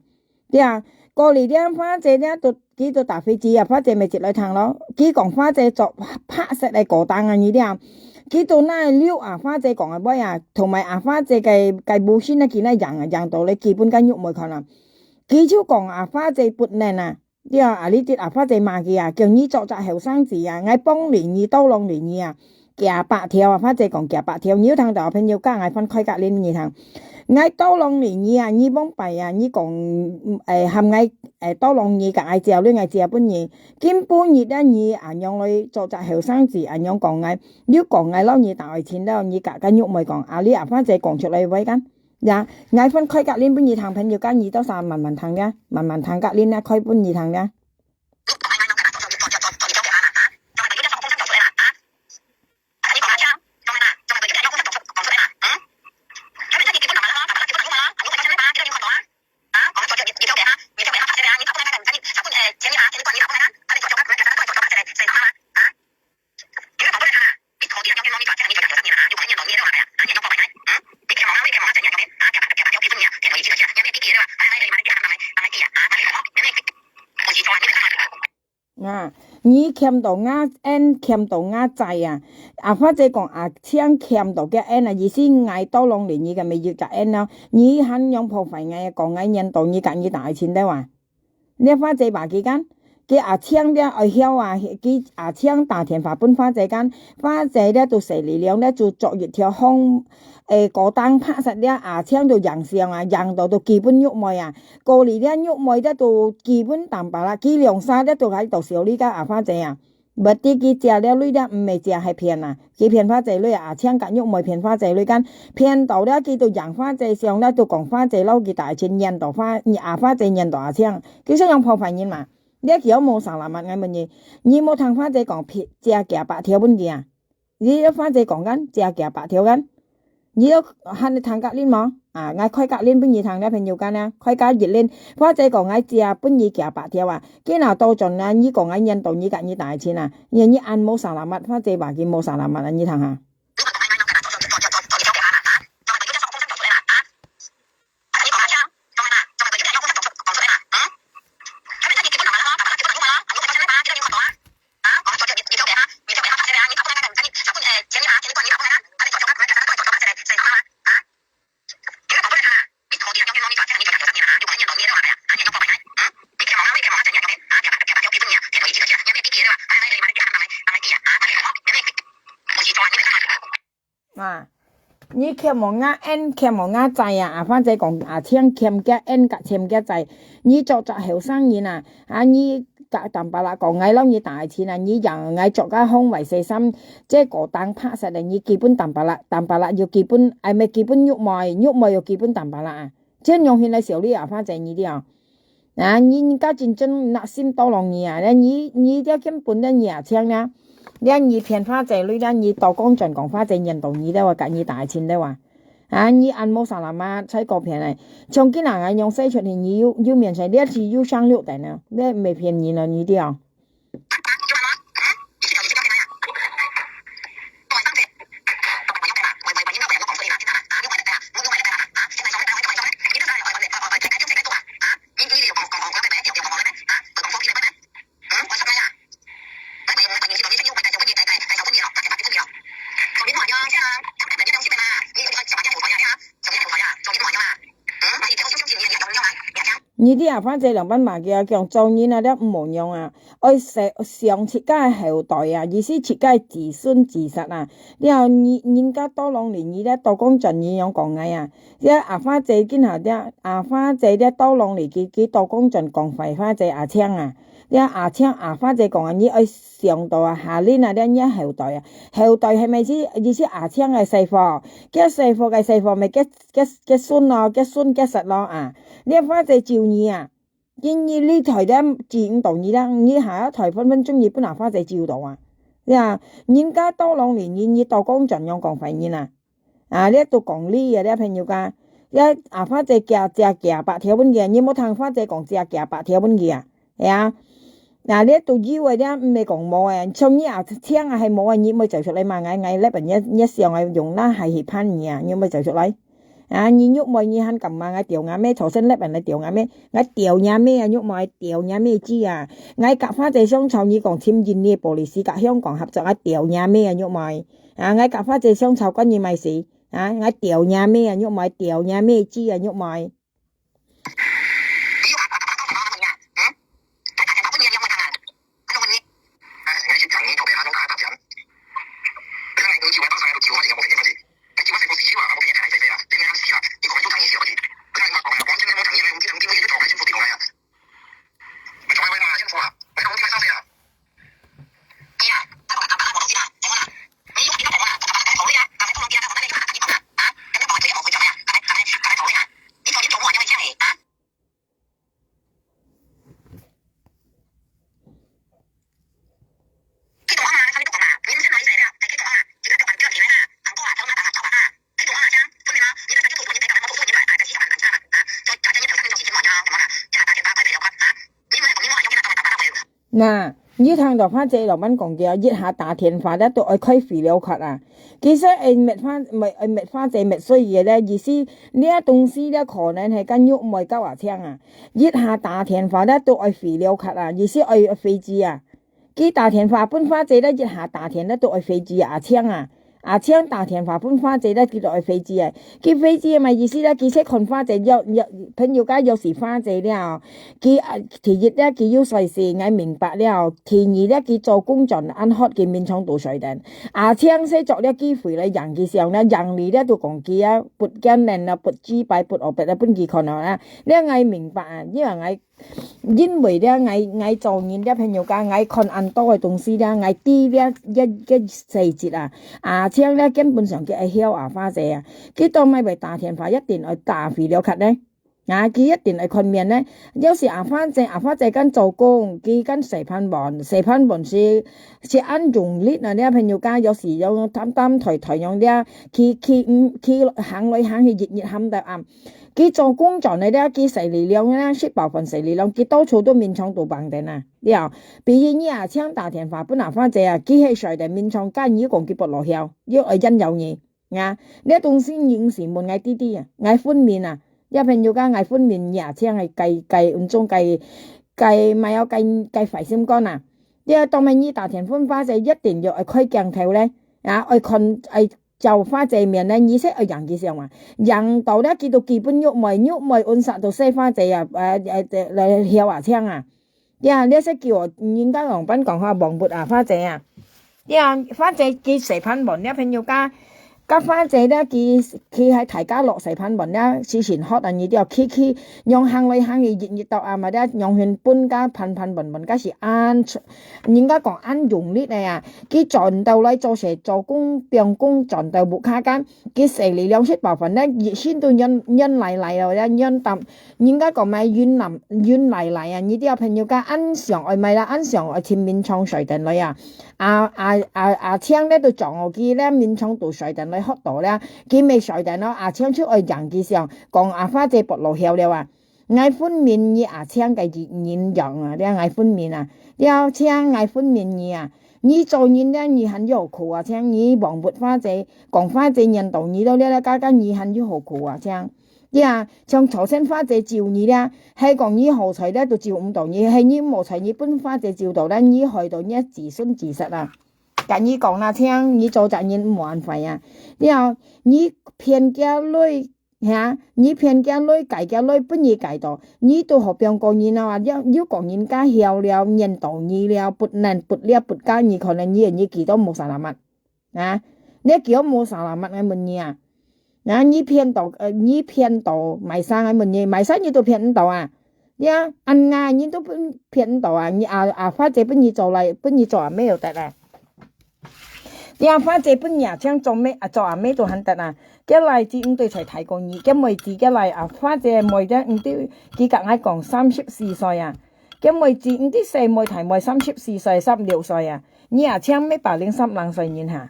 對啊，過了咧，花姐咧都佢都打飛機啊，花姐咪接來聽咯。佢講花姐做白色个高檔啊，你咧，佢都那溜啊，花姐講个話啊，同埋阿花姐个个無信啊，佢那贏啊，贏到咧基本个肉妹看啊。佢就講啊，花姐不能啊，對啊，啊你知啊，花姐罵佢啊，叫你做隻後生仔啊，𠊎幫你，你多浪你你啊，幾百條啊，花姐講幾百條，你有聽到朋友講，𠊎翻開格林你聽。 𠊎多浪你你啊，你往擺啊，你講，誒，喊𠊎，誒，多浪你，甲𠊎借鐳，𠊎借分你。今晡日啊，你啊，樣來做隻後生仔，啊，樣講𠊎，又講𠊎摎你打愛情了，你甲个玉妹講，啊，你阿花姐講出來會kan？呀，𠊎分開格林分你聽，朋友，甲你到時慢慢聽呀，慢慢聽格林啊，開分你聽呀。 啊，你欠到𠊎恩，欠到𠊎債啊！阿花姐講阿青欠到个恩啊，意思𠊎多浪你，你个咪有个恩咯。你還用破壞𠊎，講𠊎念到你甲你打愛情了啊？你花姐話佢kan，佢阿青了愛曉啊，佢阿青打電話分花姐kan，花姐了都勢力量了就做一條風，誒，高檔拍殺了，阿青就贏相啊，贏到都基本玉妹啊。 過了這玉妹咧都基本淡薄啦，佢兩儕咧都還到小李个阿花姐啊。Berarti佢借了鐳咧毋係借係騙啊，佢騙花姐鐳啊，阿青甲玉妹騙花姐鐳kan，騙到了佢都贏花姐相咧都講花姐摎佢打愛情，念到花，阿花姐念到阿青，佢想用破壞人嘛。這佢又無selamat，𠊎問你，你無聽花姐講騙，借幾百條分佢啊？ 你个花姐講kan，借幾百條kan？你有喊你聽格林無？啊，𠊎開格林分你聽，你朋友kan啊，開格一輪。花姐講𠊎借分你幾百條啊，今日倒轉啊，你講𠊎念到你甲你打愛情啊，你你恁無selamat，花姐話佢無selamat啊，你聽下。啊，你欠無𠊎恩，欠無𠊎債啊！阿花姐講阿青欠个恩甲欠个債，你做隻後生人啊！啊，你甲淡薄啦講𠊎摎你打愛情啊！你讓𠊎做个風壞勢心，這高檔拍殺咧，你基本淡薄啦，淡薄啦又基本，哎，毋係基本玉妹，玉妹又基本淡薄啦啊！這樣形來小李阿花姐你了。 啊，你人家真正那心多浪你啊！你你這根本的你啊，青啊！你你騙花姐鐳，你倒講轉講花姐念到你了啊，甲你打愛情了啊！啊，你恁無selamat，在該騙咧！像今日𠊎樣勢出去，你又又面前，你係又生六等了，你毋係騙人了，你了。 你知啊，反正兩班嘛，佢講做人啊，這毋好樣啊，愛想，想自家个後代啊，意思自家个子孫子實啊。了，你人家多浪你，你咧多講轉，你樣講𠊎啊。這阿花姐今下這阿花姐這多浪你，佢佢多講轉講壞話這阿青啊。這阿青阿花姐講啊，你愛想到啊，下輪啊，這你後代啊，後代係毋係意思阿青个細貨？佢細貨个細貨，毋係佢佢佢孫咯，佢孫佢侄咯啊。 你花姐照你啊，今日你台咧指毋到你啦，你下一台分分鐘你分阿花姐照到啊。對啊，人家到攏離你，你到講轉樣講壞人啊？啊，這都講理啊，這朋友家，這啊，花姐寄，借幾百條分佢，你無聽花姐講借幾百條分佢啊？係啊，啊，這都有个，這毋係講無个，像你啊，請啊係無个，你毋會走出來嘛？𠊎，𠊎這邊也，也想个用那還去判你啊，你毋會走出來？啊，你玉妹，你還敢罵𠊎丟若妹，朝鮮日本來丟若妹，𠊎丟若妹啊，玉妹，丟若妹子啊！𠊎佮花姐相吵，你講簽訂你个policy，佮香港合作，𠊎丟若妹啊，玉妹！啊，𠊎佮花姐相吵，關你麼事？啊，𠊎丟若妹啊，玉妹，丟若妹子啊，玉妹！那，你聽到花姐老闆講个，一下打電話咧，都愛開肥料殼啊！其實愛滅花，愛滅花姐滅水个咧，意思，這東西咧可能係跟玉妹交下請啊！一下打電話咧，都愛肥料殼啊！意思愛飛機啊！佢打電話分花姐咧，一下打電咧，都愛飛機啊！阿青啊！ 阿青打電話分花姐咧，佢就愛飛機个。佢飛機个麼意思咧？佢識看花姐，有，有，朋友家有時花姐了。佢，啊，第一咧，佢有衰事，𠊎明白了。第二咧，佢做工轉恁hot，佢面上都衰等。阿青識捉了機會來贏佢上了，贏你咧就講佢啊，不見人了，不擊敗，不惡別了，分佢看了啦。這𠊎明白啊，因為𠊎 因為咧，𠊎，𠊎做人咧，朋友家，𠊎看恁多个東西咧，𠊎知咧，一，一細節啊。阿青咧，根本上佢會曉啊，花姐啊。佢到尾會打電話，一定愛打肥料殼呢。啊，佢一定愛看面呢。有時阿花姐，阿花姐跟做工，佢跟洗盤碗，洗盤碗是，是恁用力啊，咧，朋友家，有時有擔擔抬抬樣咧，佢，佢，嗯，佢行來行去，日日喊到暗。 佢做工轉个咧，佢洗力量咧，食飽飯洗力量，佢到處都眠床都放等啊。了，比如你阿青打電話分阿花姐啊，佢係睡等眠床，跟你講佢不落曉，又愛引誘你。啊，這東西人是問𠊎弟弟啊，𠊎分明啊，這朋友家𠊎分明你阿青係該，該，運中該，該，麼个，該，該壞心肝啊。這當面你打電話分花姐，一定要愛開鏡頭咧，啊，愛看，愛 照花姐面呢，你識愛贏佢上啊？贏到咧，佢都基本玉妹，玉妹按煞到細花姐啊，呃，呃，來曉啊，請啊。呀，你識叫人家用班講話，忘不啊，花姐啊。呀，花姐佢洗盤碗，你朋友家，甲花姐咧，佢，佢係大家樂洗盤碗咧，時時hot啊，你都要去，去，用行來行去，日日到暗嘛，咧，用hin分甲盤盤碗碗，甲是恁，人家講恁用力个啊。 佢轉到來做事，做工，放工轉到屋下間，佢洗力量食飽飯咧，一身都軟，軟賴賴咯，軟擔，人家講麼軟軟，軟賴賴啊，你兜朋友家恁想愛買啦，恁想愛尋眠床睡等來啊。啊，啊，啊，啊，青咧都撞哦，佢咧眠床都睡等來，學到咧，佢未睡等咯，阿青就愛贏佢上，講阿花姐不落曉了啊。 𠊎分明你阿青个人樣啊，了𠊎分明啊，了青𠊎分明你啊，你做人了你還有苦啊，青你忘不花姐，講花姐念到你了，了了，家家你還有好苦啊，青。呀，像朝鮮花姐救你了，係講你好彩了都救毋到你，係你無彩你分花姐救到了，你害到你子孫子實啊。甲你講啦，青，你做隻人毋好恁壞啊。了，你騙佢鐳 哈，你騙佢鐳，戒佢鐳，分佢戒到，你都好放過人啊，又，又講人家曉了，念到你了，不能，不了，不加你，可能你，你祈禱無salamat，啊，你祈禱無salamat，𠊎問你啊，啊，你騙到，呃，你騙到，買衫，𠊎問你，買衫你都騙毋到啊？呀，恁樣人都分，騙毋到啊，你啊，啊，花姐分你做來，分你做也沒有得啊。 呀，花姐分若青做咩啊？做阿姆都還得啊！佢倈子毋對在大過你，佢妹子佢倈啊，花姐妹仔毋對，佢甲𠊎講三十四歲啊。佢妹子毋對細妹大妹三十四歲、三十六歲啊。你也請乜百零三零歲人哈？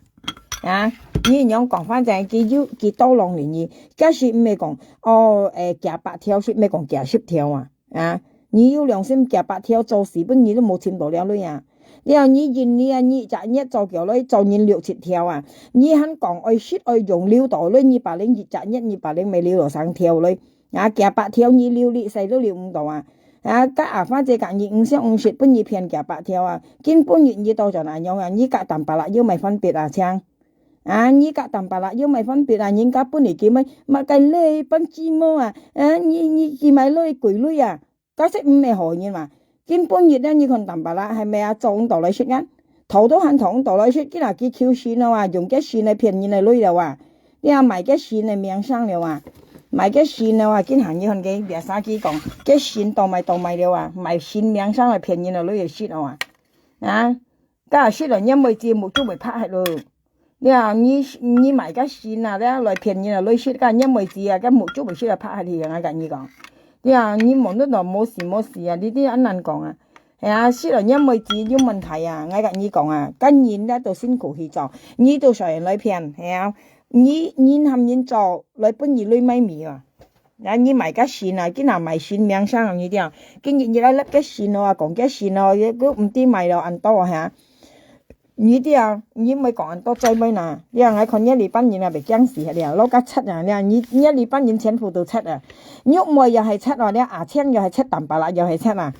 啊，你仰講，反正佢有，佢多浪理你，假使毋係講，哦，誒，幾百條，係毋係講幾十條啊？啊，你有良心，幾百條做事本你都無尋到了鐳啊！了，你印尼啊，你一隻月做幾鐳，做人六七條啊！你還講愛食愛用，留到鐳，你百零一隻月，你百零乜留到三條鐳。 啊，幾百條你留哩，使都留毋到啊！啊，該阿花姐講你毋想毋食，分你騙幾百條啊！今晡日你到這哪樣啊？你佮Tampalak有麼分別啊？請！啊，你佮Tampalak有麼分別啊？人家分你幾麼，麼个鐳，分雞毛啊！啊，你，你幾麼鐳，貴鐳啊！該係毋係好人嘛？今晡日呢，你看Tampalak係無啊？做毋到來食啊？頭都還做毋到來食，今日佢求神了啊，用个神來騙人个鐳了啊！ 你啊，買个神个名聲了啊！買个神了啊！今下你看个，biasa佢講，个神倒賣倒賣了啊！買神名聲來騙人个鐳个食了啊！啊，該食了，你妹子目珠會白忒咯！你啊，你，你買个神啊，你來騙人个鐳食，該你妹子啊，个目珠會食了白忒去，𠊎佮你講。你啊，你無論到無事無事啊，你這恁難講啊！ 係啊，食了若妹子有問題啊，𠊎佮你講啊，該人咧都辛苦去做，你都受人來騙，係啊，你，人喊人做，來分你鐳買米啊。啊，你買个神啊，今日買神名聲啊，你聽，今日你來立个神哦，講个神哦，佢毋知買了恁多啊，係啊。你聽，你莫講恁多嘴尾啦，你啊，𠊎看若這班人啊，會驚死了，老家賊啊，你啊，你，若這班人全部都賊啊，玉妹又係賊哦，你啊，阿青又係賊，Tampalak又係賊啊。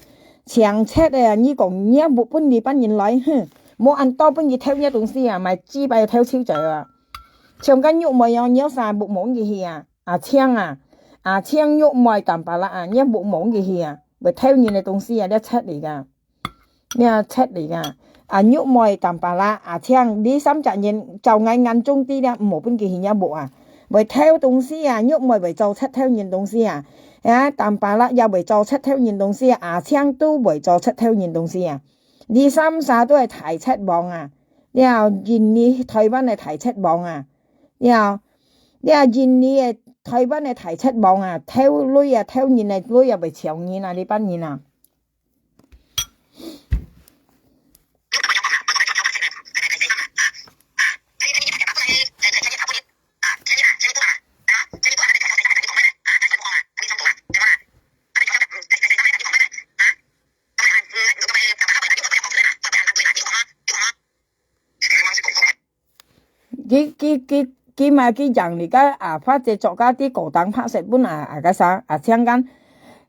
搶賊个啊，你講若屋分這班人來，哼，無恁多分佢偷若東西啊，買幾擺偷手仔啊。像該玉妹樣，若儕屋無分佢去啊，阿青啊，阿青玉妹Tampalak啊，若屋無分佢去啊，會偷人个東西啊，這賊來个，這賊來个。啊，玉妹Tampalak，阿青，這三隻人，照𠊎眼中知了，無分佢去若屋啊，會偷東西啊，玉妹會做賊偷人東西啊，啊，Tampalak也會做賊偷人東西啊，阿青都會做賊偷人東西啊。 這三儕都係大賊王啊！這印尼、臺灣个大賊王啊！這，這印尼个、臺灣个大賊王啊！偷鐳啊，偷人个鐳啊，會搶人啊！這班人啊！佢，佢，佢，佢嘛，佢贏你个啊，花姐著个啲高檔白色本啊，啊，該啥，啊，青間，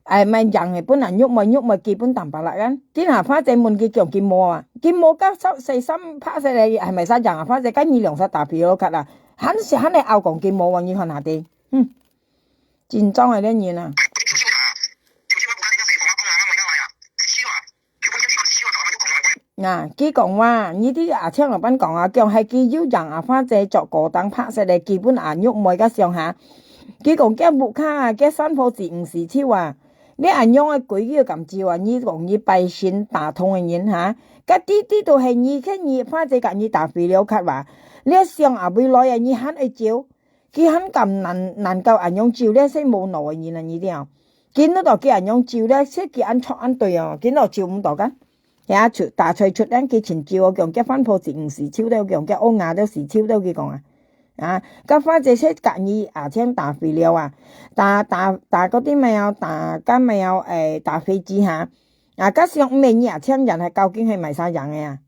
哎，買贏个本啊，玉妹，玉妹寄本Tampalak kan。佢啊，花姐問佢講佢無啊，佢無个十四三白色个，係咪使贏啊？花姐跟你兩隻打皮咯，卡啦，還係還係拗講佢無啊，你看下底，嗯，真正个這人啊。啊，佢講話，你知阿青老闆講啊，講係佢有贏阿花姐著高檔白色个，寄本阿玉妹个相哈。佢講該屋下啊，該三婆子毋使愁啊，你恁樣个規矩敢照啊？你講你拜神打通个人哈，該啲啲都係你，係你花姐佮你打飛了卡哇，你想阿妹來啊，你還愛照？ 佢還敢能，能夠恁樣照咧，係無腦个人啊，你知啊？佢努到佢恁樣照咧，係佢恁著恁對哦，佢努照毋到个。呀，出，打出出，佢盡照哦，講該番婆子毋使愁，都講該烏鴉都使愁，都佢講啊。啊，該花姐係佮你阿青打飛了啊，打，打，打嗰啲咩啊，打，該咩啊，誒，打飛機哈。啊，該想毋係你阿青贏，係究竟係麼儕贏个啊？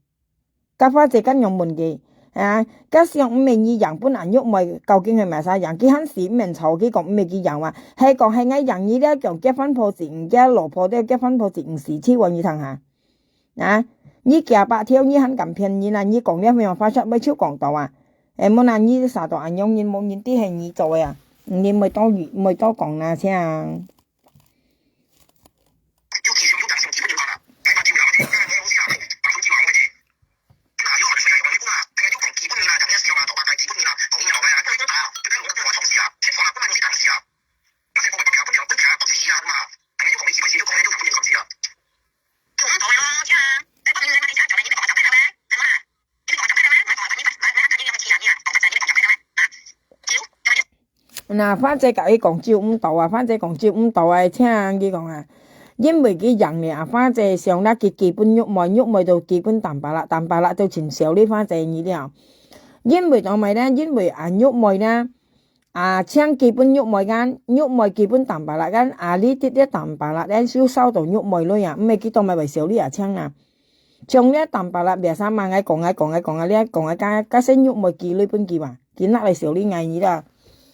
該花姐恁樣問佢，啊，該想毋係你贏分阿玉妹，究竟係麼儕贏？佢還死毋肯坐，佢講毋係佢贏哇，係講係𠊎贏你了，講該番婆子，該老婆了，該番婆子毋使愁啊，你聽下。啊，你幾百條，你還敢騙人啊？你講了咩話，花煞尾就講到啊。誒，無啦，你啥都恁樣，人無人知係你做个啊，你莫多，莫多講啦，請。那花姐佮佢講照毋到啊，花姐講照毋到啊，請佢講啊，因為佢贏了啊，花姐想啦，佢基本玉妹，玉妹都基本淡白啦，淡白啦都盡少哩花姐你了。因為做麼个呢？因為啊，玉妹呢，啊，請基本玉妹間，玉妹基本淡白啦間，啊，你直接淡白啦，咱就燒到玉妹來啊，毋係佢當咪會少哩啊，請啊。像你淡白啦，biasa嘛，𠊎講，𠊎講，𠊎講，你講，𠊎加，加先玉妹寄來分佢吧，佢拿來少哩𠊎你啦。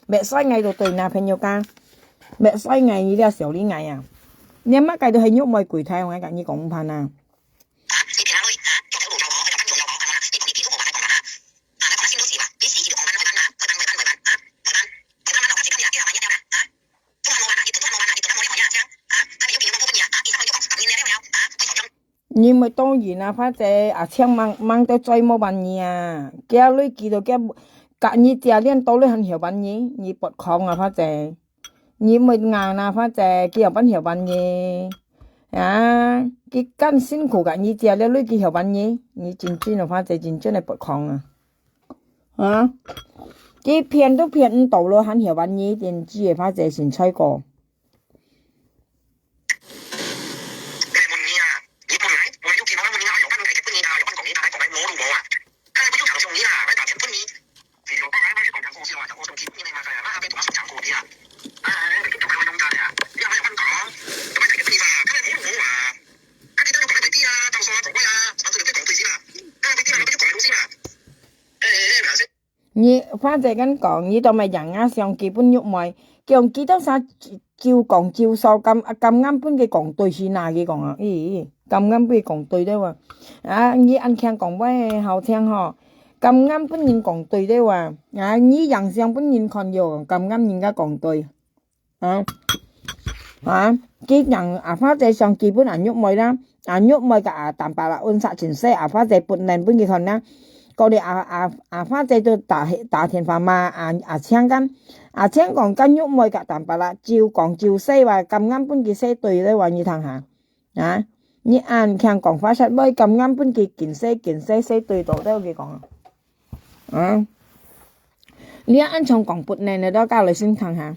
別衰𠊎都對那朋友講，別衰𠊎你了少哩𠊎啊。你乜个都係玉妹櫃台，𠊎講你講毋盼啊。你毋當然啊，花姐啊，請吂，吂到嘴無辦法啊。佢累積到佢，甲你借連到累還曉辦法，你不空啊，花姐。你毋會硬啊，花姐，佢有辦法辦法。啊，佢恁辛苦甲你借了累積曉辦法，你真正啊，花姐，真正个不空啊。啊，佢騙都騙毋到了，還曉辦法，真正个花姐，身材高。 你花姐跟講，你都毋贏啊，上基本玉妹，講幾多儕就講就數，敢，敢啱分佢講對是哪，佢講啊，咦，敢啱分佢講對對哇？啊，你恁強講話好聽吼，敢啱分人講對對哇？啊，你贏相分人看有，敢啱人家講對。 啊，啊，佢講阿花姐上基本阿玉妹啦，阿玉妹个阿坦白啦，溫室盡細，阿花姐分人分佢看啦。過了阿，阿，阿花姐都打，打電話嘛，阿，阿青間，阿青講跟玉妹个坦白啦，就講就細話，敢啱分佢細對咧話，你聽下。啊，你恁強講話實話，敢啱分佢緊細緊細細對到咧，佢講啊。 啊，你恁樣講不能个，都教你先聽下。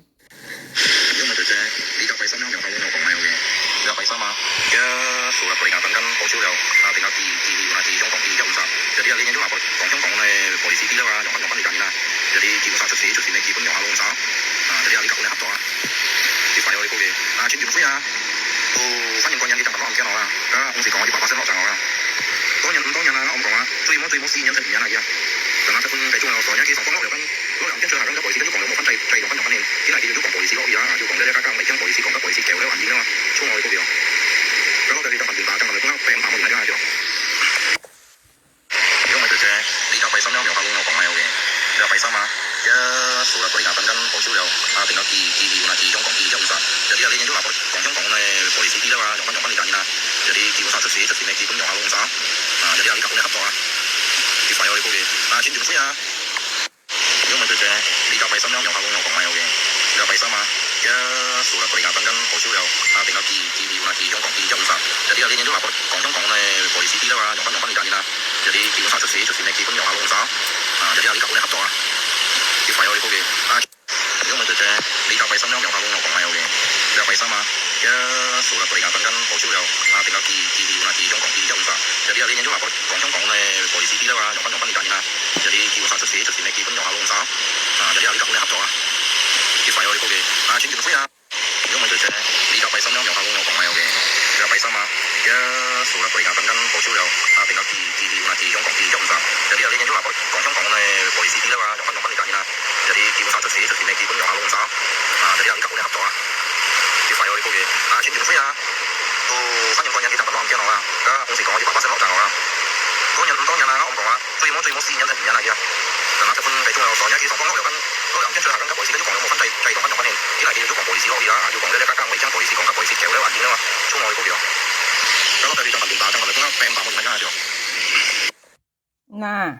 那，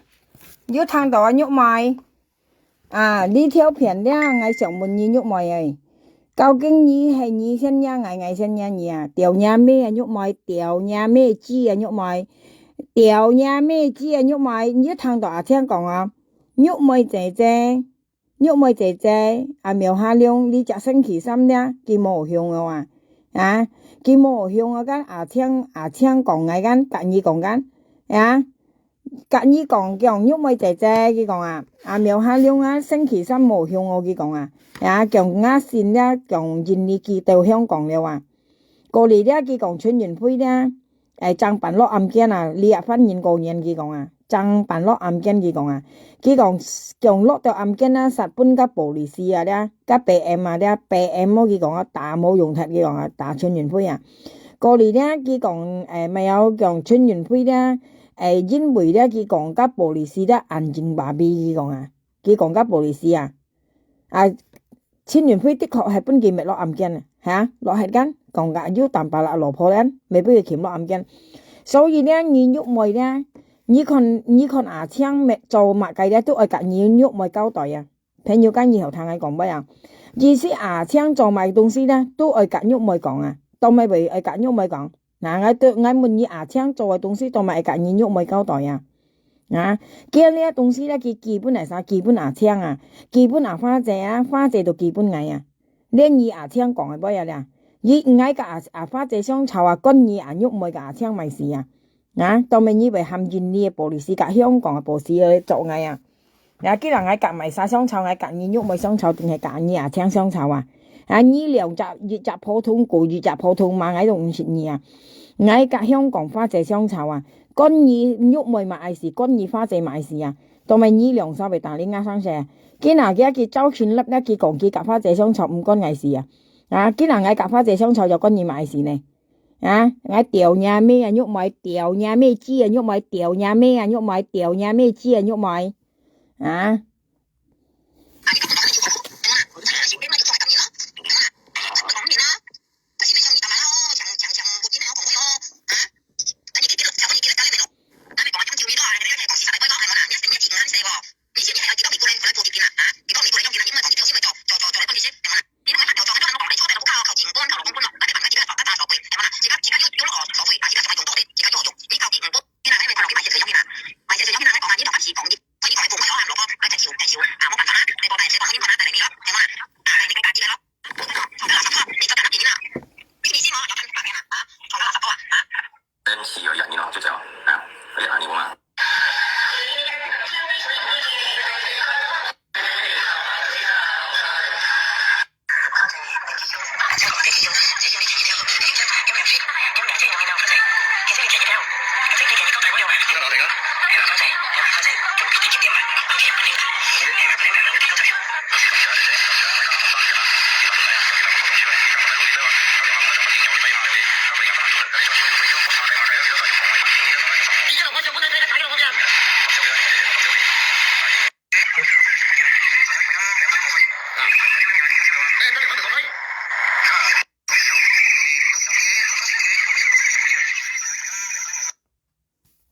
有聽到啊，玉妹？啊，你條片了，𠊎想問你，玉妹欸，究竟你係你先惹𠊎，𠊎先惹你啊？吊若咩啊，玉妹，吊若咩枝啊，玉妹，吊若咩枝啊，玉妹，你有聽到阿青講啊？玉妹姐姐， 玉妹姐姐，啊，苗下龍，你隻星期三了，佢無響了啊？啊，佢無向𠊎講阿青，阿青講𠊎講，甲你講講，啊，甲你講，講玉妹姐姐，佢講啊，啊，苗下龍啊，星期三無向𠊎，佢講啊，啊，講𠊎信了，講印尼佢到香港了啊。過來了，佢講陳雲輝了，哎，正辦落案件啊，李亞凡人過年，佢講啊。 正辦落案件，佢講啊，佢講，講落到案件啊，殺分个police啊，了，个PM啊，了，PM哦，佢講啊，打無用忒，佢講啊，打陳雲輝啊。過來了，佢講，誒，乜有講陳雲輝了，誒，因為了，佢講个police了，安靜babi，佢講啊，佢講个police啊，啊，陳雲輝的確係分佢搣落案件啊，哈，落忒kan，講个有Tampalak老婆了，乜分佢擒落案件。所以呢，你玉妹呢，你看，你看阿青搣做麼个呢，都愛甲你玉妹交代啊。朋友間以後聽𠊎講話啊，意思阿青做麼个東西呢，都愛甲玉妹講啊，都毋會愛甲玉妹講。那𠊎對，𠊎問你阿青做个東西，都毋會甲你玉妹交代啊。 啊，佢這東西呢，佢寄分哪儕？寄分阿青啊，寄分阿花姐啊，花姐都寄分𠊎啊。連你阿青講个話啊了，佢𠊎甲阿，阿花姐相吵啊，關你阿玉妹甲阿青麼个事啊？啊，當然你會喊印尼个police甲香港个police來捉𠊎啊。啊，既然𠊎甲麼儕相吵，𠊎甲你玉妹相吵，定係甲你阿青相吵啊？啊，你兩隻，一隻普通狗，一隻普通馬，𠊎都毋識你啊。𠊎甲香港花姐相吵啊， 關你玉妹麼个事，關你花姐麼个事啊？當然你兩儕會打你牙生蛇。今仔日佢招群立咧，佢講佢甲花姐相吵，毋關𠊎事啊。啊，今仔𠊎甲花姐相吵，又關你麼个事呢？啊，𠊎屌你阿妹啊，玉妹，屌你阿妹，雞啊，玉妹，屌你阿妹啊，玉妹，屌你阿妹，雞啊，玉妹。啊。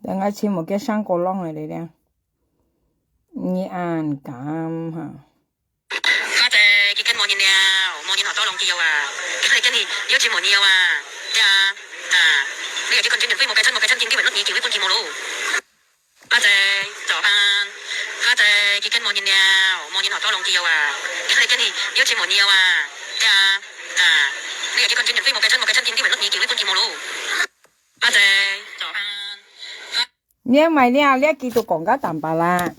等下尋無个上過浪个咧，你恁敢哈？花姐，佢見無人了，無人好多人佢有啊。佢可以見你，有錢無你有啊？呀，啊，你也去看見人，無該趁，無該趁，今日問你，今日分佢無咯。 花姐，早安。花姐，佢見無人了，無人好多人佢有啊。佢可以見你，有錢無你有啊？呀，啊，你也去看見人，無該趁，無該趁，今日問你，今日分佢無咯。花姐，早安。你買了，你佢都講个Tampalak。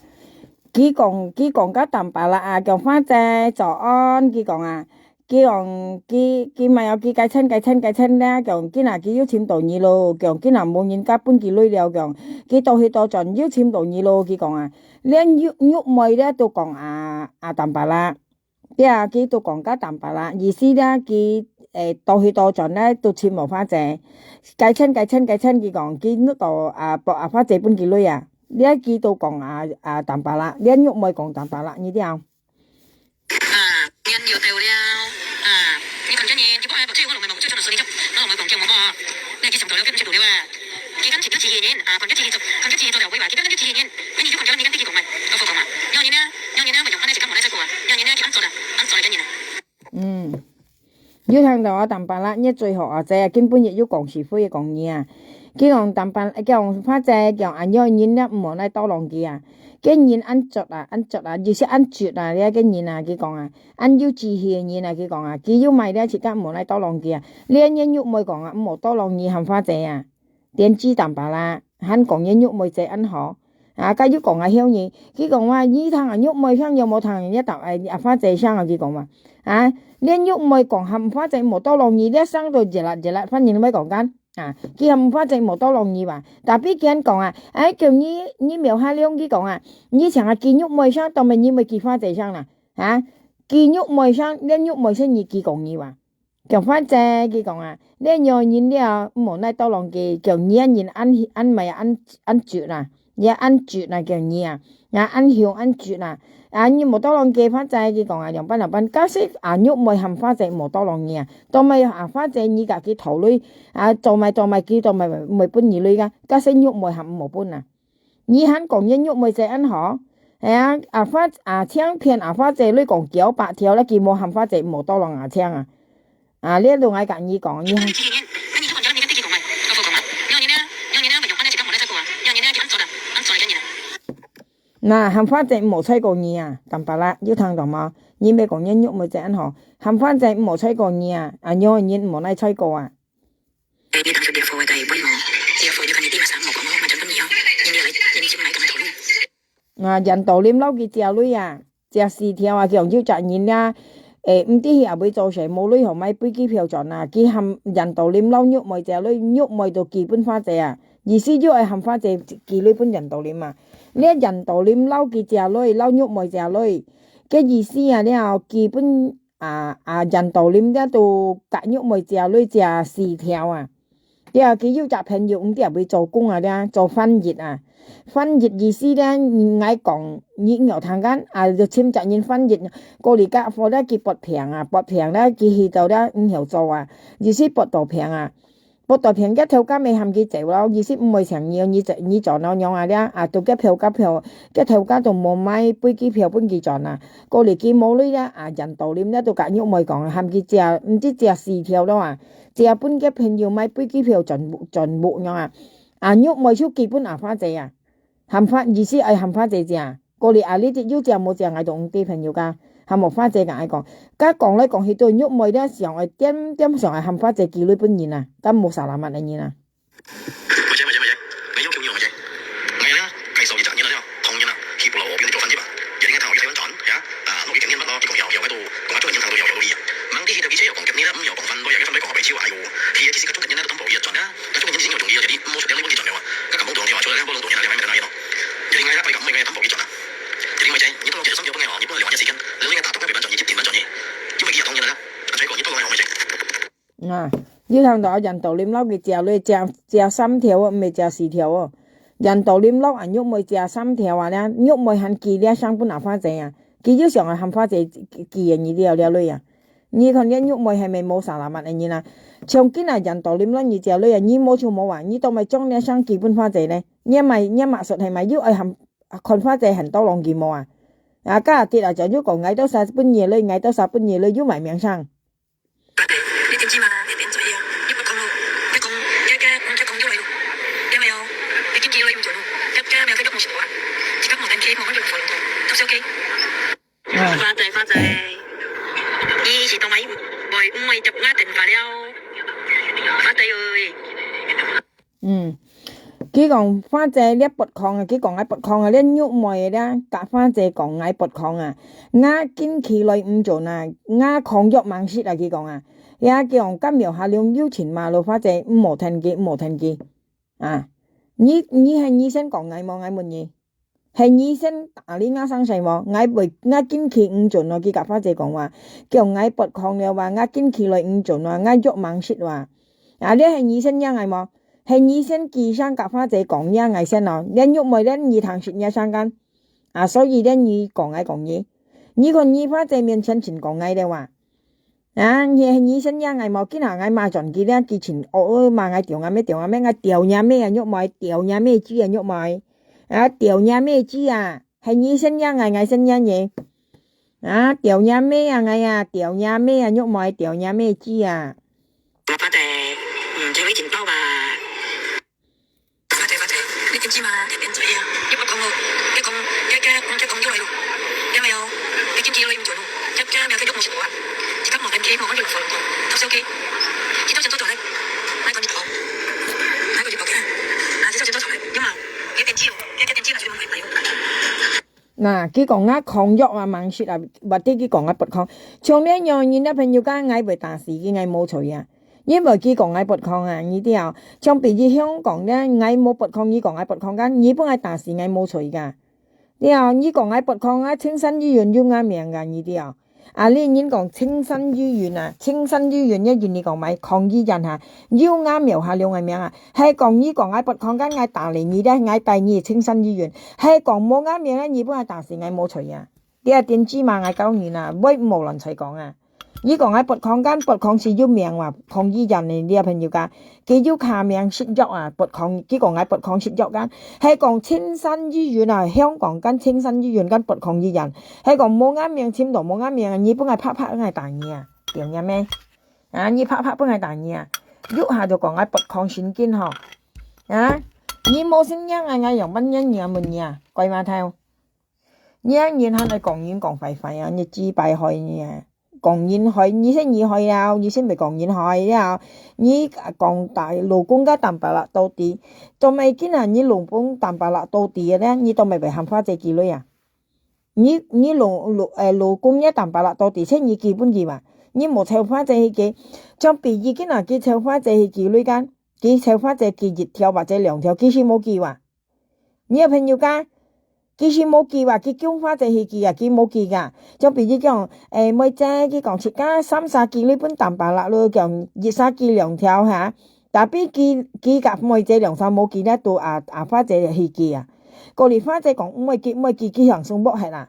佢講，佢講个Tampalak啊，叫花姐，早安，佢講啊。 佢講，佢，佢嘛有佢該趁，該趁，該趁咧，講，今仔佢又尋到你咯，講，今仔無人家分佢鐳了，講，佢倒去倒轉又尋到你咯，佢講啊，連玉，玉妹咧都講啊，啊，Tampalak，對啊，佢都講个Tampalak，意思咧，佢，誒，倒去倒轉咧都尋無花姐，該趁，該趁，該趁，佢講，佢遇到啊，博啊花姐分佢鐳啊，咧佢都講啊，啊，Tampalak，連玉妹講Tampalak，你知啊？ 啊，年又到了，啊，你看今年，你不愛不去，我弄个嘛，我最常的事情，我弄个讲叫我妈，你去上头了，跟去头了啊。佢讲去叫几个人，啊，看叫几个做，看叫几个做了会吧，佢讲叫几个人，那你就看叫你跟弟弟讲嘛，都不讲嘛。要你呢，要你呢，不用，那是干嘛来这个啊？要你呢，去安坐了，安坐了跟你呢。嗯。 有聽到啊，Tampalak，你最好啊，這根本也有講是非講你啊。佢講Tampalak，佢講花姐，佢講恁樣人咧，毋好來刀弄佢啊。个人恁作啊，恁作啊，有時恁絕啊，這个人啊，佢講啊，恁有志氣个人啊，佢講啊，佢有買這自家無奈多浪佢啊，這个玉妹講啊，毋好多浪你喊花姐啊，點知淡白啦，還講這玉妹姐恁好。啊，該又講啊，曉你，佢講話，你聽啊，玉妹聲有無聽，你答，哎，啊，花姐聲啊，佢講話，啊，連玉妹講喊花姐無多浪你，這聲都熱辣熱辣，反正你愛講緊。 啊，佢喊花姐無多浪你哇。Tapi佢講啊，哎，叫你，你苗下亮佢講啊，你像啊，佢玉妹聲，當然你會佢花姐聲啦，啊，佢玉妹聲，連玉妹聲你佢講你哇。叫花姐，佢講啊，你有人了，無奈多浪佢，叫你人安，安埋安，安絕啦。 也恁絕啊，叫你啊，也恁凶恁絕啊。啊，你無多浪佢花姐，佢講啊，兩班兩班，假使啊，玉妹喊花姐無多浪你啊，都毋係啊，花姐你家己討鐳，啊，做麼做麼佢都毋係，毋會分你鐳个，假使玉妹喊無分啊。你還講人玉妹姐恁好，哎呀，啊花，啊，請騙啊花姐鐳講九百條啦，佢無喊花姐無多浪啊，請啊。 啊，這都愛佮你講，你還那喊花姐無再過你啊，淡白啦，有聽到無？你毋好講人玉妹姐恁好，喊花姐毋好再過你啊，啊，有人毋好來再過啊。啊，緣投林摎佢借鐳啊， 借四條啊，佢講有隻人啊，誒，毋知佢也會做事，無鐳好買飛機票轉啊。佢喊緣投林摎玉妹借鐳，玉妹都寄分花姐啊。意思就愛喊花姐寄鐳分緣投林啊。這緣投林摎佢借鐳，摎玉妹借鐳，个意思啊，了寄分啊啊緣投林了都佮玉妹借鐳借四條啊。 對啊，佢有隻朋友毋知會做工啊，這做翻譯啊。翻譯意思咧，𠊎講你毋曉聽kan，啊，就尋隻人翻譯，過來个貨咧，佢發病啊，發病咧，佢去到咧，毋曉做啊，意思發到病啊。發到病，个頭家乜喊佢走咯，意思毋會請你，你做，你做哪樣啊，這啊，都个票，个票，个頭家都無買飛機票分佢轉啊。過來佢無鐳咧，啊，緣投林咧，都佮玉妹講，喊佢借，毋知借四條咯啊。 借分个朋友買飛機票轉屋，轉屋樣啊。啊，玉妹就寄分阿花姐啊，喊花，意思愛喊花姐借。過來啊，你又借無借，𠊎都毋知朋友家，喊阿花姐佮𠊎講。該講來講去都玉妹咧，想愛點點想愛喊花姐寄鐳分人啊，該無salamat个人啊。 Macam, macam, macam. Ngai yau kiu ngiu macam. Ngai na, kai sau ijak ni na dia. Thong ni na, hi pulau o biu di kau fan jiba. Jadi ngai thang o ijak fan chon, ya. Ah, no ikan ni mat lo, kikong hiau hiau katu. Kong acu ni thang tu hiau hiau lu ya. Mang di hi da bici yau kong kep ni na, yau kong fan boy ya, fan boy kong abai ciu ayu. Hi ya kisi kacung kat ni na, tampau ijak chon ya. Kacung ni sing yau jung ya, jadi mo sudah ni pun di chon ya. Kaka mong tuang dia, acu ya, bolong tuang ni na, dia main tengah ya no. Jadi ngai na, kai kak mai ngai tampau ijak chon na. Jadi mai cai, ni tu ngai sam yau pengai lo, ni pun lewat ya sikan. Lalu ngai tak tak ngai ban chon ni, jip tin ban chon ni. Ni mai kia thong ni na. Acai ko ni tu ngai mai cai. 啊，你聽到緣投林摎佢借鐳，借，借三條哦，毋係借四條哦。緣投林摎阿玉妹借三條啊，這玉妹還寄這箱分阿花姐啊，佢又想愛喊花姐寄个你了了鐳啊。你看這玉妹係毋係無salamat个人啊？像今啊緣投林摎你借鐳啊，你無就無啊，你都毋係將這箱寄分花姐呢？你買，你maksud係麼个？又愛喊，看花姐喊到浪佢無啊？啊，該日啊，就又講，ngai都sa分你鐳，ngai都sa分你鐳，又買名聲。 你點知嘛？你點做嘢啊？你不講咯，你講，你，你，你講有來咯，你沒有，你經濟來有做咯，你，你沒有，你都無事啊，自家無電器，無用火咯，都是OK。啊。花姐，花姐，你是當買，會，毋會接𠊎電話了，花姐ơi。 嗯，佢講花姐這發狂啊，佢講𠊎發狂啊，這玉妹這佮花姐講𠊎發狂啊，𠊎經濟來毋做啊，𠊎狂藥猛食啊，佢講啊，也佢講甲苗下兩有錢嘛咯，花姐毋好聽佢，毋好聽佢啊。你，你係你先講𠊎無？𠊎問你。 係你先打理𠊎生死無？𠊎會，𠊎經濟毋做咯，佢佮花姐講話，講𠊎發狂了哇，𠊎經濟來毋做咯，𠊎藥猛食哇。啊，這係你先惹𠊎無？係你先寄聲佮花姐講惹𠊎先咯，連玉妹連你聽食惹相干。啊，所以連你講𠊎講你，你看你花姐面前盡講𠊎了哇。 啊，你，你先惹𠊎無？今下𠊎罵轉佢了，佢盡惡，罵𠊎丟𠊎咩，丟𠊎咩，𠊎丟若咩啊，玉妹，丟若咩知啊，玉妹。啊，丟若咩知啊，係你先惹𠊎，𠊎先惹你。啊，丟若咩啊，𠊎啊，丟若咩啊，玉妹，丟若咩知啊。爸爸的，嗯，這位警報吧。 花姐，花姐，你點知嘛？你點做嘢啊？你不講我，你講，你家苗条就不是我啊，其他毛跟K毛跟就有分过，都是OK。其他全都走了，买管理头，买管理头看，啊，其他全都走了，有吗？有点气哦，有点气了，去买买哦。那佢講啊，抗藥啊，猛食啊，或者佢講啊，不抗。像恁樣人个朋友講，𠊎會打死佢，𠊎無罪啊。因為佢講𠊎不抗啊，你知啊？像比如香港咧，𠊎無不抗，你講𠊎不抗，kan你分𠊎打死，𠊎無罪噶。 了，你講𠊎不抗啊，青山醫院有𠊎名个，你知啊？啊，你人講青山醫院啊，青山醫院一院你講買抗議人哈，有𠊎名下了𠊎名啊，係講你講𠊎不抗，kan𠊎打理你咧，𠊎帶你青山醫院，係講無𠊎名咧，你分𠊎打死，𠊎無罪啊。你啊，電子嘛，𠊎教你啦，會無亂再講啊。 你講𠊎不抗，kan不抗是有名哇，抗議人呢，你个朋友講，佢有下名食藥啊，不抗，佢講𠊎不抗食藥kan，係講青山醫院啊，香港kan青山醫院kan不抗議人，係講無𠊎名，尋到無𠊎名，你分𠊎拍拍，𠊎打你啊，對呀咩？啊，你拍拍分𠊎打你啊，一下就講𠊎不抗神經吼，啊，你無信仰啊，𠊎用乜嘢你啊問你啊，怪嘛頭。 你啊，人還來講人講壞壞啊，你自敗害你啊。講人害，你先你害了，你先被講人害了。你講大老公个擔巴拉到底，做麼个今啊，你老公擔巴拉到底个咧，你做麼个被喊花姐寄鐳啊？你，你老，老，誒，老公也擔巴拉到底，係你寄分佢嘛？你無湊花姐去寄，像比如今啊，佢湊花姐去寄鐳kan，佢湊花姐寄一條或者兩條，佢是無寄哇？ 你个朋友講，佢是無寄啊，佢叫花姐去寄啊，佢無寄啊。就比如講，誒，妹姐，佢講自家三儕寄鐳分擔巴拉咯，講一儕寄兩條哈。Tapi佢，佢佮妹姐兩儕無寄咧，都啊，啊，花姐去寄啊。過來花姐講，毋愛寄，毋愛寄，佢向上剝忒啊。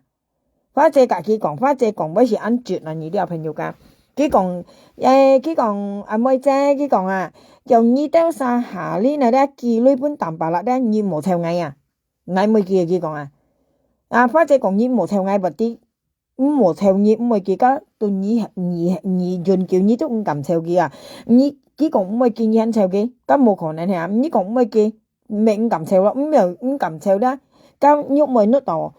花姐佮佢講，花姐講，會係恁絕啊，你這朋友講。佢講，誒，佢講，阿妹姐，佢講啊，叫你兜儕下輪啊，這寄鐳分擔巴拉咧，你無湊𠊎啊？𠊎毋會寄，佢講啊。啊，花姐講，你無湊𠊎，毋知，毋無湊你，毋會寄，該對你，你，你永久你都毋敢湊佢啊。你，佢講毋會寄，你還湊佢，該無可能啊。你講毋會寄， 毋係毋敢湊咯，毋係毋敢湊啦。該玉妹你都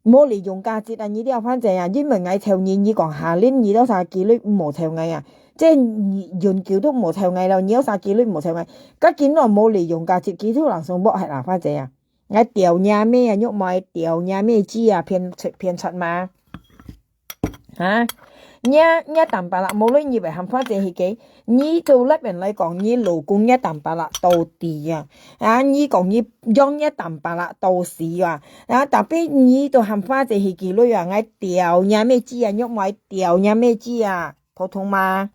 無利用價值啊，你這番仔啊，因為𠊎湊你，你講下輪你兜儕寄鐳無湊𠊎啊，這你永久都無湊𠊎咯，你兜儕寄鐳無湊𠊎，該今日無利用價值，佢都人送剝忒啦，番仔啊。𠊎吊你咩啊，玉妹，吊你咩子啊，騙，騙出嘛。 哈？若，若擔巴拉無鐳你會喊花姐去寄，你做這片來講，你老公若擔巴拉到底啊？啊，你講你養若擔巴拉到死啊？啊，tapi你都喊花姐去寄鐳啊，𠊎吊你咩子啊，玉妹吊你咩子啊，普通嗎？